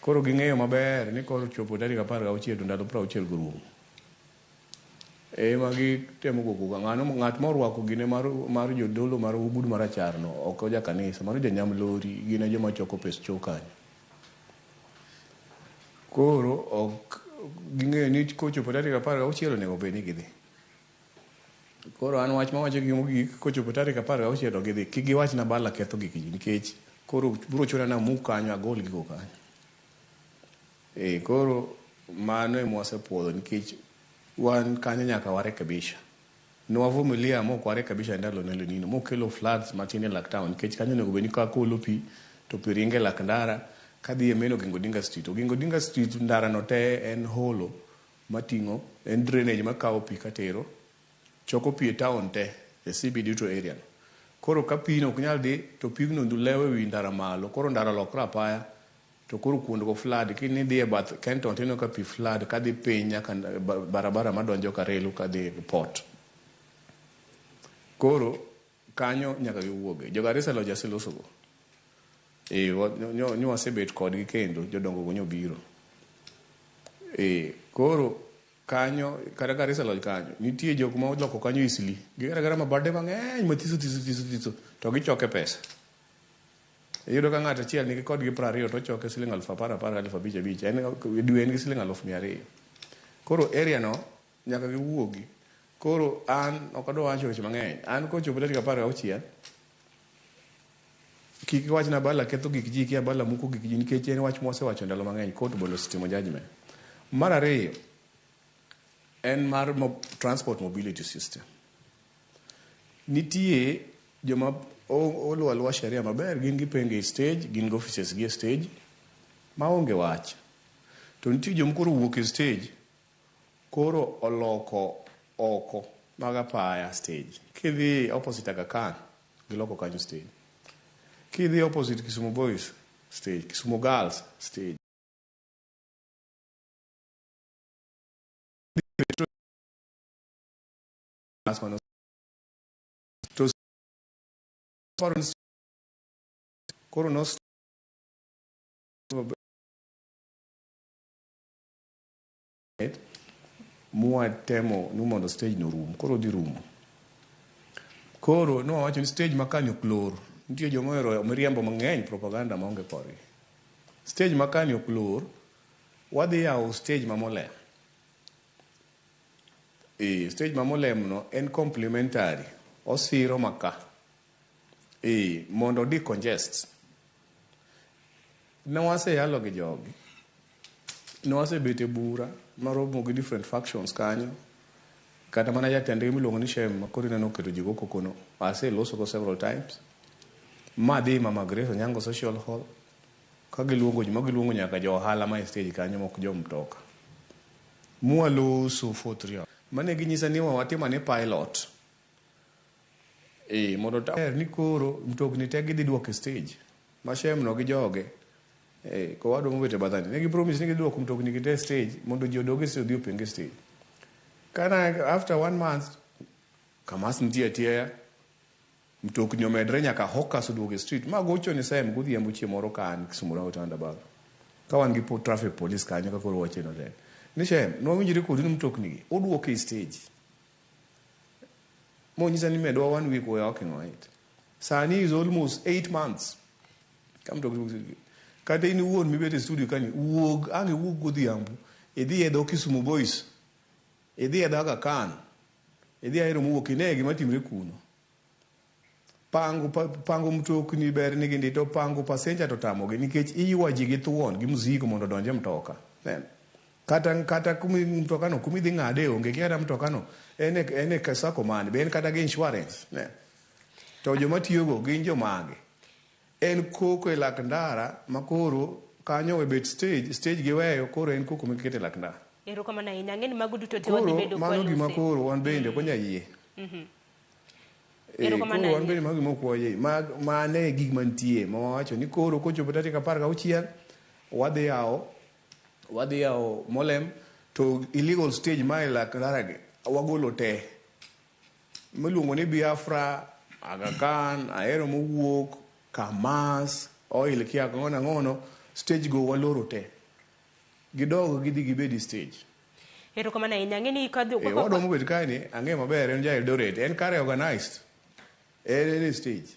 Koro ging'eyo maber ni kochopo tarik 16 to ndalo 60 go rumo. Ema gitemo go koko. Ng'at morwako gine mar jodolo mar ogudu marachar no ok oja kanisa, mano jo Nyamlori, gin e joma choko pes choo kanyo. Koro ok ging'eyo ni kochopo tarik 16 onego bed ni gidhi. Koro an wach mawacho gi mogik kochopo tarik 16 to gidhi. Kik giwach na Bala ketho gik ji nikech koro biro chuna ni amuk kanyo agol gigo kanyo. Koro mano ema wasepuodho nikech wan kanyo nyaka warekebisha. Nwavumilia mok warekebisha ndalo El Nino mokelo floods matin e lak town nikech kanyo onego bed ni ka kolo pi to pi ringo e lak ndara kadhi e main Oginga Odinga Street. Oginga Odinga Street ndara no te en holo mating'o en drainage makawo pi katero choko pi e town te e CBD to area no. Koro ka pino ok nyal dhi to pigno lewo ewi ndara malo koro ndara olokre apaya to koro kuondgo flood kinidhi e bath Kenton tineno ka pi flood kadhi piny nyaka barabara madonjo Karelu kadhi port. Koro kanyo nyaka giwuoge. Jo Garissa Lodge aselosogo. Nyo wasebet kodgi kendo jodongo go nyobiro. Koro kanyo kata Garissa Lodge kanyo nitie jok ma oloko kanyo Eastleigh. Gigero agera mabade mang'eny mathiso thiso thiso thiso to gichoke pesa. Iyudo ka ng'ato achiel nigi kodgi 20 to ochoke siling 10,000 10 5,000 5,000 en dwe en gi siling 200,000. Koro area no nyaka giwuogi. Koro an ok adwa wacho weche mang'eny. An kochopo tarik 16 kik iwach ni Abala ketho gik ji kia Abala muko gik ji nikech en wach mwasewacho ndalo mang'eny court bende osetimo judgment. Mar ariyo en mar transport mobility system. Nitie joma oluwo aluwa sheria maber, gin gipenge e stage, gin gi offices gi e stage maonge wach. To nitie joma koro owuok e stage koro oloko oko mag apaya stage. Kidhi opposite Aga Khan, giloko kanyo stage. Kidhi opposite Kisumu Boys stage, Kisumu Girls stage. To koro no mwatemo ni mondo stage no rum, koro dhi rumo. Koro nwawacho ni stage makani ok lor. Nitie joma ohero miriambo mang'eny, propaganda maonge korgi. Stage makani ok lor, wadhi yawo stage ma Molem. Stage ma Molem no en complementary, osiro maka. Mondo decongest. Ne waseyalo gi jogi. Ne wasebet e bura maromo gi different factions kanyo. Kata mana jatendgi miluongo ni Shem ma koro ineno oketo ji go koko no. Aseloso go several times. Madhi Mama Grace Onyango Social Hall. Ka giluongo ji, ma giluongo nyaka jo ohala ma e stage kanyo mok jo mtoka. Mwaloso for 3 hours. Mane ginyisa ni watimo ane pilot. Mondo ta ni koro mtokni te gidhi duoko e stage. Ma Shem no gi joge. Kowadwa mobet e bathani. Ne gi promise ni gidhi duoko mtokni gi te e stage mondo ji odog e stage odhi openg e stage. Kana after 1 month Kamas nitie atiya, mtokni omedre nyaka hawkers oduogo e street. Ma gocho ni Sem godhiambo chieng' moro ka an Kisumu Roundabout. Ka wan gi traffic police kanyo ka koro wacheno tek. Ni Shem, nwawinjre kodu ni mtokni gi oduoko e stage. Monyisa ni medwa 1 week we are working on it. Sani is almost 8 months. Ka mtokni kata in iwuon mibet e studio kani, wuog, ang' iwuog godhiambo, idhi e dho Kisumu Boys, idhi e dho Aga Khan, idhi Ahero mowuok ine gima timre kuno. Pango mtokni ber nigi ndi to pango passenger to tamogi nikech iywa ji gi thuon gi mzigo mondo odonj e mtoka. Neno. Kata kumi mtoka no kumi dhi ng'ade onge kia kata mtoka no en e sacco mane be en kata gi insurance. Neno. To joma tiyogo gin jomage. En koko e lak ndara ma koro kanyo we bet stage giweyo koro en koko mikete e lak ndara. Erokamano ahinya. Ang'e ni mago duto te wadhi bedo mano gima koro wan bende ok wanyal yie. Koro wan bende mago gima ok wayie. Mane e gik mantie ma wawacho ni koro kochopo tarik 16 wadhi yawo Molem to illegal stage ma e lak ndara gi wagolo te. Miluongo ni Biafra, Aga Khan, Ahero mowuok, Kamas, Oil kia ang'ono ang'ono, stage go waloro te. Gidog gidhi gibed stage. Erokamano ahinya. Ang'e ni kadhi wadwa mobet kae ni ang'e maber en ja Eldoret, en kare organized. En e stage.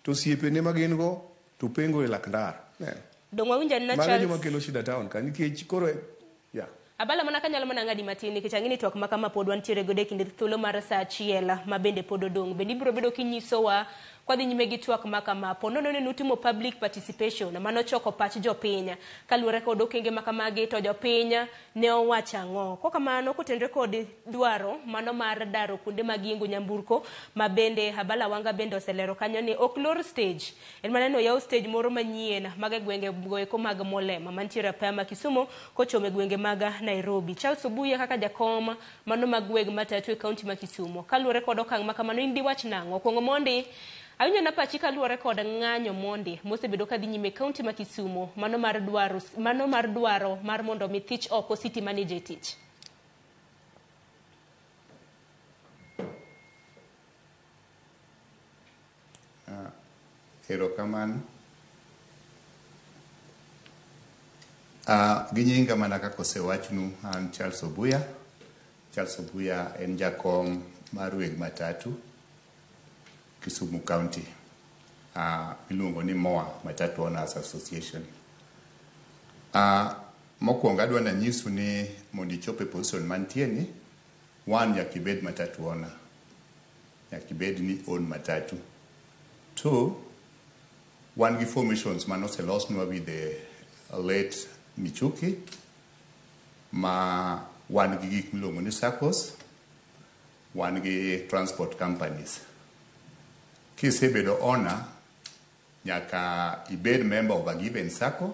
To osiepene ma gin go to pengo e lak ndara. Dong' wawinjo anena Charles. Mago joma kelo shida town ka nikech koro ya. Abala mana kanyalo mana ng'adi matin nikech ang'e ni twak ma kama pod wantiere godo e kinde thuolo mar saa 1 ma bende pod odong'. Bende ibiro bedo kinyisowa kwa dhi nyime gi twak ma kama. Po nono ni nutimo public participation mano choko pach jopiny kaluwore kod okenge ma kamagi to jopiny ne owacho ang'o. Kok kamano kotenore kod dwaro mano mar daro kuonde mag yiengo nyamburko ma bende Abala Wanga bende oselero kanyo ni ok lor stage. En mana ni oyaw stage moro manyien mag e gwenge goeko mag Molem mantiere apaya ma Kisumu kochomo e gwenge mag Nairobi. Charles Obuya kaka jakom mano mag weg matatu e kaunti ma Kisumu. Kaluwore kod okang' ma kamano in diwach nang'o? Okuongo mondi awinjo na pachi kaluwore kod ng'anyo mondi mosebedo kadhi nyime e kaunti ma Kisumu mano mar dwaro mar mondo mi thich oko city manager e tich. Erokamano. Gi nyinga mana kaka osewachnu, an Charles Obuya. Charles Obuya en jakom mar weg matatu Kisumu County. Miluongo ni MOA, Matatu Owners Association. Mokwongo adwa nanyisu ni mondo ichop e position mantie ni, one, nyaka ibed matatu owner. Nyaka ibed ni own matatu. Two, wan gi formations manoselosnwa with the late Michuki, ma wan gi gik miluongo ni SACCOs, wan gi transport companies. Kisebedo owner, nyaka ibed member of a given SACCO,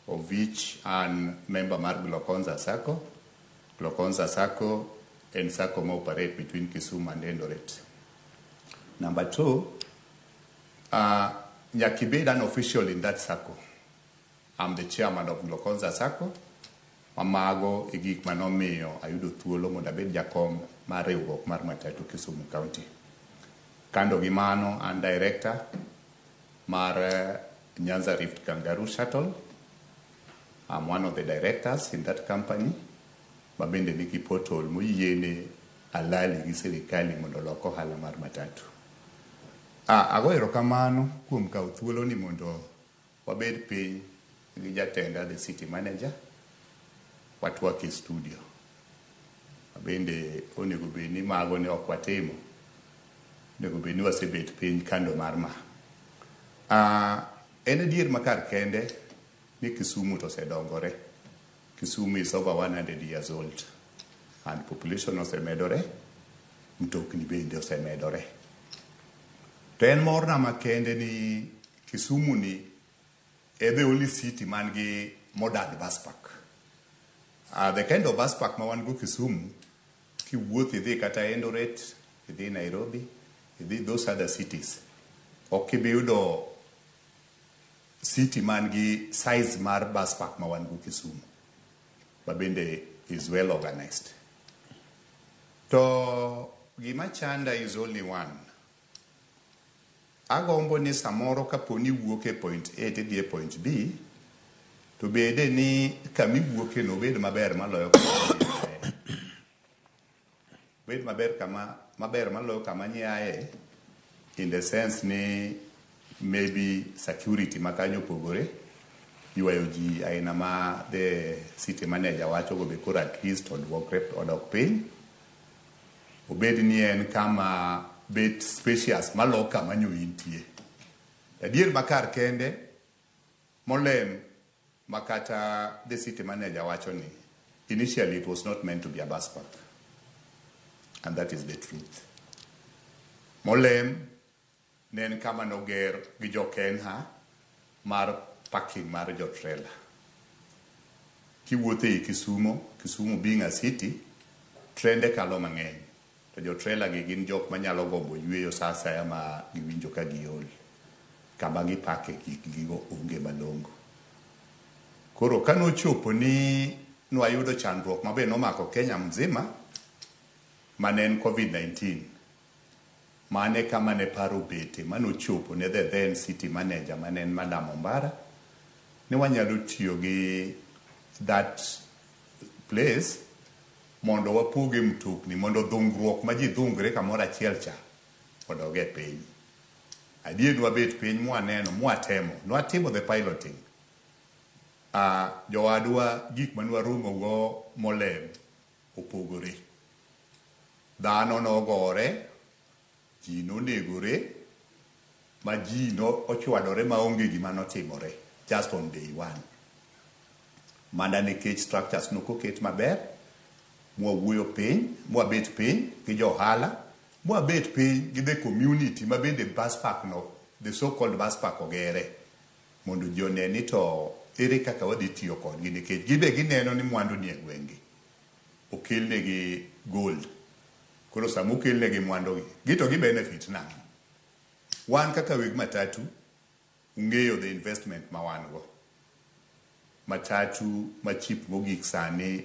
of which an member mar Gloconza SACCO. Gloconza SACCO en SACCO ma operate between Kisumu and Eldoret. Number two, nyaka ibed an official in that SACCO. I'm the chairman of Gloconza SACCO. Mamago e gik manomiyo ayudo thuolo mondo abed jakom mar riwruok mar matatu Kisumu County. Kando gi mano, an director mar Nyanza Rift Kangaroo Shuttle. I'm one of the directors in that company. Ma bende nigi portal moyiene alali gi sirikali mondo olok ohala mar matatu. Ago erokamano kuom kawo thuolo ni mondo wabed piny gi jatenda, the city manager, watwak e studio. Bende onego bed ni mago ne ok watimo. Onego bed ni wasebet piny kando mar ma. En adier ma kar kende ni Kisumu to osedongore. Kisumu is over 100 years old and population osemedore, mtokni bende osemedore. To en morna makende ni Kisumu ni e the only city man gi modern bus park. The kind of bus park ma wan go Kisumu, kiwuotho idhi kata Eldoret, idhi Nairobi, idhi those other cities, ok ibi yudo city man gi size mar bus park ma wan go Kisumu, ma bende is well organized. To gima chanda is only one. Agombo ni samoro kapo ni iwuok e point A tidhi e point B, to bede ni kamiwuoke no obed maber maloyo kama iaye. Obed maber kama maber maloyo kama niaye, in the sense ni maybe security ma kanyo opogore, ywayo ji aina ma the city manager wacho go be koro at least oduokre odok piny. Obed ni en kama bet spacious malo kama nyo intie. Adier ma kar kende molem makata the city manager wacho ni initially it was not meant to be a bus park. And that is the truth. Molem ne en kama noger gi jo Kenha mar parking mar jo trailer. Kiwuotho ei Kisumu, Kisumu being a city, trende kalo mang'eny. To jo trailer gi gin jok manyalo gombo yweyo sa asaya ma giwinjo ka giol. Kama gipake gikgigo onge malong'o. Koro kanochopo ni nwayudo chandruok mabe nomako Kenya mzima, mane en COVID-19, mane kama ne paro obete manochopo ne the then city manager mane en Madam Ombara, ne wanyalo tiyo gi that place mondo wapoge mtokni mondo dhungruok ma ji dhungre kamoro achiel cha odog e piny. Adier nwabet piny mwaneno mwatemo, nwatimo the piloting. Jowadwa gik manwaromo go molem opogore. Dhano nogore, ji nonegore, ma ji no ochwadore maonge gima notimore just on day one. Mana nikech structures nokoket maber, mwawuoyo piny, mwabet piny gi jo ohala, mwabet piny gi the community ma bende bus park no, the so called bus park ogere, mondo ji one ni to ere kaka wadhi tiyo kodgi nikech gibe gineno ni mwandu ni e gweng'gi. Okelnegi gold. Koro sama okelnegi mwandu gi, gito gi benefit nang'o? Wan kaka weg matatu, ung'eyo the investment ma wan go. Matatu ma cheap mogik sani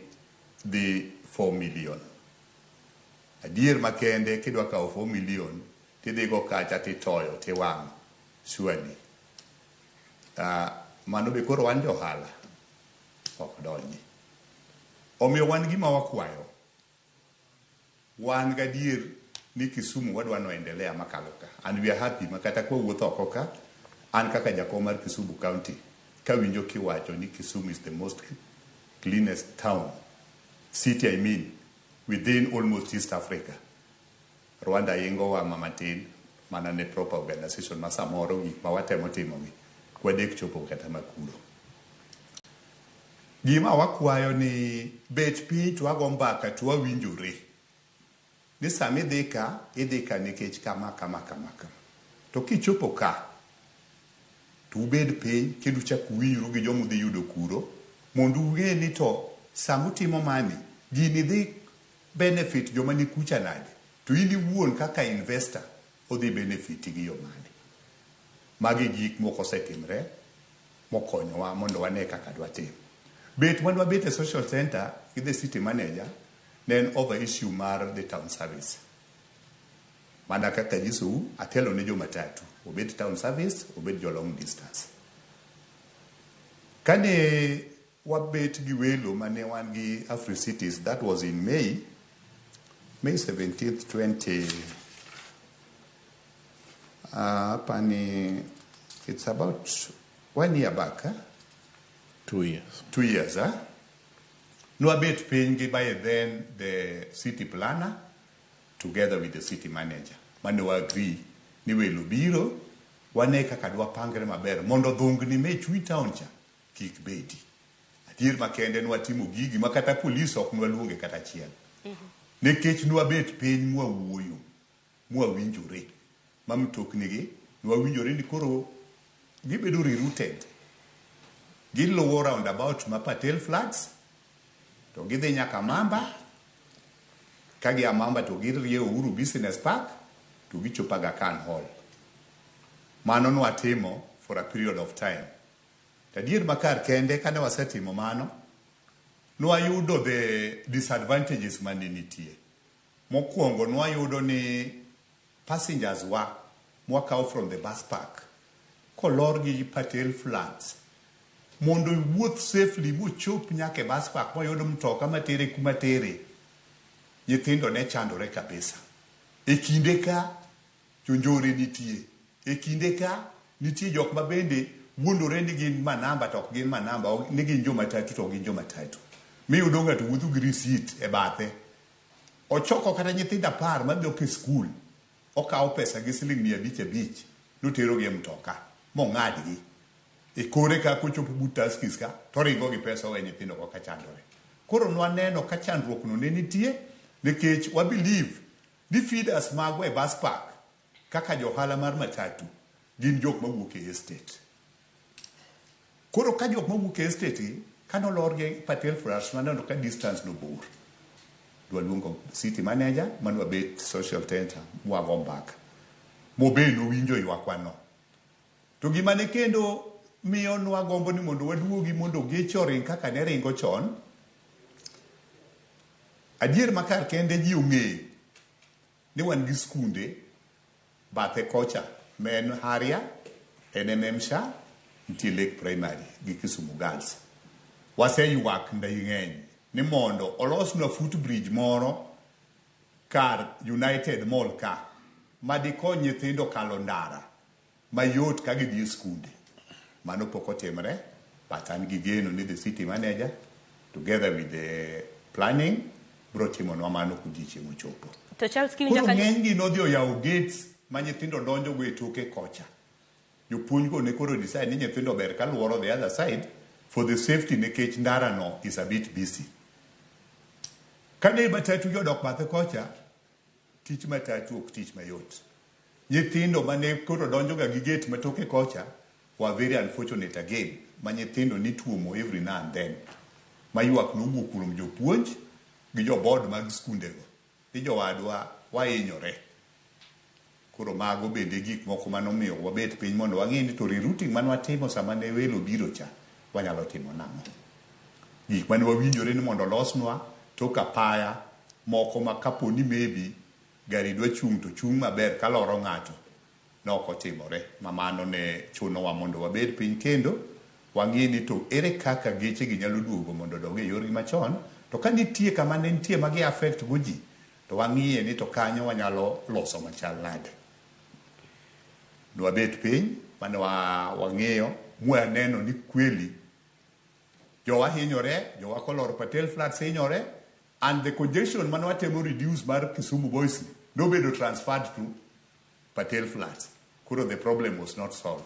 dhi 4 million. Adier makende kidwa kawo 4 million tidhi go kacha titoyo tiwang'o surely. Mano be koro wan johala ok donji. Omiyo wan gima wakwayo, wan gadier ni Kisumu wadwa noendelea makalo ka. And we are happy ma kata kwawuotho oko ka, an kaka jakom mar Kisumu County, kawinjo kiwacho ni Kisumu is the most cleanest town, city I mean, within almost East Africa. Rwanda ingowa ma matin mana ne proper organization ma samoro gik ma watemo timo gi kwadek chopo kata makuro. Gima wakwayo ni bet piny to wago mbaka to wawinjore ni sama idhi ka, idhi ka nikech kama kama kama kama. To kichopo ka, to ubed piny kendo uchak uwinjru gi joma udhi yudo kuro mondo ung'e ni to sama utimo mani, gini dhi benefit joma ni kucha nade, to in iwuon kaka investor odhi benefit gi yo mane. Magi gik moko osetimre mokonyowa mondo wane kaka dwatim. Bet mane wabet e social center gi the city manager ne en over issue mar the town service. Mana kaka anyisou, atelo ne jo matatu, obed town service, obed jo long distance. Kane wabet gi welo mane wan gi Afri Cities, that was in May, May 17th, 20, hapa ni, it's about 1 year back, huh? 2 years. 2 years, huh? Nwabet piny gi by then the city planner together with the city manager. Mane wa agree ni welo biro, wane kaka dwapangre maber mondo dhungni me chuny town cha kik bedi. Adier makende nwatimo gigi ma kata polis ok nwaluonge kata achiel. Nikech nwabet piny mwawuoyo, mwawinjore, ma mtokni gi nwawinjore ni koro gibedo rerouted. Giluwo roundabout ma Patel Flats, to gidhi nyaka Mamba, ka gia Mamba to giriewo Uhuru Business Park, to gichopo Aga Khan Hall. Mano nwatimo for a period of time. To adier makar kende kane wasetimo mano, nwayudo the disadvantages mane nitie. Mokwongo nwayudo ni passengers wa mwakawo from the bus park kolor gi Patel Flats mondo iwuoth safely mochop nyaka e bus park moyud mtoka matere kuma tere, nyithindo ne chandore kabisa. E kinde ka jonjore nitie, e kinde ka nitie jok ma bende wuondore ni gin manamba to ok gin manamba, ni gin jomatatu to ok gin jomatatu. Miyudo ng'ato wuotho gi receipt e bathe. Ochoko kata nyithindo 10 madok e skul, okawo pesa gi siling 500 500, noterogi e mtoka, mong'adgi. E kore ka kochopo but Tuskys ka, toringo gi pesa owe nyithindo go ka chandore. Koro nwaneno ka chandruok no ne nitie, nikech wa believe ni feeders magwa e bus park, kaka johala mar matatu, gin jok mawuok e estate. Koro ka jok mawuok e estate gi, kanolor gi Patel Flats, waneno ka distance no bor. Dwaluongo city manager, manwabet social center, mwago mbaka. Mobe nowinjo ywakwa no. To gima ne kendo miyo nwagombo ni mondo waduogi mondo geche oring kaka ne ringo chon, adier makar kende ji ong'eyo ni wan gi skunde bathe kocha ma en Haria, NMM Sha, nitie Lake Primary gi Kisumu Girls. Waseywak nding'eny ni mondo olosnwa footbridge moro kar United Mall ka madikony nyithindo kalo ndara mayot ka gidhi e skunde. Mano pok otimre, but an gi geno ni the city manager together with the planning bro timonwa mano kodiochieng' ochopo. To Charles kiwinjo Koro kanyo ng'eny gi nodhi oyawo gates ma nyithindo donjo go e toke kocha. Jopuonj go ne koro decide ni nyithindo ber kaluoro the other side for the safety nikech ndara no is a bit busy. Kane matatu gi odok bathe kocha, tich matatu ok tich mayot. Nyithindo mane koro donjo ga gi gate matoke kocha were very unfortunate again ma nyithindo nituomo every now and then. Ma ywak nowuok kuom jopuonj gi jo board mag skundego ni jowadwa wahinyore. Koro mago bende gik moko manomiyo wabet piny mondo wang'e ni to rerouting mane watimo sama ne welo biro cha wanyalo timo nang'o. Gik mane wawinjore ni mondo olosnwa tok apaya moko ma kapo ni maybe gari dwa chung' to chung' maber kaloro ng'ato nok otimore ma mano ne chunowa mondo wabed piny kendo wang'i ni to ere kaka geche gi nyalo duogo mondo odog e yorgi machon to ka nitie kama ne nitie ma gi affect go ji To wang'iye ni to kanyo wanyalo loso machal nade. Nwabet piny mane wang'iyo mwaneno ni kweli jowa hinyore, jowa kolor Patel Flats hinyore, and the congestion mane watemo reduce mar Kisumu Boys ni nobedo transferred to Patel Flats. Koro the problem was not solved.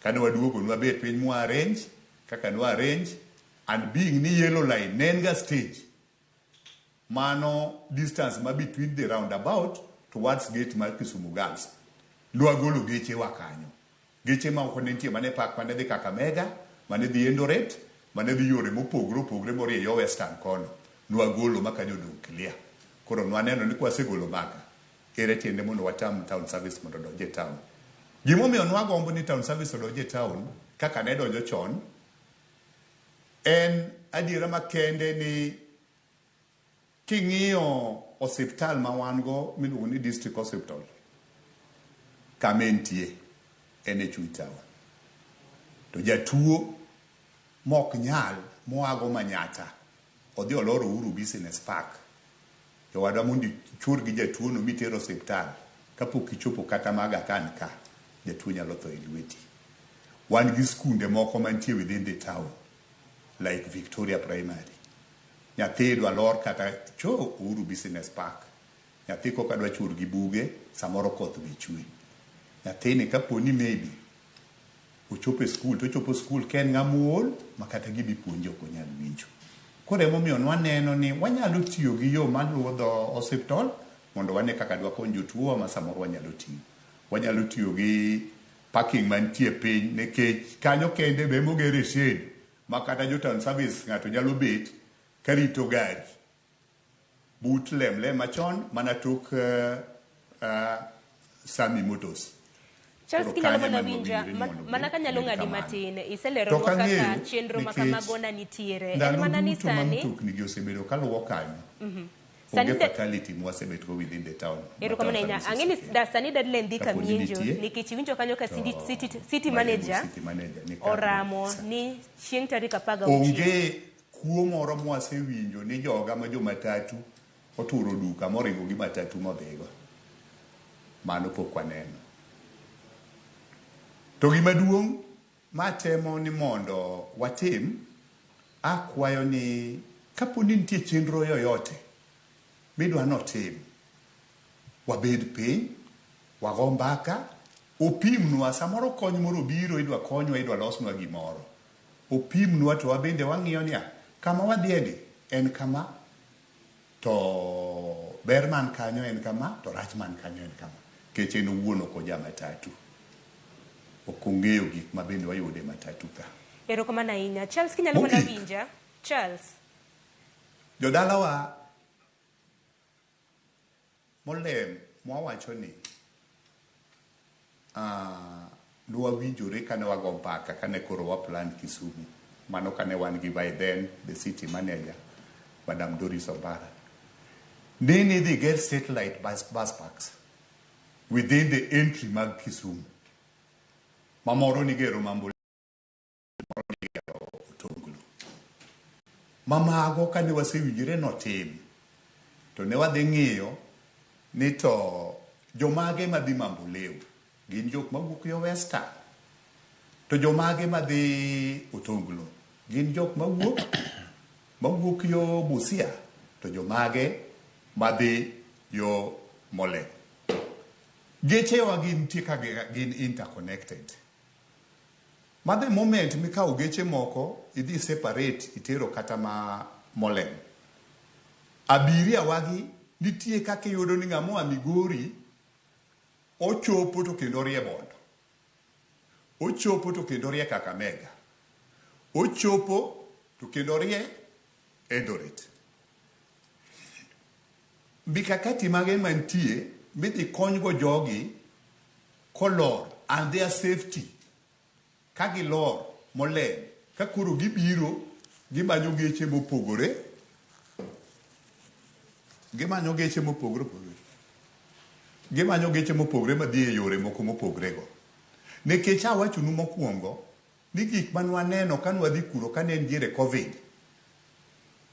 Kane waduogo nwabet piny mwa arrange kaka nwa arrange, and being ni yellow line ne en ga stage mano distance ma between the roundabout towards gate mar Kisumu Girls. Nwagolo geche wa kanyo. Geche ma oko ne nitie mane park mane dhi Kakamega, mane dhi Eldoret, mane dhi yore mopogore opogore morie yo Western kono. Nwagolo ma kanyo odong' clear. Koro nwaneno ni kwasegolo maka, ere tiende mondo watam town service mondo odonj e town. Gimomiyo nwagombo ni town service odonj e town kaka ne donjo chon, en adiera makende ni king'iyo osiptal ma wan go miluongo ni district hospital, kama entie en e chuny town. To jatuo mok nyal moago Manyata odhi olor Uhuru Business Park, jowadwa mondo ichur gi jatuo no miter osiptal kapok ichopo kata ma Aga Khan ka, jatuo nyalo tho e lweti. Wan gi skunde moko mantie within the town like Victoria Primary. Nyathi idwa lor kata cho Uhuru Business Park. Nyathi koka dwa chur gi buge, samoro koth be chwe. Nyathini kapo ni maybe ochopo e skul, to ochopo skul ka en ng'ama ool ma kata gima ipuonje ok onyal winjo. Koro emomiyo nwaneno ni wanyalo tiyo gi yo maluwo dho osiptal mondo wane kaka dwakony jotuo ma samoro wanyalo tiyo. Wanyalo tiyo gi parking mantie piny nikech kanyo kende be emogere shade ma kata jo town service ng'ato nyalo bet karito gari but lemle machon mana tok Sami Motors. Charles, Koro kinyalo kanyo mana ema winja, wawinjore ni mondo mana obed kanyalo bed ng'adi kamano. matin, To iseleronwa ok kaka ang'eyo chenro ma nikech kamago na nitiere. En ndalo mana ni duto ma sani mtokni gi osebedo kaluwo kanyo, Sani onge fatality mwasebet go within the town. ma Erokamano town ahinya. services Ang'e ni osekelo. sani deadline dhi Kapo ni kamienjo nitie, nikech iwinjo kanyo ka to city Mayengo manager city manager ni kar oramo kabisa. ni chieng' tarik 16. Onge kuo moro mwasewinjo ni joga ma jo matatu oturo duka moringo gi matatu modhigo. Mano pok waneno. To gima duong' matemo ni mondo watim, akwayo ni kapo ni nitie chenro yoyote midwa notim, wabed piny, wago mbaka, opimnwa, samoro kony moro biro, idwa konywa, idwa losnwa gimoro. Opimnwa to wabende wang'iyo niya, kama wadhiye ni en kama, to ber man kanyo en kama, to rach man kanyo en kama. Nikech en owuon ok oja matatu. Ok ong'eyo gik ma bende wayudo e matatu ka. Erokamano ahinya. Charles, kinyalo mana Mogik. winja. Charles. Jodalawa molem mwawacho ni nwawinjore kane wago mbaka kane koro wa plan Kisumu. Mano kane wan gi by then the city manager, Madam Doris Ombara. Ni nidhi ger satellite bus parks within the entry mag Kisumu. Mamoro nigero Mambo, moro nigero Otonglo. Mamago kane wasewinjore notim, to ne wadhi ng'iyo ni to jomage madhi Mamboleo gin jok mawuok yo Western, to jomage madhi Otonglo gin jok mawuok yo Busia, to jomage madhi yo Molem. Gechewa gin nitie ka gin interconnected. Ma the moment mikawo geche moko idhi separate itero kata ma Molem. Abiria wagi nitie kaka iyudo ni ng'ama oa Migori ochopo to kendo orie Bondo. Ochopo to kendo orie Kakamega. Ochopo to kendo orie Eldoret. Mikakati mage mantie midhi konygo jogi kolor and their safety. Ka gilor Molem, ka koro gibiro gimanyo geche mopogore, gimanyo geche mopogore opogore. Gimanyo geche mopogore madhi e yore moko mopogore go. Nikech awachonu mokwongo ni gik mane waneno ka nwadhi kuro kane en diere Covid,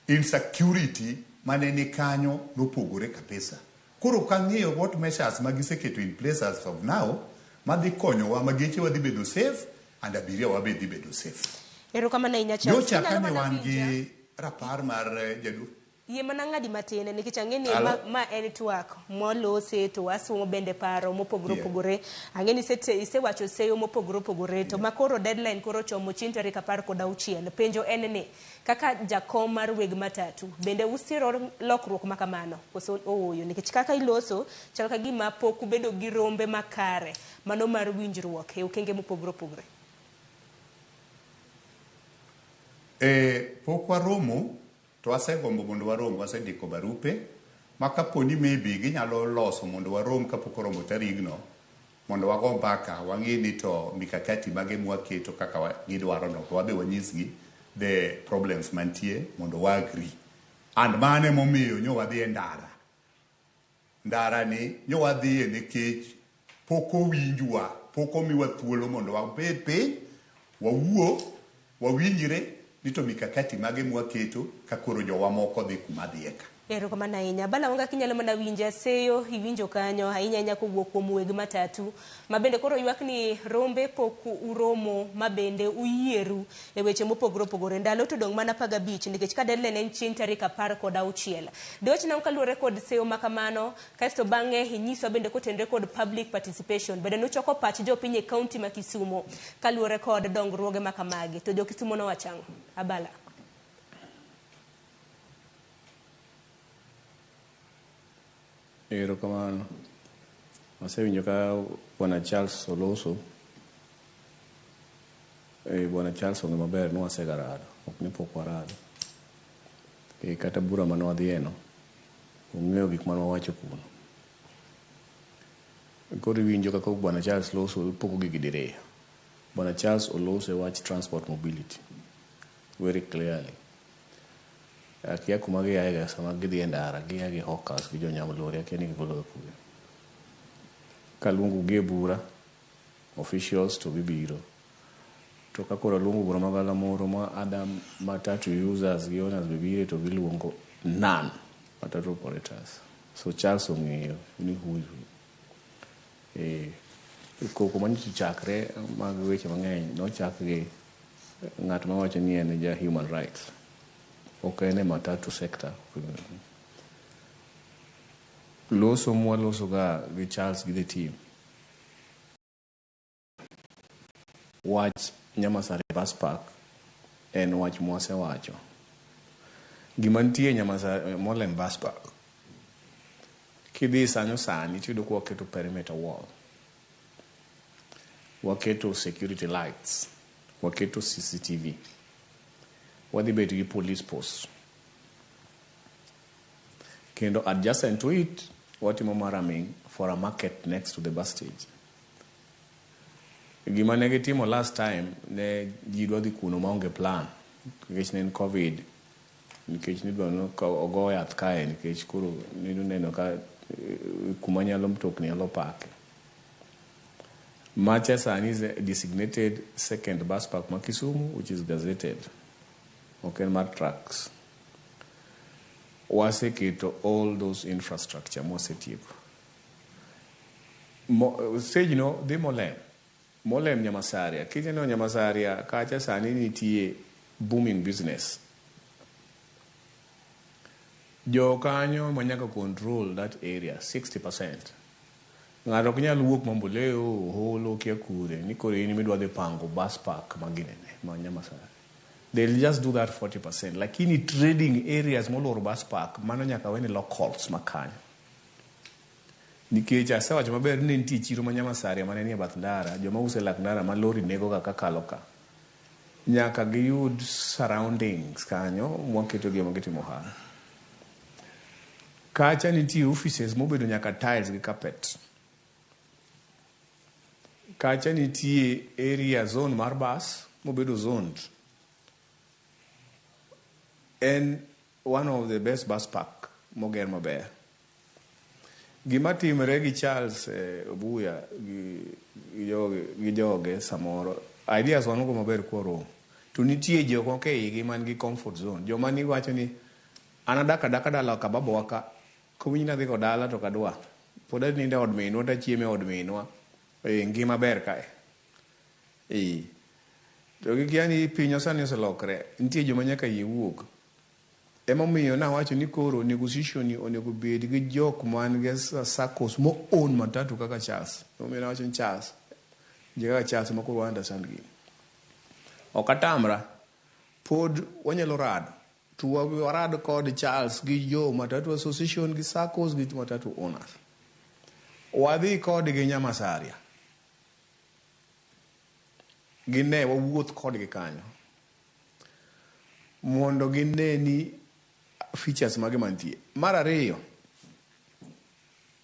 insecurity mane ni kanyo nopogore kabisa. Koro ok ang'eyo what measures ma giseketo in place as of now madhi konyowa ma gechewa dhi bedo safe and abiria wa be dhi bedo safe. Erokamano ahinya Charles. Nyocha Inyalo kane mana wan winja? gi rapar mar jaduong' Yie mana ng'adi matin nikech ang'e ni Alo? ma en twak mwalose to wasomo bende paro mopogore Yeah. opogore. Ang'e ni isewacho seyo mopogore opogore to ma koro deadline koro chomo chieng' tarik 16. Penjo en ni kaka jakom mar weg matatu bende usiro lokruok ma kamano koso ooyo nikech kaka iloso chal ka gima pok ubedo gi rombe makare mano mar winjruok e okenge mopogore opogore. Pok waromo to wasegombo mondo warom, wasendiko barupe ma kaponi maybe ginyalo loso mondo warom kapok oromo tarigno mondo wago mbaka wang'i ni to mikakati mage mwaketo kaka gidwaro no to wabe wanyisgi the problems mantie mondo wa agree. And mano emomiyo nyo wadhi e ndara. Ndara ni nyo wadhiye nikech pok owinjwa, pok omiwa thuolo mondo wabed piny, wawuo, wawinjre ni to mikakati mage mwaketo ka koro jowa moko dhi kuma dhiye ka. Erokamano ahinya. Bala Wanga kinyalo mana winja seyo iwinjo kanyo ahinya ahinya kowuok kuom weg matatu ma bende koro ywak ni rombe pok uromo ma bende uyieru e weche mopogore opogore. Ndalo to dong' mana 15 nikech ka deadline en chieng' tarik 16. Dwach nang'o kaluwore kod seyo ma kamano kasto bang'e inyiswa bende kotenore kod public participation bende nuchoko pach jopiny e kaunti ma Kisumo kaluwore kod dongruoge ma kamagi to jo Kisumo nowacho ang'o? Abala. Erokamano. Asewinjo ka Bwana Charles oloso. Bwana Charles ong'e maber ni wasegarado, ok ni pok warado. Kata bura mane wadhieno, ong'eyo gik mane wawacho kuno. Koro iwinjo kaka Bwana Charles loso, ipogo gigi diriyo. Bwana Charles oloso e wach transport mobility very clearly. Akia kuma giaye sama gidhi e ndara, gia gi hawkers gi jonyam lori, akia ni gigolo ga kure. Kaluongo gi e bura, officials to gibiro. To ka koro aluongo bura magalamoro ma other matatu users gi owners be bire to giluongo none matatu operators. So Charles ong'eyo ni who is who. Koko manyocha chakre mag weche mang'eny nochak gi ng'at mawacho ni en ja human rights. Ok en e matatu sector. Loso mwaloso ga gi Charles gi the team. Wach Nyamasare Bus Park en wach mwasewacho. Gima nitie Nyamasare Molem Bus Park. Kidhi sanyo sani tiyudo ka waketo perimeter wall. Waketo security lights. Waketo CCTV. Wadhi bet gi police post. Kendo adjacent to it, watimo maraming for a market next to the bus stage. Gima ne gitimo last time, ne ji dwa dhi kuno maonge plan. Nikech ne en COVID, nikech nidwa ni ogo yath kae, nikech koro nineno ka kuma nyalo mtokni nyalo pake. Macha sani is a designated second bus park ma Kisumu, which is gazetted. Ok en mar trucks. Waseketo all those infrastructure mwasetieko. Stage no dhi Molem. Molem Nyamasaria. Kineno Nyamasaria kacha sani nitie booming business. Jo kanyo ma nyaka control that area 60%. Ng'ato ok nyal wuok Mamboleo, Holo, kia kure, ni koro in midwa dhi pango bus park ma ginene, ma Nyamasaria. They'll just do that 40%. Lakini trading areas moluoro bus park, mano nyaka weni locals ma kanyo. Nikech asewacho maber ni nitie chiro ma Nyamasaria mane nie bath ndara, joma uso e lak ndara ma lori nego ga kakalo ka. Nyaka giyud surroundings kanyo mwaketo gi ema gitimo ohala. Kacha nitie offices mobedo nyaka tiles gi carpet. Kacha nitie area zone mar bus mobedo zoned. En one of the best bus park moger maber. Gima timre gi Charles Obuya gi joge samoro, ideas wan go maber kworomo. To nitie jok moko e igi man gi comfort zone. Joma ni wacho ni An adak adaka dala ka babawa ka, kowinj ni adhi go dala to ok adwa. Pod anindo e od minwa to achiemo e od minwa. Eh, ngima ber kae. Eh. To gikia ni piny sani oselokre. Nitie joma nyaka yie wuog. Emomiyo nawacho ni koro negotiation ni onego bed gi jok man gi SACCOs mo own matatu kaka Charles. Emomiyo nawacho ni Charles, ji kaka Charles ema koro understand gini. Ok atamra, pod wanyalo rado. To warad kod Charles gi jo matatu association gi SACCOs gi matatu owners. Wadhi kodgi Nyamasaria. Gine wawuoth kodgi kanyo. Mondo gine ni features mage mantie. Mar ariyo,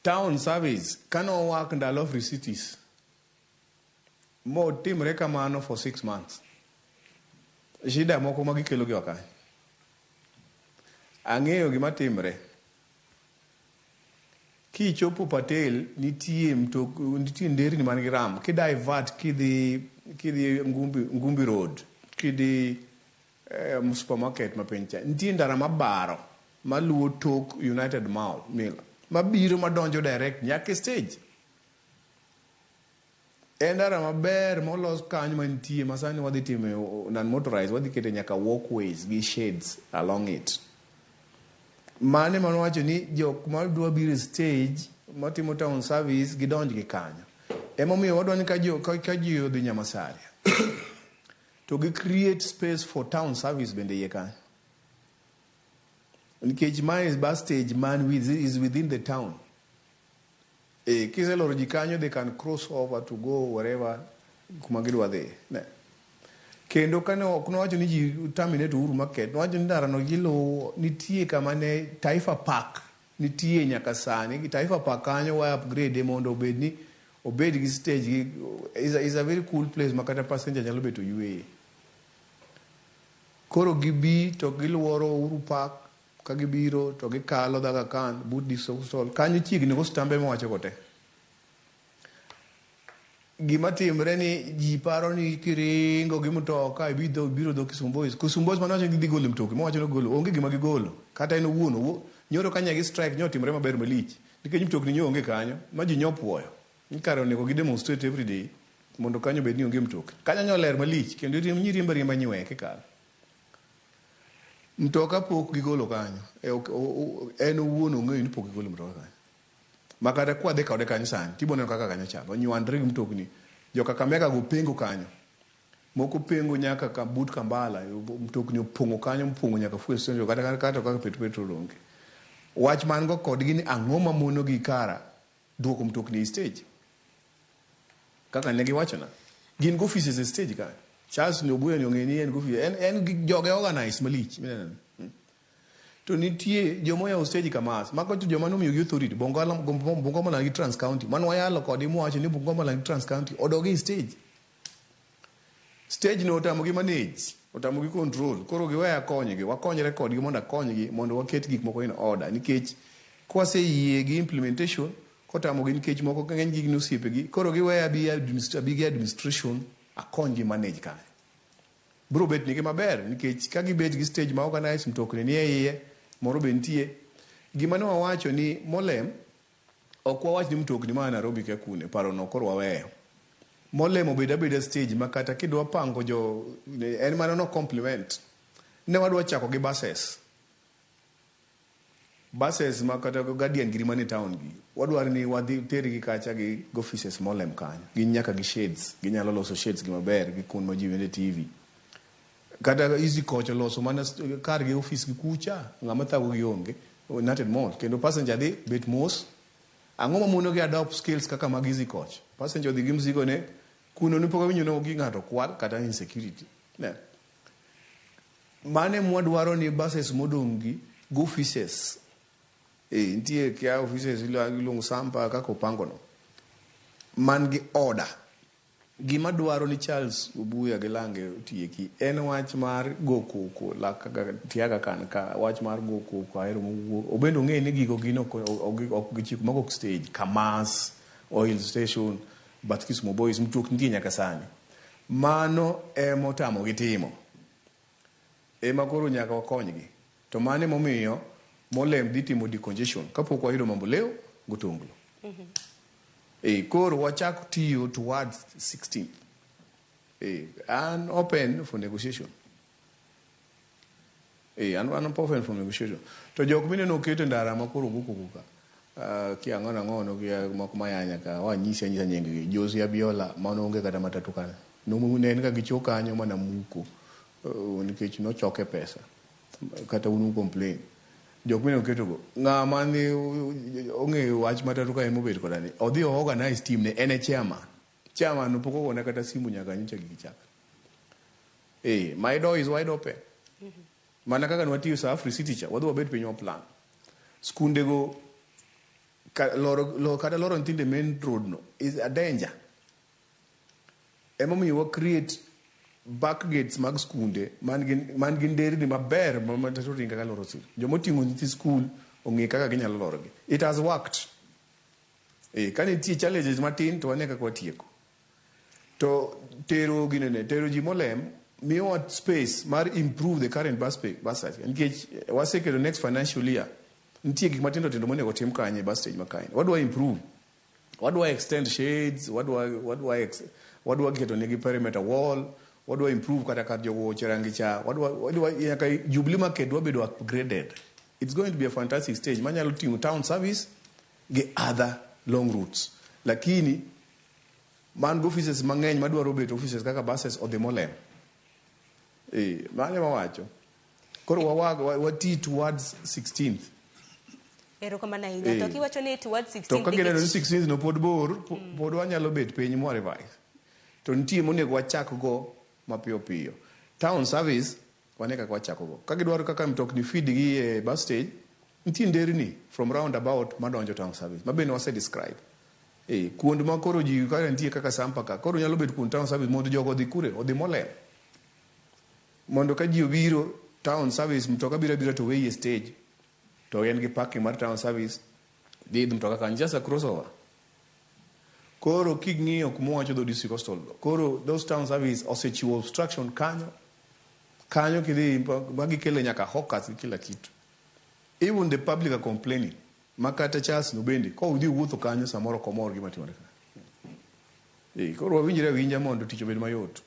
town service kane owak ndalo free cities motimre kamano for 6 months. Shida moko ma gikelo gi ok Ang'eyo gima timre. Kichopo Patel nitie mtok nitie nderni man gi ram ki divert kidhi kidhi Ngumbi, Ngumbi Road kidhi supermarket ma piny cha nitie ndara mabaro maluwo tok United Mall Mill mabiro madonjo direct nyaka e stage. En ndara maber molos kanyo mantie ma sani wadhi time non motorized wadhi kete nyaka walkways gi shades along it. Mano ema nowacho ni jok madwa biro e stage matimo town service gidonj gi kanyo. Emomiyo wadwa ni ka ji odhi Nyamasaria to gi create space for town service bende iye kanyo. Nikech mae bus stage man is within the town. E, kiseloro ji kanyo they can cross over to go wherever kuma gidwa dhi. Ne. Kendo kane ok nowacho ni ji terminate Uhuru Market, nowacho ni ndarano giluwo nitie kama ne Taifa Park nitie nyaka sani. Taifa Park kanyo wa upgrade mondo obed ni obed gi stage gi is a very cool place ma kata passenger nyalo bet oyueye. Koro gibi to giluoro Uhuru Park ka gibiro to gikalo Aga Khan but Disposal kanyo chiegni go stambe mawacho go te. Gima timre ni ji paro ni kiringo gi mtoka ibidho biro dho Kisumu Boys. Kisumu Boys mane wacho ni gidhi golo mtokni, mowacho ni golo, onge gima gigolo. Kata en owuon, nyoro ka nyagi strike nyo timre maber malich. Nikech mtokni nyo onge kanyo, ma ji nyopuoyo. Ni kare onego gi demonstrate every day mondo kanyo obed ni onge mtokni. Kanyo nyo ler malich kendo riembo riemba nywe kikalo. Mtoka pok gigolo kanyo. En owuon ong'eyo ni pok gigolo mtoka kanyo. Ma kata kwadhi kode kanyo sani, tibo neno kaka kanyo chalo. Onywandre gi mtokni. Jo Kakamega go pengo kanyo. Moko pengo nyaka ka but Kambala, mtokni opong'o kanyo, mopong'o nyaka fuel station, kata kaka petrol onge. Wach man go kodgi ni ang'o mamono gi kara duoko mtokni e stage. Kaka ne giwachona. Gin go offices e stage kanyo. Charles ni Obuya ni ong'e ni en go office. En joge organize malich. Mineno. To nitie joma oyawo stage kamas. Mago to joma nomiyo gi authority. Bungoma Land gi Trans County. Mano wayalo kodgi mwawacho ni Bungoma Land gi Trans County odog e stage. Stage no otamogi manage, otamogi control. Koro giweya akonygi, wakonyre kodgi mondo akonygi mondo waket gik moko in order. Nikech kwaseyie gi implementation, kotamogi nikech moko ng'eny gi gin osiepegi, koro giweya abi gi administration akonygi manage kanyo. Biro bet nigi maber nikech ka gibet gi stage ma organize, mtokni nie iye, moro be nitie. Gima ne wawacho ni Molem, ok wawach ni mtokni ma Nairobi kia kune, parono koro waweyo. Molem obed abeda stage ma kata kidwa pango jo, en mana no compliment. Ne wadwa chako gi buses. Buses ma kata Guardian giri manie town gi. Wadwaro ni wadhi tergi kacha gi offices Molem kanyo. Gin nyaka gi shades. Ginyalo loso shades gi maber gi kuond ma ji winje TV. Kata Easy Coach oloso mana kar gi office gi kucha, ng'ama thago gi onge. United Mall. Kendo passenger dhi bet mos. Ang'o mamono gi adopt skills kaka mag Easy Coach? Passenger odhi gi mzigo ne, kuno ne pok awinjo ni gi ng'ato kwal kata insecurity. Ne. Mane mwadwaro ni buses modong' gi go offices. Nitie kia offices iluongo Sampa kaka opango no. Man gi order. Gima dwaro ni Charles Obuya gi Lange otieki en wach mar go koko Tiaga kan ka wach mar go koko ahero mowuok. Obende ong'e ni gigo gin ok gichiko mago ok stage. Kamas, oil station, Bath Kisumu Boys mtokni nitie nyaka sani. Mano ema otamogi timo. Ema koro nyaka wakonygi. To mano emomiyo Molem dhi timo decongestion kapok wayudo Mamboleo gotonglo. Koro wachak tiyo towards 16th. An open for negotiation. An open for negotiation. To jok mineno keto e ndara ma koro go koko ka. Kia ang'ono ang'ono kia moko mayanya ka wanyisi anyisa nying gi. Josi Abiola mano onge kata matatu kanyo. Ne en ka gichwo kanyo mana muko nikech nochoke pesa. Kata un complain. Jok mineno keto go ng'ama ni ong'eyo wach matatu ka en mobet koda ni odhi o organize team ne en e chairman. Chairman no pok ogona kata simu nyaka nyocha gigi chak. My door is wide open. Mana kaka nwatiyo sa Afri City cha, wadhi wabet piny wa plan. Skunde go kata loro nyithindo e main road no is a danger. Emomiyo wa create back gates mag skunde man gi nderni maber ma matatu ringo kaka loro sir. Jomoting'o nyithi skul ong'e kaka ginyalo lorogi. It has worked. Ka nitie challenges matin to wane kaka watieko. To tero ginene, tero ji Molem miyowa space mar improve the current bus stage. Nikech waseketo next financial year, nitie gik matindo tindo monego tim kanyo e bus stage ma kanyo. Wadwa improve. Wadwa extend shades, wadwa keto negi perimeter wall, wadwa improve kata kar jogo rangi cha, wadwa nyaka Jubilee Market dwa bedo upgraded. It's going to be a fantastic stage manyalo ting'o town service gi other long routes. Lakini man go offices mang'eny madwaro bet offices kaka buses odhi Molem. Mano ema wacho. Koro wati towards 16th. Erokamano ahinya. To kiwacho ni towards 16th. To ka gineno ni 16th no pod bor, pod wanyalo bet piny mwa revise. To nitie monego wachak go mapiyo piyo. Town service wane kaka wachako go. Ka gidwaro kaka mtokni feed gi e bus stage, nitie nderni from roundabout madonjo town service. Ma bende wase describe. Kuond ma koro ji kaka nitie kaka Sampa ka, koro nyalo bet kuond town service mondo jogo odhi kure, odhi Molem. Mondo ka ji obiro town service, mtoka biro abira to weyi e stage. To en gi parking mar town service, dhi idh mtoka kanyo, just a crossover. Koro king'iyo kuma wacho dho district coastal, koro those town service osechiwo obstruction kanyo. Kanyo kidhi magikele nyaka hawkers gi kila kitu. Even the public are complaining. Makata Charles no bende, ka udhi wuotho kanyo samoro ok omor gima timore ka. Koro wawinjre awinja mondo tich obed mayot.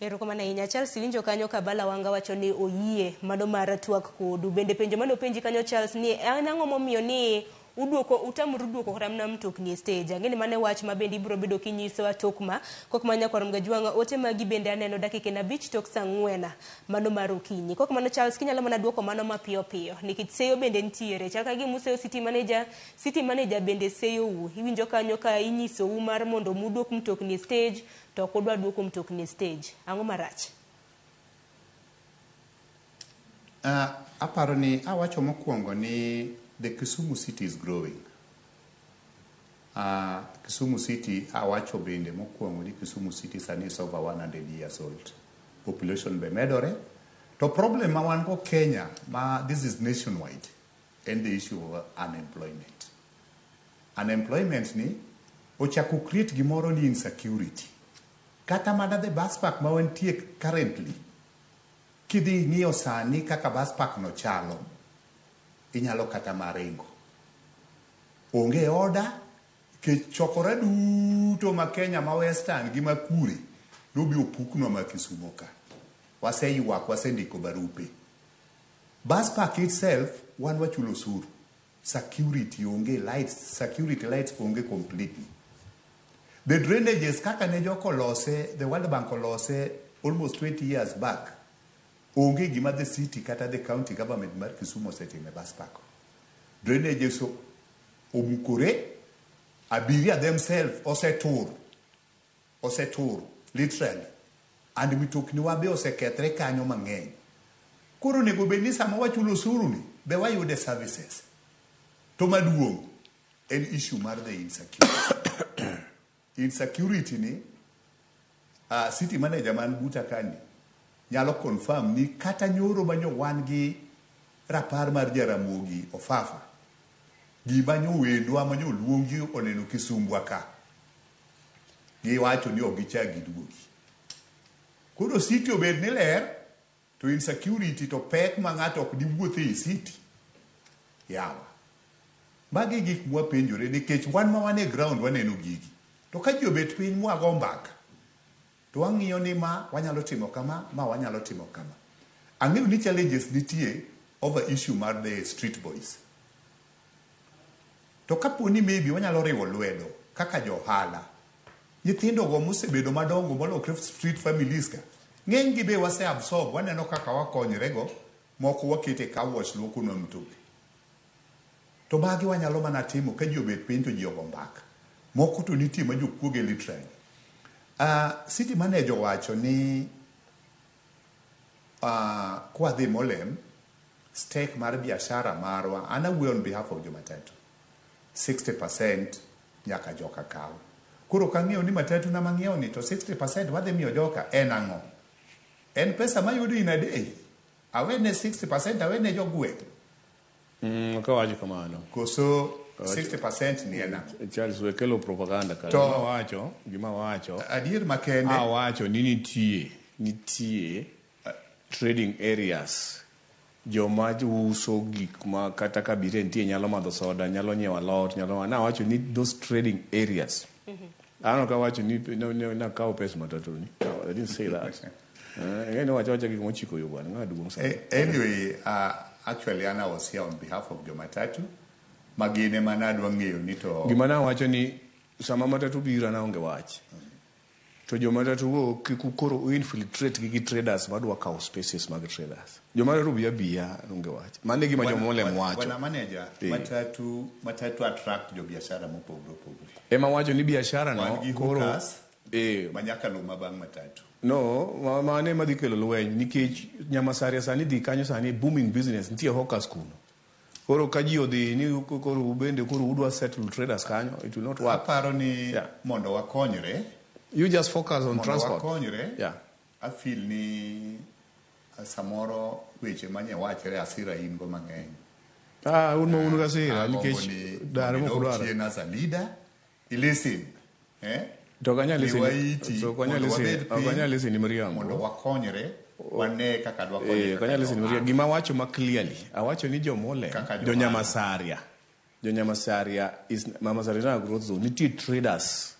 Erokamano ahinya. Charles, iwinjo kanyo ka Bala Wanga wacho ni oyie mano mar twak kodu. Bende penjo mane openji kanyo Charles ni en ang'o momiyo ni uduoko utamru duoko kata mana mtokni e stage. Ang'e ni mano e wach ma bende ibiro bedo kinyisowa tok ma kok ma nyakwar Mgajwang'a ote magi bende aneno dakika en 5 tok saa 4 mano mar okinyi. Kok mano Charles kinyalo mana duoko mano mapiyo piyo nikech seyo bende nitiere. Chal ka gima useyo city manager bende seyou. Iwinjo kanyo ka inyisou mar mondo muduok mtokni e stage to ok udwa duoko mtokni e stage. Ang'o marach? Aparo ni awacho mokwongo ni the Kisumu city is growing. Kisumu city awacho bende mokwongo ni Kisumu city sani is over 100 years old. Population be medore. To problem ma wan go Kenya, ma this is nationwide, and the issue of unemployment. Unemployment ni ochako create gimoro ni insecurity. Kata mana the bus park ma wantie currently, kidhi ng'iyo sani kaka bus park no chalo, inyalo kata maringo. Onge order, ke chokore duto ma Kenya ma Western gi ma kure nobi opuknwa ma Kisumu ka. Waseywak, wasendiko barupe. Bus park itself, wan wachulo osuru. Security onge, lights, security lights onge completely. The drainages kaka ne joko olose, the World Bank olose almost 20 years back. Onge gima the city kata the county government mar Kisumu osetimo e bus park. Drainages omukore, abiria themselves osetur, literally. And mitokni wa be osekethre kanyo mang'eny. Koro onego bed ni sama wachulo osuru ni, be wayude services. To maduong' en issue mar the insecurity. Insecurity ni, city manager man buta kani, nyalo confirm ni kata nyoro manyo wan gi rapar mar Jaramogi Ofafa, gima nyo wendwa manyo luongi oneno Kisumbwa ka, giwacho ni ok gichak giduogi. Koro city obed ni ler, To insecurity to pek ma ng'ato ok diwuoth ei city. Yawa. Magi gik mwapenjore nikech wan ma wan e ground waneno gigi. To ka ji obet piny mwago mbaka, to wang'iyo ni ma wanyalo timo kama, ma wanyalo timo kama. Ang'eyo ni challenges nitie over issue mar the street boys. To kapo ni maybe wanyalo riwo lwedo kaka jo ohala, nyithindo go mosebedo madongo molokre street families ka, ng'eny gi be wase absorb, waneno kaka wakonyre go, moko wakete car wash luokonwa mtokni. To magi wanyalo mana timo ka ji obet piny to ji ogo mbaka. Moko to nitie ma jokuoge literally. City manager owacho ni kwadhi Molem, stake mar biashara marwa, an awuoyo on behalf of jomatatu, 60% nyaka joka kaw. Koro kang'eyo ni matatu na mang'iewo ni to 60% wadhi miyo joka en ang'o? En pesa mayudo in a day. Awene 60% awene jogweng'. Ok awacho kamano. Koso 60% ni en ang'o? Charles, we kelo propaganda ka. To- Gima wacho. Adier makende. Awacho ni nitie trading areas. Joma uso gik ma kata ka abiria nitie nyalo madho soda, nyalo nyiewo alot, nyalo nawacho ni those trading areas. An ok awacho ni nakawo pesa matatu ni. No, I didn't say that. Ng'e ni wacho awacha gik mochiko yo bwana, ng'a duong' sana. Anyway, actually an I was here on behalf of jomatatu. Magin ema nadwa ng'eyo ni to Gima nawacho ni sama matatu biro an aonge wach. To jomatatu go kik koro infiltrate gi traders madwa kawo spaces mag traders. Jomatatu bi abiya onge wach. Mano e gima jomolem wacho. Bwana manager, matatu attract jobiashara mopogore opogore. Ema wacho ni biashara no Wan gi koro hookers ma nyaka luw ma bang' matatu. No, mano ema dhi kelo lweny nikech Nyamasaria sani dhi kanyo sani booming business nitie hawkers kuno. Koro ka ji odhi ni koro ubende koro udwa settle traders kanyo, it will not work. Aparo ni mondo wakonyre. You just focus on mondo transport. wakonyre. Yeah. I feel ni samoro weche manye wachre asira in go mang'eny. Un ma un gasira Agombo nikech ni dar mondo mok idog udwar. chien as a leader, i listen. Eh? To ok anyal listen. Miwa iti, To ok anyal mondo listen. wabed Ok piny, anyal listen ni miriambo. Mondo wakonyre, wane kaka dwakonyre Ok anyal listen ni miriambo. Gima awacho ma clearly, awacho ni jomolem, Kaka jo Nyamasaria. Jo Nyamasaria is Nyamasaria growth zone. Nitie traders.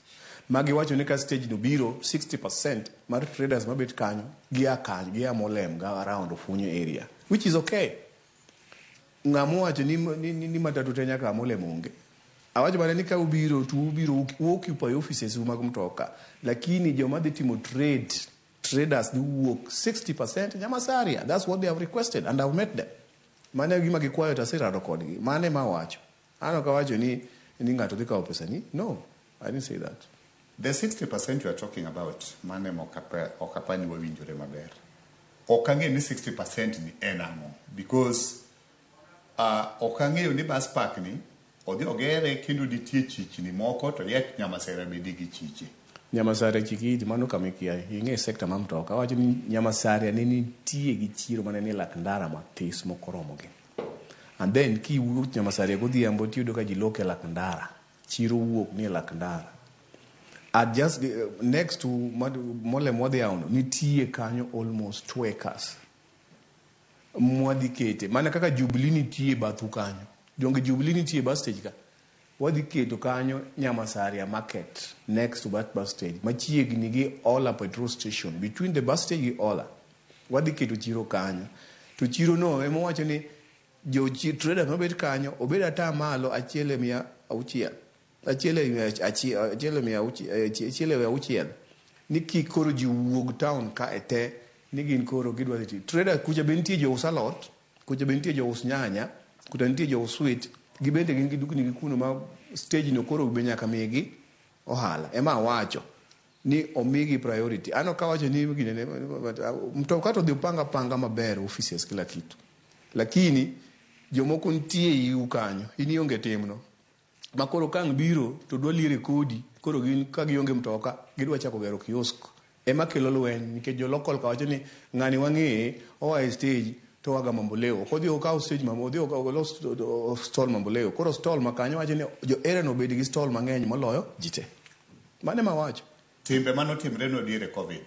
Magi wacho ni ka stage no biro 60% mar traders mabet kanyo gia kanyo, gia Molem, ga around Ofunyo area, which is okay. Ng'ama owacho ni matatu te nyaka Molem onge. Awacho mana ni ka ubiro to ubiro occupy offices u mag mtoka, lakini joma dhi timo trade, traders dhi wuok 60% Nyamasaria. That's what they have requested and I've met them. Mano e gima gikwayo to aserado kodgi. Mano ema awacho. An ok awacho ni ng'ato dhi kawo pesa ni. No, I didn't say that. The 60% you are talking about, mano ema ok apa ni wawinjore maber. Ok ang'eyo ni 60% ni en ang'o. Because ok ang'eyo ni bus park ni odhi ogere kendo nitie chichni moko to yet Nyamasaria be nigi chiche. Nyamasaria chik iti mano kama ikia ing'e sector mar mtoka. Awacho ni Nyamasaria ne nitie gi chiro mane ni lak ndara matis mokoromogi. And then kiwuok Nyamasaria godhiambo tiyudo ka ji lok e lak ndara. Chiro wuok ni e lak ndara. At just next to Molem wadhi yawono, nitie kanyo almost 2 acres. Mwadhi kete. Mana kaka Jubilee nitie bathu kanyo. Donge Jubilee nitie bus stage ka. Wadhi keto kanyo Nyamasaria market next to that bus stage. Machiegni gi Ola petrol station. Between the bus stage gi Ola. Wadhi keto chiro kanyo. To chiro no ema wacho ni jo trader mabet kanyo obed ata malo 1 e 600. Achiel e mia 1.6 ni kik koro ji wuog town ka e te ni gin koro gidwa dhi trader kucha be nitie jous alot kucha be nitie jous nyanya kucha nitie jous sweet gibende gin gi dukni gi kuno ma stage no koro be nyaka migi ohala ema awacho ni omigi priority an ok awacho ni ginene mtoka to dhi upanga panga maber offices kila kitu lakini jomoko nitie iu kanyo in ionge timno ma koro ka ang' biro to dwa liere kodi koro gin ka gionge mtoka gidwa chako gero kiosk ema kelo lweny nikech jo local ka wacho ni ng'ani wang'eye oa e stage to oaga Mamboleo ok odhi okaw stage odhi olos stall Mamboleo koro stall ma kanyo wacho ni jo area no obed gi stall mang'eny moloyo ji te mano ema awacho Timbe manotimre no diere COVID.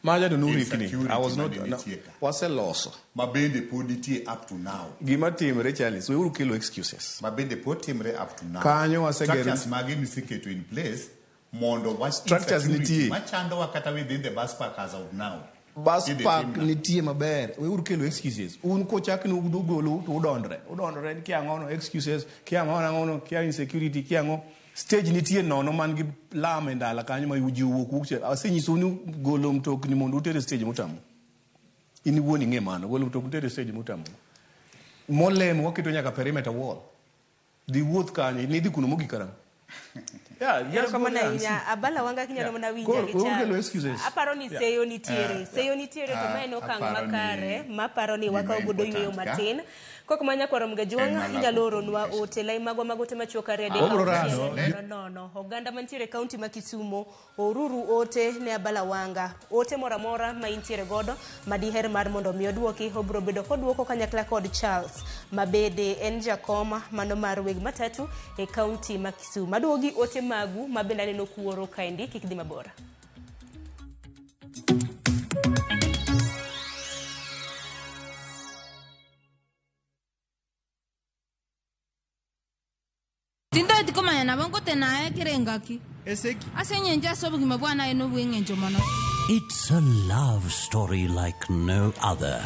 Maja to nurikni. Insecurity I was not mane no, nitie ka. waseloso. Ma bende pod nitie up to now. Gima timre Charles, weuru kelo excuses. Ma bende pod timre up to now. Kanyo wasegero- Structures mage miseketo in place mondo wach Structures insecurity nitie. machandowa kata within the bus park as of now. Bus Idhi park tim nang'o? nitie maber. Weuru kelo excuses. Un kochak ni ugolo to udondre. Udondre ni kia ang'ono excuses, kia ang'ono ang'ono, kia insecurity, kia ang'o. Stage nitie nono man gi lam e ndala kanyo ma ji owuok wuok cha. Asenyisou ni golo mtokni mondo uter e stage motamo. In iwuon ing'e mano, golo mtokni uter e stage motamo. Molem waketo nyaka perimeter wall. Dhi wuoth kanyo, nidhi kuno mogik karang'o? Yeah, just go Erokamano there and see. ahinya. Abala Wanga kinyalo Yeah. mana winja Koro, gi weuru Charles. kelo excuses. Aparo ni Yeah. seyo nitiere. Yeah. Seyo nitiere to Ah, ma en okang' aparo ni makare maparo ni gima wakaw godo yueyo important ka matin. Kok manya kwaro Mgajuang' En mana inyalo oronwa ote lai magwa mag ote machuok ariyo adek Wabro auchiel rado. nono nono. Oganda mantiere e kaunti ma Kisumu oruru ote ne Abala Wanga. Ote moro amora ma intiere godo ma diher mar mondo mi oduoki obro bedo koduoko kanyakla kod Charles mabede en jakom mano mar weg matatu e kaunti ma Kisumu. Aduogo gi ote magu ma bende aneno kuoro kaendi kik dhi mabor. Tindoi tikomanya nabo ngotena ekere Eseki. Ase eng'encho ase obogima bwa naye na obweng'encho mono. It's a love story like no other,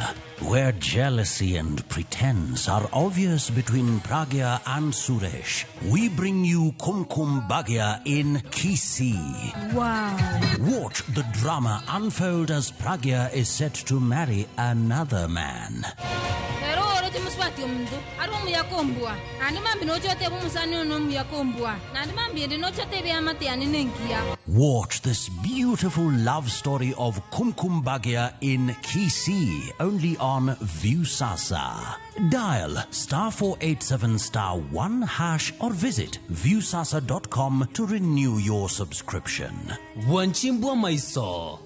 where jealousy and pretense are obvious between Pragya and Suresh. We bring you Kumkum Bhagya in Kisii. Wow. Watch the drama unfold as Pragya is set to marry another man. Ero oroche muswati omuntu ari omuyaka ombwa nandi mambi nochote omusani ono omuyaka ombwa nandi mambi ende nochote ebiamate yane nenkiya. Watch this beautiful love story of Kumkum Bhagya in Kisii, only on Viusasa. Dial star 487 star 1 hash or visit viusasa.com to renew your subscription. Wanchimbwa maiso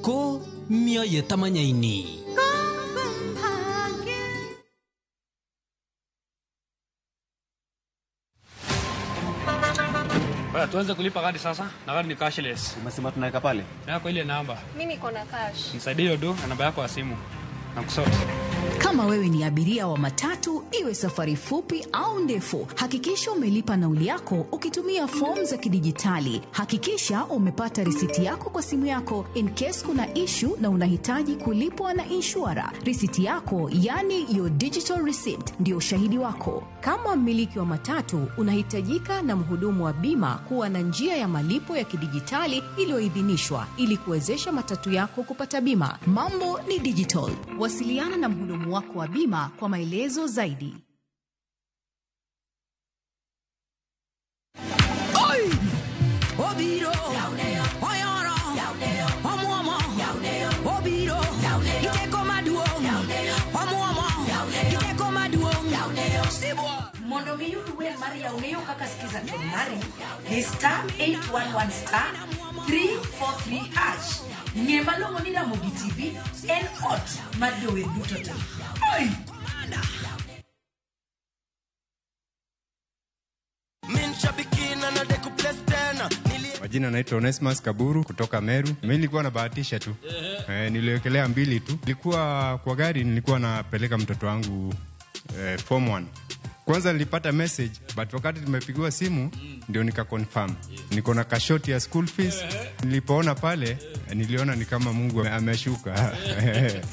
ko mioyo tamanyaini. Bwana, tuanze kulipa kadi sasa na kadi ni cashless. Umesema tunaweka pale? Yako ile namba. Mimi niko na cash. Nisaidie hiyo do na namba yako ya simu. Na kusort. Kama wewe ni abiria wa matatu, iwe safari fupi au ndefu, hakikisha umelipa nauli yako ukitumia fomu za kidijitali. Hakikisha umepata risiti yako kwa simu yako in case kuna issue na unahitaji kulipwa na inshura. Risiti yako, yani your digital receipt, ndio ushahidi wako. Kama mmiliki wa matatu, unahitajika na mhudumu wa bima kuwa na njia ya malipo ya kidijitali iliyoidhinishwa ili kuwezesha matatu yako kupata bima. Mambo ni digital. Wasiliana na mhudumu wako wa bima kwa maelezo zaidi. Oi! Obiro! Oyoro! Omuomo! Obiro! Giteko maduong'! Omuomo! Giteko maduong'! Sibwa! Mondo miyud wer mar Yaoneyo kaka skiza tune mari ni star 811 star 343 hash. Ng'e malong'o ni Ramogi TV en ot mar jower duto te. Oi! Majina naitwa Onesmus Kaburu kutoka Meru. Mimi nilikuwa nabahatisha tu. Niliwekelea mbili tu. Nilikuwa kwa gari, nilikuwa napeleka mtoto wangu form 1. Kwanza nilipata message, but wakati tumepigiwa simu ndio nika confirm. Niko na kashoti ya school fees. Nilipoona pale niliona ni kama Mungu ameshuka.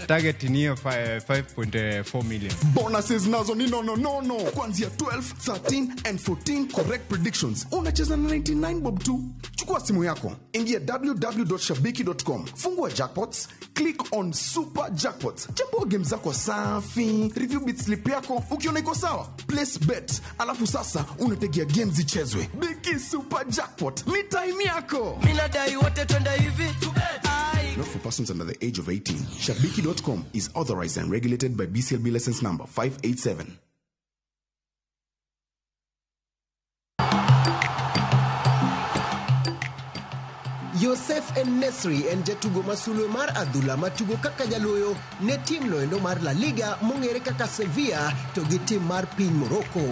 Target ni hiyo 5.4 million. Bonuses nazo ni nono nono kuanzia 12, 13 and 14 correct predictions. Unacheza na 99 bob tu. Chukua simu yako, ingia www.shabiki.com, fungua jackpots, click on super jackpots, chambua game zako safi, review bit slip yako, ukiona iko sawa, place bet, alafu sasa unategea game zichezwe. Biki super jackpot ni time yako. Mimi nadai wote twende hivi. Not for persons under the age of 18. Shabiki.com is authorized and regulated by BCLB license number 587. Yosef En-Nesyri en jatugo ma sulwe mar adhula matugo kaka jaloyo ne tim noendo mar La Liga mong'ere kaka Sevilla to gi tim mar piny Morocco.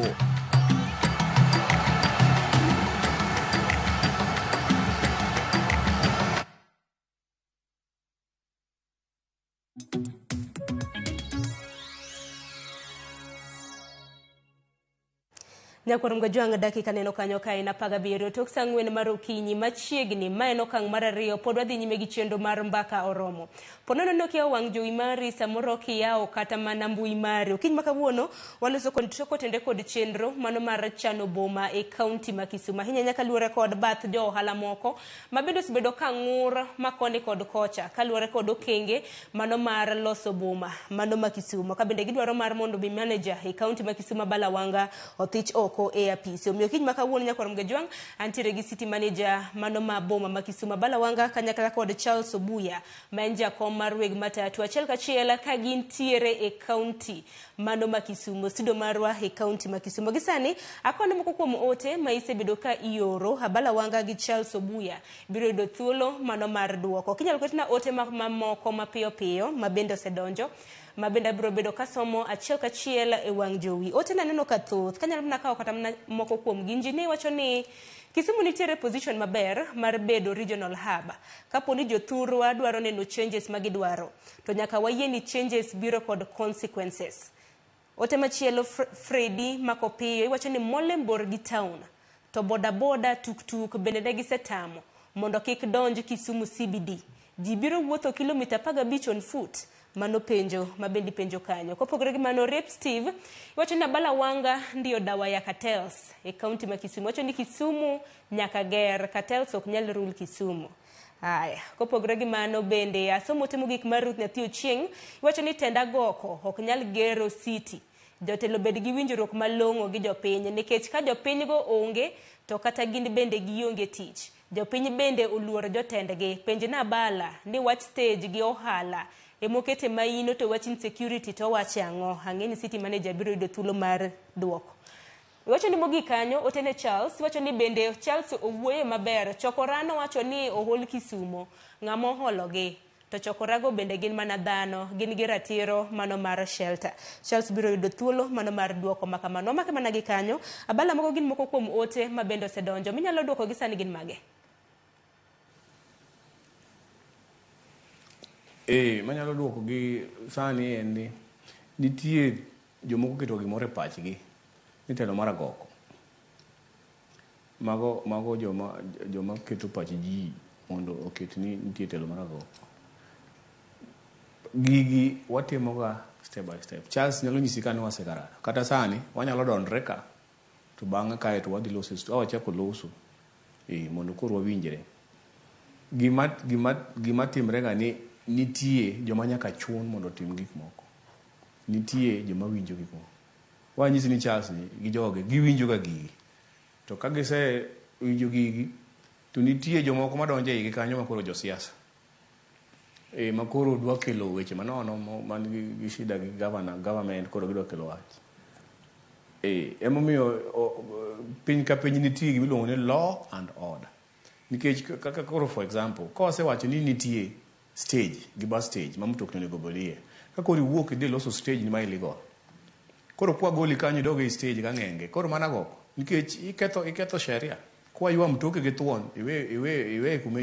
Nyakwar Mgajwang' dakika neno kanyo ka en 17 tok saa 4 mar okinyi machiegni. Ma en okang' mar ariyo, pod wadhi nyime gi chenro mar Mbaka Oromo. Po nono ni ok iyawo wang' jowi mari, samoro ok iyawo kata mana mbui mari. Okinyi ma kawuono waloso kotende kod chenro mano mar chano boma e kaunti ma Kisumu. Ahinya nyaka luwore kod bath jo ohala moko ma bende osebedo ka ng'ur ma koni kod kocha kaluwore kod okenge mano mar loso boma mano ma Kisumu. Ka bende gidwaro mar mondo mi manager e kaunti ma Kisumu Abala Wanga othich oko e apisi. Omiyo kiny ma kawuono nyakwar Mgajwang' antiere gi city manager mano ma boma ma Kisumu Abala Wanga kanyakla kod Charles Obuya ma en jakom mar weg matatu achiel kachiel ka gintiere e kaunti mano ma Kisumu, studio marwa e kaunti ma Kisumu. Gi sani akwano moko kuom ote ma isebedo ka ioro. Abala Wanga gi Charles Obuya biro yudo thuolo mano mar duoko. Kinyalo ketna ote mamoko mapiyo piyo ma bende osedonjo, ma bende abiro bedo kasomo achiel kachiel e wang' jowi. Ote naneno ka thoth, kanyalo mana kawo kata mana moko kuom gi. Injinia wacho ni Kisumu nitiere position maber mar bedo regional hub. Kapo ni jothurwa dwaro neno changes ma gidwaro, to nyaka wayie ni changes biro kod consequences. Ote machielo Freddy Makopiyo iwacho ni Molem bor gi town, to bodaboda, tuktuk bende ne gisetamo mondo kik donj Kisumu CBD. Ji biro wuotho kilomita 15 on foot. Mano penjo ma bende ipenjo kanyo. Kopogore gi mano, Rep Steve iwacho ni Abala Wanga ndiyo dawa ya cartels e kaunti ma Kisumu. Iwacho ni Kisumu nyaka ger, cartels ok nyal rule Kisumu. Aya, kopogore gi mano bende asomo ote mogik mar Ruth Nyathi Ochieng', iwacho ni tend agoko ok nyal gero city. Jotelo bed gi winjruok malong'o gi jopiny nikech ka jopiny go onge to kata gin bende gionge tich. Jopiny bende oluoro jotendgi. Penj na Abala ni wach stage gi ohala emokete maino to wach insecurity to wache ang'o? Ang'e ni city manager biro yudo thuolo mar duoko. Iwacho ni mogik kanyo ote ne Charles, iwacho ni bende Charles owuoye maber. Chokora nowacho ni ohol Kisumo, ng'ama ohologi. To chokorago bende gin mana dhano, gin gi ratiro mano mar shelter. Charles biro yudo thuolo mano mar duoko makamano. Wamake mana gi kanyo. Abala moko gin moko kuom ote ma bende osedonjo. Minyalo duoko gi sani gin mage? Manyalo duoko gi sani en ni nitie jomoko keto gimoro e pachgi ni telo mar agoko. Mago joma keto pach ji mondo oket ni nitie telo mar agoko. Gigi watimoga step by step. Charles nyalo nyisi ka ne wasekarara. Kata sani wanyalo dondre ka to bang'e kae to wadhi loso, wachako loso mondo koro wawinjre. Gima timre ga ni nitie joma nyaka chun mondo otim gik moko. Nitie joma winjo gik moko. Wanyisi ni Charles ni gi joge giwinjo ga gigi. To ka gise winjo gigi to nitie jomoko madonjo e igi kanyo makoro josiasa. Makoro dwa kelo weche manono man gi shida gi government koro gidwa kelo wach. Emomiyo piny ka piny nitie gima iluongo ni law and order. Nikech kaka koro for example, ka wasewacho ni nitie stage gi bus stage ma mtokni onego bedie. Ka koro iwuok idhi loso stage ni ma illegal. Koro kwa goli kanyo idog e stage ka ng'enge. Koro mana goko. Nikech iketho sheria. Kwa ywa mtoke gi thuon, iwe kuma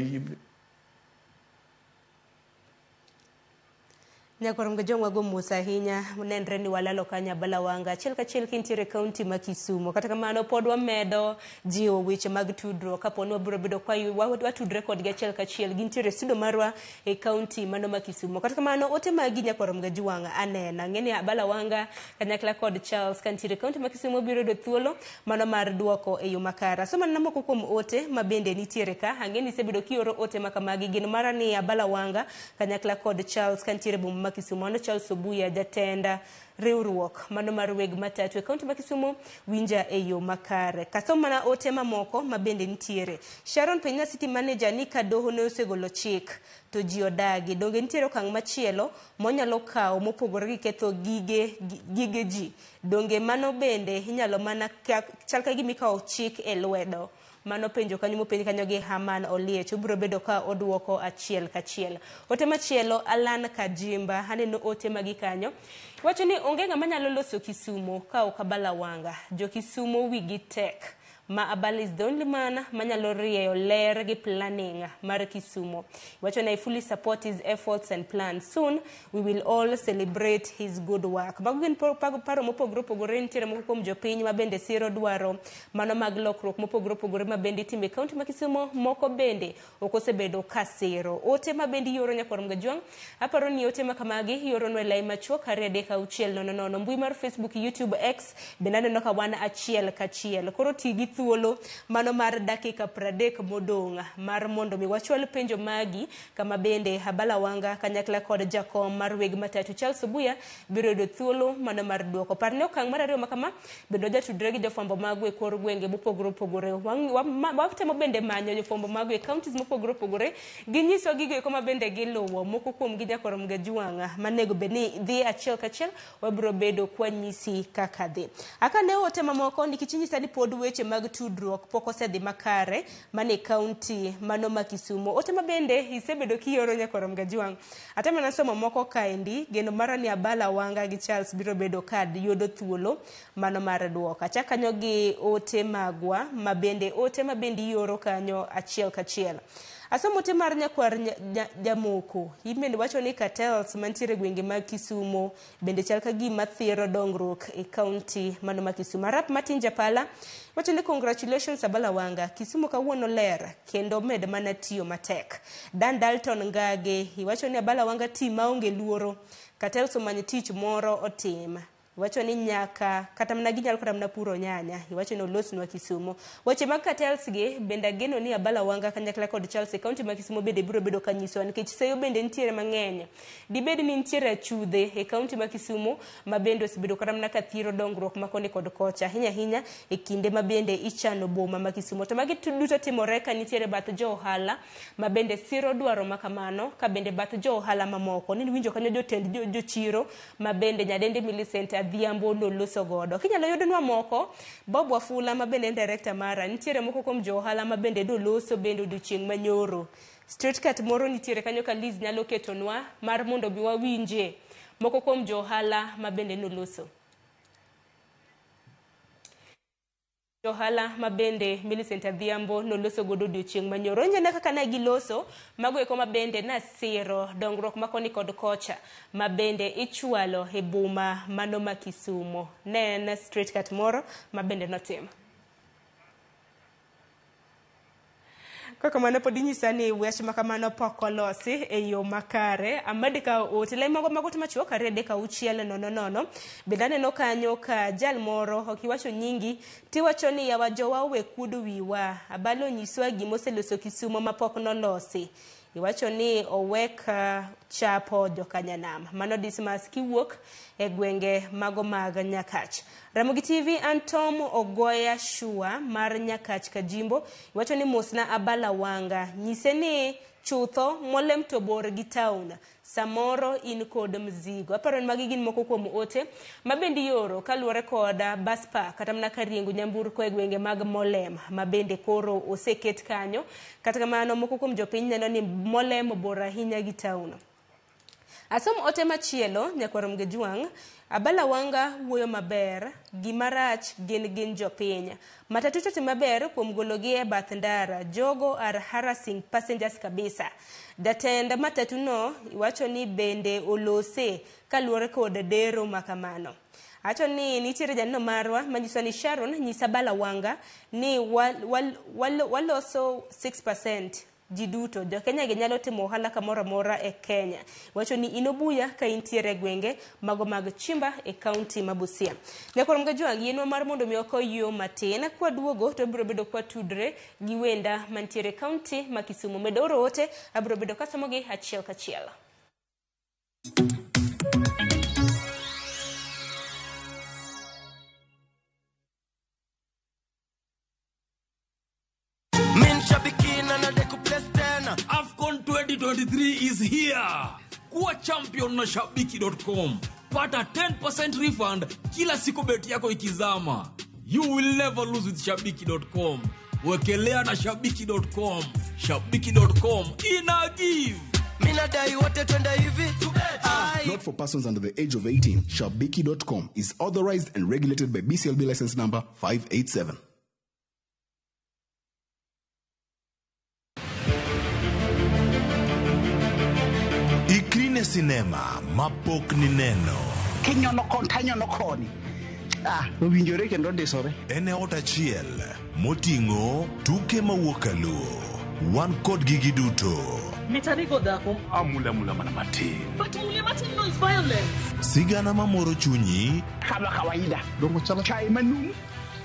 Nyakwar Mgajwang' wago mos ahinya, nenre ni walalo kanyo Abala Wanga achiel kachiel kintiere kaunti ma Kisumu. Kata kamano pod wamedo jiwo weche mag tudruok kapo ni wabiro bedo kwa watudre kodgi achiel kachiel. Gintiere studio marwa e kaunti mano ma Kisumu. Kata kamano ote magi Nyakwar Mgajwang' aneno. Ang'e ni Abala Wanga kanyakla kod Charles kantiere kaunti ma Kisumu biro yudo thuolo mano mar duoko e yo makare. Asomo mana moko kuom ote ma bende nitiere ka. Ang'e ni isebedo kioro ote ma kamagi. Gin mara ni Abala Wanga kanyakla kod Charles kantiere boma ma Kisumu. Mano Charles Obuya jatenda riwruok mano mar weg matatu e kaunti ma Kisumu winja e yo makare. Kasomo mana ote mamoko ma bende nitiere. Sharon Penya city manager ni ka doho ne osegolo chik to ji odagi. Donge nitiere okang' machielo monyalo kawo mopogore gi ketho gige ji. Donge mano bende inyalo mana chal ka gima ikawo chik e lwedo. Mano penjo kanyo mopenj kanyo gi Haman Oliech. Obiro bedo ka oduoko achiel kachiel. Ote machielo Alan Kajimba, aneno ote magi kanyo. Wacho ni onge ng'ama nyalo loso Kisumu ka ok Abala Wanga. Jo Kisumu wigi tek. Ma Abala is the only man manyalo rieyo ler gi planning mar Kisumo. Iwacho ni I fully support his efforts and plans. Soon we will all celebrate his good work. Mago gin paro mopogore opogore, nitiere moko kuom jopiny ma bende siro dwaro mano mag lokruok mopogore opogore ma bende itimo e kaunti ma Kisumo, moko bende ok osebedo ka siro. Ote ma bende ioro nyakwar Mgajwang', aparo ni ote ma kamagi ioronwa e lai machuok 23600, mbui mar Facebook, YouTube, X bende aneno ka wan achiel kachiel. Koro ti gi thuolo mano mar dakika 30 modong' mar mondo mi wachwal penjo magi kama bende Abala Wanga kanyakla kod jakom mar weg matatu Charles Obuya biro yudo thuolo mano mar duoko. Par ni okang' mar ariyo ma kama bende wajatudre gi jofwambo magwa e kor gwenge mopogore opogore. Watemo bende manyo jofwambo magwa e counties mopogore opogore, ginyiswa gigo eko ma bende giluwo. Moko kuom gi nyakwar Mgajwang' manego bed ni dhi achiel kachiel, wabiro bedo kwanyisi kaka dhi. Akane ote mamoko nikech inyisa ni pod weche mag tudruok pok osedhi makare mane kaunti mano ma Kisumo. Ote ma bende isebedo kioro nyakwar Mgajwang'. Atemo mana somo moko kaendi, geno mara ni Abala Wanga gi Charles biro bedo ka yudo thuolo mano mar duoko. Achak kanyo gi ote magwa ma bende ote ma bende ioro kanyo achiel kachiel. Asomo ote mar nyakwar Jamoko. In bende wacho ni cartels mantiere e gwenge mag Kisumo bende chal ka gima thiro dongruok e kaunti mano ma Kisumo. Arap Martin Japala wacho ni congratulations Abala Wanga, Kisumo kawuono ler kendo med mana tiyo matek. Dan Dalton Ngage iwacho ni Abala Wanga ti maonge luoro, cartels omany tich moro otim. Iwacho ni nyaka kata mana ginyalo kata mana puro nyanya. Iwacho ni olosnwa Kisumo. Weche mag cartels gi bende ageno ni Abala Wanga kanyakla kod Charles e kaunti ma Kisumo bende biro bedo ka nyisowa nikech seyo bende nitiere mang'eny. Dibed ni nitiere achudhe e kaunti ma Kisumo ma bende osebedo kata mana ka thiro dongruok ma koni kod kocha, ahinya ahinya e kinde ma bende ichano boma ma Kisumo. To magi duto timore ka nitiere bath jo ohala ma bende siro dwaro ma kamano, ka bende bath jo ohala mamoko. Niwinjo kanyo jotend jochiro ma bende Nyadende Millicent Adhiambo noloso godo. Kinyalo yudonwa moko, Bob Wafula ma bende en director mara, nitiere moko kuom jo ohala ma bende noloso bende odiochieng' manyoro. Straight cut moro nitiere kanyo ka Liz nyalo ketonwa mar mondo bi wawinje moko kuom jo ohala ma bende noloso. Ohala ma bende Millicent Adhiambo noloso godo odiochieng' manyoro. Ineno kaka ne giloso mago eko ma bende nasiro dongruok ma koni kod kocha ma bende ichwalo e boma mano ma Kisumo. Ne en straight cut moro ma bende notim. Kaka mano pod inyisa ni wach ma kamano pok olosi e yo makare. Amed kawo ote lai mago mago machuok 2 3 6 0 0. Bende aneno kanyo ka jal moro ok iwacho nyingi tiwacho ni yawa jowa owe kuodo wiwa. Abalo nyiswa gimoseloso Kisumo mapok nolosi. Iwacho ni owek chapo jokanyanam. Mano Dismas kiwuok e gwenge mago mag Nyakach. Ramogi TV Antom Ogoya Shua mar Nyakach Kajimbo iwacho ni mosna Abala Wanga, nyise ni chutho Molem to bor gi town, samoro in kod mzigo. Aparo ni magi gin moko kuom ote ma bende ioro kaluwore kod bus park kata mana kar riengo nyamburko e gwenge mag Molem ma bende koro oseket kanyo. Kata kamano moko kuom jopiny neno ni Molem bor ahinya gi town. Asom ote machielo nyakwar Mgejwang'. Abala Wanga wuoyo maber, gima rach gin jopiny. Matatu timo maber kuom gologi e bath ndara, jogo are harassing passengers kabisa. Jatend matatu no iwacho ni bende olose kaluwore kod dero makamano. Acho ni nitiere janeno marwa manyiso ni Sharon nyisa Abala Wanga ni waloso 6% ji duto. Jo Kenya gi nyalo timo ohala kamoro amora e Kenya. Wacho ni inobuya ka intiere e gwenge mago mag Chimba e kaunti ma Busia. Nyakwar Mgajwang', yienwa mar mondo mi oko yo matin. Kwaduogo to biro bedo kwatudre gi wenda mantiere e kaunti ma Kisumu. Medo oro ote, abiro bedo kasomogi achiel kachiel. AFCON 2023 is here. Kuwa champion na shabiki.com. Pata 10% refund kila siku beti yako ikizama. You will never lose with shabiki.com. Wekelea na shabiki.com. Shabiki.com ina give. Mina dai wote twende hivi. Not for persons under the age of 18. Shabiki.com is authorized and regulated by BCLB license number 587. Ikri ne sinema mapok nineno. Kinyono koni tanyono koni. Ah, owinjore kendo ondisore. En e ot achiel moting'o tuke mawuok kaluo. Wan kodgi giduto. Mitarigo dhako. Amula mula mana matin. But mule matin no is violence. Sigana mamoro chunyi. Kama kawaida. Dongo chalo. Chai manumu.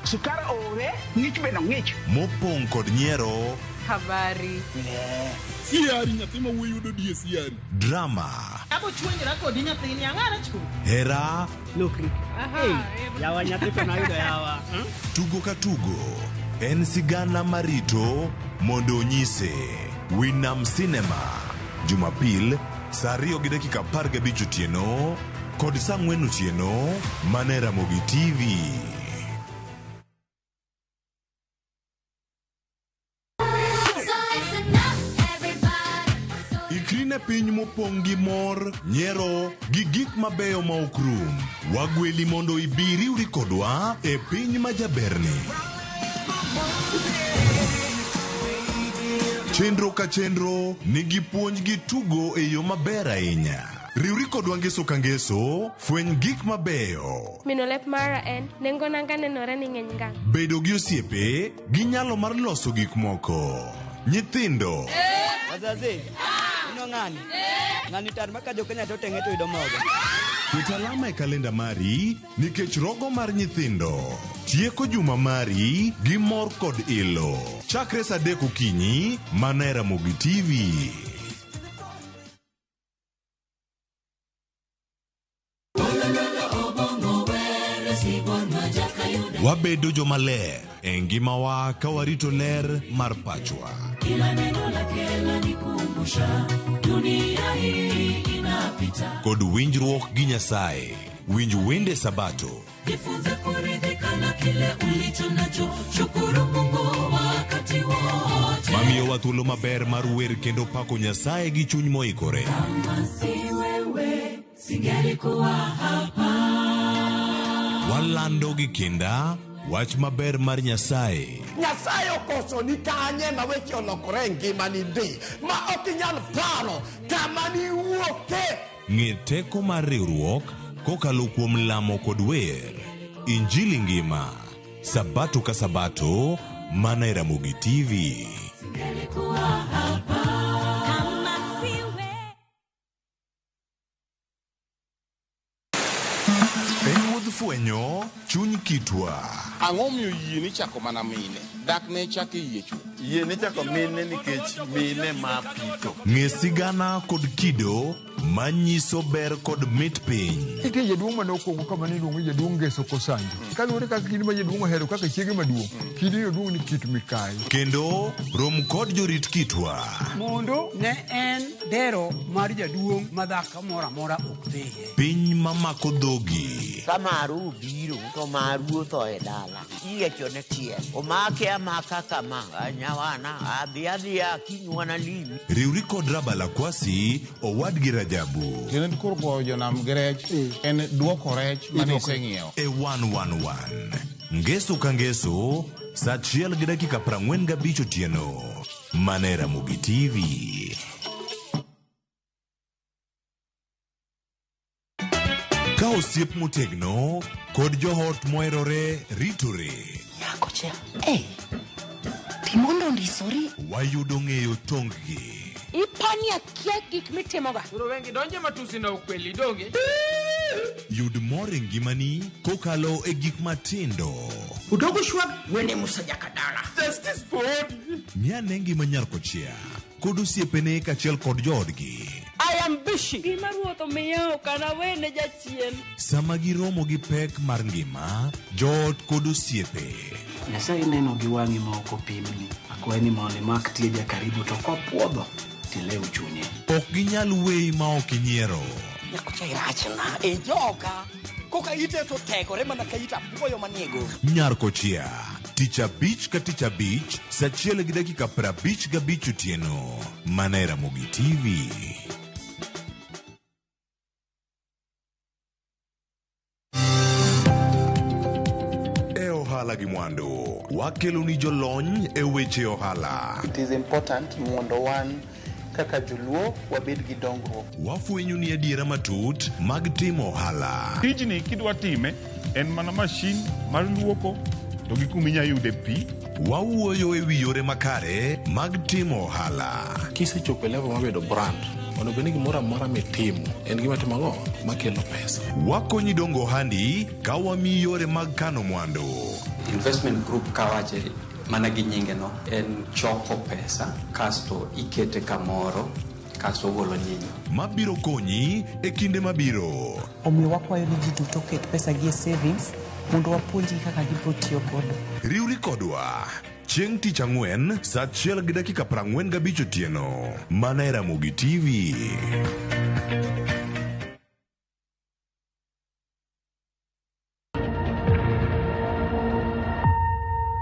Sukar ore, ng'ich be nong'ich. Mopong' kod nyiero. Habari. Yeah. Siari nyathi ma wuoyi yudo die siari. Drama. Abo chuonyra kodi nyathini ang'ara chu. Hera. Lokri. Hey, yawa nyathi to nayudo yawa. Tugo ka tugo en sigana marito mondo onyise. Winam Cinema. Jumapil saa 2:15 otieno kod saa 4 otieno mana e Ramogi TV. Ikri ne piny mopong' gi mor, nyiero gi gik mabeyo ma ok rum. Wagweli mondo ibi riwri kodwa e piny ma jaberni. Chenro ka chenro nigi puonj gi tugo e yo maber ahinya. Riwri kodwa ngeso ka ngeso, fweny gik mabeyo. Mino lep mara en, nengo nanga nenore ni ng'eny ngang'. Bedo gi osiepe gi nyalo mar loso gik moko. Nyithindo. Wazazi. Ino ng'ani. Ng'ani tar maka jo Kenya to tenge to yudo mogo. Ket alama e kalenda mari nikech rogo mar nyithindo. Tieko juma mari gi mor kod ilo. Chakre saa 3 okinyi mana e Ramogi TV. Wabedo jomaler e ngimawa ka warito ler mar pachwa. Kila neno lake lanikumbusha dunia hii inapita. Kod winjruok gi Nyasaye. Winj wende Sabato. Jifunze kuridhika na kile ulicho nacho, shukuru Mungu wakati wote. Mamiyowa thuolo maber mar wer kendo pako Nyasaye gi chuny moikore. Kama si wewe singelikuwa hapa. Walando gi kinda wach maber mar Nyasaye. Nyasaye okoso ni kanye ma weche olokore e ngimani ndi ma ok inyal paro kama niwuoke. Ng'e teko mar riwruok kokalo kuom lamo kod wer. Injili ngima Sabato ka Sabato mana e Ramogi TV. Singelikuwa hapa. Kama si wewe. En wuodh fwenyo chuny kitwa. Ang'o miyo yie ni chako mana mine? Dak ne chako yie chuth. Yie ni chako mine nikech mine ma pito. Ng'e sigana kod kido manyiso ber kod mit piny. Nitie jaduong' mane okuongo kama niluongo ni jaduong' Ngeso Kosanjo. Kaluwore kaka kidi ma jaduong' ohero kaka chiege maduong', kidi no duong' ni kit mikayi. Kendo rom kod jorit kitwa. Mondo ne en dero mar jaduong' ma dhako moro amora ok dhiye. Piny mamako dhogi. Ka maru obiro to maru otho e dala. Iyiechone tiel. Omake amaka kama. Nyawana adhi adhiya kinywana limi. Riwri kod Rabala Kwasi owadgi Rajabu. Tiende koro goyo jonam gi rech en duoko rech mane iseng'iewo. E 111. Ngeso ka ngeso saa 1:45 otieno. Mana e Ramogi TV. Ka osiep motegno kod joot moherore ritore. Nyako cha. Hey, timondo ndisori. Wayudo ng'eyo tonggi. Ipani akia gik mitimoga. Koro wengi donje matusi na ukweli donge. Yud mor e ngimani kokalo e gik matindo. Udogo shwag wene Musa Jakadala. Justice for Ng'ane ngima nyar kochia kod osiepene kaachiel kod joodgi. I am busy. Gima ruoth omiya ok anawene jachien. Sama giromo gi pek mar ngima, joot kod osiepe. Nyasaye neno gi wang'i ma ok opimni. Akwayi ni mondo imak tieja karibu to kopuodho tilew chunye. Ok ginyal weyi ma ok inyiero. Nyakocha irachna e joka. Koka ite to tegore mana ka ita apuoyo manie goro. Nyar kochia tich abich ka tich abich saa 1:55 otieno mana e Ramogi TV. E ohala gi mwandu wakelo ni jolony e weche ohala. It is important mondo wan kaka joluo wabed gi dongruok. Wafwenyo ni adiera matut mag timo ohala. Tijni kidwa time en mana mashin mar luoko to gi kuma inya yude pi. Wawuoyo e wi yore makare mag timo ohala. Kisechopo e level mar bedo brand, onego bed ni gimoro amora mitimo en gima timo ang'o makelo pesa. Wakonyi dongo ohandi ka wamiyi yore mag kano mwandu. Investment group kawache mana gi nyinge no en choko pesa kasto ikete kamoro kasto ogolo nyinyo. Mabiro konyi e kinde mabiro. Omiyo wakwayo ni ji duto oket pesa gi e savings mondo wapuonjgi kaka gibiro tiyo godo. Riwri kodwa chieng' tich ang'wen saa 1:45 otieno mana e Ramogi TV.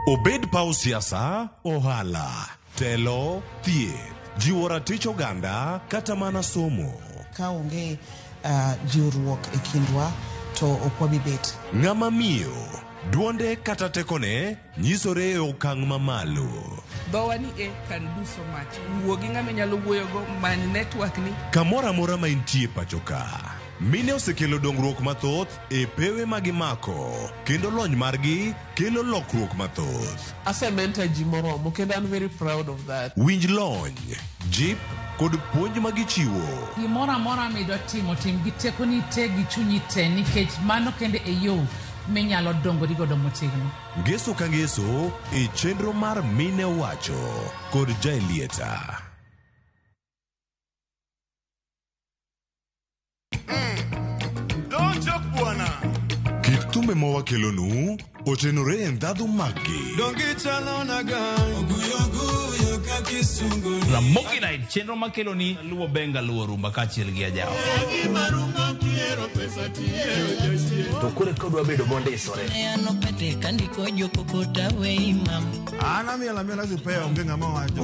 Obed paw siasa, ohala, telo, thieth, jiwo ratich oganda kata mana somo. Ka onge jiwruok e kindwa to ok wabi bet. Ng'ama miyo duonde kata tekone nyisore e okang' mamalo. Dhowa ni e can do so much. Wuo gi ng'ama inyalo wuoyogo, many network ni. Kamoro amora ma intie pacho ka, mine osekelo dongruok mathoth e pewe ma gimako kendo lony margi kelo lokruok mathoth. Asementor ji moromo kendo an very proud of that. Winj lony, jip kod puonj ma gichiwo. Gimoro amora midwa timo, tim gi tekoni te gi chunyi te nikech mano kende e yo minyalo dongori godo motegno. Ngeso ka ngeso e chenro mar Mine Owacho kod Jaelieta. Kit thumbe ma wakelonu otenore e ndhadhu maggi. Ramogi Night, chenro makelo ni luwo benga luwo rumba kaachiel gi ajawa. To koro ka odwa bedo mondisore. An amiel amiela sipea onge ng'ama wacho.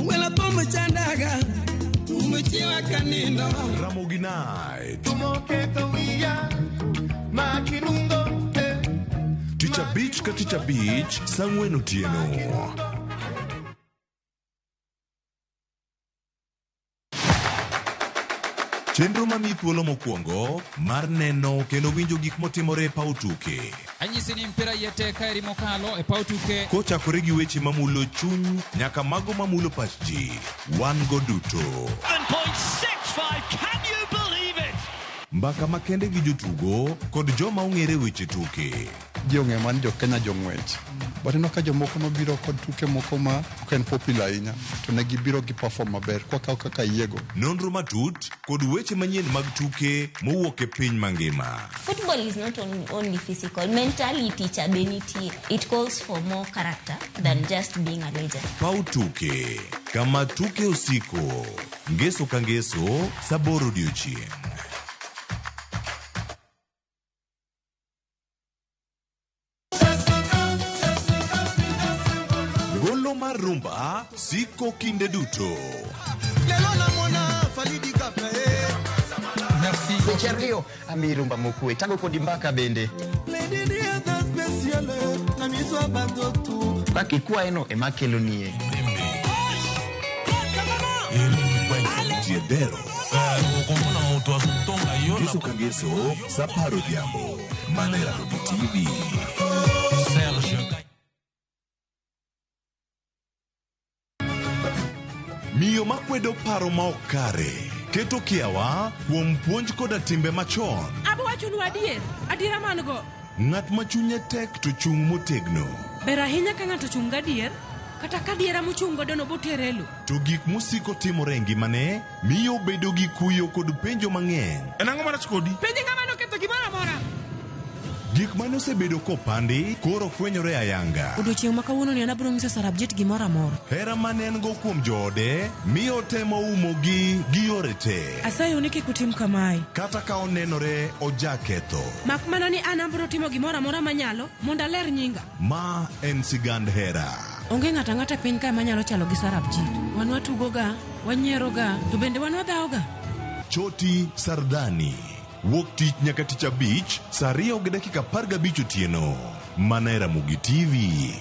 Ramogi Night. Tich abich ka tich abich saa ang'wen otieno. Chenro mamiyi thuolo mokwongo mar neno kendo winjo gik motimore e paw tuke. Anyisi ni mpira iye tek ka eri mokalo e paw tuke. Kochakore gi weche mamulo chuny nyaka mago mamulo pach ji, wan go duto. 7.65, can you believe it? Mbaka makende gi jotugo kod joma ong'ere weche tuke. Ji ong'eyo mana ni jo Kenya jong'wech. But ineno ka jomoko nobiro kod tuke moko ma ok en popular ahinya to ne gibiro gi perform maber kwakawo kaka yiego. Nonro matut kod weche manyien mag tuke mowuok e piny mangima. Football is not only physical, mentality cha be nitie. It calls for more character than just being a legend. Paw tuke kama tuke osiko. Ngeso ka ngeso saa aboro odiochieng'. Golo mar rumba siko kinde duto. Seche ariyo amiyi rumba mokwe tago kodi mbaka bende. Kaka ikwayeno ema kelonie. Tiedero. Ngeso ka ngeso saa apar odhiambo. Mana e Ramogi TV. Miyo makwedo paro ma ok kare keto kiawa kuom puonj koda timbe machon. Abo wachonu adier, adiera man go. Ng'at ma chunye tek to chung' motegno. Ber ahinya ka ng'ato chung' gadier, kata ka adiera mochung' godo no botere e lo. To gik mosiko timore e ngimane miyo obedo gi kuyo kod penjo mang'eny. En ang'o marach kodi? Penje ng'ama noketho gimoro amora. Gik mane osebedo kopandi koro fwenyore ayanga. Odiochieng' ma kawuono ni an abiro nyiso Sarabjit gimoro amora. Hera mane en go kuom joode miyo otemo umogi gi yore te. Asayo ni kik utim kamae. Kata ka onenore ojaketho. Mak mana ni an abiro timo gimoro amora manyalo mondo aler nyinga. Ma en sigand hera. Onge ng'ato ang'ata e piny kae manyalo chalo gi Sarabjit. Wan watugoga, wanyieroga, to bende wan wadhawoga. Choti Sardani. Wuok tich nyaka tich abich saa 2:15 otieno. Mana e Ramogi TV.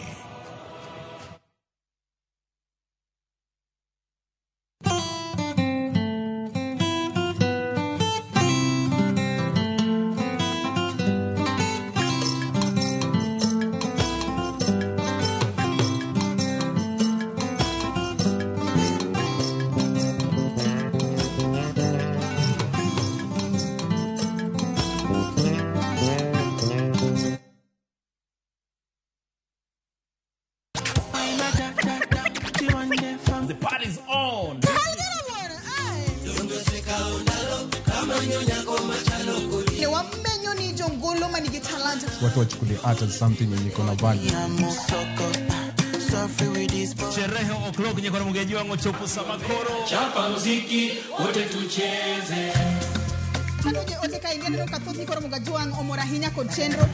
Party's on. Ne wamenyo ni jongolo manigi talanta. Watu wachukulie art as something yenye iko na value. Sherehe o'clock nyekona mugeji wangu chopo samakoro. Chapa muziki wote tucheze. Kanoje ote ka ingia neno kathoth ni koro Mugajwang' omor ahinya kod chenro.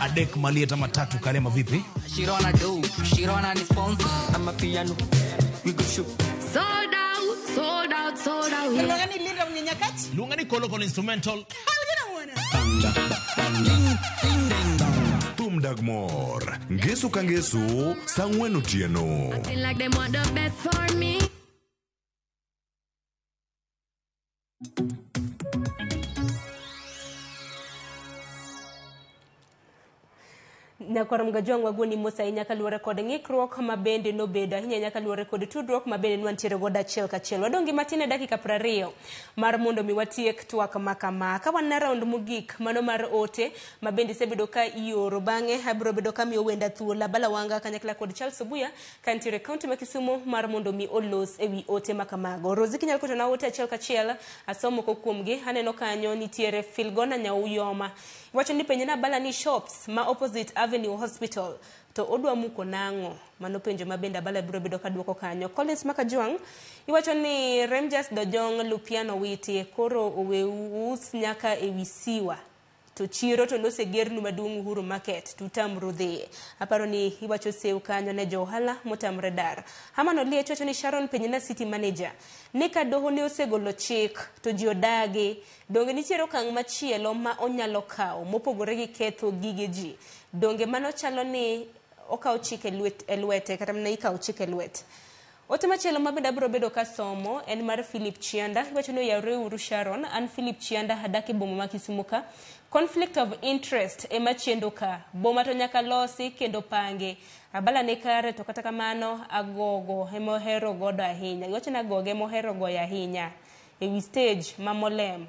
Adek malieta matatu kalema vipi? Shirona do, Shirona ni sponsor. I'm a piano. We go shoot. Sold out, sold out, sold out. Luonga ni Linda Mnyenyakach. Luonga ni Kolo Kolo instrumental. Thum dag mor. Ngeso ka ngeso, saa ang'wen otieno. Acting like they want the best for me. Nyakwar Mugajwang' wagoni mos ahinya kaluwore kod ng'ikruok ma bende nobedo ahinya ahinya kaluwore kod tudruok ma bende nwantiere godo achiel kachiel. Wadong' gi matin e dakika 20 mar mondo mi watiek twak ma kama. Ka wan na round mogik mano mar ote ma bende isebedo ka ioro, bang'e abiro bedo ka miyo wenda thuolo Abala Wanga kanyakla kod Charles Obuya kantiere e kaunti ma Kisumu mar mondo mi olos ewi ote ma kamago. Rosi kinyalo ketona ote achiel kachiel, asomo moko kuomgi. Aneno kanyo nitiere Filgona Nyauyoma. Iwacho ni penjna Abala ni shops ma opposite Avenue Hospital to odwa muko nang'o? Mano penjo ma bende Abala biro bedo ka duoko kanyo. Collins Makajwang' iwacho ni Remjas Dojong Lupiano Witi koro oweus nyaka ewi siwa to chiro to nosegernu maduong' Uhuru Market tutamru dhiye. Aparo ni iwacho sew kanyo ne jo ohala motamre dar. Haman Oliech wacho ni Sharon penjna city manager ni ka doho ne osegolo chik to ji odagi, donge nitiere okang' machielo ma onyalo kawo mopogore gi ketho gige ji? Donge mano chalo ni okawo chik e lwete kata mana ikawo chik e lwet? Ote machielo ma bende abiro bedo kasomo en mar Philip Chianda. Iwacho ni oyawre uru Sharon, an Philip Chianda adak e boma ma Kisumu ka. Conflict of interest ema chendo ka. Boma to nyaka losi kendo pange. Abala ne kare to kata kamano agogo ema ohero godo ahinya. Iwacho ni agogo ema ohero goyo ahinya ewi stage ma Molem.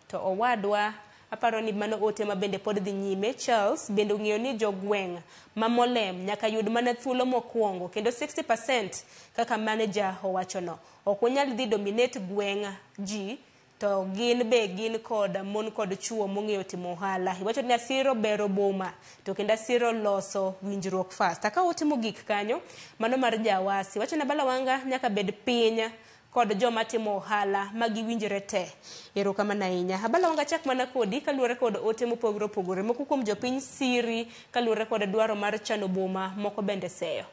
To owadwa aparo ni mano ote ma bende pod dhi nyime. Charles bende ong'eyo ni jogweng' ma Molem nyaka yud mana thuolo mokwongo kendo 60% kaka manager owachono. Ok onyal dhi dominate gweng' ji to gin be gin kod mon kod chuo mong'eyo timo ohala. Iwacho ni asiro bero boma to kendo asiro loso winjruok fast. Akawo ote mogik kanyo mano mar Jawasi. Iwacho ni Abala Wanga nyaka bed piny kod joma timo ohala ma giwinjre te. Erokamano ahinya. Abala Wanga chak mana kodi kaluwore kod ote mopogore opogore. Moko kuom jopiny siri kaluwore kod dwaro mar chano boma, moko bende seyo.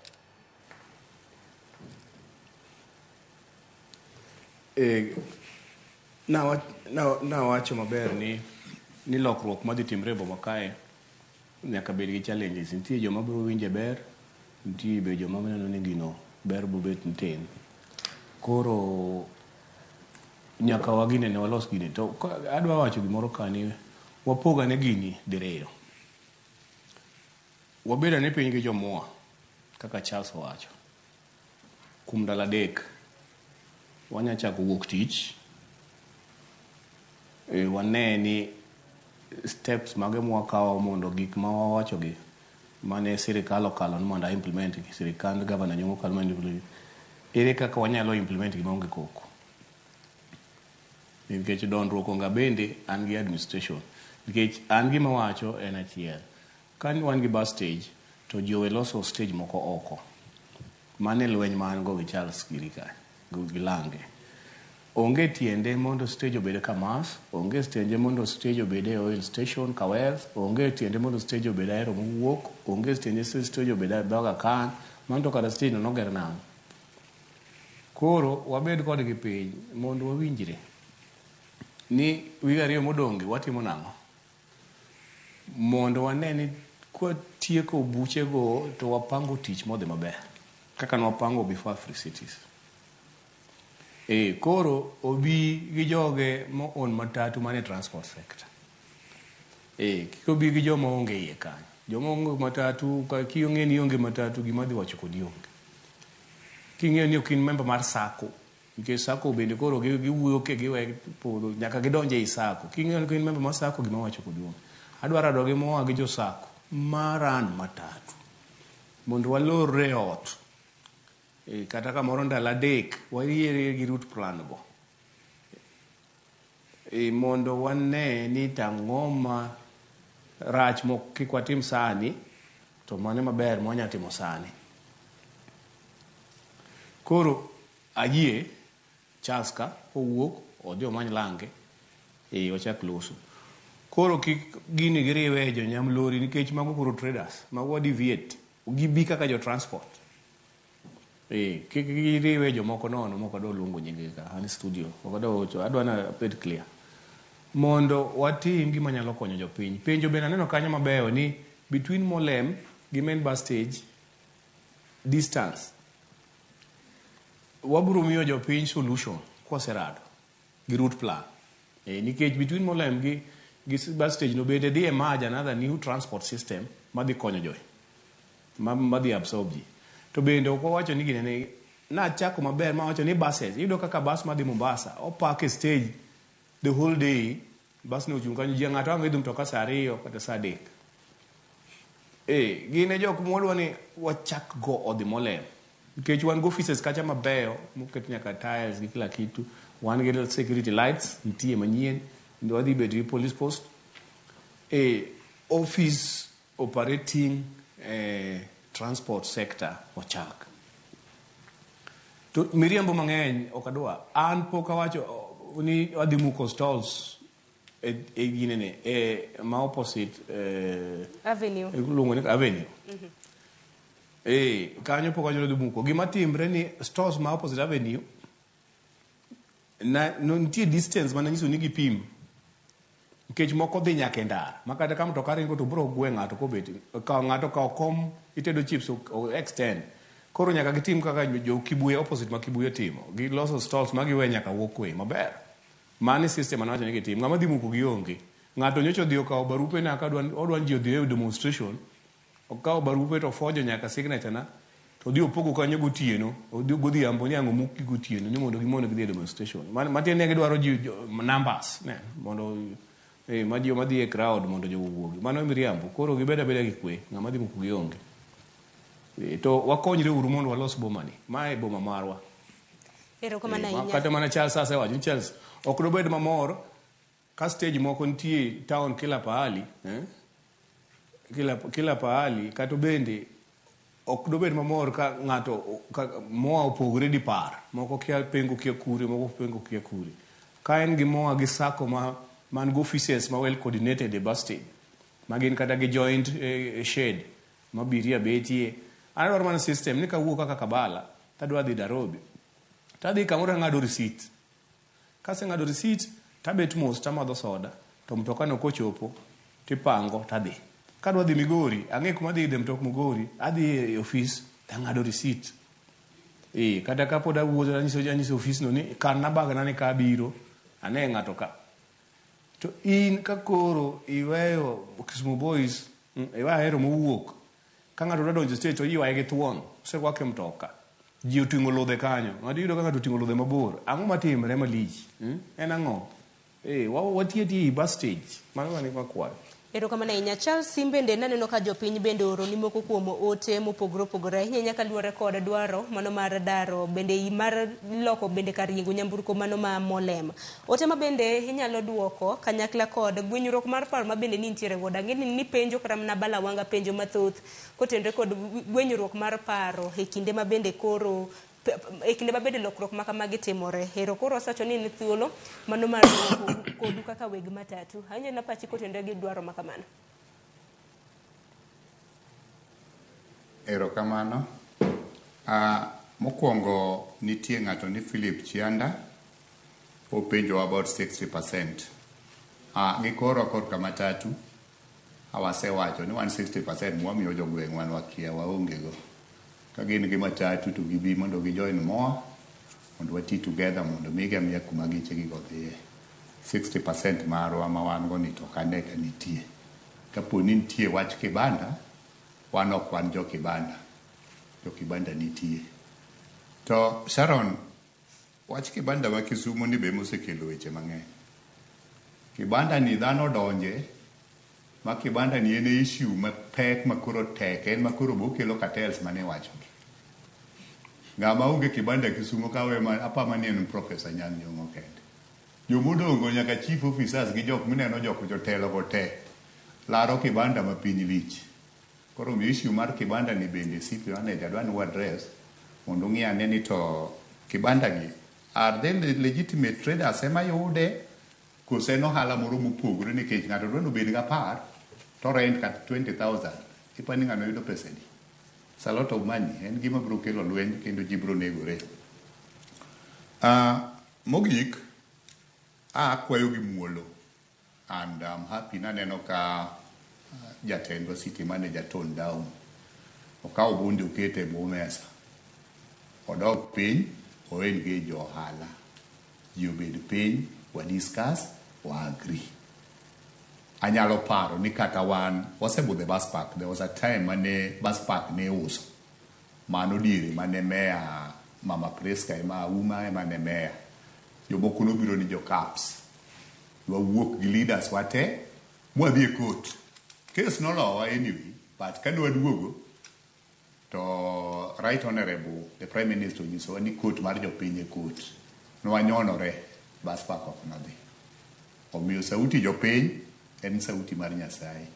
Nawacho maber ni lokruok madhi timre e boma kae nyaka bed gi challenges. Nitie joma biro winje ber, nitie be joma neno ni gino ber bobet tin. Koro nyaka wagine ne walos gini. To adwa wacho gimoro ka ni wapog ane gini diriyo. Wabed ane piny gi jomoa kaka Charles owacho. Kuom ndalo 3 wanya chako wuok tich. Wane ni steps mage mwakawo mondo gik ma wawachogi mane sirikal okalo ni mondo implement gi sirikand gavana Nyong'o okalo mondo implement. Ere kaka wanyalo implement gi maonge koko? Nikech dondruok onga bende an gi administration. Nikech an gima wacho en achiel. Ka wan gi bus stage to ji owe loso stage moko oko. Mano e lweny ma an go gi Charles giri ka gi Lange. Onge tiende mondo stage obed Kamas, onge tiende mondo stage obed e oil station Kawels, onge tiende mondo stage obed Ahero mowuok, onge tiende stage obed Aga Khan, mano to kata stage no noger nang'o? Koro wabed kodgi piny mondo wawinjre ni wige 2 modong' gi watimo nang'o? Mondo wane ni kwatieko buchego to wapango tich modhi maber kaka nwapango before Free Cities. Koro obi gi joge mo own matatu mane transport sector. Kik obi gi joma onge iye kanyo. Joma onge matatu, ka king'e ni onge matatu gima dhi wacho kodi onge. King'eyo ni ok in member mar SACCO, nikech SACCO bende koro giwuoyo ke giwe podho nyaka gidonje ei SACCO. King'eyo ni ok in member mar SACCO gima wacho kodi onge. Adwaro adogi moa gi jo SACCO maran matatu mondo walorre ot. Kata kamoro ndalo 3 wayiere gi route plan go. Mondo wane ni tang'o ma rach mok kik watim sani to mane maber mwanya timo sani. Koro ayie Charles ka owuok odhi omany lange wachak loso. Koro kik gini giriwe jo nyamlori nikech mago koro traders, mago deviate, gibi kaka jo transport. Kik giriwe jomoko nono mok adwa luongo nying ka, an studio, ok adwa wacho, adwa na bed clear. Mondo watim gima nyalo konyo jopiny. Penjo bende aneno kanyo mabeyo ni between Molem gi main bus stage distance wabiro miyo jopiny solution kwaserado gi route plan. Nikech between Molem gi bus stage no bende dhi emerge another new transport system madhi konyo jogi, madhi absorb ji. To bende ok wawacho ni ginene nachako maber mawacho ni buses, iyudo kaka bus madhi Mombasa opark e stage the whole day, bus no ochung' kanyo, ji ng'ato ang' idho mtoka saa 2 kata saa 3. Gin e jok mwadwa ni wachak go odhi Molem. Nikech wan gi offices kacha mabeyo moket nyaka tiles gi kila kitu, wan gi security lights nitie manyien, kendo wadhi bet gi police post. Office operating transport sector ochak. To miriambo mang'eny ok adwa. An pok awacho ni adhi muko stalls e ginene, ma opposite Avenue. Iluongo ni Avenue. Kanyo pok awacho ni adhi muko. Gima timre ni stores ma opposite Avenue na no, nitie distance mana nyiso ni gipim. Nikech moko dhi nyaka e ndara. Ma kata ka mtoka ringo to biro gwe ng'ato kobet. Ka ng'ato okawo kom itedo chips o extend. Koro nyaka gitim kaka jo Kibuye opposite ma Kibuye timo. Giloso stalls ma giwe nyaka walkway maber. Mano system mane awacho ni gitim. Ng'ama dhi muko gionge. Ng'ato nyocha odhi okawo barupe na ka odwa ni ji odhi e demonstration. Okawo barupe to ofojo nyaka signature na. To odhi opogo kanyo gotieno. Odhi godhiambo ni ang' omukgi gotieno ni mondo gimondo gidhi e demonstration. Matiende ni gidwaro ji numbers, ne, mondo ma joma dhi e crowd mondo jogo owuogi. Mano miriambo. Koro gibed abeda gi kwe. Ng'ama dhi muko gionge. To wakonyre uru mondo walos boma ni. Mae boma marwa. Erokamano ahinya. Kata mana Charles asewacho ni Charles ok dobed mamor ka stage moko nitie town kila pahali, Kila pahali kata bende ok dobed mamor ka ng'ato moa opogore dipar. Moko kia pengo kia kure, moko pengo kia kure. Ka en gi moa gi sacco ma man gi offices ma well coordinated e bus stage, ma gin kata gi joint shed ma abiria betie. An adwaro mana system ni kawuok kaka Kabala tadwa dhi Nairobi, tadhi kamoro ang'ado receipt. Kaseng'ado receipt tabet mos tamadho soda to mtoka no kochopo tipango tadhi. Kadwa dhi Migori, ang'e kuma adhi idhe mtok Migori, adhi e office tang'ado receipt. Kata kapod awuotho anyiso office no ni kan na bag na ni ka abiro ane ng'ato ka. To in ka koro iweyo Kisumu Boys, iweyo Ahero mowuok, ka ng'ato dwa donjo stage to iywaye gi thuon, oserwake mtoka. Ji oting'o ludhe kanyo. Ng'ato iyudo ka ng'ato oting'o ludhe mabor. Ang'o matimre malich? En ang'o? Watie tie bus stage. Mano mane makwayo. Erokamano ahinya. Charles Simbende naneno ka jopiny bende ooroni moko kuom ote mopogore opogore ahinya nyaka luwore kod dwaro mano mar daro bende mar loko bende kar yiengo nyamburko mano ma Molem. Ote ma bende inyalo duoko kanyakla kod gwenyruok mar paro ma bende ni nitiere godo. Ang'e ni penjo kata mana Balawanga penjo mathoth kotenore kod gwenyruok mar paro e kinde ma bende koro e kinde ma bende lokruok ma kamagi timore. Ero koro osewacho ni en thuolo mano mar kodu kaka weg matatu. Awinjo na pachi kotenore gi dwaro ma kamano. Erokamano. Mokwongo nitie ng'ato ni Philip Chianda openjo about 60%. Gi koro korka matatu awasewacho ni wan 60% mwamiyo jogweng' wan wakia waonge go. Ka gin gi matatu to gibi mondo gi join moa mondo wati together mondo migi amiya kuma geche gi go dhiye. 60% marwa ma wan go ni to ok ane ka nitie. Kapo ni nitie wach kibanda, wan ok wan jo kibanda. Jo kibanda nitie. To Sharon, wach kibanda ma Kisumu ni be mosekelo weche mang'eny. Kibanda ni dhano donje, ma kibanda ni en e issue mapek ma koro tek, en ma koro bokelo cartels mane iwacho gi. Ng'ama onge kibanda Kisumo ka we ma apa mani en Professor Anyang' Nyong'o kende. Jomodongo nyaka chief officers gi jok mineno jok jotelo go te laro kibanda ma piny lich. Koro omiyo issue mar kibanda ni bende city manager dwa ni wa address mondo ung'i ane ni to kibanda gi are they legitimate traders ema yude kose en ohala moro mopogore nikech ng'ato dwa ni obed gi 10 to rent kata 20,000 ipani ng'ano yudo pesa adi? It's a lot of money. En gima biro kelo lweny kendo ji biro negore. Mogik, akwayo gi muolo and I'm happy naneno ka jatendwa city manager tone down. Okawo bunde okete e bwo mesa. Odok piny, o engage jo ohala. Ji obed piny, wa discuss, wa agree. Anyalo paro ni kata wan wasebudho e bus park. There was a time mane bus park ne uso. Mano diere mane meya Mama Priska ema Auma ema ne meya. Jomoko nobiro ni jo CAPS. Wawuok gi leaders wate mwadhi e court. Case nolowa anyway, but kane waduogo to right honorable the prime minister onyisowa ni court mar jopiny e court. Nwanyonore bus park ok nodhi. Omiyo sauti jopiny en sauti mar Nyasaye.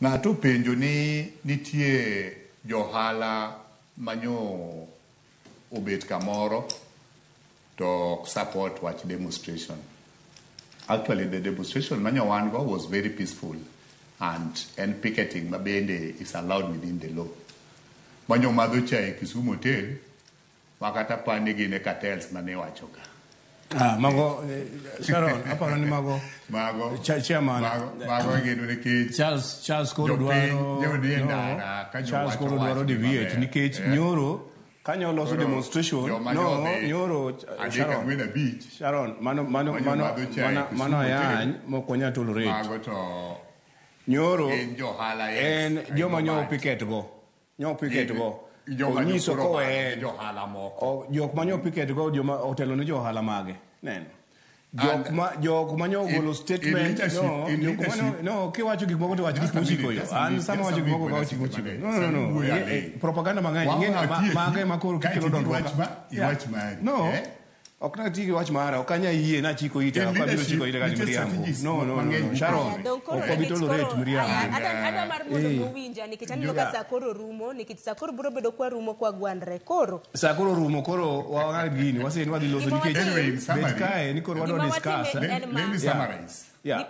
Ng'ato openjo ni nitie johala manyo obet kamoro to ok support wach demonstration. Actually, the demonstration manyo wan go was very peaceful and en picketing ma bende is allowed within the law. Manyo madho chae Kisumu Hotel makata pani gin e cartels mane wacho ka. Ah, mago Sharon, aparo ni mago mago chairman mago gin nikech Charles koro dwaro no, Charles koro dwaro deviate nikech nyoro kanyo loso demonstration no nyoro Sharon Sharon mano mano mano mano ayany mok wanyal tolerate mago to nyoro en joma nyo picket go nyo picket go onyiso kowe johala moko jok ma nyo picket go joma otelo ne johala mage neno jok ma nyo ogolo statement no no kiwacho gik moko to wach gik mochiko yo an sama wacho gik moko ka wach gik mochiko no no no propaganda mang'eny ng'e mage ma koro kikelo dondruok iwach mari no ok nati gi wach mara ok anya yie nachiko ita ok abiro chiko ita kani miriambo no no no Sharon ok abi tolerate miriambo adwa mar mondo uwinja nikech aneno ka saa koro rumo nikech saa koro biro bedo kwa rumo kwa gwandre koro saa koro rumo koro wang'ad gini wasen wadhi loso nikech bet kae ni koro wadwa discuss let me summarize.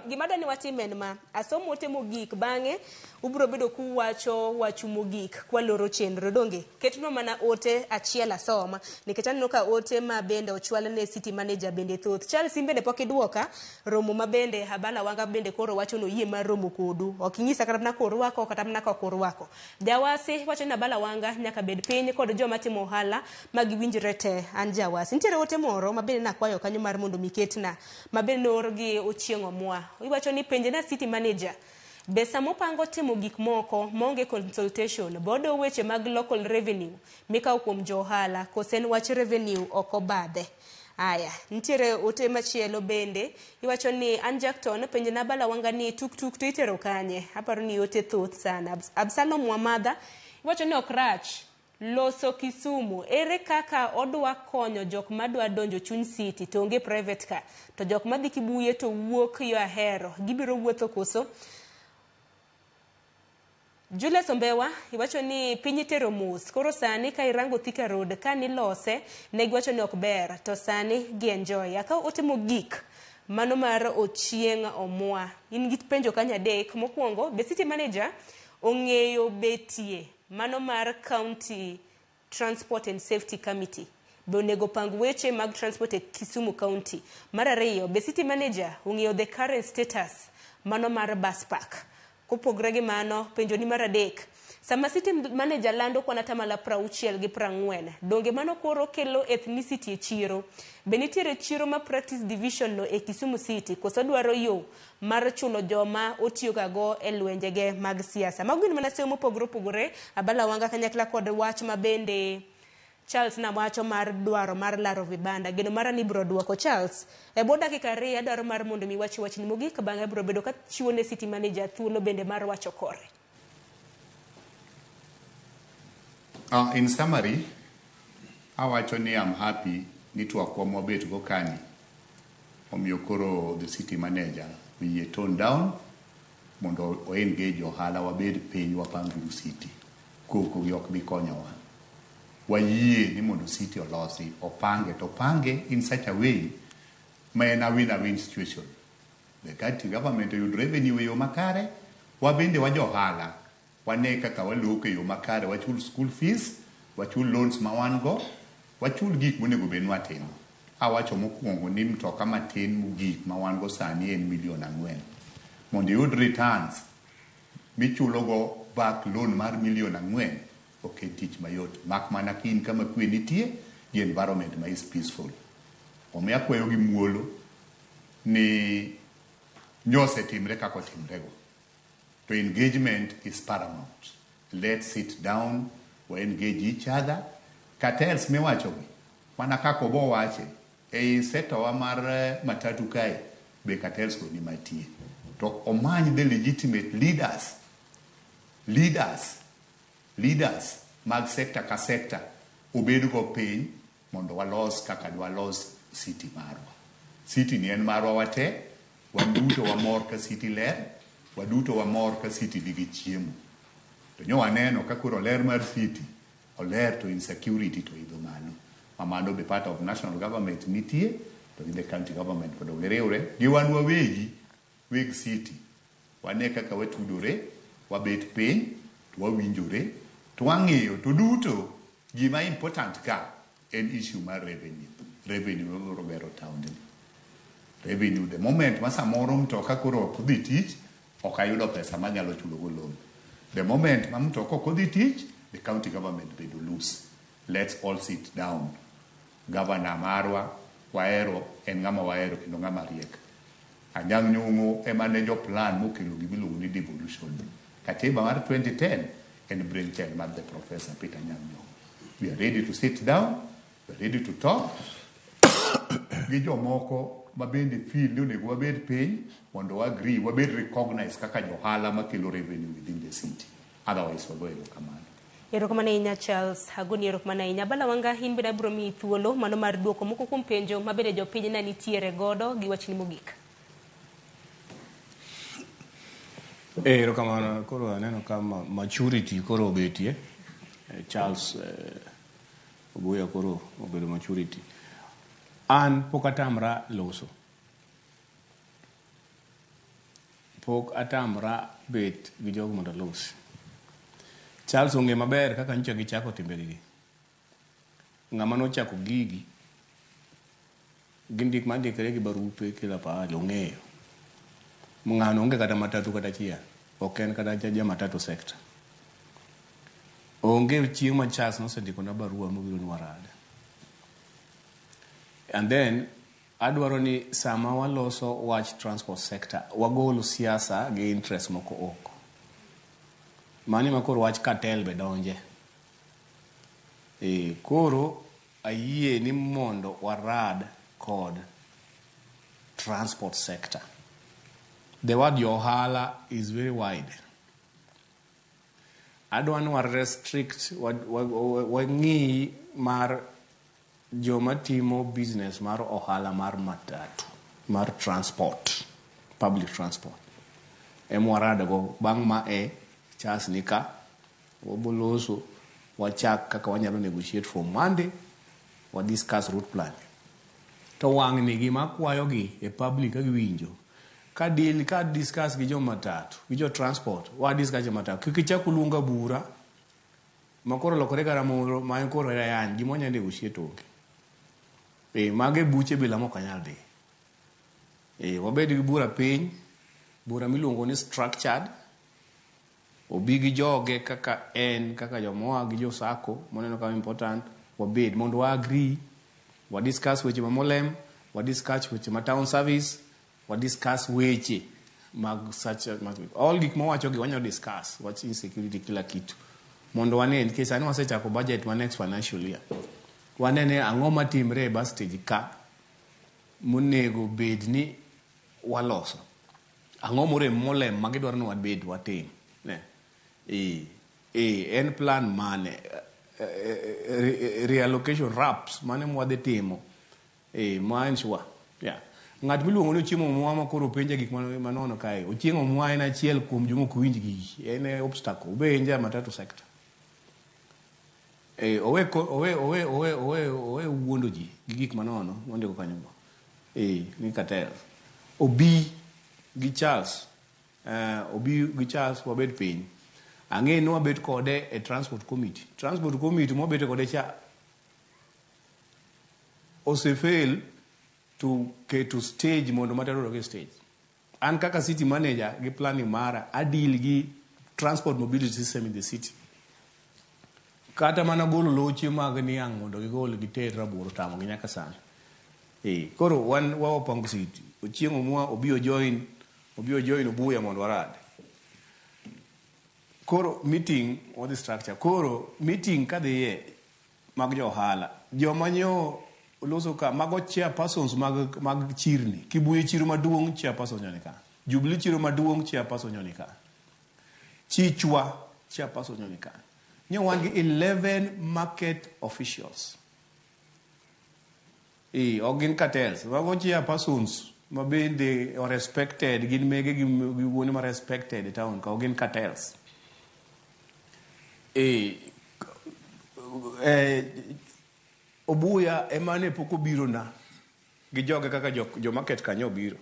Gima adwa ni watim en ma asomo ote mogik bang'e ubiro bedo kuwacho wachu mogik kwaloro chenro donge ketnwa mana ote achiel asoma nikech aneno ka ote ma bende ochwal ne city manager bende thoth. Charles in bende pok iduoka romo ma bende Habala Wanga bende koro wacho no yie mar romo kodu ok inyisa kata mana korwako kata mana ka ok orwako. Jawasi wacho ni Habala Wanga nyaka bed piny kod joma timo ohala ma giwinjre te an jawasi. Nitiere ote moro ma bende nakwayo kanyo mar mondo miketna ma bende noor gi Ochieng' Omwa. Iwacho ni penje na city manager be sama opango timo gik moko maonge consultation bodo weche mag local revenue mikawo kuom jo ohala kose en wach revenue ok obadhe. Aya, nitiere ote machielo bende iwacho ni an Jackton penje na Abala Wanga ni tuk tuk to itero kanye. Aparo ni ote thoth sana. Absalom Wamadha iwacho ni ok rach loso Kisumu ere kaka odwa konyo jok madwa donjo chuny city to onge private car to jok madhi Kibuye to wuok yo Ahero gibiro wuotho koso. Julius Ombewa iwacho ni piny itero mos koro sani ka irango Thika Road ka nilose ne giwacho ni ok ber to sani gi enjoy. Akaw ote mogik mano mar Ochieng' Omwa in gi penjo kanyo adek. Mokwongo be city manager ong'eyo betie mano mar County Transport and Safety Committee be onego pang weche mag transport e Kisumu County. Mar ariyo be city manager ong'eyo the current status mano mar bus park. Kopogre gi mano penjo ni mar adek sama city manager lando kwan atamalo 60 gi 40 donge mano koro kelo ethnicity e chiro. Be nitiere chiro ma practice division no e Kisumu City koso dwaro yo mar chulo joma otiyogago e lwenjege mag siasa. Mago gin mana seyo mopogore opogore. Abala Wanga kanyakla kod wach ma bende Charles nawacho mar dwaro mar laro vibanda. Geno mara ni ibiro duoko Charles. E bwo dakika 2 adwaro mar mondo mi wach wachni mogik bang'e abiro bedo ka chiwo ne city manager thuolo bende mar wacho kore. In summary, awacho ni I'm happy ni twakwa mwabet go kani omiyo koro the city manager oyie tone down mondo o engage ohala, wabed piny, wapang uru city. Koko gi ok bi konyowa. Wayie ni mondo city olosi, opange, to opange in such a way ma en a win-a-win situation. The county government oyud revenue e yo makare, wabende wa johala wane kaka waloko e yo makare, wachul school fees, wachul loans ma wan go, wachul gik monego bed ni watimo. Awacho mokwongo ni mtoka matin mogik ma wan go sani en milion 4. Mondo iyud returns michulogo back loan mar milion 4 ok en tich mayot, mak mana ka in kama kwe nitie gi environment ma is peaceful. Omiyo akwayo gi muolo ni nyosetimre kaka otimrego. To engagement is paramount. Let's sit down, we engage each other. Cartels miwachogi, mana kaka obo wache, ei sector wa mar matatu kae, be cartels go ni matie. To omany the legitimate leaders mag sector ka sector, obed go piny mondo walos kaka dwalos city marwa. City ni en marwa wate, wan duto wamor ka city ler, waduto wamor ka city nigi chiemo. To nyo waneno ka koro ler mar city oler to insecurity to idho malo. Ma mano be part of national government nitie, to gi the county government mondo giriwre gi wan wawegi weg city. Wane kaka watudore, wabet piny, to wawinjore, to wang'iyo, to duto gima important ka en issue mar revenue. Revenue mabiro gero town ni. Revenue, the moment ma samoro mtoka koro ok odhi tich, ok ayudo pesa manyalo chulo go loan. The moment ma mtoka ok odhi tich, the county government bedo loose. Let's all sit down. Governor marwa wahero, en ng'ama wahero kendo ng'ama riek. Anyang' Nyong'o ema ne jo plan mokelo gimiluongo ni devolution. Katiba mar 2010 en brainchild mar the Professor Peter Anyang' Nyong'o. We are ready to sit down, we are ready to talk gi jomoko ma bende feel ni onego wabed piny mondo wa agree, wabed recognized kaka johala makelo revenue within the city. Otherwise wago erokamano. Erokamano ahinya, Charles Agoni, erokamano ahinya. Bala Wanga, in bende abiro miyi thuolo mano mar duoko moko kuom penjo ma bende jopiny ne nitiere godo gi wachni mogik. Erokamano. Koro aneno ka maturity koro obetie. Charles Obuya koro obedo maturity. An pok atamra loso. Pok atamra bet gi jogo mondo alos. Charles ong'e maber kaka nyocha gichako timbegi. Ng'ama nochako gigi gindik mandikre gi barupe kila pahali ong'eyo. Ng'ano onge kata matatu kata achiel. Ok en kata ja matatu sector. Onge chieng' ma Charles nosendikona barua mobiro ni warad. And then adwaro ni sama waloso wach transport sector, wagol siasa gi interest moko oko. Mani ma koro wach cartel be donje. Koro ayie ni mondo warad kod transport sector. The word johala is very wide. Adwa ni wa restrict, wang'i mar joma timo business mar ohala mar matatu, mar transport, public transport. Ema warad go bang' ma e Charles ni ka, waboloso, wachak kaka wanyalo negotiate for Monday, wa discuss route plan. To wang' ni gima akwayo gi e public ka giwinjo, ka deal, ka discuss gi jo matatu, gi jo transport, wa discuss jo matatu, kik ichak uluonga bura, ma koro lokore garamoro, ma en koro ayany, gima wanyalo negotiate onge. Mage buche bila mok anyal dhi. Wabed gi bura piny, bura miluongo ni structured, obi gi joge kaka en, kaka jomoa gi jo SACCO, moneno ka important, wabed mondo wa agree, wa discuss weche ma Molem, wa discuss weche ma town service, wa discuss weche mag such, mag, all gik mawacho gi wanyalo discuss, wach insecurity kila kitu. Mondo wane, nikech sani wasechako budget ma next financial year. Wanene ang'o matimre e bus stage ka monego bed ni waloso. Ang'o morem Molem ma gidwaro ni wabed watim. Ne. En plan mane? reallocation RAPs mane mwadhi timo ma en sure. Yeah. Ng'at miluongo ni Ochieng' Omwa ma koro penja gik manono kae. Ochieng' Omwa en achiel kuom joma ok winj gigi. En e obstacle. Obe en ja matatu sector. Owe owe owe owe owe owe wuondo ji gi gik manono mondiko kanyo go. Ni cartel. Obi gi Charles. Obi gi Charles wabed piny. Ang'e ni wabet kode e transport committee. Transport committee mwabete kode cha osefail to keto stage mondo matatu odok e stage. An kaka city manager gi planning mara adeal gi transport mobility system in the city. Kata mana golo loche mag niang' mondo gigol giter Rabuor otamogi nyaka sani. Koro wan wapango city. Ochieng' Omwa obi ojoin Obuya mondo warad. Koro meeting wadhi structure. Koro meeting kadhiye mag jo ohala. Joma nyo loso ka mago chairpersons mag chirni. Kibuye chiro maduong' chairperson nyoni ka. Jubilee chiro maduong' chairperson nyoni ka. Chichwa chairperson nyoni ka. Nyo wan gi 11 market officials. Ok gin cartels. Mago chairpersons ma bende o respected, gin mege gi wuone ma respected e town ka, ok gin cartels. Obuya ema ne pok obiro na gi joge kaka jo market kanyo obiro.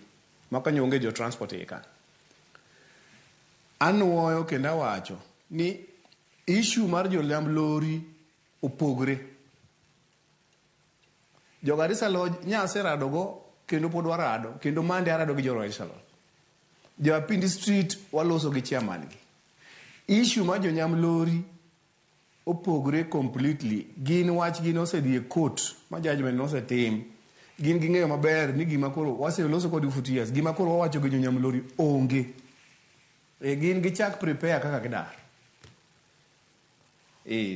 Ma kanyo onge jo transport e ka. Anuoyo kendo awacho ni issue mar joliamb lori opogre. Jo Garissa Lodge nyaserado go kendo pod warado kendo mande arado gi jo Garissa Lodge. Jo Apindi Street waloso gi chairman gi. Issue mar jonyam lori opogre completely. Gin wach gin osedhi e court ma judgment nosetim. Gin ging'eyo maber ni gima koro waseloso kodgi for 2 years. Gima koro wawacho gi jonyam lori onge. Gin gichak prepare kaka gidar.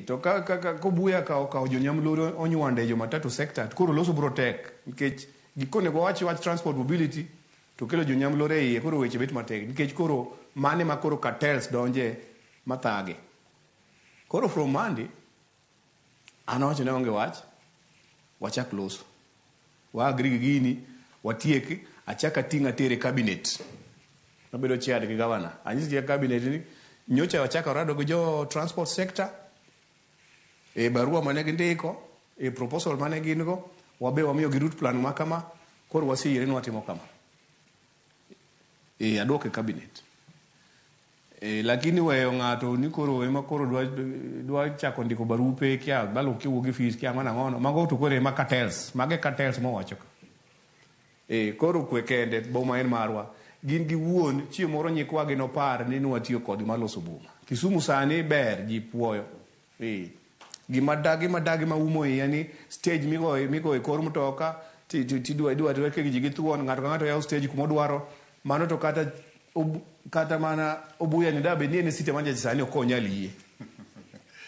To ka Kobuya ka okawo jonyam lori onywande jo matatu sector, koro loso bro tek nikech gikonego wach transport mobility to kelo jonyam lori e iye, koro weche bet matek nikech koro mane ma koro cartels donje mathage. Koro from Monday an awacho ne onge wach, wachak loso. Wa agree gi gini, watiek, achak ating' atere cabinet. Nabedo chaired gi governor. Anyisi gi cabinet ni nyocha wachako rado gi jo transport sector e barua mane gindiko, e proposal mane gin go, wabe wamiyo gi route plan ma kama, koro waseyiere ni watimo kama. Aduoke cabinet. Lakini weyo ng'ato ni koro ema koro dwa chako ndiko barupe kia balo kiwuok gi fees kia ang'o ang'ono, mago to koro ema cartels, mage cartels mowacho ka. Koro kwe kende, boma en marwa. Gin gi wuon, chieng' moro nyikwagi nopar ni nwatiyo kodgi mar loso boma. Kisumu sani ber, ji puoyo. Gima dagi ma umo iya ni stage migoyo e kor mtoka, tidwa rwake ji gi thuon, ng'ato ka ng'ato yawo stage kuma odwaro. Mano to kata mana Obuya ni dabe ni en city manager sani ok onyal yie.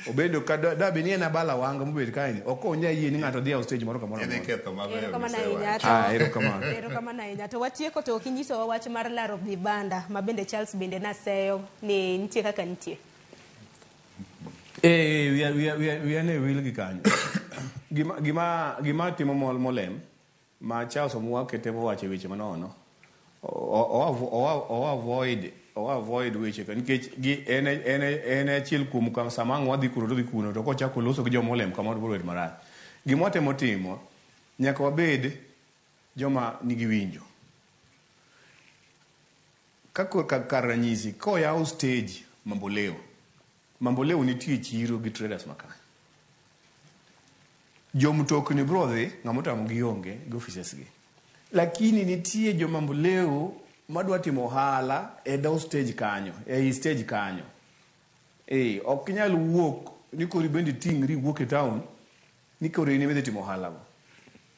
Obedo ka dabe ni en abala wanga mobet kae ni, ok onyal yie ni ng'ato dhi yawo stage moro kamoro. Idhi ketho maber. Erokamano ahinya. Erokamano. Erokamano ahinya. To watieko to ok inyisowa wach mar laro vibanda ma bende Charles bende naseyo ni nitie kaka nitie. Wiya ne wil gi kanyo. Gima timo Molem ma Charles Omwa kete mowacho weche manono. O avoid weche ka nikech gi en achiel kuom ka sama ang' wadhi kuno to dhi kuno to kochako loso gi jomolem kamoro biro bedo marach. Gima watemo timo nyaka wabed joma nigi winjo. Ka kar ranyisi koyaw stage Mamboleo. Mamboleo nitie chiro gi traders makanyo. Jomtokni biro dhi, ng'ama otamo gi onge gi offices gi. Lakini nitie jo Mamboleo madwa timo ohala e dho stage kanyo, ei stage kanyo. Ok inyal wuok ni koro ibende iting'ri iwuok e town ni koro in ema idhi timo ohala go.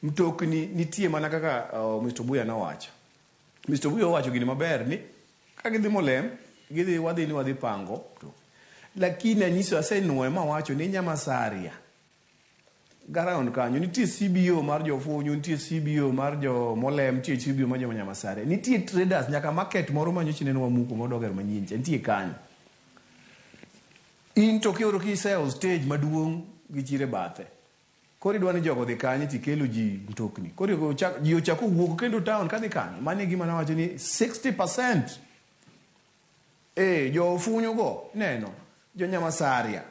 Mtokni nitie mana kaka Mr. Obuya nowacho. Mr. Obuya owacho gini maber ni ka gidhi Molem, gidhi wadhi ni wadhi pango mtokni. Lakini anyiso asenuoyo mawacho ni Nyamasaria garound kanyo nitie CBO mar jofunyu, nitie CBO mar jo Molem, nitie CBO mar jo Nyamasaria, nitie traders nyaka market moro ma nyocha nene wamuko modwa gero manyien cha nitie kanyo. In to kioro kiseyo stage maduong' gi chiro e bathe. Koro idwa ni jogo odhi kanye tikelo ji mtokni. Koro ji ochako wuok kendo town kadhi kanyo. Mano e gima nawacho ni 60% jo ofunyu go neno jo Nyamasaria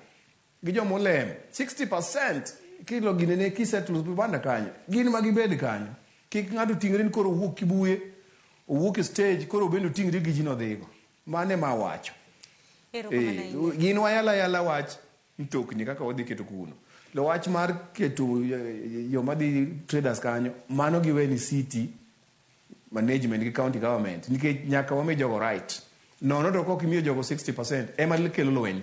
gi joma olem 60% kilo ginene kisettle vibanda kanyo gin ma gibed kanyo. Kik ng'ato ting're ni koro owuok Kibuye, owuok e stage koro bende oting're gi ji nodhigo. Mano ema awacho. Gin wayala yala wach mtokni kaka wadhi keto kuno. Lo wach mar keto joma dhi traders kanyo, mano giwe ni city management gi county government nikech nyaka wami jogo right. Nono to kok imiyo jogo 60% ema kelo lweny.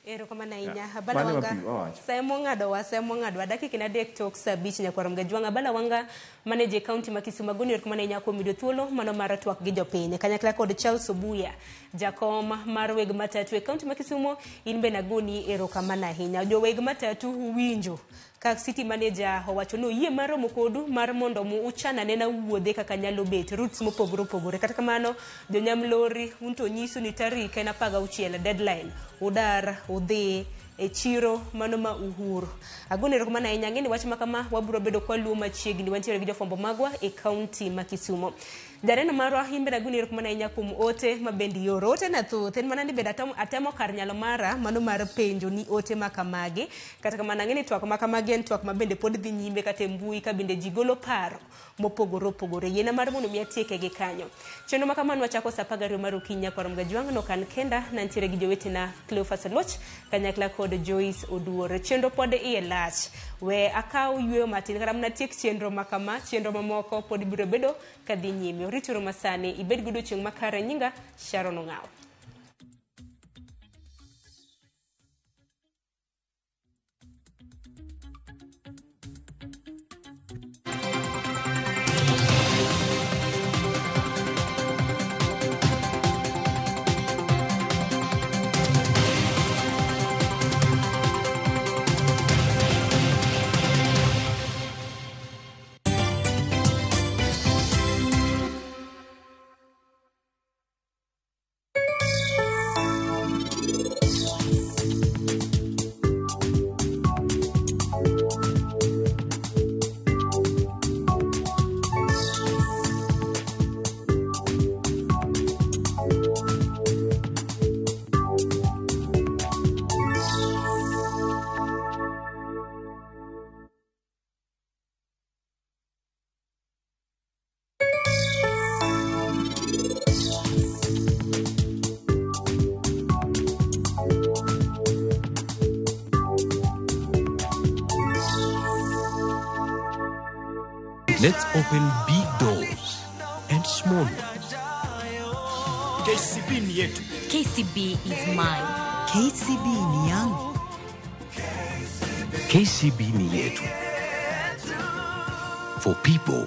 Erokamano ahinya. Abala Wanga, semo ng'ado dakika na 3 tok saa 5 nyakwar Mgajwang'. Abala Wanga, manager county ma Kisumu, agoni erokamano ahinya kuom yudo thuolo mano mar twak gi jopiny. Kanyakla kod Charles Obuya, jakom mar weg matatu e county ma Kisumu, in bende agoni erokamano ahinya. Joweg matatu winjo ka city manager owacho ni oyie mar romo kodu mar mondo uchan anena wuodhe kaka nyalo bet routes mopogore opogore. Kata kamano jonyam lori un to nyiso ni tarik en 16 deadline udar udhi e chiro mano ma Uhuru. Agoni erokamano ahinya. Ang'e ni wach ma kama wabiro bedo kwaluwo machiegni. Wantiere gi jofwambo magwa e county ma Kisumu. Janeno marwa in bende agoni erokamano ahinya kuom ote ma bende ioro. Ote na thoth en mana ni bende atemo kar nyalo mara mano mar penjo ni ote ma kamagi. Kata kamano ang'e ni twak ma kamagi en twak ma bende pod dhi nyime kata e mbui ka bende ji golo paro mopogore opogore. Yiena mar mondo mi atieke gi kanyo. Chenro ma kamano wachako saa 12 mar okinyi nyakwar Mgajwang' nokan kenda nantiere gi jowetena Cleophas Oluoch kanyakla kod Joyce Oduor. Chenro pod iye lach. We akaw yweyo matin kata mana tiek chenro ma kama, chenro mamoko pod biro bedo kadhi nyime. Orituru masani, ibed gi odiochieng' makare. Nyinga Sharon Ong'aw. Let's open big doors and small ones. KCB ni yetu. KCB is mine. KCB ni yangu. KCB ni yetu. For people,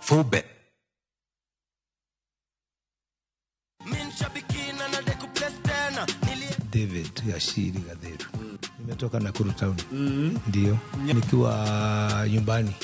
for better. David Yashiri Gatheru. Nimetoka Nakuru town. Ndio. Nikiwa nyumbani.